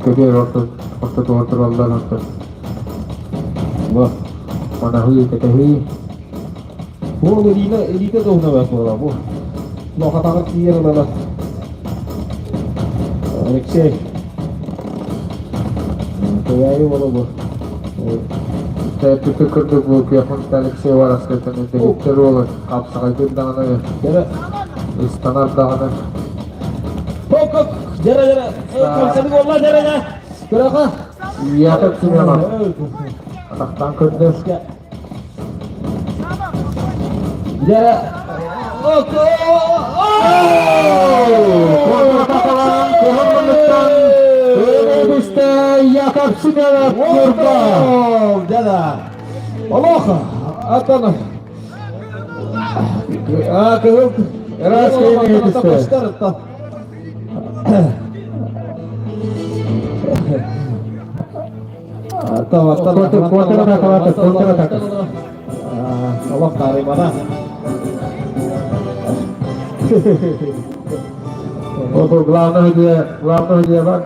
көбүөр ортотугар тураллар онтон бу манаһыы кэтэһии Уол илиитэ илиитэ да уһуна бэрт буолар бу. Лохатаҕар тиийэр ылала. Алексей. Кэбээйи уола бу. Тэппити курдук бу Кехунт Алексей Вараскайтан дэгиттэр уола хапсаҕайдыыр даҕаны ыстанар даҕаны Хок-хок! Дьэрэ дьэрэ! Хамсаныы буолла дьэрэ дьэ! Көрөҕө! Яков Семенов атахтаан көрдө. Дьэрэ! Яков Семенов Ньурба! Дьэ Олох! Аттан Кыһыл ыраас киһини түстэ. Контратака, контратака. Олох таарыйбата. Ол главное где, главное где бар.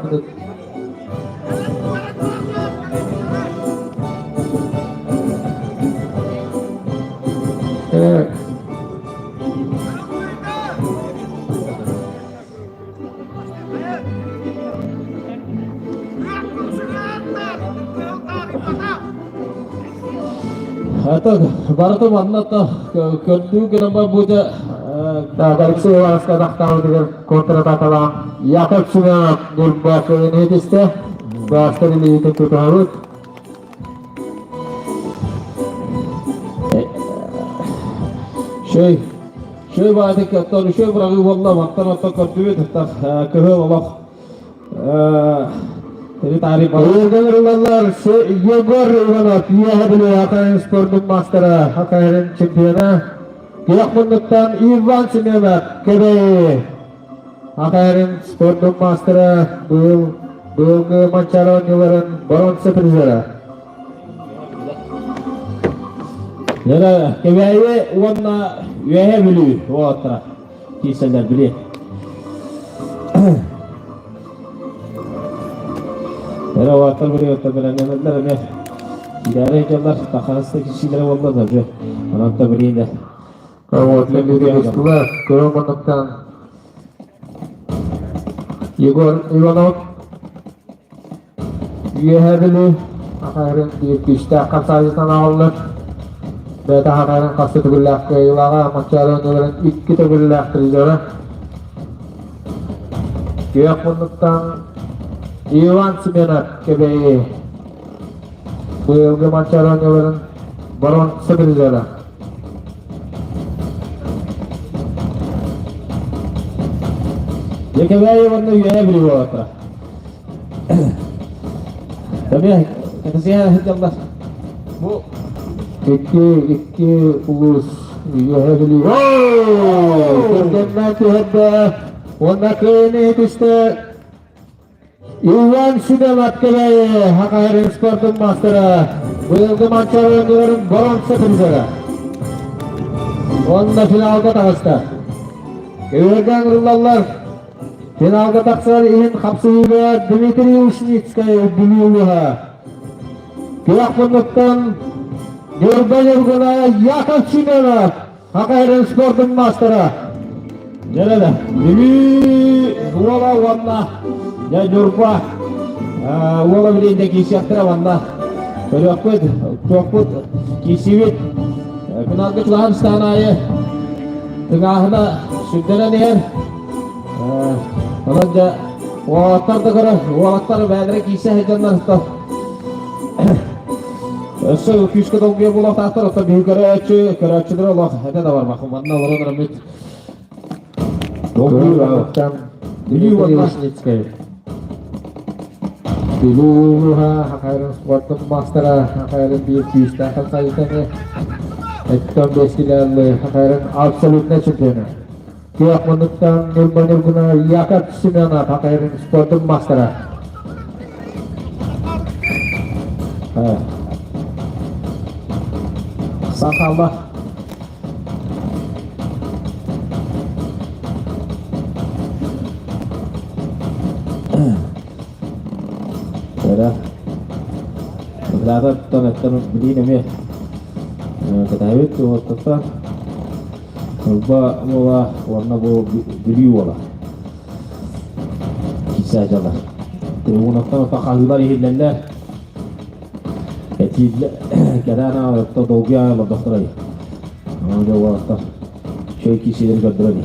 Это барыта манна көрдүү гынан барбыта Алексей Ивановска тахтаабытыгар контратакалаан Яков Семенов Ньурба кыайан этистэ. Бастар илиитин тутуһабыт. Шөй, шөй баатык оттон үшөй быраҕыы буолла, мантан оттон көрдүбүт, кыһыл олох Ырган ылаллар Егор Иванов, Үөһэ Бүлүү АКР спордун мастера, АКР чемпиона. Күөх муннуктан Иван Семенов, Кэбээйи. АКР спордун мастера, быйыл быйылгы Манчаары оонньууларын боруонса призера. Дьэ, Кэбээйи уонна Үөһэ Бүлүү уолаттара киирсэллэр билиэ. Эрэ уолаттар билиэттэр бэлэмнэнэллэр эмиэ. Киирээри дьоннор тахаһыста кичиилэрэ буолла да дьэ. Онон да билиэнэ. Вот, Лебедевскила, көрөн муннуктан Егор Иванов Үөһээ Бүлүү Хахайрын биир күүстээх хамсаачытынан ааҕыллар. Бэйэтэ Хахайрын хас да төгүллээх кыайыылааҕа, Манчаары оонньууларын икки төгүллээх призера. Күөх муннуктан Иван Семенов Кэбээйи быйылгы Манчаары оонньууларын боруонса призера. Дьэ Кэбээйи уонна Үөһээ Бүлүү уолаттара. Tabii, кэтэсиһэ сылдьаллар. Бу Икки, икки улуус Үөһээ Бүлүү. Түргэннээн түһэрдэ уонна кыайыыны түстэ Иван Семенов Кэбээйи Хахайрын спортун мастера быйылгы Манчаары оонньууларын боруонса призера. Уонна финалга таҕыста. Көбүөргэ ыҥырыллаллар. Финалга тахсар иһин хапсыһыыга Дмитрий Ушницкай Бүлүү улууһа. Күрэх муннуктан Ньурба Ньургуна Яков Семенов Хахайрын спордун мастера. Дьэ Бүлүү уола уонна дьэ Ньурба уола билиинде киирсиэхтэрэ уонна көрүөхпүт, туохпут киирсибит. Финалга чугаһаан истэҕин аайы тыҥааһына сүрдэнэн иһэр. Онон дьэ уолаттар да көрөр, уолаттар бэйэлэрэ киирсэ сылдьаннар Өссө күүскэ долгуйа буолуохтаахтар, оттон биһиги көрөөччү, көрөөччүлэр олох этэ да барбах. Манна олорон эрэбит. Долгуйар Бүлүү уонна Бүлүү улууһа Хахайрын спортун мастера Хахайрын биир күүстээх хамсааччытаны Эттон бэскилээлли Хахайрын абсолютнай чемпиона. Күөх муннуктан Ньурба Ньургуна Яков Семенов Хахайрын спортун мастера. Сахалла. Эрэ. Оператор эттэн билиин эмиэ кэтэһэбит уоттата. Ньурба уола уонна бу Бүлүү уола. Киирсэ дьалар. Трибунаттан хаһыылар иһиллэллэр. Этииллэ кэрээн аҕалатта долгуйа олордохторой. Аны уолаттар чөй киирсиилэри көрдөрөр.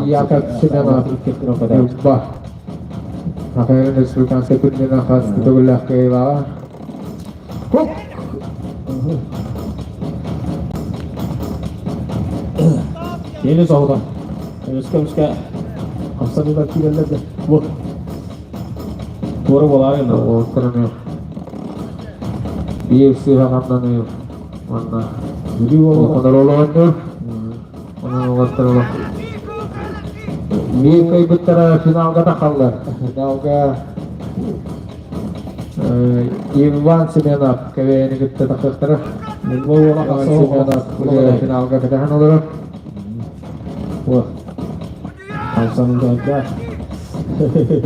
Яков Семенов Ньурба. Ахайын республиканскай күннүнэн хас төгүллээх кыайыылааҕа. Киэни соһутан. Өскө-өскө хамсаныылар киирэллэр да. Бу. Туора буолаары Уолаттар Биир сыыһа хамнаныы уонна Бүлүү уола улахан оруолу Онон уолаттар олох биир кыайбыттара финалга тахаллар. Финалга Иван Семенов Кэбээйини кытта тахсыахтара. Иван Семенов финалга кэтэһэн олорор.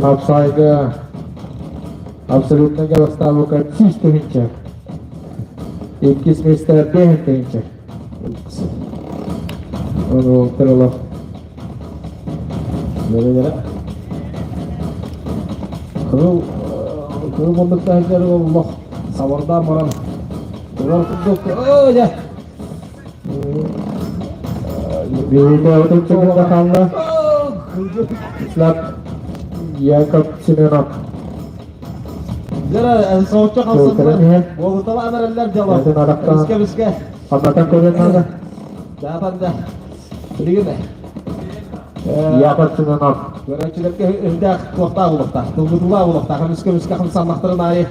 Хапсайга абсолютно бастаабыка 100 тыһыынча. Иккис миэстэ 5 тыһыынча. Уолаттар олох Кыыл кыыл муннуктаһыгар олох сабардаан баран турар курдук өө дьэ Биһиги отут хаалла. Слав Яков Семенов. Дьэ, соһуччу Көрөн Буолуталаан эрэллэр дьоло. Атын арахтан. Бискэ бискэ. Ханнатан көрөн наада. Даатан да. Билигин Яков Семенов. Көрөөччүлэргэ үрдээх туохтаах улахтаах, тылбытылаах улахтаах, эмискэ эмискэ хамсаннахтарын аайы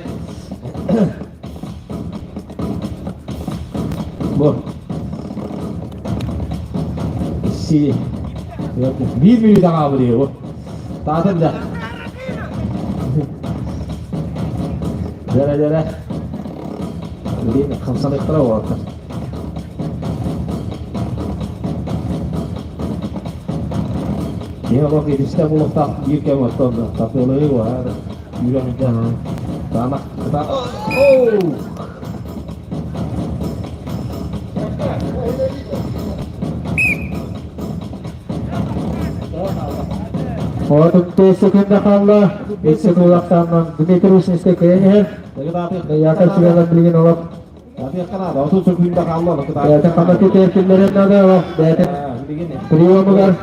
Бу. Си. Биир мүнүүтэ хаалбыт бу. Таатын да. Дьэрэ дьэрэ. Билин хамсаныктара уолаттар. Киһи олох илистэ булуохтаах биир кэм оттон тапыалыы уһаар үүрэн илдьэн таанах кыта оу 35 секунда хаалла. 5 секундаттан Дмитрий Ушинский кыайан иһэр. Яков Семенов билигин олох бэйэтин ханна тиэркиллэрин наада олох бэйэтин приемугар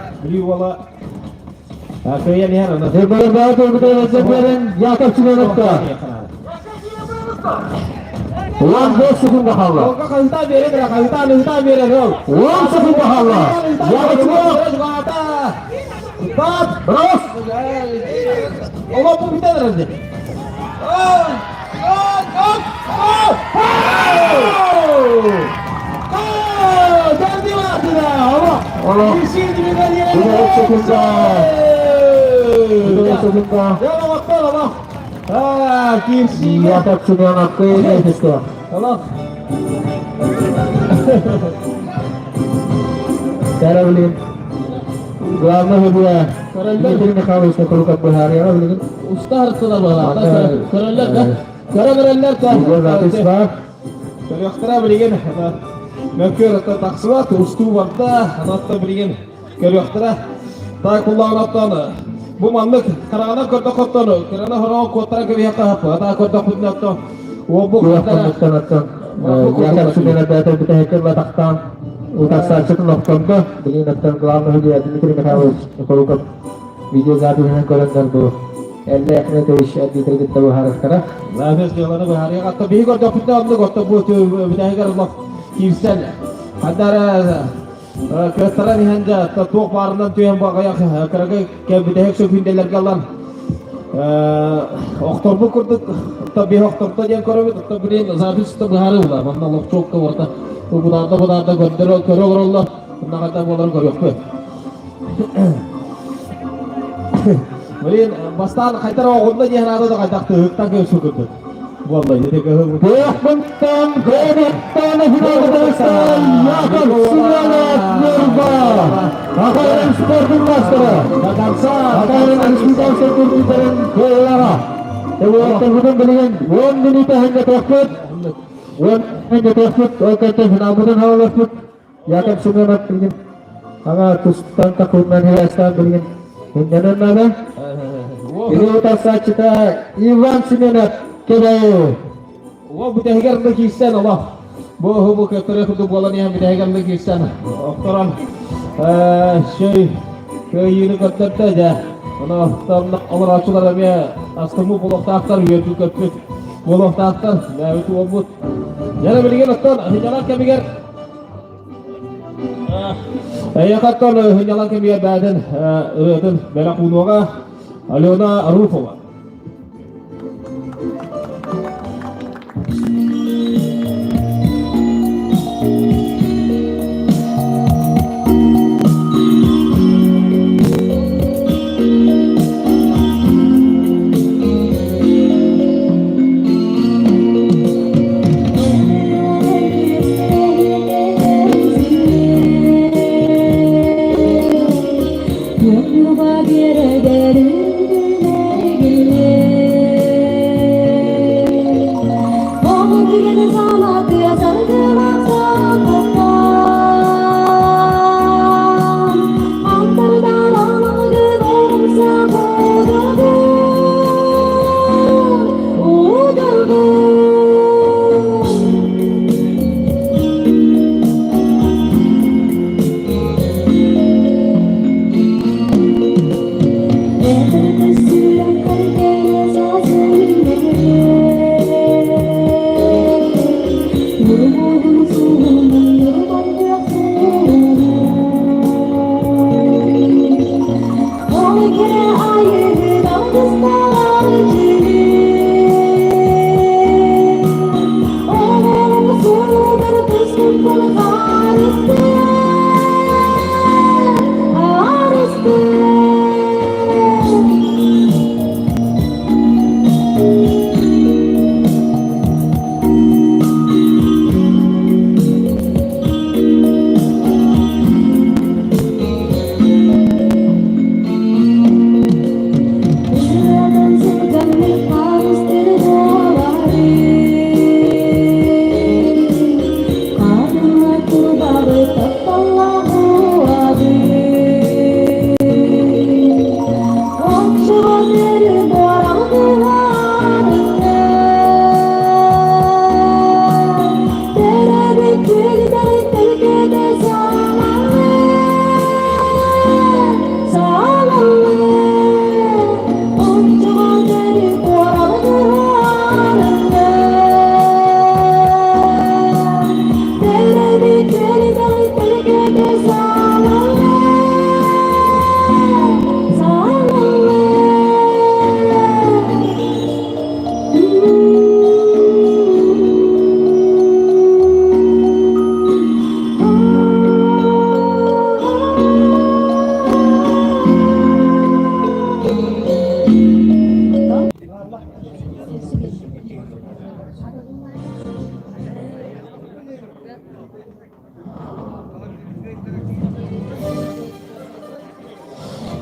Яков Семеновка. 15 секунда хаалла. 10 секунда хаалла. Яков Семенов. Брос! Олох. 3 секунда. 3 секунда. Яков Семенов кыайан түстэ. Каролин. Главное судья Дмитрий Михайлович Куруков быһаарыаҕа билигин. Устар тыла Көрөллөр Көрөллөр Видеозапись бар. Көрүөхтэрэ билигин мөккүөр тахсыбат, устуу барда, анатта билигин көрүөхтэрэ. Так куллаҕынаптан бу маннык хараҕынан көрдөххөттөн кыраны хороҕо куоттаран кэбиһиэххэ хаппы. Ата көрдөхпүтүнэ уолбу Күөх оттон Яков Семенов бэйэтэ бүтэһиккэ батахтаан утарсааччытын охтордо. Билигин оттон главный судья Дмитрий Михайлович Николуков видеозапиһынан көрөннөр бу Эллэ Ахметович Дмитрий кытта быһаарыахтара. Запись дьыаланы быһаарыах. Атта биһи көрдөхпүтүнэ оннук отто бу бүтэһигэр олох киирсэн ханнара кыаттаран иһэн дьэ туох баарынан түһэн баҕайах кыракый бүтэһик сөкүүндэлэргэ ылан охторбут курдук биһи охторто диэн көрөбүт отто билин запись быһаарыы буолар манна олохчуокка барыта будаарда будаарда көрдөрө көрө олороллор онно буоларын көрүөхпүт Блин, бастаан хайдар оҕунна диэн аата да хайдах тыһыктан көрсө курдук. Буолла ити кыһыл. Кыахпынтан, кыахпынтан финалга Яков Семенов Нюрба. Хахайрын спортун мастера. До конца. Хахайрын республиканскай турнирдарын кыайыылааҕа. Уолаттарбытын билигин 10 минута ханнатыахпыт. 10 ханнатыахпыт. Ол кэнтэн финалбытын хаалларбыт. Яков Семенов билигин ага тустан такуунан хирээстээн билигин иннэнэн наада. Кини утарсааччыта Иван Семенов Кэбээйи. О бүтэһигэр да киирсэн олох. Бу бу көттөрө курдук буолан иһэн бүтэһигэр да киирсэн охторон шөй кыайыыны көрдөрдө дьэ. Ону олорооччулар эмиэ астыммыт буолуохтаахтар, үөрдүү көппүт буолуохтаахтар, бэйэбит уолбут. Дьэ билигин оттон сынньалаҥ кэмигэр Эйэхаттан сынньалаҥ кэмигэр бэйэтин ырыатын бэлэх уунуоҕа Алена Руфова.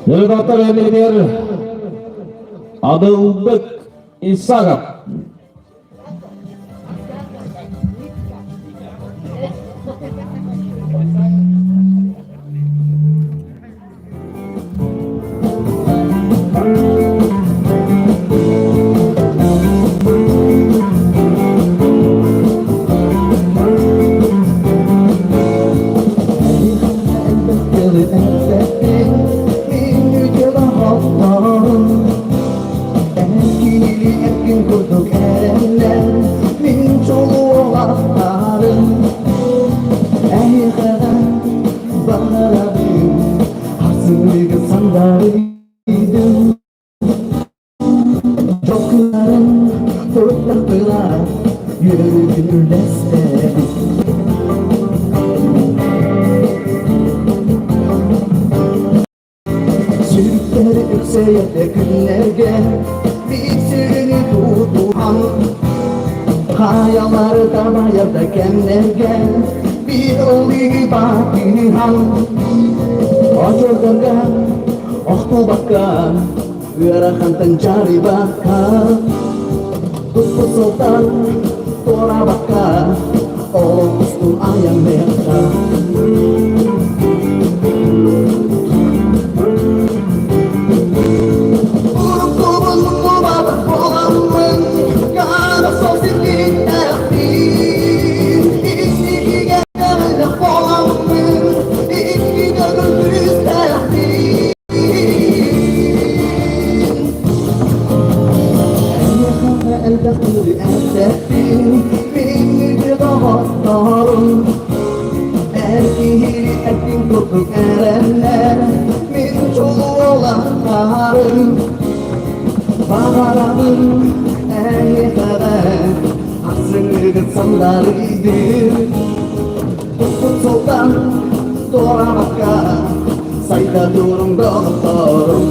Депутаттар Эмилер Адылбек Исаков. Сүрүктэри үксэйэрдэ күннэргэ Биир сүрүнү тутуһан. Хайалары табайар да кэмнэргэ биир олиги баатыһан Очордорго охтубакка ыарахантан дьарыйбакка Туспут сылтан туораабакка олох устун айанныахха Уруккубун умнубат буоламмын Хаана сол сиргиттээхпин Инникигэ эрэллэх буоламмын Икки төгүл күүстээхпин Эйиэхэ элбэх күнү эппэппин Миигин доҕотторум Эр киһи эттин курдук эрэллэр Мин чулуулахтарым Баҕарабын эйиэхэҕэ Ахсыҥҥыгыт сандарыйдын Туспут сылтан туораабакка Сайда туруҥ доҕотторум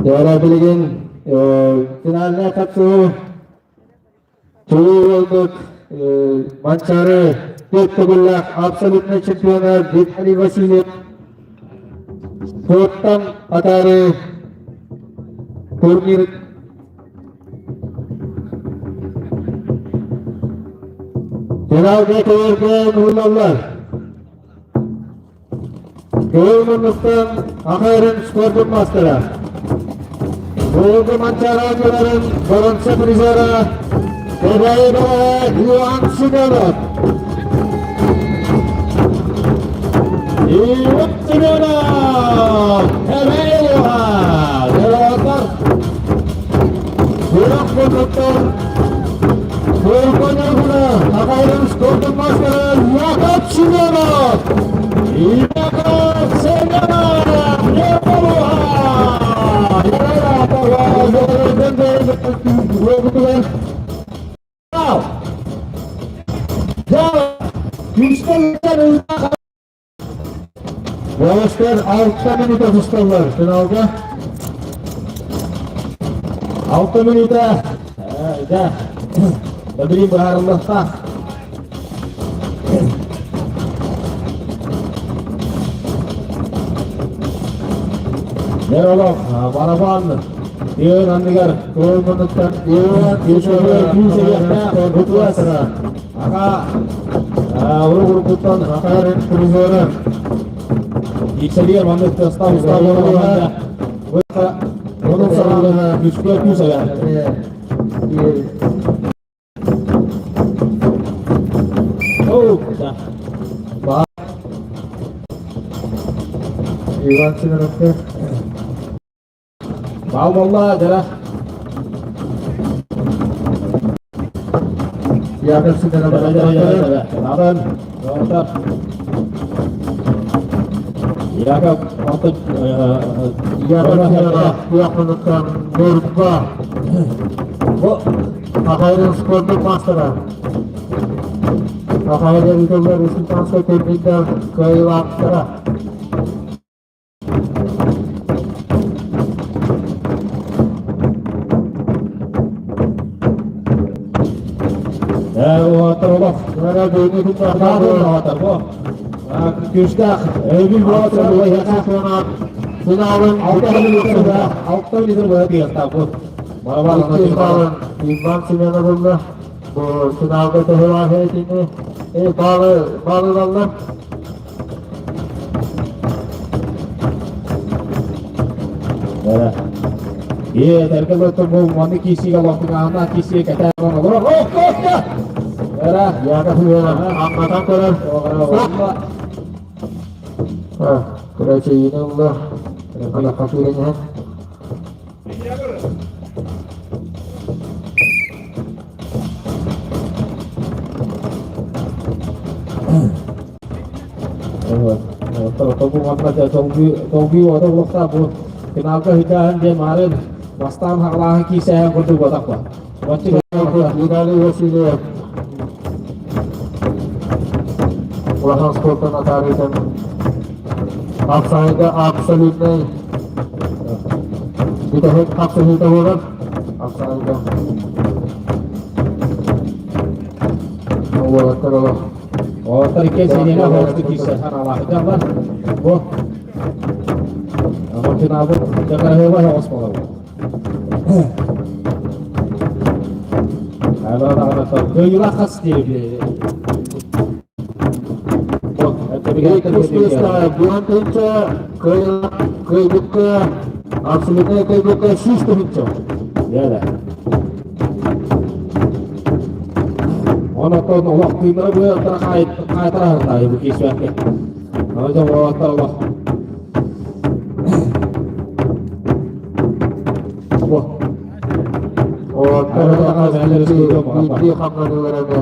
Дьэ билигин финальнай хапсыы Чулуу уолбут Манчаары төрт төгүллээх абсолютнай чемпиона Виталий Васильев спорттан атаары турнир финалга кэлэргэ уһуллаллар. Көй муннуктан Ахайрын спортун мастера. Быйылгы Манчаары оонньууларын боронса призера Кэбээйи Иван Семенов. Иван Семенов! Кэбээйи Иван! Күрэх муннуктан Тургунаргуна Ахайрын спортун мастера Яков Семенов! Яков Семенов! Уолаттар 6 минута тусталлар финалга. 6 минута да Добрый быһаарыллахтаах. Дьэ олох барабан тыын анныгар кылмыныттан күүс эбиэхтээх бутуас аха урук-уруккуттан Сахарын призера Иксэлиэр маннык тыастаах устаа буолар Онон саҕалана күскэ күүс эбээхтэр. Иван Семеновка. Бал болла, дара. Яков Семенов. Адам, Яков, Яков Семенов, Яхмановтан Нурба. Ахайрын спорттун мастера. Ахайрын ыытыллар республиканскай турнирдар кыайыылаахтара. Күүстээх өйбүл буолар Финалын 6 литр боя тиэхтаах Иван Семенов булла. Бу финалга төһөлөөх этини баалы баалылаллар. Е, тәркә бөттө бу маны кисиге лохтугаана кисиге кәтәгән олор. Ох, ох, Эра, Яга хуяна амматан көрөр. Короче, ине улла. Ана кашурене. Тобу манна толгуй ота улахта бу финалга хитаан де марын бастан хаглааһын киисэһэн курдук батакпа. Виталий Васильев улахан спорттан атаарыытын Апсайга абсолютный бүтэһик хапсыһыыта буолар. Апсайга уолаттар олох Уолаттар икки синене хоосту киирсэ ханалаахыдаллар. Бу финалбыт дьакарыһыба соҕус буолар. Кыайыылаах хас диэби. Буантынча кыайбыкка абсолютно кыайбыкка 100 тыһыынча. Яда. Онотон олох тыынара быаттара хаайтара бу киисвэкке. Аны уолаттар олох. Бу. Уолаттар биирдии хамнаныылар эмэ.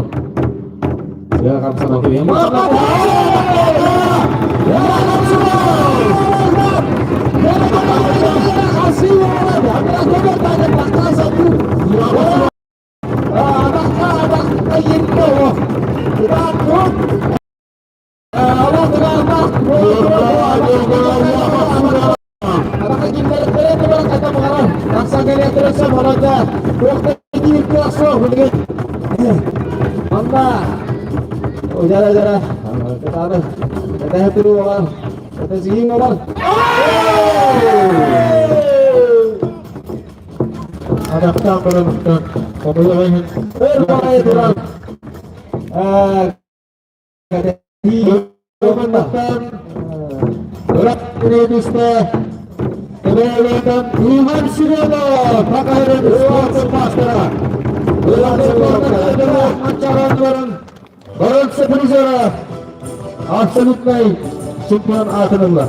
Я хамсана кириэн. Адактаан көрөмүттэн хомуйа Иван Семенов, Саха спортын мастера. Иван Семенов Бронза призера, абсолютный чемпион аатын ылла.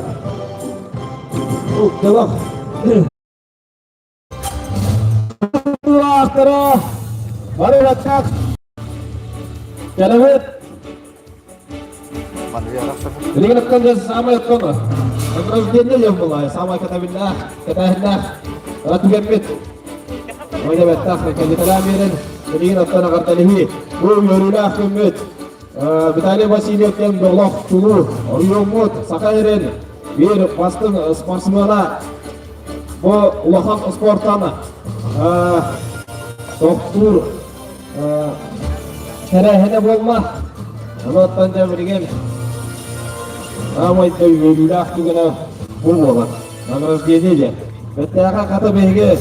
Делах. Автора Барылаттак. Келебет. Билигин өткөн самай өткөн. Награждение жок була. Самай катабиллах, катахиллах. Ратугеммит. Ойда беттах калитала мерен. Билигин өткөн агарталихи. Бу өрүлах күммүт. Виталий Васильевтен Долох Чулу, Орйоммут, Саха сирин бир бастыҥ спортсмена бу улахан спортан тохтуур тэрээһинэ буолла. Онуоттан дьэ билигин саамай үөрүүлээх түгэнэ бу буолар. Награждение диэн. Бэттээхэ хата биһиги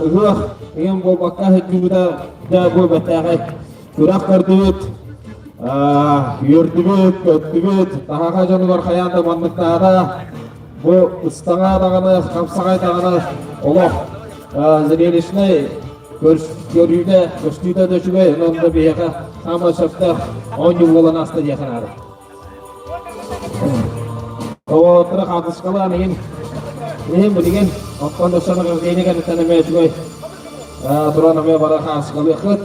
ыһыах игин буолбакка сылдьыбыта дьэ бу бэттээхэй күрэх көрдүбүт, үөрдүбүт, көттүбүт, таһаҕа дьонугар хайаан да манныктаата бу ыстаҥа даҕаны, хапсаҕай даҕаны олох зрелищнай көрүүтэ, көстүүтэ да үчүгэй, онон да биһиэхэ саамай сөптөөх оонньуу буолан ааста диэхэ наада. Оҕолоро хаартыскалаан иһин иһин билигин оттон өссө награждение кэнниттэн эмиэ үчүгэй туран эмиэ бара хаартыскалыаххыт.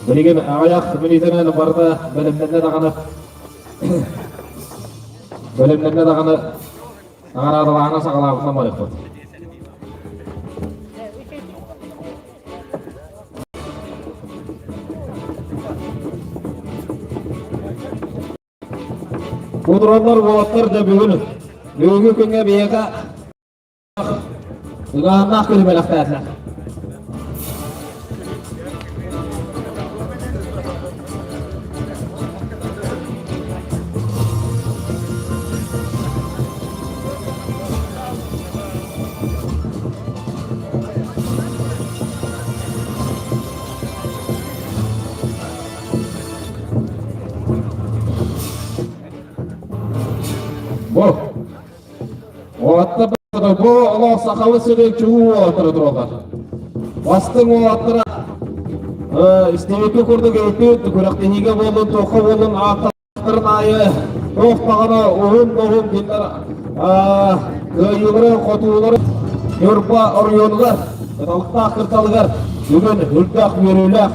Билигин аҕыйах мүнүүтэнэн барыта бэлэмнэннэ даҕаны бэлэмнэннэ даҕаны наҕараадалааһына саҕалаабытынан барыахпыт. Удроннор уолаттар да бүгүн бүгүҥҥү күҥҥэ биһиэхэ ыгааннаах күнү бэлэхтээтилэр. Бу олох сахабыт сирин чугуу уолаттара тураллар. Бастыҥ уолаттара истибиккэ курдук өйдүүт, күрэхтэһиигэ буоллун, туохха буоллун ааттарын аайы туох даҕаны уһун да уһун кинилэр кыайыылары, хотуулары Ньурба оройуонугар, Кыталыктаах кырдалыгар бүгүн үрдээх үөрүүлээх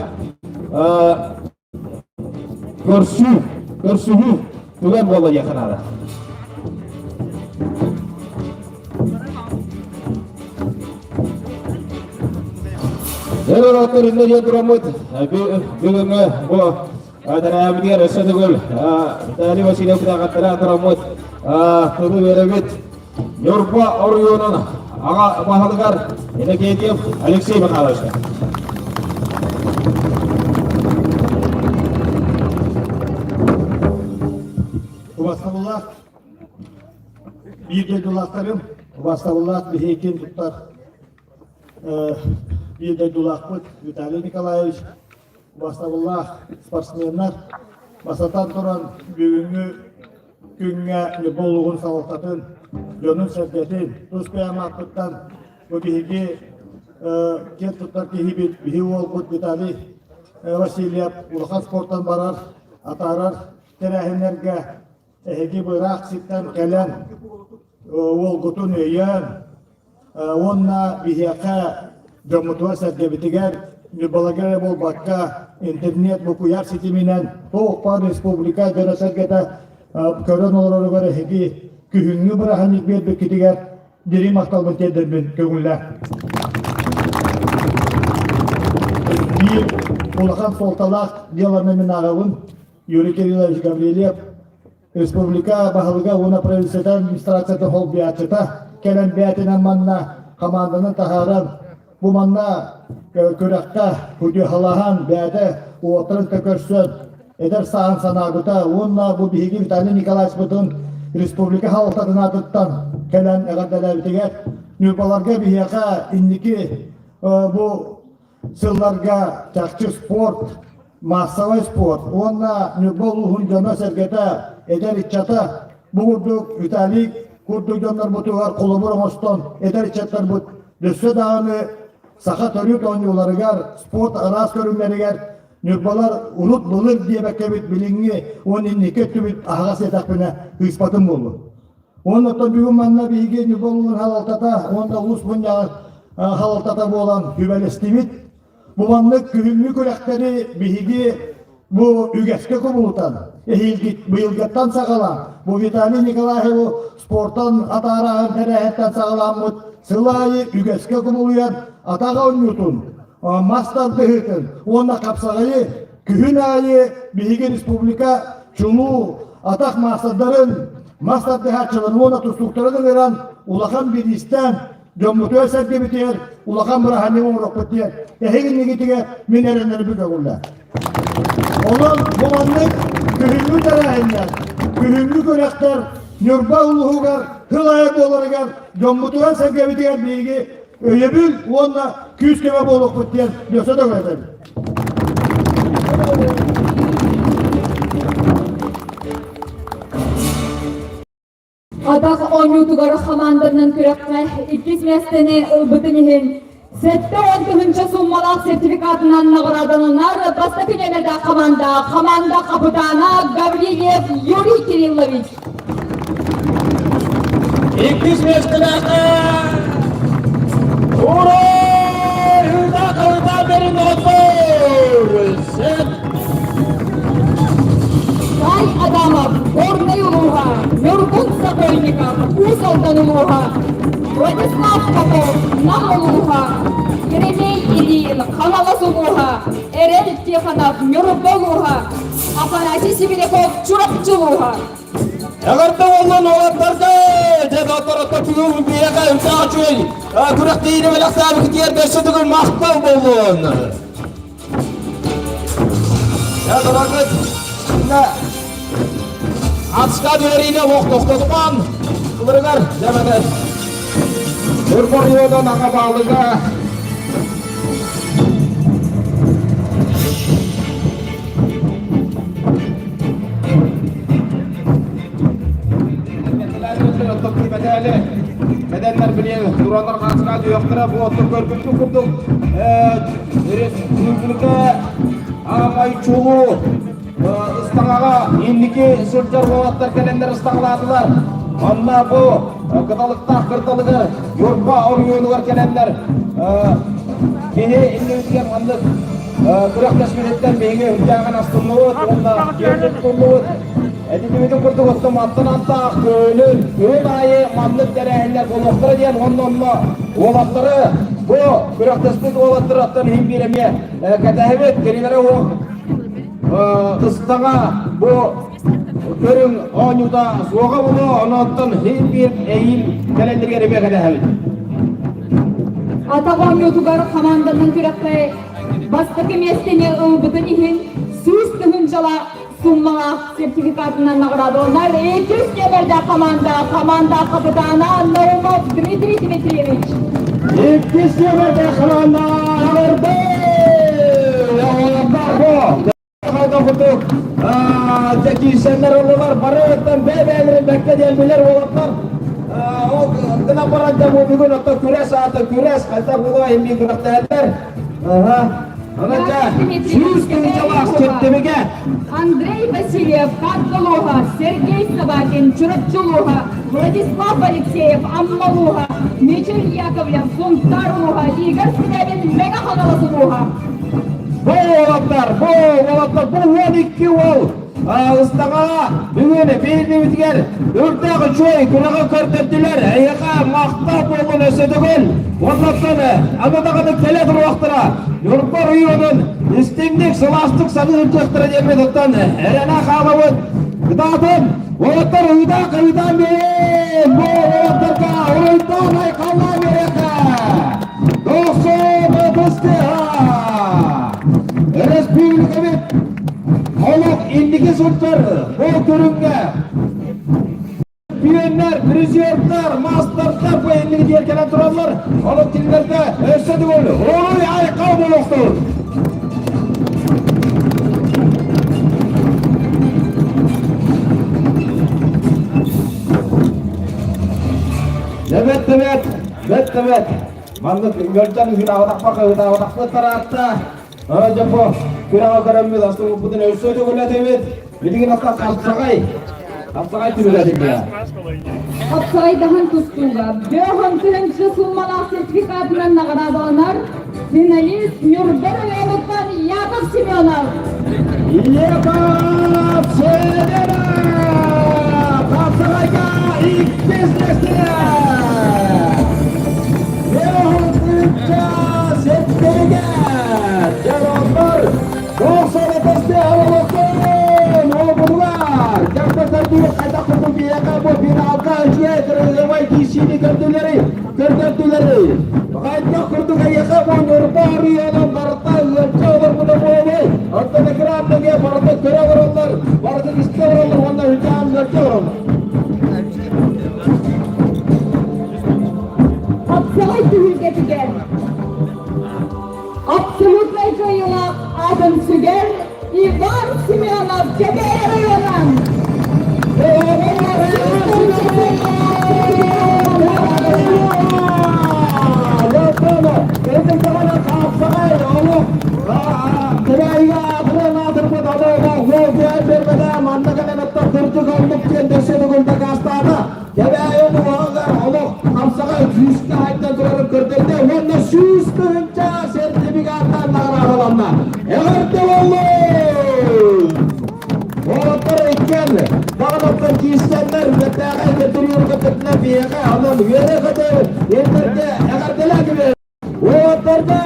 Көрсүү, көрсүһүү түгэн буолла диэххэ наада. Эр иннэ диэн тураммыт бүгүҥҥү бу тэрээбитигэр өссө төгүл Виталий Васильев кытаахаттара тураммыт тылы үөрэбит Ньурба оройуонун аҕа баһылыгар Иннокентьев Алексей Михайловичка. Убастабыллаах биир дойдулаахтарым, убастабыллаах биһиги туттар биир дойдулаахпыт Виталий Николаевич, убастабыллаах спортсменнар, бастатан туран бүгүҥҥү күҥҥэ Ньурба улууһун салалтатын, дьонун-сэргэтин тус бэйэм ааппыттан бу биһиги киэн туттар киһибит, биһи уолбут Виталий Васильев улахан спортан барар, атаарар тэрээһиннэргэ эһиги быраах сиртэн кэлэн уолгутун өйөөн уонна биһиэхэ дьоммутугар-сэргэбитигэр Ньурбаларга эрэ буолбакка интернет бу куйаар ситиминэн туох баар республика дьоно-сэргэтэ көрөн олороругар эһиги күһүҥҥү бырааһынньык биэрбиккитигэр дириҥ махталбын тиэрдэрбин көҥүллээх. Биир улахан суолталаах дьыаланы мин ааҕабын. Юрий Кириллович Гаврильев Республика баһылыга уонна правительство администрацията холбуйааччыта кэлэн бэйэтинэн манна хамаанданы таһааран бу манна күрэххэ судьуйалаһан бэйэтэ уоттарын көрсөн эдэр сааһын санаабыта уонна бу биһиги Виталий Николаевичпытын республика салалтатын аатыттан кэлэн эҕэрдэлээбитигэр Ньурбаларга биһиэхэ инники бу сылларга чахчы спорт, маассабай спорт уонна Ньурба улууһун дьоно-сэргэтэ, эдэр ыччата бу курдук Виталий курдук дьоннорбутугар холобур оҥостон эдэр ыччаттарбыт өссө даҕаны саха төрүт оонньууларыгар, спорт араас көрүҥнэригэр Ньурбалар урут былыр диэбэккэбит билиҥҥи уонна инники өттүбүт аһаҕас диэтэхпинэ ыыспатым буолуо. Уонна оттон бүгүн манна биһиги Ньурба улууһун салалтата уонна улуус мунньаҕын салалтата буолан сүбэлэстибит. Бу маннык күһүҥҥү күрэхтэри биһиги бу үгэскэ кубулутан, эһиилги быйылгыттан саҕалаан, бу Виталий Николаеву спортан атаарааһын тэрээһиттэн саҕаламмыт сыл аайы үгэскэ кубулуйан атах оонньуутун, мас тардыһыытын уонна хапсаҕайы күһүн аайы биһиги республика чулуу атах маастардарын, мас тардыһааччыларын уонна тустууктарын ыҥыран улахан бириистээн дьоммутугар сэргэбитигэр улахан бырааһынньык оҥоруохпут диэн эһиги иннигитигэр мин эрэнэрбин көҥүллээх. Онон бу маннык күһүҥҥү тэрээһиннэр, күһүҥҥү күрэхтэр Ньурба улууһугар сыл аайы буоларыгар дьоммутугар сэргэбитигэр биһиги өйөбүл уонна күүс-көмө буолуохпут диэн өссө да этэбин. Атах оонньуутугар хамаанданан күрэххэ иккис миэстэни ылбытын иһин 70 тыһыынча сууммалаах сертификатынан наҕараадаланар бастакы нүөмэрдээх хамаанда хамаанда хапытаана Гаврильев Юрий Кириллович. Иккис миэстэлээххэ Ура! Ыта калыта берин доҕоттор! Сай Адамов, Горнай улууһа, Ньургун Сокольников, Уус Алдан улууһа, Владислав Попов, Нам улууһа, Еремей Ильин, Хаҥалас улууһа, Эрэл Тихонов, Ньурба улууһа, Афанасий Сибиряков, Чурапчы улууһа. Эҕэрдэ буоллун уолаттарга! Дьэ, доҕотторго бүгүн биһиэхэ үрдээх үчүгэй күрэхтэһиини бэлэхтээбиккитигэр өссө төгүл махтал буоллун! Дьэ, дорогут, Ацка түһэриини олох тохтотуман, ылырыгар дьэмэтэ. Ньурба аҕа баалыга мэтээли кэтэннэр билиэн тураннар хаасыга түһүөхтэрэ. Бу оттон көрбүппүт курдук республика аамай чулуу ыстаҥаҕа инники сылдьар уолаттар кэлэннэр ыстаҥалаатылар. Онно бу кыталыктаах кырдалыгар Ньурба оройуонугар кэлэннэр киһи иннибитигэр маннык күрэхтэспититтэн биһиги үрдээҕин астынныбыт уонна киэн туттуннубут. Этитибитин курдук оттон мантан антах күнүн күн аайы маннык тэрээһиннэр буолуохтара диэн уонна онно уолаттары бу күрэхтэспит уолаттары оттон иһин биир эмиэ кэтэһэбит кинилэри ыстаҥа бу көрүҥ оонньуута суоҕа буолуо, онон иһин биир эйиил кэлэллэригэр эмиэ кэтэһэбит. Атах оонньуутугар хамаанданан күрэххэ бастакы миэстэни ылбытын иһин 100 тыһыынчалаах суммалаах сертификатынан наҕараадаланар иккис нүөмэрдээх команда, команда капитана Наумов Дмитрий Дмитриевич. Иккис нүөмэрдээх команда эҕэрдэ! Курдук киирсэннэр ыллылар, барыттан бэйэ-бэйэлэрин бэккэ диэн билэр уолаттар. Ол гынан баран да бу бүгүн оттон күрэс аата күрэс, хайдах буолуо иһин күрэхтэһэллэр. 100 тыһыынчалаах сертификат. Андрей Васильев, Таатта улууһа, Сергей Собакин, Чурапчы улууһа, Владислав Алексеев, Амма улууһа, Мичил Яковлев, Сунтаар улууһа, Игорь Скрябин, Мэҥэ Хаҥалас улууһа. Бу уолаттар, бу уолаттар, бу 12 уол ыстаҥаҕа бүгүн биирдибитигэр үрдээх үчүгэй күрэҕи көрдөрдүлэр. Эйиэхэ махтал буоллун өссө төгүл. Уоннаттан аны даҕаны кэлэ туруохтара. Ньурба оройуонун истиҥник, сылаастык саныы сылдьыахтара диэммит оттон эрэнэ хаалабыт. Кытаатын, уолаттар ыйдаах ыйдаан биэриҥ! Бу уолаттарга уруйдаан айхаллаан биэриэххэ! 90 Республикабыт олох инники сылдьар бу көрүҥҥэ чемпионнар, призердар, мастердар бу инники диэн кэлэн тураллар. Онон кинилэргэ өссө төгүл уруй айхал буолуохтун! Эбэт, эбэт, бэт, эбэт. Маннык үөрдэн ыһыытаабатахпа ыһыытаабатахпыт тараатта. Дьэ бу күрэҕи көрөммүт астыммыппытын өссө төгүлэтибит. Билигин ата хапсаҕай. Хапсаҕай түмүгэтин Хапсаҕайдаһан тустууга бөҕөн тыһыынча суммалаах сертификатынан наҕараадаланар финалист Ньурба районуттан Яков Семенов. Яков Семенов! Хапсаҕайга иккис миэстэ! Бөҕөн сертификат! Дьороннор, 93 олохтон обулар! Дьахтар хайдах курдук биһиэхэ бу финалга үчүгэй кырыллыбай киирсиини көрдүлэри, көрдөрдүлэри. Хайдах курдук эйиэхэ бу Ньурба оройуонун барыта ыалдьа олорбута буолуой? Оттон экран нөҥүө барыта көрө олороллор, барыта истэ олороллор уонна үтээн ыалдьа олороллор. Хапсаҕай түһүлгэтигэр абсолютнай кыайыылаах аатын сүгэр Иван Семенов Кэбээйи районун. Кэбээйи хайдан турарын көрдөрдө уонна 100 тыһыынча сертификаттан наҕараадаланна. Эҕэрдэ буоллун! Уолаттар иккиэн баҕалаттан киирсэннэр бэртээхэй көрдөрүүр биһиэхэ онон үөрэ-көтө элбэргэ эҕэрдэлээтибит. Уолаттарга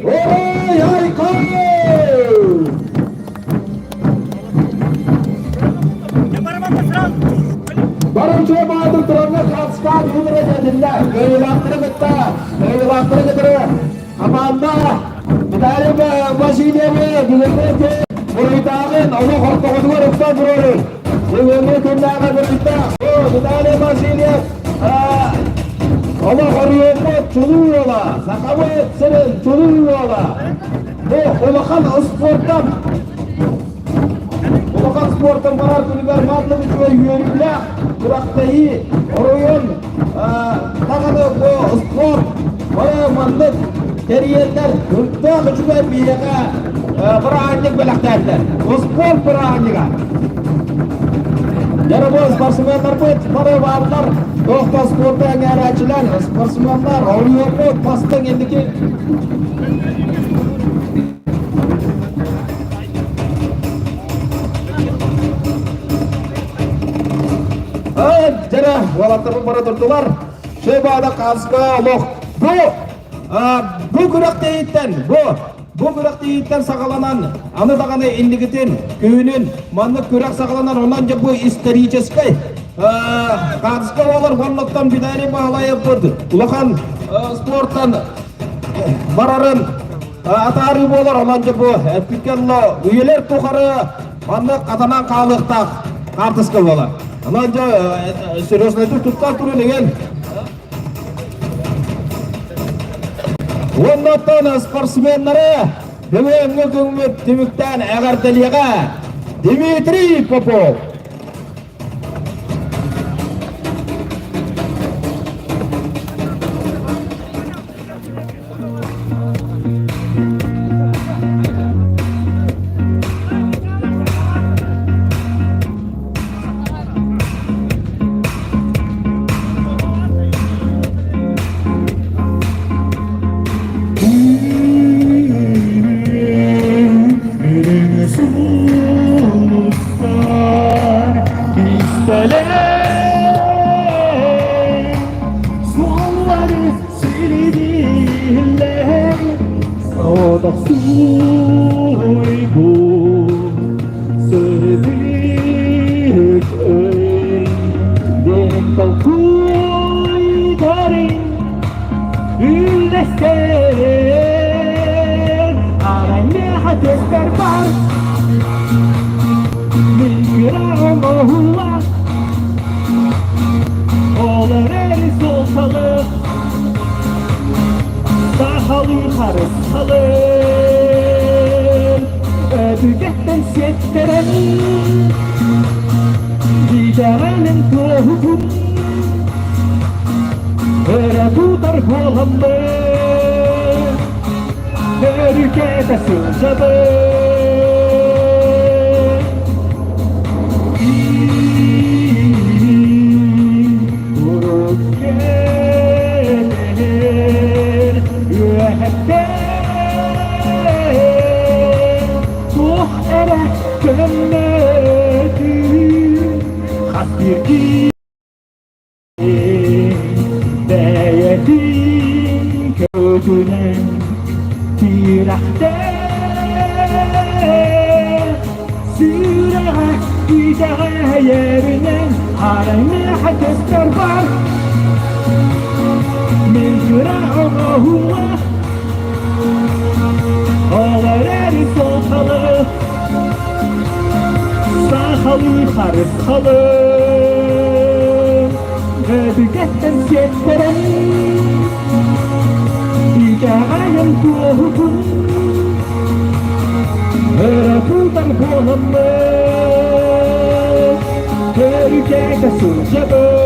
уруй айхал! Барымчы баатыр туранна хапскаан үмүрэ дэтиннэ. Кыайыылаахтары кытта, кыайыылаахтары кытары команда Виталий Васильевы бүгүҥҥү буруйдааҕын олох ортоҕутугар укта туруорун. Бүгүҥҥү күннээҕи буруйдаах Виталий Васильев олох оройуоммут чулуу уола, Сахабыт сирин чулуу уола. Бу улахан спортан барар күнүгэр маннык үчүгэй үөрүүлээх. күрэхтэһии оройуон даҕаны бу спорт бары маннык тэрийэллэр үрдээх үчүгэй биһиэхэ бырааһынньык бэлэхтээтилэр. Спорт бырааһынньыга. Дьэ, бу спортсменнарбыт бары бааллар. Туохта спорта эҥээрээччилэр, спортсменнар, оройуоммут бастыҥ инники Дьэрэ, уолаттарбыт бара турдулар. Шебада Хаска олох бу бу күрэхтэһииттэн бу бу күрэхтэһииттэн саҕаланан аны даҕаны инникитин күһүнүн маннык күрэх саҕаланар онон дьэ бу историческай Хаска буолар уоннаттан Виталий Баһылаевпыт улахан спортан барарын атаарыы буолар онон дьэ бу эппиккэ үйэлэр тухары маннык хатанан хаалыахтаах хаартыска буолар. Онон дьэ серьезнайдык туттар турун деген Уоннаттан спортсменнары бүгүҥҥү күҥмүт түмүктээн эҕэрдэлиэҕэ Дмитрий Попов. Өрүкэ сылдьабын.